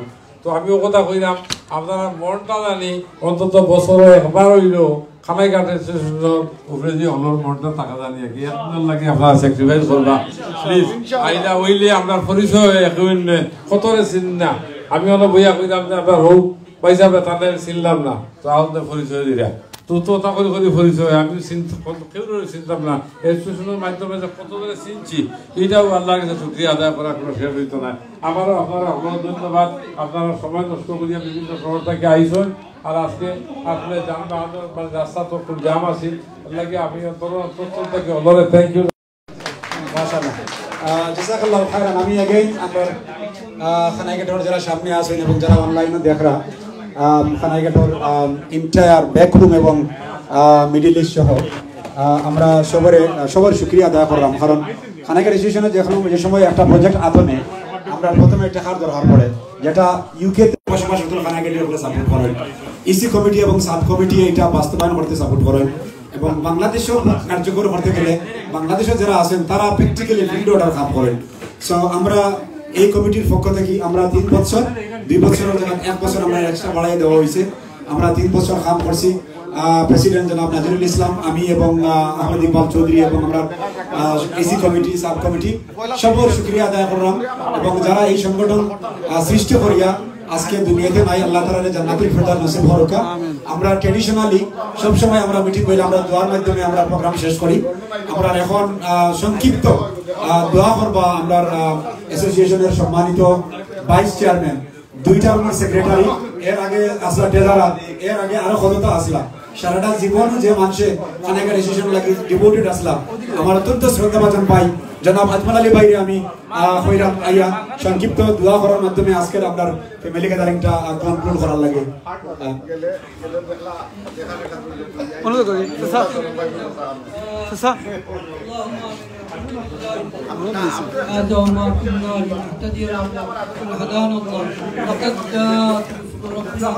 তো আমি ও কথা কইলাম, আপনারা মনটা জানি অন্তত বছরে একবার হইলো কানাইঘাট অ্যাসোসিয়েশনের উপরে যে হলর মনটা থাকা জানি আর কি। আপনার লাগি আপনারা স্যাক্রিফাইস করবা, প্লিজ। আইনা হইলে আমরা পরিচয় হয় একই অন্য, কতরে চিনি না। আমি অনেক বইয়া কইতাম যে আপনার হোক পয়সা বেতনে চিনলাম না, তো আমাদের পরিচয় দিরা। তো, তো তা করি করি পরিচয়, আমি চিন্তা, কত কেউ ধরে চিনতাম না। অ্যাসোসিয়েশনের মাধ্যমে যে কত ধরে চিনছি, এটাও আল্লাহর কাছে শুকরিয়া আদায় করা কোনো শেষ হইতো না। আমারও আপনারা আপনারা ধন্যবাদ, আপনারা সময় নষ্ট করিয়া বিভিন্ন শহর থেকে আইসন। আর আজকে আসলে যানবাহন, মানে, রাস্তা তো খুব জাম আছে, এর লাগি আমি অন্তর অন্তঃস্থল থেকে ওনারে থ্যাংক ইউ। মাশাআল্লাহ। আহ, জাযাকাল্লাহু খায়রান। আমি again আমার, আহ, কানাইঘাটর যারা সামনে আছেন এবং যারা অনলাইনে দেখরা, আহ, কানাইঘাটর, আহ, entire back room এবং, আহ, মিডল ইস্ট সহ, আহ, আমরা সবরে, আহ, সবর শুকরিয়া আদায় করলাম। কারণ কানাইঘাট অ্যাসোসিয়েশনে যখন যে সময় একটা প্রজেক্ট আতো নেয়, আমরা প্রথমে টেকার দরকার পড়ে, যেটা ইউকে তে বসবাস হতো কানাইঘাটি ওগুলো সাপোর্ট করেন, ইসি কমিটি এবং সাব কমিটি এটা বাস্তবায়ন করতে সাপোর্ট করেন। এবং বাংলাদেশেও কার্যকর করতে গেলে বাংলাদেশে যারা আছেন তারা প্র্যাকটিক্যালি ফিল্ড ওয়ার্কার কাম করেন। সো আমরা এই কমিটির পক্ষ থেকে আমরা তিন বছর, দুই বছরের জায়গায় এক বছর আমরা এক্সট্রা বাড়াই দেওয়া হয়েছে। আমরা তিন বছর কাম করছি। আহ, প্রেসিডেন্ট জনাব নাজিরুল ইসলাম, আমি এবং, আহ, আহমেদ ইকবাল চৌধুরী এবং আমরা, আহ, এসি কমিটি, সাব কমিটি, সবর শুকরিয়া আদায় করলাম। এবং যারা এই সংগঠন, আহ, সৃষ্টি করিয়া আজকে দুনিয়াতে নাই, আল্লাহ তাআলা জান্নাতুল ফেরদাউস নসিব করুকা। আমরা ট্র্যাডিশনালি সবসময় আমরা মিটিং হইলে আমরা দোয়ার মাধ্যমে আমরা প্রোগ্রাম শেষ করি। আমরা এখন, আহ, সংক্ষিপ্ত, আহ, দোয়া করবা আমরা, আহ, অ্যাসোসিয়েশনের সম্মানিত ভাইস চেয়ারম্যান, দুই টার্মের সেক্রেটারি, এর আগে আসলা ট্রেজারার, এর আগে আরো কতটা আসলা। সারাটা জীবন যে মানুষে কানাইঘাট অ্যাসোসিয়েশন লাগি ডিভোটেড আসলা। আমার অত্যন্ত শ্রদ্ধাভাজন ভাই জনাব আজমল আলী ভাইরে আমি, আহ, কইরাম আইয়া সংক্ষিপ্ত দোয়া করার মাধ্যমে আজকের আপনার ফ্যামিলি গ্যাদারিংটা, আহ, কনক্লুড করার লাগি। আহ, অনুরোধ করি, চাচা, চাচা। هذا وما كنا لنهتدي لولا أن هدانا الله. لقد جاءت رسل ربنا.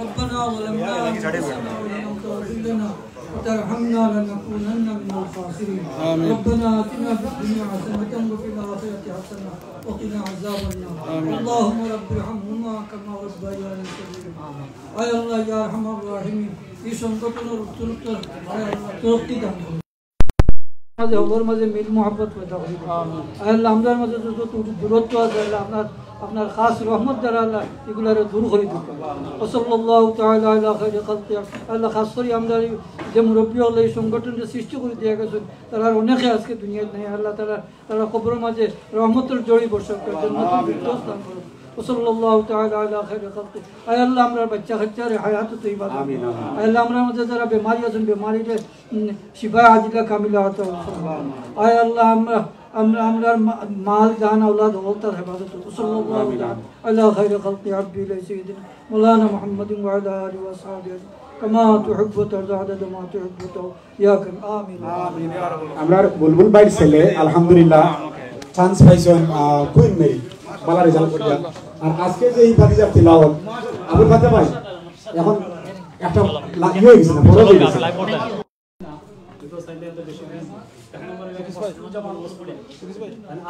ربنا ظلمنا أنفسنا وإن لم تغفر لنا وترحمنا لنكونن من الخاسرين. آمين. ربنا آتنا في الدنيا حسنة وفي الآخرة حسنة وقنا عذاب النار. آمين. اللهم رب ارحمهما كما ربياني صغيرا. আয় আল্লাহ, ইয়া আরহামার রাহিমিন, এই সংগঠনের উত্তরোত্তর, আয় আল্লাহ, তরক্কি দান করুন। মাঝে হকলর মাঝে মিল মহব্বত পয়দা করি দিন। আয় আল্লাহ, আমরার মাঝে যত দূর-, দূরত্ব আছে, আল্লাহ, আপনার, আপনার খাস রহমত দ্বারা আল্লাহ এগুলারে দূর করি দিন। ওয়া সাল্লাল্লাহু তাআলা আলা খাইরি খালকি। আল্লাহ, খাস করি আমরার এই যে মুরব্বী হকলে এই সংগঠনটা সৃষ্টি করি দিয়া গেছেন, তারার অনেকে আজকে দুনিয়াত নাই। আল্লাহ তাআলা তারার কবরর মাঝে রহমতর ঝড়ি বর্ষণ করো, জান্নাতুল ফিরদাউস দান করো। ওয়া সাল্লাল্লাহু তাআলা আলা খাইরি খালকি। আয় আল্লাহ, আমরার বাচ্চা কাচ্চারে হায়াত তৈবা দান করো। আমিন, আমিন। আয় আল্লাহ, আমরার মাঝে যারা বেমারি আছেন, বেমারিরে, উম, শিফা আজিলা কামিলা আতা করো। আয় আল্লাহ, আমরা, আমরা, আমরার মা-, মাল, জান, আওলাদ, হকলতার হেফাজত করো। ওয়া সাল্লাল্লাহু আমিন, তাআলা আমিন। আলা খাইরি খালকি আব্দিহি সাইয়্যিদিনা মাওলানা মুহাম্মাদিন ওয়া আলা আলিহি ওয়া সাহবিহি আজমাইন। كما تحب وترضى عدد ما تحب وترضى. يا كريم. آمين. আমরা বুলবুল ভাইর ছেলে আলহামদুলিল্লাহ চান্স পাইছইন, আহ, কুইন মেরি, ভালা রেজাল্ট করিয়া। আর আজকে যে এই ভাতিজার তিলাওয়াত, আবুল ফাতে ভাই, এখন একটা লা-, ইয়ে হয়ে গেছে না, বড় হয়ে গেছে।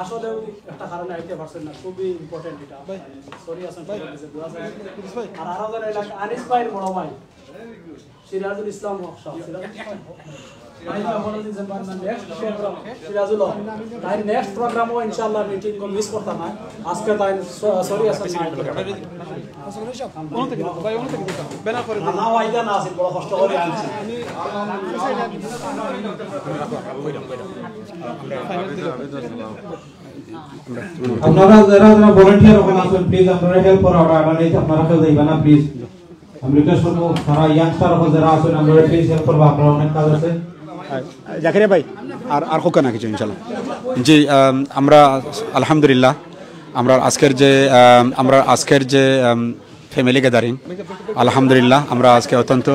আসলে একটা কারণে আইতে পারছেন না, খুবই ইম্পর্টেন্ট এটা। সরি আছেন, সবার কাছে দোয়া চাই। আর আরো জন এলাকা আনিস ভাইর বড় ভাই। সিরাজুল ইসলাম হক সাহেব, সিরাজুল ইসলাম হক। তাই তো বলে দিয়েছেন, তার next program, সিরাজুল হক। তাই next program ও ইনশাআল্লাহ মিটিং কো মিস করতাম না। আজকে তাই স-, সরি আছে না। না, না, ওয়াইদা না আছে, বড় কষ্ট করে আনছি। আপনারা যারা যারা ভলান্টিয়ার ওখানে আছেন, প্লিজ আপনারা হেল্প করা, ওরা আড়ালে আপনারা কেউ যাইবা না, প্লিজ। আমি রিকোয়েস্ট করবো, তারা ইয়াংস্টার অকল যারা আছেন, আমরা প্লিজ হেল্প করবো, আপনারা অনেক কাজ আছে। জাকারিয়া ভাই, আর, আর হোক না কিছু, ইনশাল্লাহ। জি, আম, আমরা আলহামদুলিল্লাহ, আমরা আজকের যে, আম, আমরা আজকের যে, আম, ফ্যামিলি গ্যাদারিং, আলহামদুলিল্লাহ, আমরা আজকে অত্যন্ত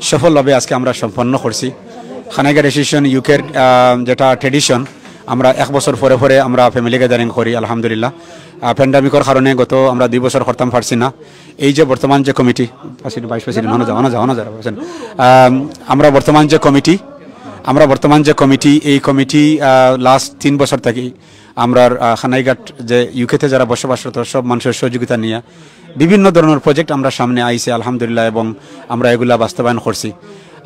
সফলভাবে আজকে আমরা সম্পন্ন করছি। কানাইঘাট অ্যাসোসিয়েশন ইউকের, আম, যেটা ট্র্যাডিশন, আমরা এক বছর পরে পরে আমরা ফ্যামিলি গ্যাদারিং করি, আলহামদুলিল্লাহ। আহ, প্যান্ডেমিকর কারণে গত আমরা দুই বছর করতাম পারছি না। এই যে বর্তমান যে কমিটি, প্রেসিডেন্ট, ভাইস প্রেসিডেন্ট, হনো যাও, হনো যাও, হনো যাও, হনো যাও। আম, আমরা বর্তমান যে কমিটি, আমরা বর্তমান যে কমিটি, এই কমিটি, আহ, লাস্ট তিন বছর থাকি আমরার, আহ, কানাইঘাট যে ইউকেতে যারা বসবাসরত সব মানুষের সহযোগিতা নিয়া বিভিন্ন ধরনের প্রজেক্ট আমরা সামনে আইছে আলহামদুলিল্লাহ, এবং আমরা এগুলা বাস্তবায়ন করছি।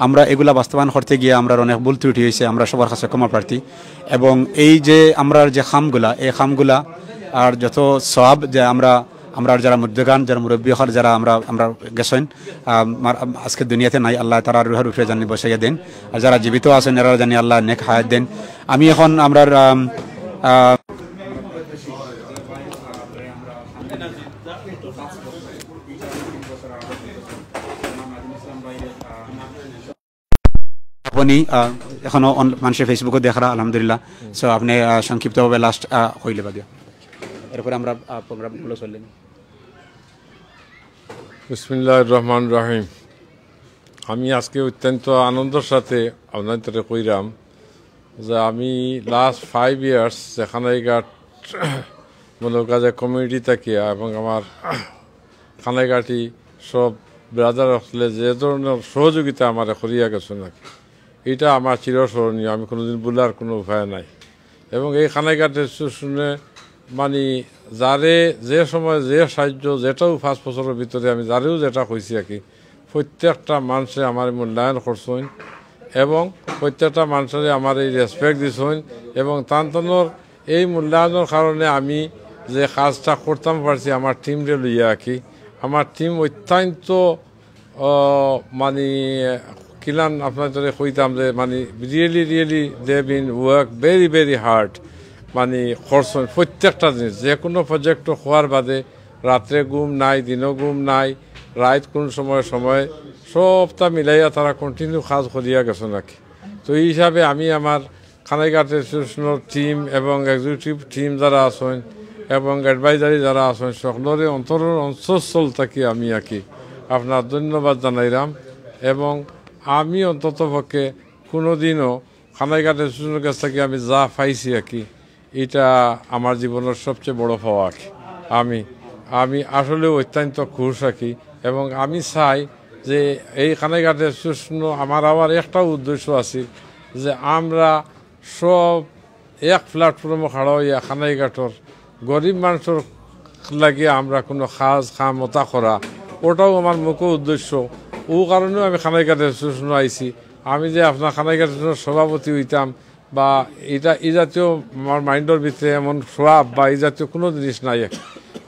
আমরা এগুলা বাস্তবায়ন করতে গিয়ে আমরার অনেক ভুল ত্রুটি হইছে, আমরা সবার কাছে ক্ষমা প্রার্থী। এবং এই যে আমরার যে কামগুলা, এই কামগুলা আর যত সওয়াব যে আমরা, আমরার যারা মুর্দেগান, যারা মুরব্বী অকল, যারা আমরা, আমরা গেছইন, আহ, মার-, আজকে দুনিয়াতে নাই, আল্লাহ তারার রুহের উপরে জানি বসাইয়া দেন। আর যারা জীবিত আছেন, এরা জানি আল্লাহ নেক হায়াত দেন। আমি এখন আমরার, আম, আহ, আপনি, আহ, এখনো অন-, মানুষের Facebook-ও দেখরা, আলহামদুলিল্লাহ। So, আপনি, আহ, সংক্ষিপ্তভাবে লাস্ট, আহ, কইলে বাদ দিয়া। এরপরে আমরা, আহ, প্রোগ্রাম ক্লোজ করলেন। বিসমিল্লাহির রহমানির রহিম। আমি আজকে অত্যন্ত আনন্দের সাথে আপনাদের কইরাম যে আমি লাস্ট ফাইভ ইয়ার্স যে কানাইঘাট মনোকাজে কমিউনিটি থাকিয়া এবং আমার কানাইঘাটি সব ব্রাদার অকলে যে ধরনের সহযোগিতা আমারে করিয়া গেছইন আর কি, এটা আমার চিরস্মরণীয়, আমি কোনোদিন ভুলার কোনো উপায় নাই। এবং এই কানাইঘাট অ্যাসোসিয়েশনে মানে যারে যে সময় যে সাহায্য, যেটাও পাঁচ বছরের ভিতরে আমি যারেও যেটা কইছি আর কি, প্রত্যেকটা মানুষে আমার মূল্যায়ন করছইন এবং প্রত্যেকটা মানুষরে আমার এই রেসপেক্ট দিছইন এবং তান তানোর এই মূল্যায়নের কারণে আমি যে কাজটা করতাম পারছি আমার টিমরে লইয়া আর কি। আমার টিম অত্যন্ত, আহ, মানে, কিলান আপনারে কইতাম যে, মানে, really, really, they been work very, very hard, মানে, করছইন প্রত্যেকটা জিনিস, যে কোনো প্রজেক্ট হওয়ার বাদে রাত্রে ঘুম নাই, দিনও ঘুম নাই, রাইত কোন সময় সময় সবটা মিলাইয়া তারা কন্টিনিউ কাজ করিয়া গেছইন আর কি। তো এই হিসাবে আমি আমার কানাইঘাট অ্যাসোসিয়েশনের টিম এবং এক্সিকিউটিভ টিম যারা আছইন এবং অ্যাডভাইজারি যারা আছইন, সকলরে অন্তরর অন্তঃস্থল থাকি আমি আর কি আপনার ধন্যবাদ জানাইরাম। এবং আমি অন্তত পক্ষে কোনোদিনও কানাইঘাট অ্যাসোসিয়েশনের কাছ থাকি আমি যা পাইছি আর কি, এটা আমার জীবনের সবচেয়ে বড় পাওয়া আর কি। আমি, আমি আসলেও অত্যন্ত খুশ আর কি। এবং আমি চাই যে এই কানাইঘাট অ্যাসোসিয়েশন আমার আবার একটাও উদ্দেশ্য আছে যে আমরা সব এক প্ল্যাটফর্মে খাড়া হইয়া কানাইঘাটর গরিব মানুষর লাগি আমরা কোনো কাজ কাম অতা করা, ওটাও আমার মুখ্য উদ্দেশ্য। ও কারণেও আমি কানাইঘাট অ্যাসোসিয়েশন আইছি। আমি যে আপনার কানাইঘাট অ্যাসোসিয়েশনের সভাপতি হইতাম বা এটা, এই জাতীয় আমার মাইন্ডর ভিতরে এমন স্বভাব বা এই জাতীয় কোনো জিনিস নাই।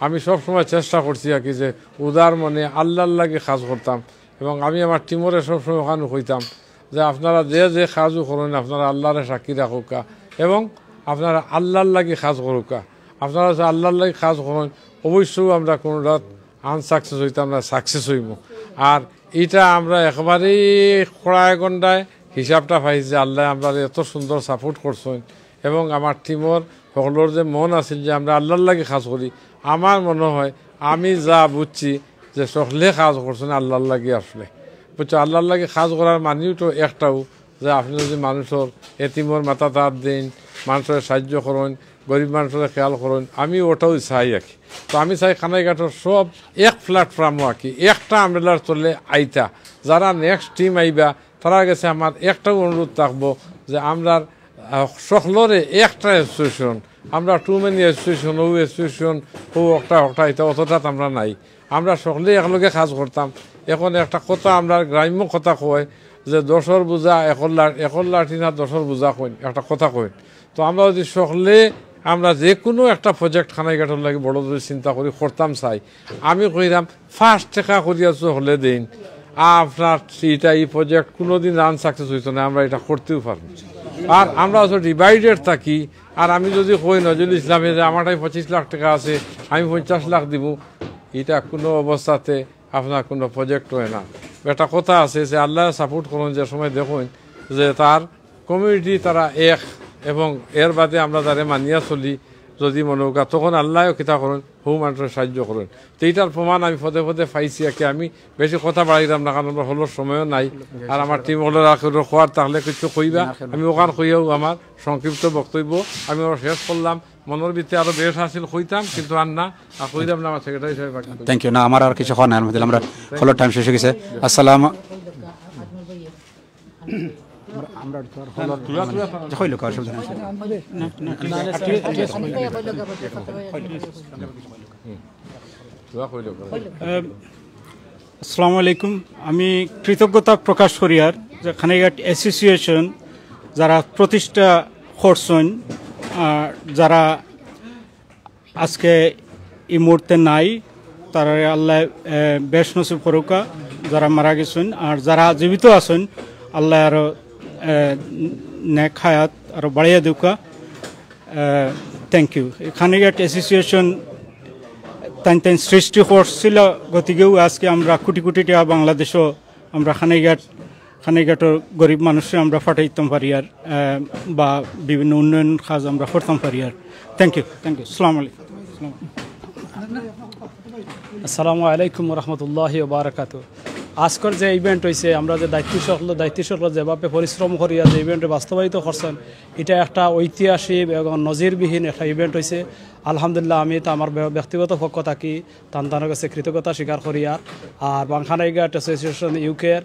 আমি সব সময় চেষ্টা করছি আর কি যে উদার মনে আল্লাহর লাগি কাজ করতাম। এবং আমি আমার টিমরে সবসময় ওখানে কইতাম যে আপনারা যে যে কাজও করইন, আপনারা আল্লাহরে সাক্ষী রাখউক্কা এবং আপনারা আল্লাহর লাগি কাজ করউক্কা। আপনারা যে আল্লাহর লাগি কাজ করইন, অবশ্যই আমরা কোনো রাত আনসাকসেস হইতাম না, সাকসেস হইব। আর এটা আমরা একেবারেই কড়ায় গন্ডায় হিসাবটা পাইছি যে আল্লাহ আমরা এত সুন্দর সাপোর্ট করছইন এবং আমার টিমর সকলর যে মন আছিল যে আমরা আল্লাহর লাগি কাজ করি, আমার মনে হয় আমি যা বুঝছি যে সকলে কাজ করছইন আল্লাহর লাগি আসলে। বুঝছো, আল্লাহর লাগি কাজ করার মানেউ তো একটাউ, যে আপনে যদি মানুষর এতিমর মাথাত আত দেইন, মানুষরে সাহায্য করইন, গরিব মানুষরে খেয়াল করইন, আমি ওটাউ চাই আর কি। তো আমি চাই কানাইঘাটর সব এক প্ল্যাটফর্মো আর কি, একটা আমব্রেলার তলে আইতা। যারা নেক্সট টিম আইবা, তারার গেছে আমার একটাউ অনুরোধ থাকবো যে আমরার, আহ, সকলরে একটা অ্যাসোসিয়েশন, আমরা টু মেনি অ্যাসোসিয়েশন, ও অ্যাসোসিয়েশন, ও একটা, একটা, এটা অতটা তো আমরা নাই। আমরা সকলে একলগে কাজ করতাম। এখন একটা কথা, আমরা গ্রাম্য কথা কয় যে দশর বোঝা একর লা-, একর লাঠি না দশর বোঝা কইন, একটা কথা কইন। তো আমরা যদি সকলে, আমরা যে কোনো একটা প্রজেক্ট কানাইঘাটর লাগি বড় ধরি চিন্তা করি করতাম চাই, আমি কইরাম পাঁচ টেকা করিয়া সকলে দেইন, আপনার এটা, এই প্রজেক্ট কোনোদিন আনসাকসেস হইতো না, আমরা এটা করতেউ পারবো। আর আমরা তো ডিভাইডেড থাকি। আর আমি যদি কই নজরুল ইসলামে যে আমার ঠারে পঁচিশ লাখ টেকা আছে, আমি পঞ্চাশ লাখ দিমু, এটা কোনো অবস্থাতে আপনার কোনো প্রজেক্ট হয় না। একটা কথা আছে যে আল্লাহ সাপোর্ট করইন, যে সময় দেখইন যে তার কমিউনিটি তারা এক, এবং এর বাদে আমরা যারে মানিয়া চলি, যদি মনে হোক, তখন আল্লাহও কিতা করইন, হউ মানুষরে সাহায্য করইন। তো এইটার প্রমাণ আমি পদে পদে পাইছি আর কি। আমি বেশি কথা বাড়াইলাম না, কারণ আমরা হকলর সময়ও নাই। আর আমার টিম হকলর আর কেউর কওয়ার থাকলে কিছু কইবা, আমি ওখান কইয়াউ আমার সংক্ষিপ্ত বক্তব্য আমি ওরা শেষ করলাম। মনর ভিতরে আরো বেশ আছিল কইতাম, কিন্তু আর না, আর কইলাম না, আমার সেক্রেটারি সাহেব বাকি কইবা। Thank you. না, আমার আর কিছু কওয়ার নাই, আলহামদুলিল্লাহ, আমরা হকলর টাইম শেষ হয়ে গেছে। আসসালাম। আমরা, আমরা তো আর হকলর, যে কইলো, অসুবিধা নাই। দোয়া কইলো। আহ, আসসালামু আলাইকুম। আমি কৃতজ্ঞতা প্রকাশ করিয়ার যে কানাইঘাট অ্যাসোসিয়েশন যারা প্রতিষ্ঠা করছইন, আহ, যারা আজকে এই মুহূর্তে নাই, তারারে আল্লাহ, আহ, বেশ নসিব করুকা, যারা মারা গেছইন, আর যারা জীবিত আছইন, আল্লাহ আরো, আহ, নেক হায়াত আরো বাড়াইয়া দেউকা। Thank you. কানাইঘাট অ্যাসোসিয়েশন তাইন তাইন সৃষ্টি করছিল, গতিকেউ আজকে আমরা কোটি কোটি টাকা বাংলাদেশও আমরা কানাইঘাট, কানাইঘাটর গরিব মানুষরে আমরা পাঠাইতাম পারিয়ার, আহ, বা বিভিন্ন উন্নয়ন কাজ আমরা করতাম পারিয়ার। Thank you, thank you. আসসালামু আলাইকুম। আসসালামু আলাইকুম ওয়া রাহমাতুল্লাহি ওয়া বারাকাতুহু। আজকের যে ইভেন্ট হইছে, আমরা যে দায়িত্ব সকল, দায়িত্ব সকল যেভাবে পরিশ্রম করিয়া যে ইভেন্ট বাস্তবায়িত করছইন, এটা একটা ঐতিহাসিক এবং নজিরবিহীন একটা ইভেন্ট হইছে। আলহামদুলিল্লাহ, আমি তো আমার ব্য-, ব্যক্তিগত পক্ষ থাকি তান তানর কাছে কৃতজ্ঞতা স্বীকার করিয়ার। আর বাংখানাইঘাট অ্যাসোসিয়েশন ইউকের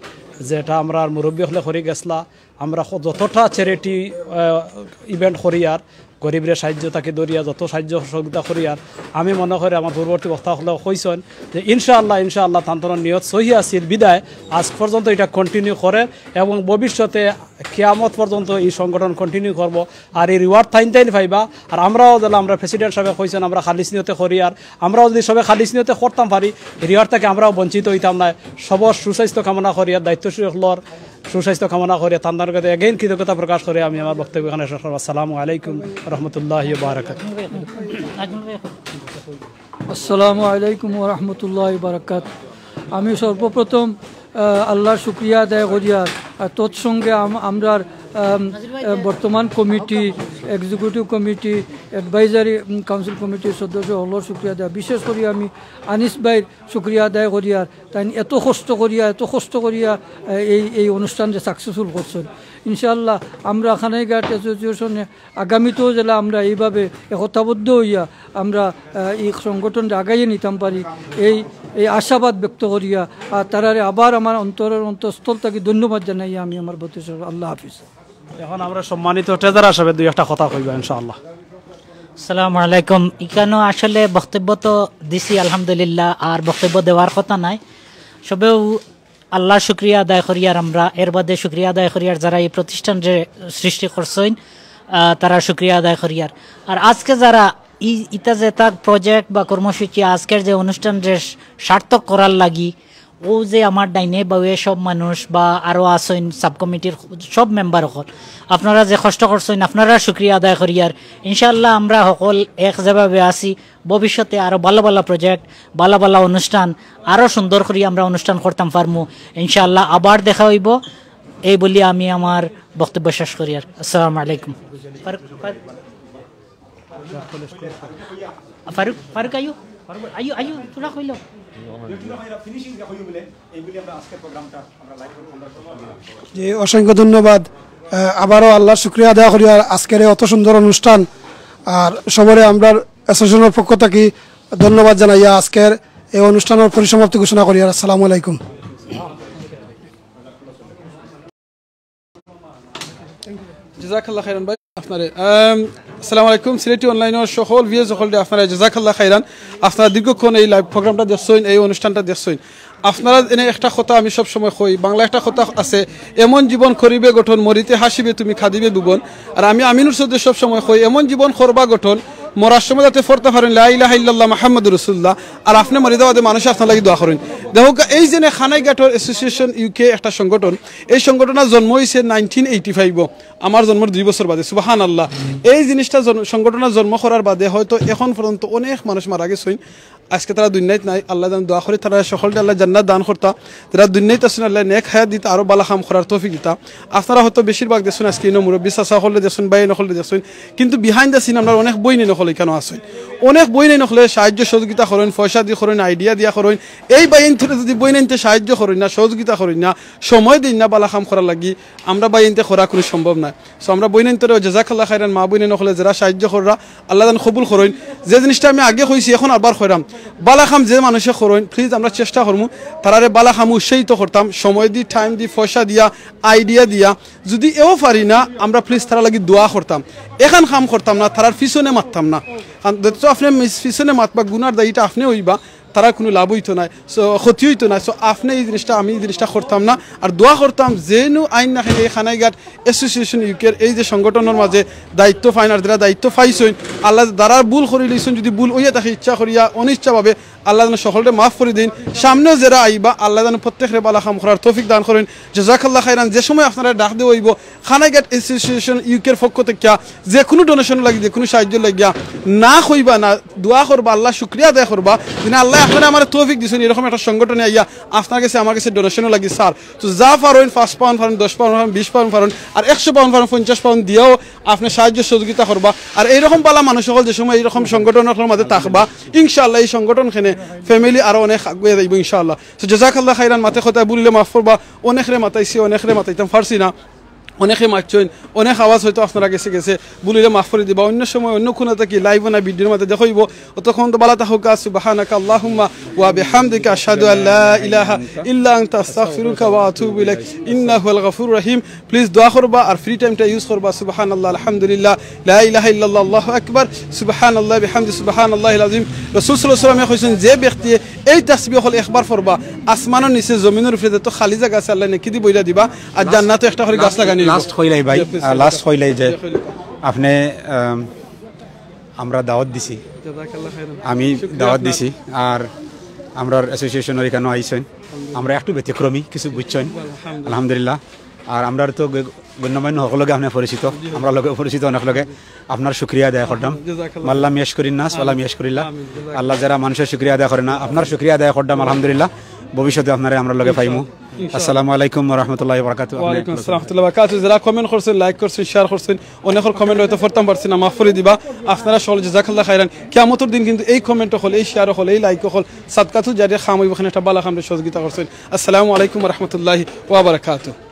যেটা আমরার মুরব্বী হকলে করি গেছলা, আমরা খ-, যতটা চ্যারিটি, আহ, ইভেন্ট করিয়ার, গরিবরে সাহায্য থাকি ধরিয়া যত সাহায্য সহযোগিতা করিয়ার, আমি মনে করি আমার পূর্ববর্তী বক্তা হকলে কইছইন যে ইনশাআল্লাহ, ইনশাআল্লাহ তান তানর নিয়ত সহি আছিল বিদায় আজ পর্যন্ত এটা কন্টিনিউ করে এবং ভবিষ্যতে কিয়ামত পর্যন্ত এই সংগঠন কন্টিনিউ করব। আর এই রিওয়ার্ড তাইন তাইন পাইবা। আর আমরাও দিলা, আমরা প্রেসিডেন্ট সাহেব কইছইন, আমরা খালিস নিয়তে করিয়ার, আমরাও যদি সবে খালিস নিয়তে করতাম পারি, রিওয়ার্ড থাকি আমরাও বঞ্চিত হইতাম না। সবর সুস্বাস্থ্য কামনা করিয়ার, দায়িত্বশীল হকলর সুস্বাস্থ্য কামনা করিয়ার, তান তানর কাছে again কৃতজ্ঞতা প্রকাশ করি আমি আমার বক্তব্য এখানে শেষ করব। আসসালামু আলাইকুম রহমতুল্লাহ বারাকাত। আসসালামু আলাইকুম ওয়া রাহমাতুল্লাহি ওয়া বারাকাত। আমি সর্বপ্রথম, আহ, আল্লাহর শুকরিয়া আদায় করিয়ার, আর তৎসঙ্গে আম-, আমরার, আম, আহ, বর্তমান কমিটি, এক্সিকিউটিভ কমিটি, অ্যাডভাইজারি, উম, কাউন্সিল কমিটির সদস্য হকলর শুকরিয়া আদায়। বিশেষ করি আমি আনিস ভাইর শুকরিয়া আদায় করিয়ার, তাইন এত কষ্ট করিয়া, এত কষ্ট করিয়া, আহ, এই, এই অনুষ্ঠানটা সাকসেসফুল করছইন। ইনশাআল্লাহ আমরা কানাইঘাট অ্যাসোসিয়েশনে আগামীতেও যেলা আমরা এইভাবে একতাবদ্ধ হইয়া আমরা, আহ, এই সংগঠনটা আগাইয়া নিতাম পারি, এই, এই আশাবাদ ব্যক্ত করিয়া, আর তারারে আবার আমার অন্তরের অন্তঃস্থল থাকি ধন্যবাদ জানাইয়া আমি আমার বক্তব্য শেষ করলাম। আল্লাহ হাফিজ। এখন আমরা সম্মানিত ট্রেজারার সাহেব দুই একটা কথা কইবা ইনশাআল্লাহ। আসসালামু আলাইকুম। ইখানো আসলে বক্তব্য তো দিছি আলহামদুলিল্লাহ, আর বক্তব্য দেওয়ার কথা নাই। সবেউ আল্লাহর শুকরিয়া আদায় করিয়ার আমরা, এর বাদে শুকরিয়া আদায় করিয়ার যারা এই প্রতিষ্ঠান যে সৃষ্টি করছইন, আহ, তারা শুকরিয়া আদায় করিয়ার। আর আজকে যারা ই-, ইতা যে তার প্রজেক্ট বা কর্মসূচি, আজকের যে অনুষ্ঠান যে সার্থক করার লাগি, ও যে আমার ডাইনে বাউয়ে সব মানুষ বা আরও আছইন সাব কমিটির সব মেম্বার হকল, আপনারা যে কষ্ট করছইন, আপনারা শুকরিয়া আদায় করিয়ার। ইনশাআল্লাহ আমরা হকল এক যেভাবে আছি, ভবিষ্যতে আরো ভালা ভালা প্রজেক্ট, ভালা ভালা অনুষ্ঠান, আরো সুন্দর করি আমরা অনুষ্ঠান করতাম পারমু। ইনশাআল্লাহ আবার দেখা হইব। এই বলি আমি আমার বক্তব্য শেষ করিয়ার। আসসালামু আলাইকুম। ফারুক, ফারুক, ফারুক, আইও। আইও, আইও, তোরা কইলো। জি, অসংখ্য ধন্যবাদ। আহ, আবারও আল্লাহর শুকরিয়া আদায় করি আর আজকের এই অত সুন্দর অনুষ্ঠান আর সবরে আমরার অ্যাসোসিয়েশনের পক্ষ থাকি ধন্যবাদ জানাইয়া আজকের এই অনুষ্ঠানের পরিসমাপ্তি ঘোষণা করি। আর আসসালামু আলাইকুম। জাযাকাল্লাহ খাইরান ভাই, আপনারে। আম, আসসালামু আলাইকুম। সিলেটি অনলাইনর সকল ভিউয়ার্স সকলরে আপনারা জাযাকাল্লাহ খাইরান। আপনারা দীর্ঘক্ষণ এই লাইভ প্রোগ্রামটা দেখছইন, এই অনুষ্ঠানটা দেখছইন। আপনারা এনে একটা কথা আমি সব সময় কই, বাংলা একটা কথা আছে, "এমন জীবন করিবে গঠন, মরিতে হাসিবে তুমি, কাঁদিবে ভুবন।" আর আমি আমিনুর চৌধুরী সব সময় কই, "এমন জীবন করবা গঠন, মরার সময় যাতে পড়তা পারইন লা ইলাহা ইল্লাল্লাহ মুহাম্মাদুর রাসূলুল্লাহ, আর আপনে মরি যাওয়া বাদে মানুষে আপনার লাগি দোয়া করইন।" দেখউক্কা, এই যে নে খানাইঘাটর অ্যাসোসিয়েশন ইউকে একটা সংগঠন, এই সংগঠনর জন্ম অইছে নাইনটিন এইটি ফাইভো, আমার জন্মর দুই বছর বাদে। সুবহানাল্লাহ। এই জিনিসটা জন-, সংগঠনর জন্ম করার বাদে হয়তো এখন পর্যন্ত অনেক মানুষ মারা গেছইন। আজকে তারা দুনিয়াত নাই, আল্লাহ জানে, দোয়া করি তারা সকলরে আল্লাহ জান্নাত দান করতা। যারা দুনিয়াত আছইন, আল্লাহ নেক হায়াত দিতা, আরো বালা কাম করার তৌফিক দিতা। আপনারা হয়তো বেশিরভাগ দেখছইন আজকে ইনো মুরব্বি চাচা সকলরে দেখছইন, ভাই সকলরে দেখছইন, কিন্তু behind the scene আমরার অনেক বইনাইন অকল ইখানো আছইন। অনেক বইনাইন অকলে সাহায্য সহযোগিতা করইন, পয়সা দি করইন, আইডিয়া দিয়া করইন। এই ভাইয়াইন্তরে যদি বইনাইন্তে সাহায্য করইন না, সহযোগিতা করইন না, সময় দেইন না বালা কাম করার লাগি, আমরা ভাইয়াইন্তে করা কুনু সম্ভব নায়। So আমরা বইনাইন্তরে জাযাকাল্লাহ খাইরান, মা বইনাইন অকলে যারা সাহায্য কররা, আল্লাহ জানে কবুল করইন। যে জিনিসটা আমি আগে কইছি, এখন আবার কইরাম, বালা কাম যে মানুষে করইন, please আমরা চেষ্টা করমু তারারে বালা কামো উৎসাহিত করতাম, সময় দি, টাইম দি, পয়সা দিয়া, আইডিয়া দিয়া। যদি এও পারি না, আমরা please তারার লাগি দোয়া করতাম, এখান কাম করতাম না, তারার পিছনে মাততাম না। কারণ যত আপনে মিস-, পিছনে মাতবা, গুনার দায়ী ইটা আপনে অইবা, তারার কুনু লাভ অইতো নায়, so ক্ষতি অইতো নায়। So আপনে এই জিনিসটা, আমি এই জিনিসটা করতাম না। আর দোয়া করতাম যেনু আইন না কেনে এই খানাইঘাট অ্যাসোসিয়েশন ইউকের এই যে সংগঠনর মাঝে দায়িত্ব পাইন, আর যারা দায়িত্ব পাইছইন, আল্লাহ যারা ভুল করিলিছইন, যদি ভুল অইয়া থাকে ইচ্ছা করিয়া, অনিচ্ছাভাবে, আল্লাহ জানে সকলরে মাফ করি দেইন। সামনেও যারা আইবা, আল্লাহ জানে প্রত্যেকরে বালা কাম করার তৌফিক দান করইন। জাযাকাল্লাহ খাইরান। যে সময় আপনারারে ডাক দেওয়া অইবো, খানাইঘাট অ্যাসোসিয়েশন ইউকের পক্ষ থাকিয়া যে কুনু ডোনেশন লাগি, যে কুনু সাহায্যর লাগিয়া না কইবা না, দোয়া করবা, আল্লাহর শুকরিয়া আদায় করবা, যেন আল্লায় আপনারে আমারে তৌফিক দিছইন, এরকম একটা সংগঠনে আইয়া আপনার গেছে, আমার গেছে ডোনেশনর লাগি স্যার। So যা পারইন, পাঁচ পাউন্ড পারইন, দশ পাউন্ড পারইন, বিশ পাউন্ড পারইন, আর একশো পাউন্ড পারইন, পঞ্চাশ পাউন্ড দিয়াও আপনে সাহায্য সহযোগিতা করবা। আর এইরকম বালা মানুষ অকল যে সময় এইরকম সংগঠন অকলর মাঝে থাকবা, ইনশাআল্লাহ এই সংগঠন খেনে ফ্যামিলি আরো অনেক আগুয়া যাইবো ইনশাআল্লাহ। So জাযাকাল্লাহ খাইরান। মাতে কথায় ভুল অইলে মাফ করবা, অনেকরে মাতাইছি, অনেকরে মাতাইতাম পারছি না, অনেকে মাতছইন, অনেক আওয়াজ হয়তো আপনারা গেছে গেছে, ভুল অইলে মাফ করি দিবা। অন্য সময় অন্য কুনু থাকি লাইভ না ভিডিওর মাঝে দেখা অইবো। অতক্ষণ তো বালা থাকউক্কা। সুবহানাকা আল্লাহুম্মা ওয়া বিহামদিকা, আশহাদু আল্লা ইলাহা ইল্লা আনতা, আস্তাগফিরুকা ওয়া আতুবু ইলাইক। ইন্নাহু হুয়াল গাফুরুর রহিম। Please দোয়া করবা আর ফ্রি টাইমটা ইউজ করবা। সুবহানাল্লাহ, আলহামদুলিল্লাহ, লা ইলাহা ইল্লাল্লাহ, আল্লাহু আকবার, সুবহানাল্লাহ বিহামদি, সুবহানাল্লাহিল আযীম। রাসূল সাল্লাল্লাহু আলাইহি ওয়াসাল্লামে কইছইন, যে ব্যক্তি এই তাসবিহ অকল একবার পড়বা, আসমানর নিচে জমিনর উপরে যত খালি জাগা আছে আল্লায় নেকি দি ভরিয়া দিবা, আর জান্নাতো একটা করি গাছ লাগানি অইবো। লাস্ট কইলাই ভাই, জি, please, আহ, লাস্ট কইলাই যে আপনে, আম, আমরা দাওয়াত দিছি, জাযাকাল্লাহ খাইরান। আমি শুকরিয়া দাওয়াত আপনার। দিছি, আর আমরার অ্যাসোসিয়েশনর ইখানো আইছইন, আমরা একটু ব্যতিক্রমী, কিছু বুঝছইন, আলহামদুলিল্লাহ। আলহামদুলিল্লাহ। আর আমরার তো গ-, গণ্যমান্য হকল লগে আপনে পরিচিত, জি, জি। আমরার লগে পরিচিত অনেক লগে। আপনার শুকরিয়া আদায় করতাম। জাযাকাল্লাহ। মাল্লাম ইয়াশকুরিন নাস ওয়ালাম ইয়াশকুরিল্লাহ। আমিন। জাযাকাল্লাহ। আল্লাহ যারা মানুষর শুকরিয়া আদায় করে না, আপনার শুকরিয়া আদায় করতাম, আলহামদুলিল্লাহ। ভবিষ্যতে আপনারে আমরার লগে পাইমু। ইনশাআল্লাহ। আসসালামু আলাইকুম ওয়া রাহমাতুল্লাহি ওয়া বারাকাতুহু। ওয়া আলাইকুম আসসালাম ওয়া রাহমাতুল্লাহি ওয়া বারাকাতুহু। যারা কমেন্ট করছইন, লাইক করছইন, শেয়ার করছইন, অনেকর কমেন্ট হয়তো পড়তাম পারছি না, মাফ করি দিবা। আপনারা সকল জাযাকাল্লাহ খাইরান। কিয়ামতর দিন কিন্তু এই কমেন্ট অকল, এই শেয়ার অকল, এই লাইক অকল সাদকাতুল জারিয়ার কাম অইবো, খান একটা বালা কামরে সহযোগিতা করছইন। আসসালামু আলাইকুম ওয়া রাহমাতুল্লাহি ওয়া বারাকাতুহু।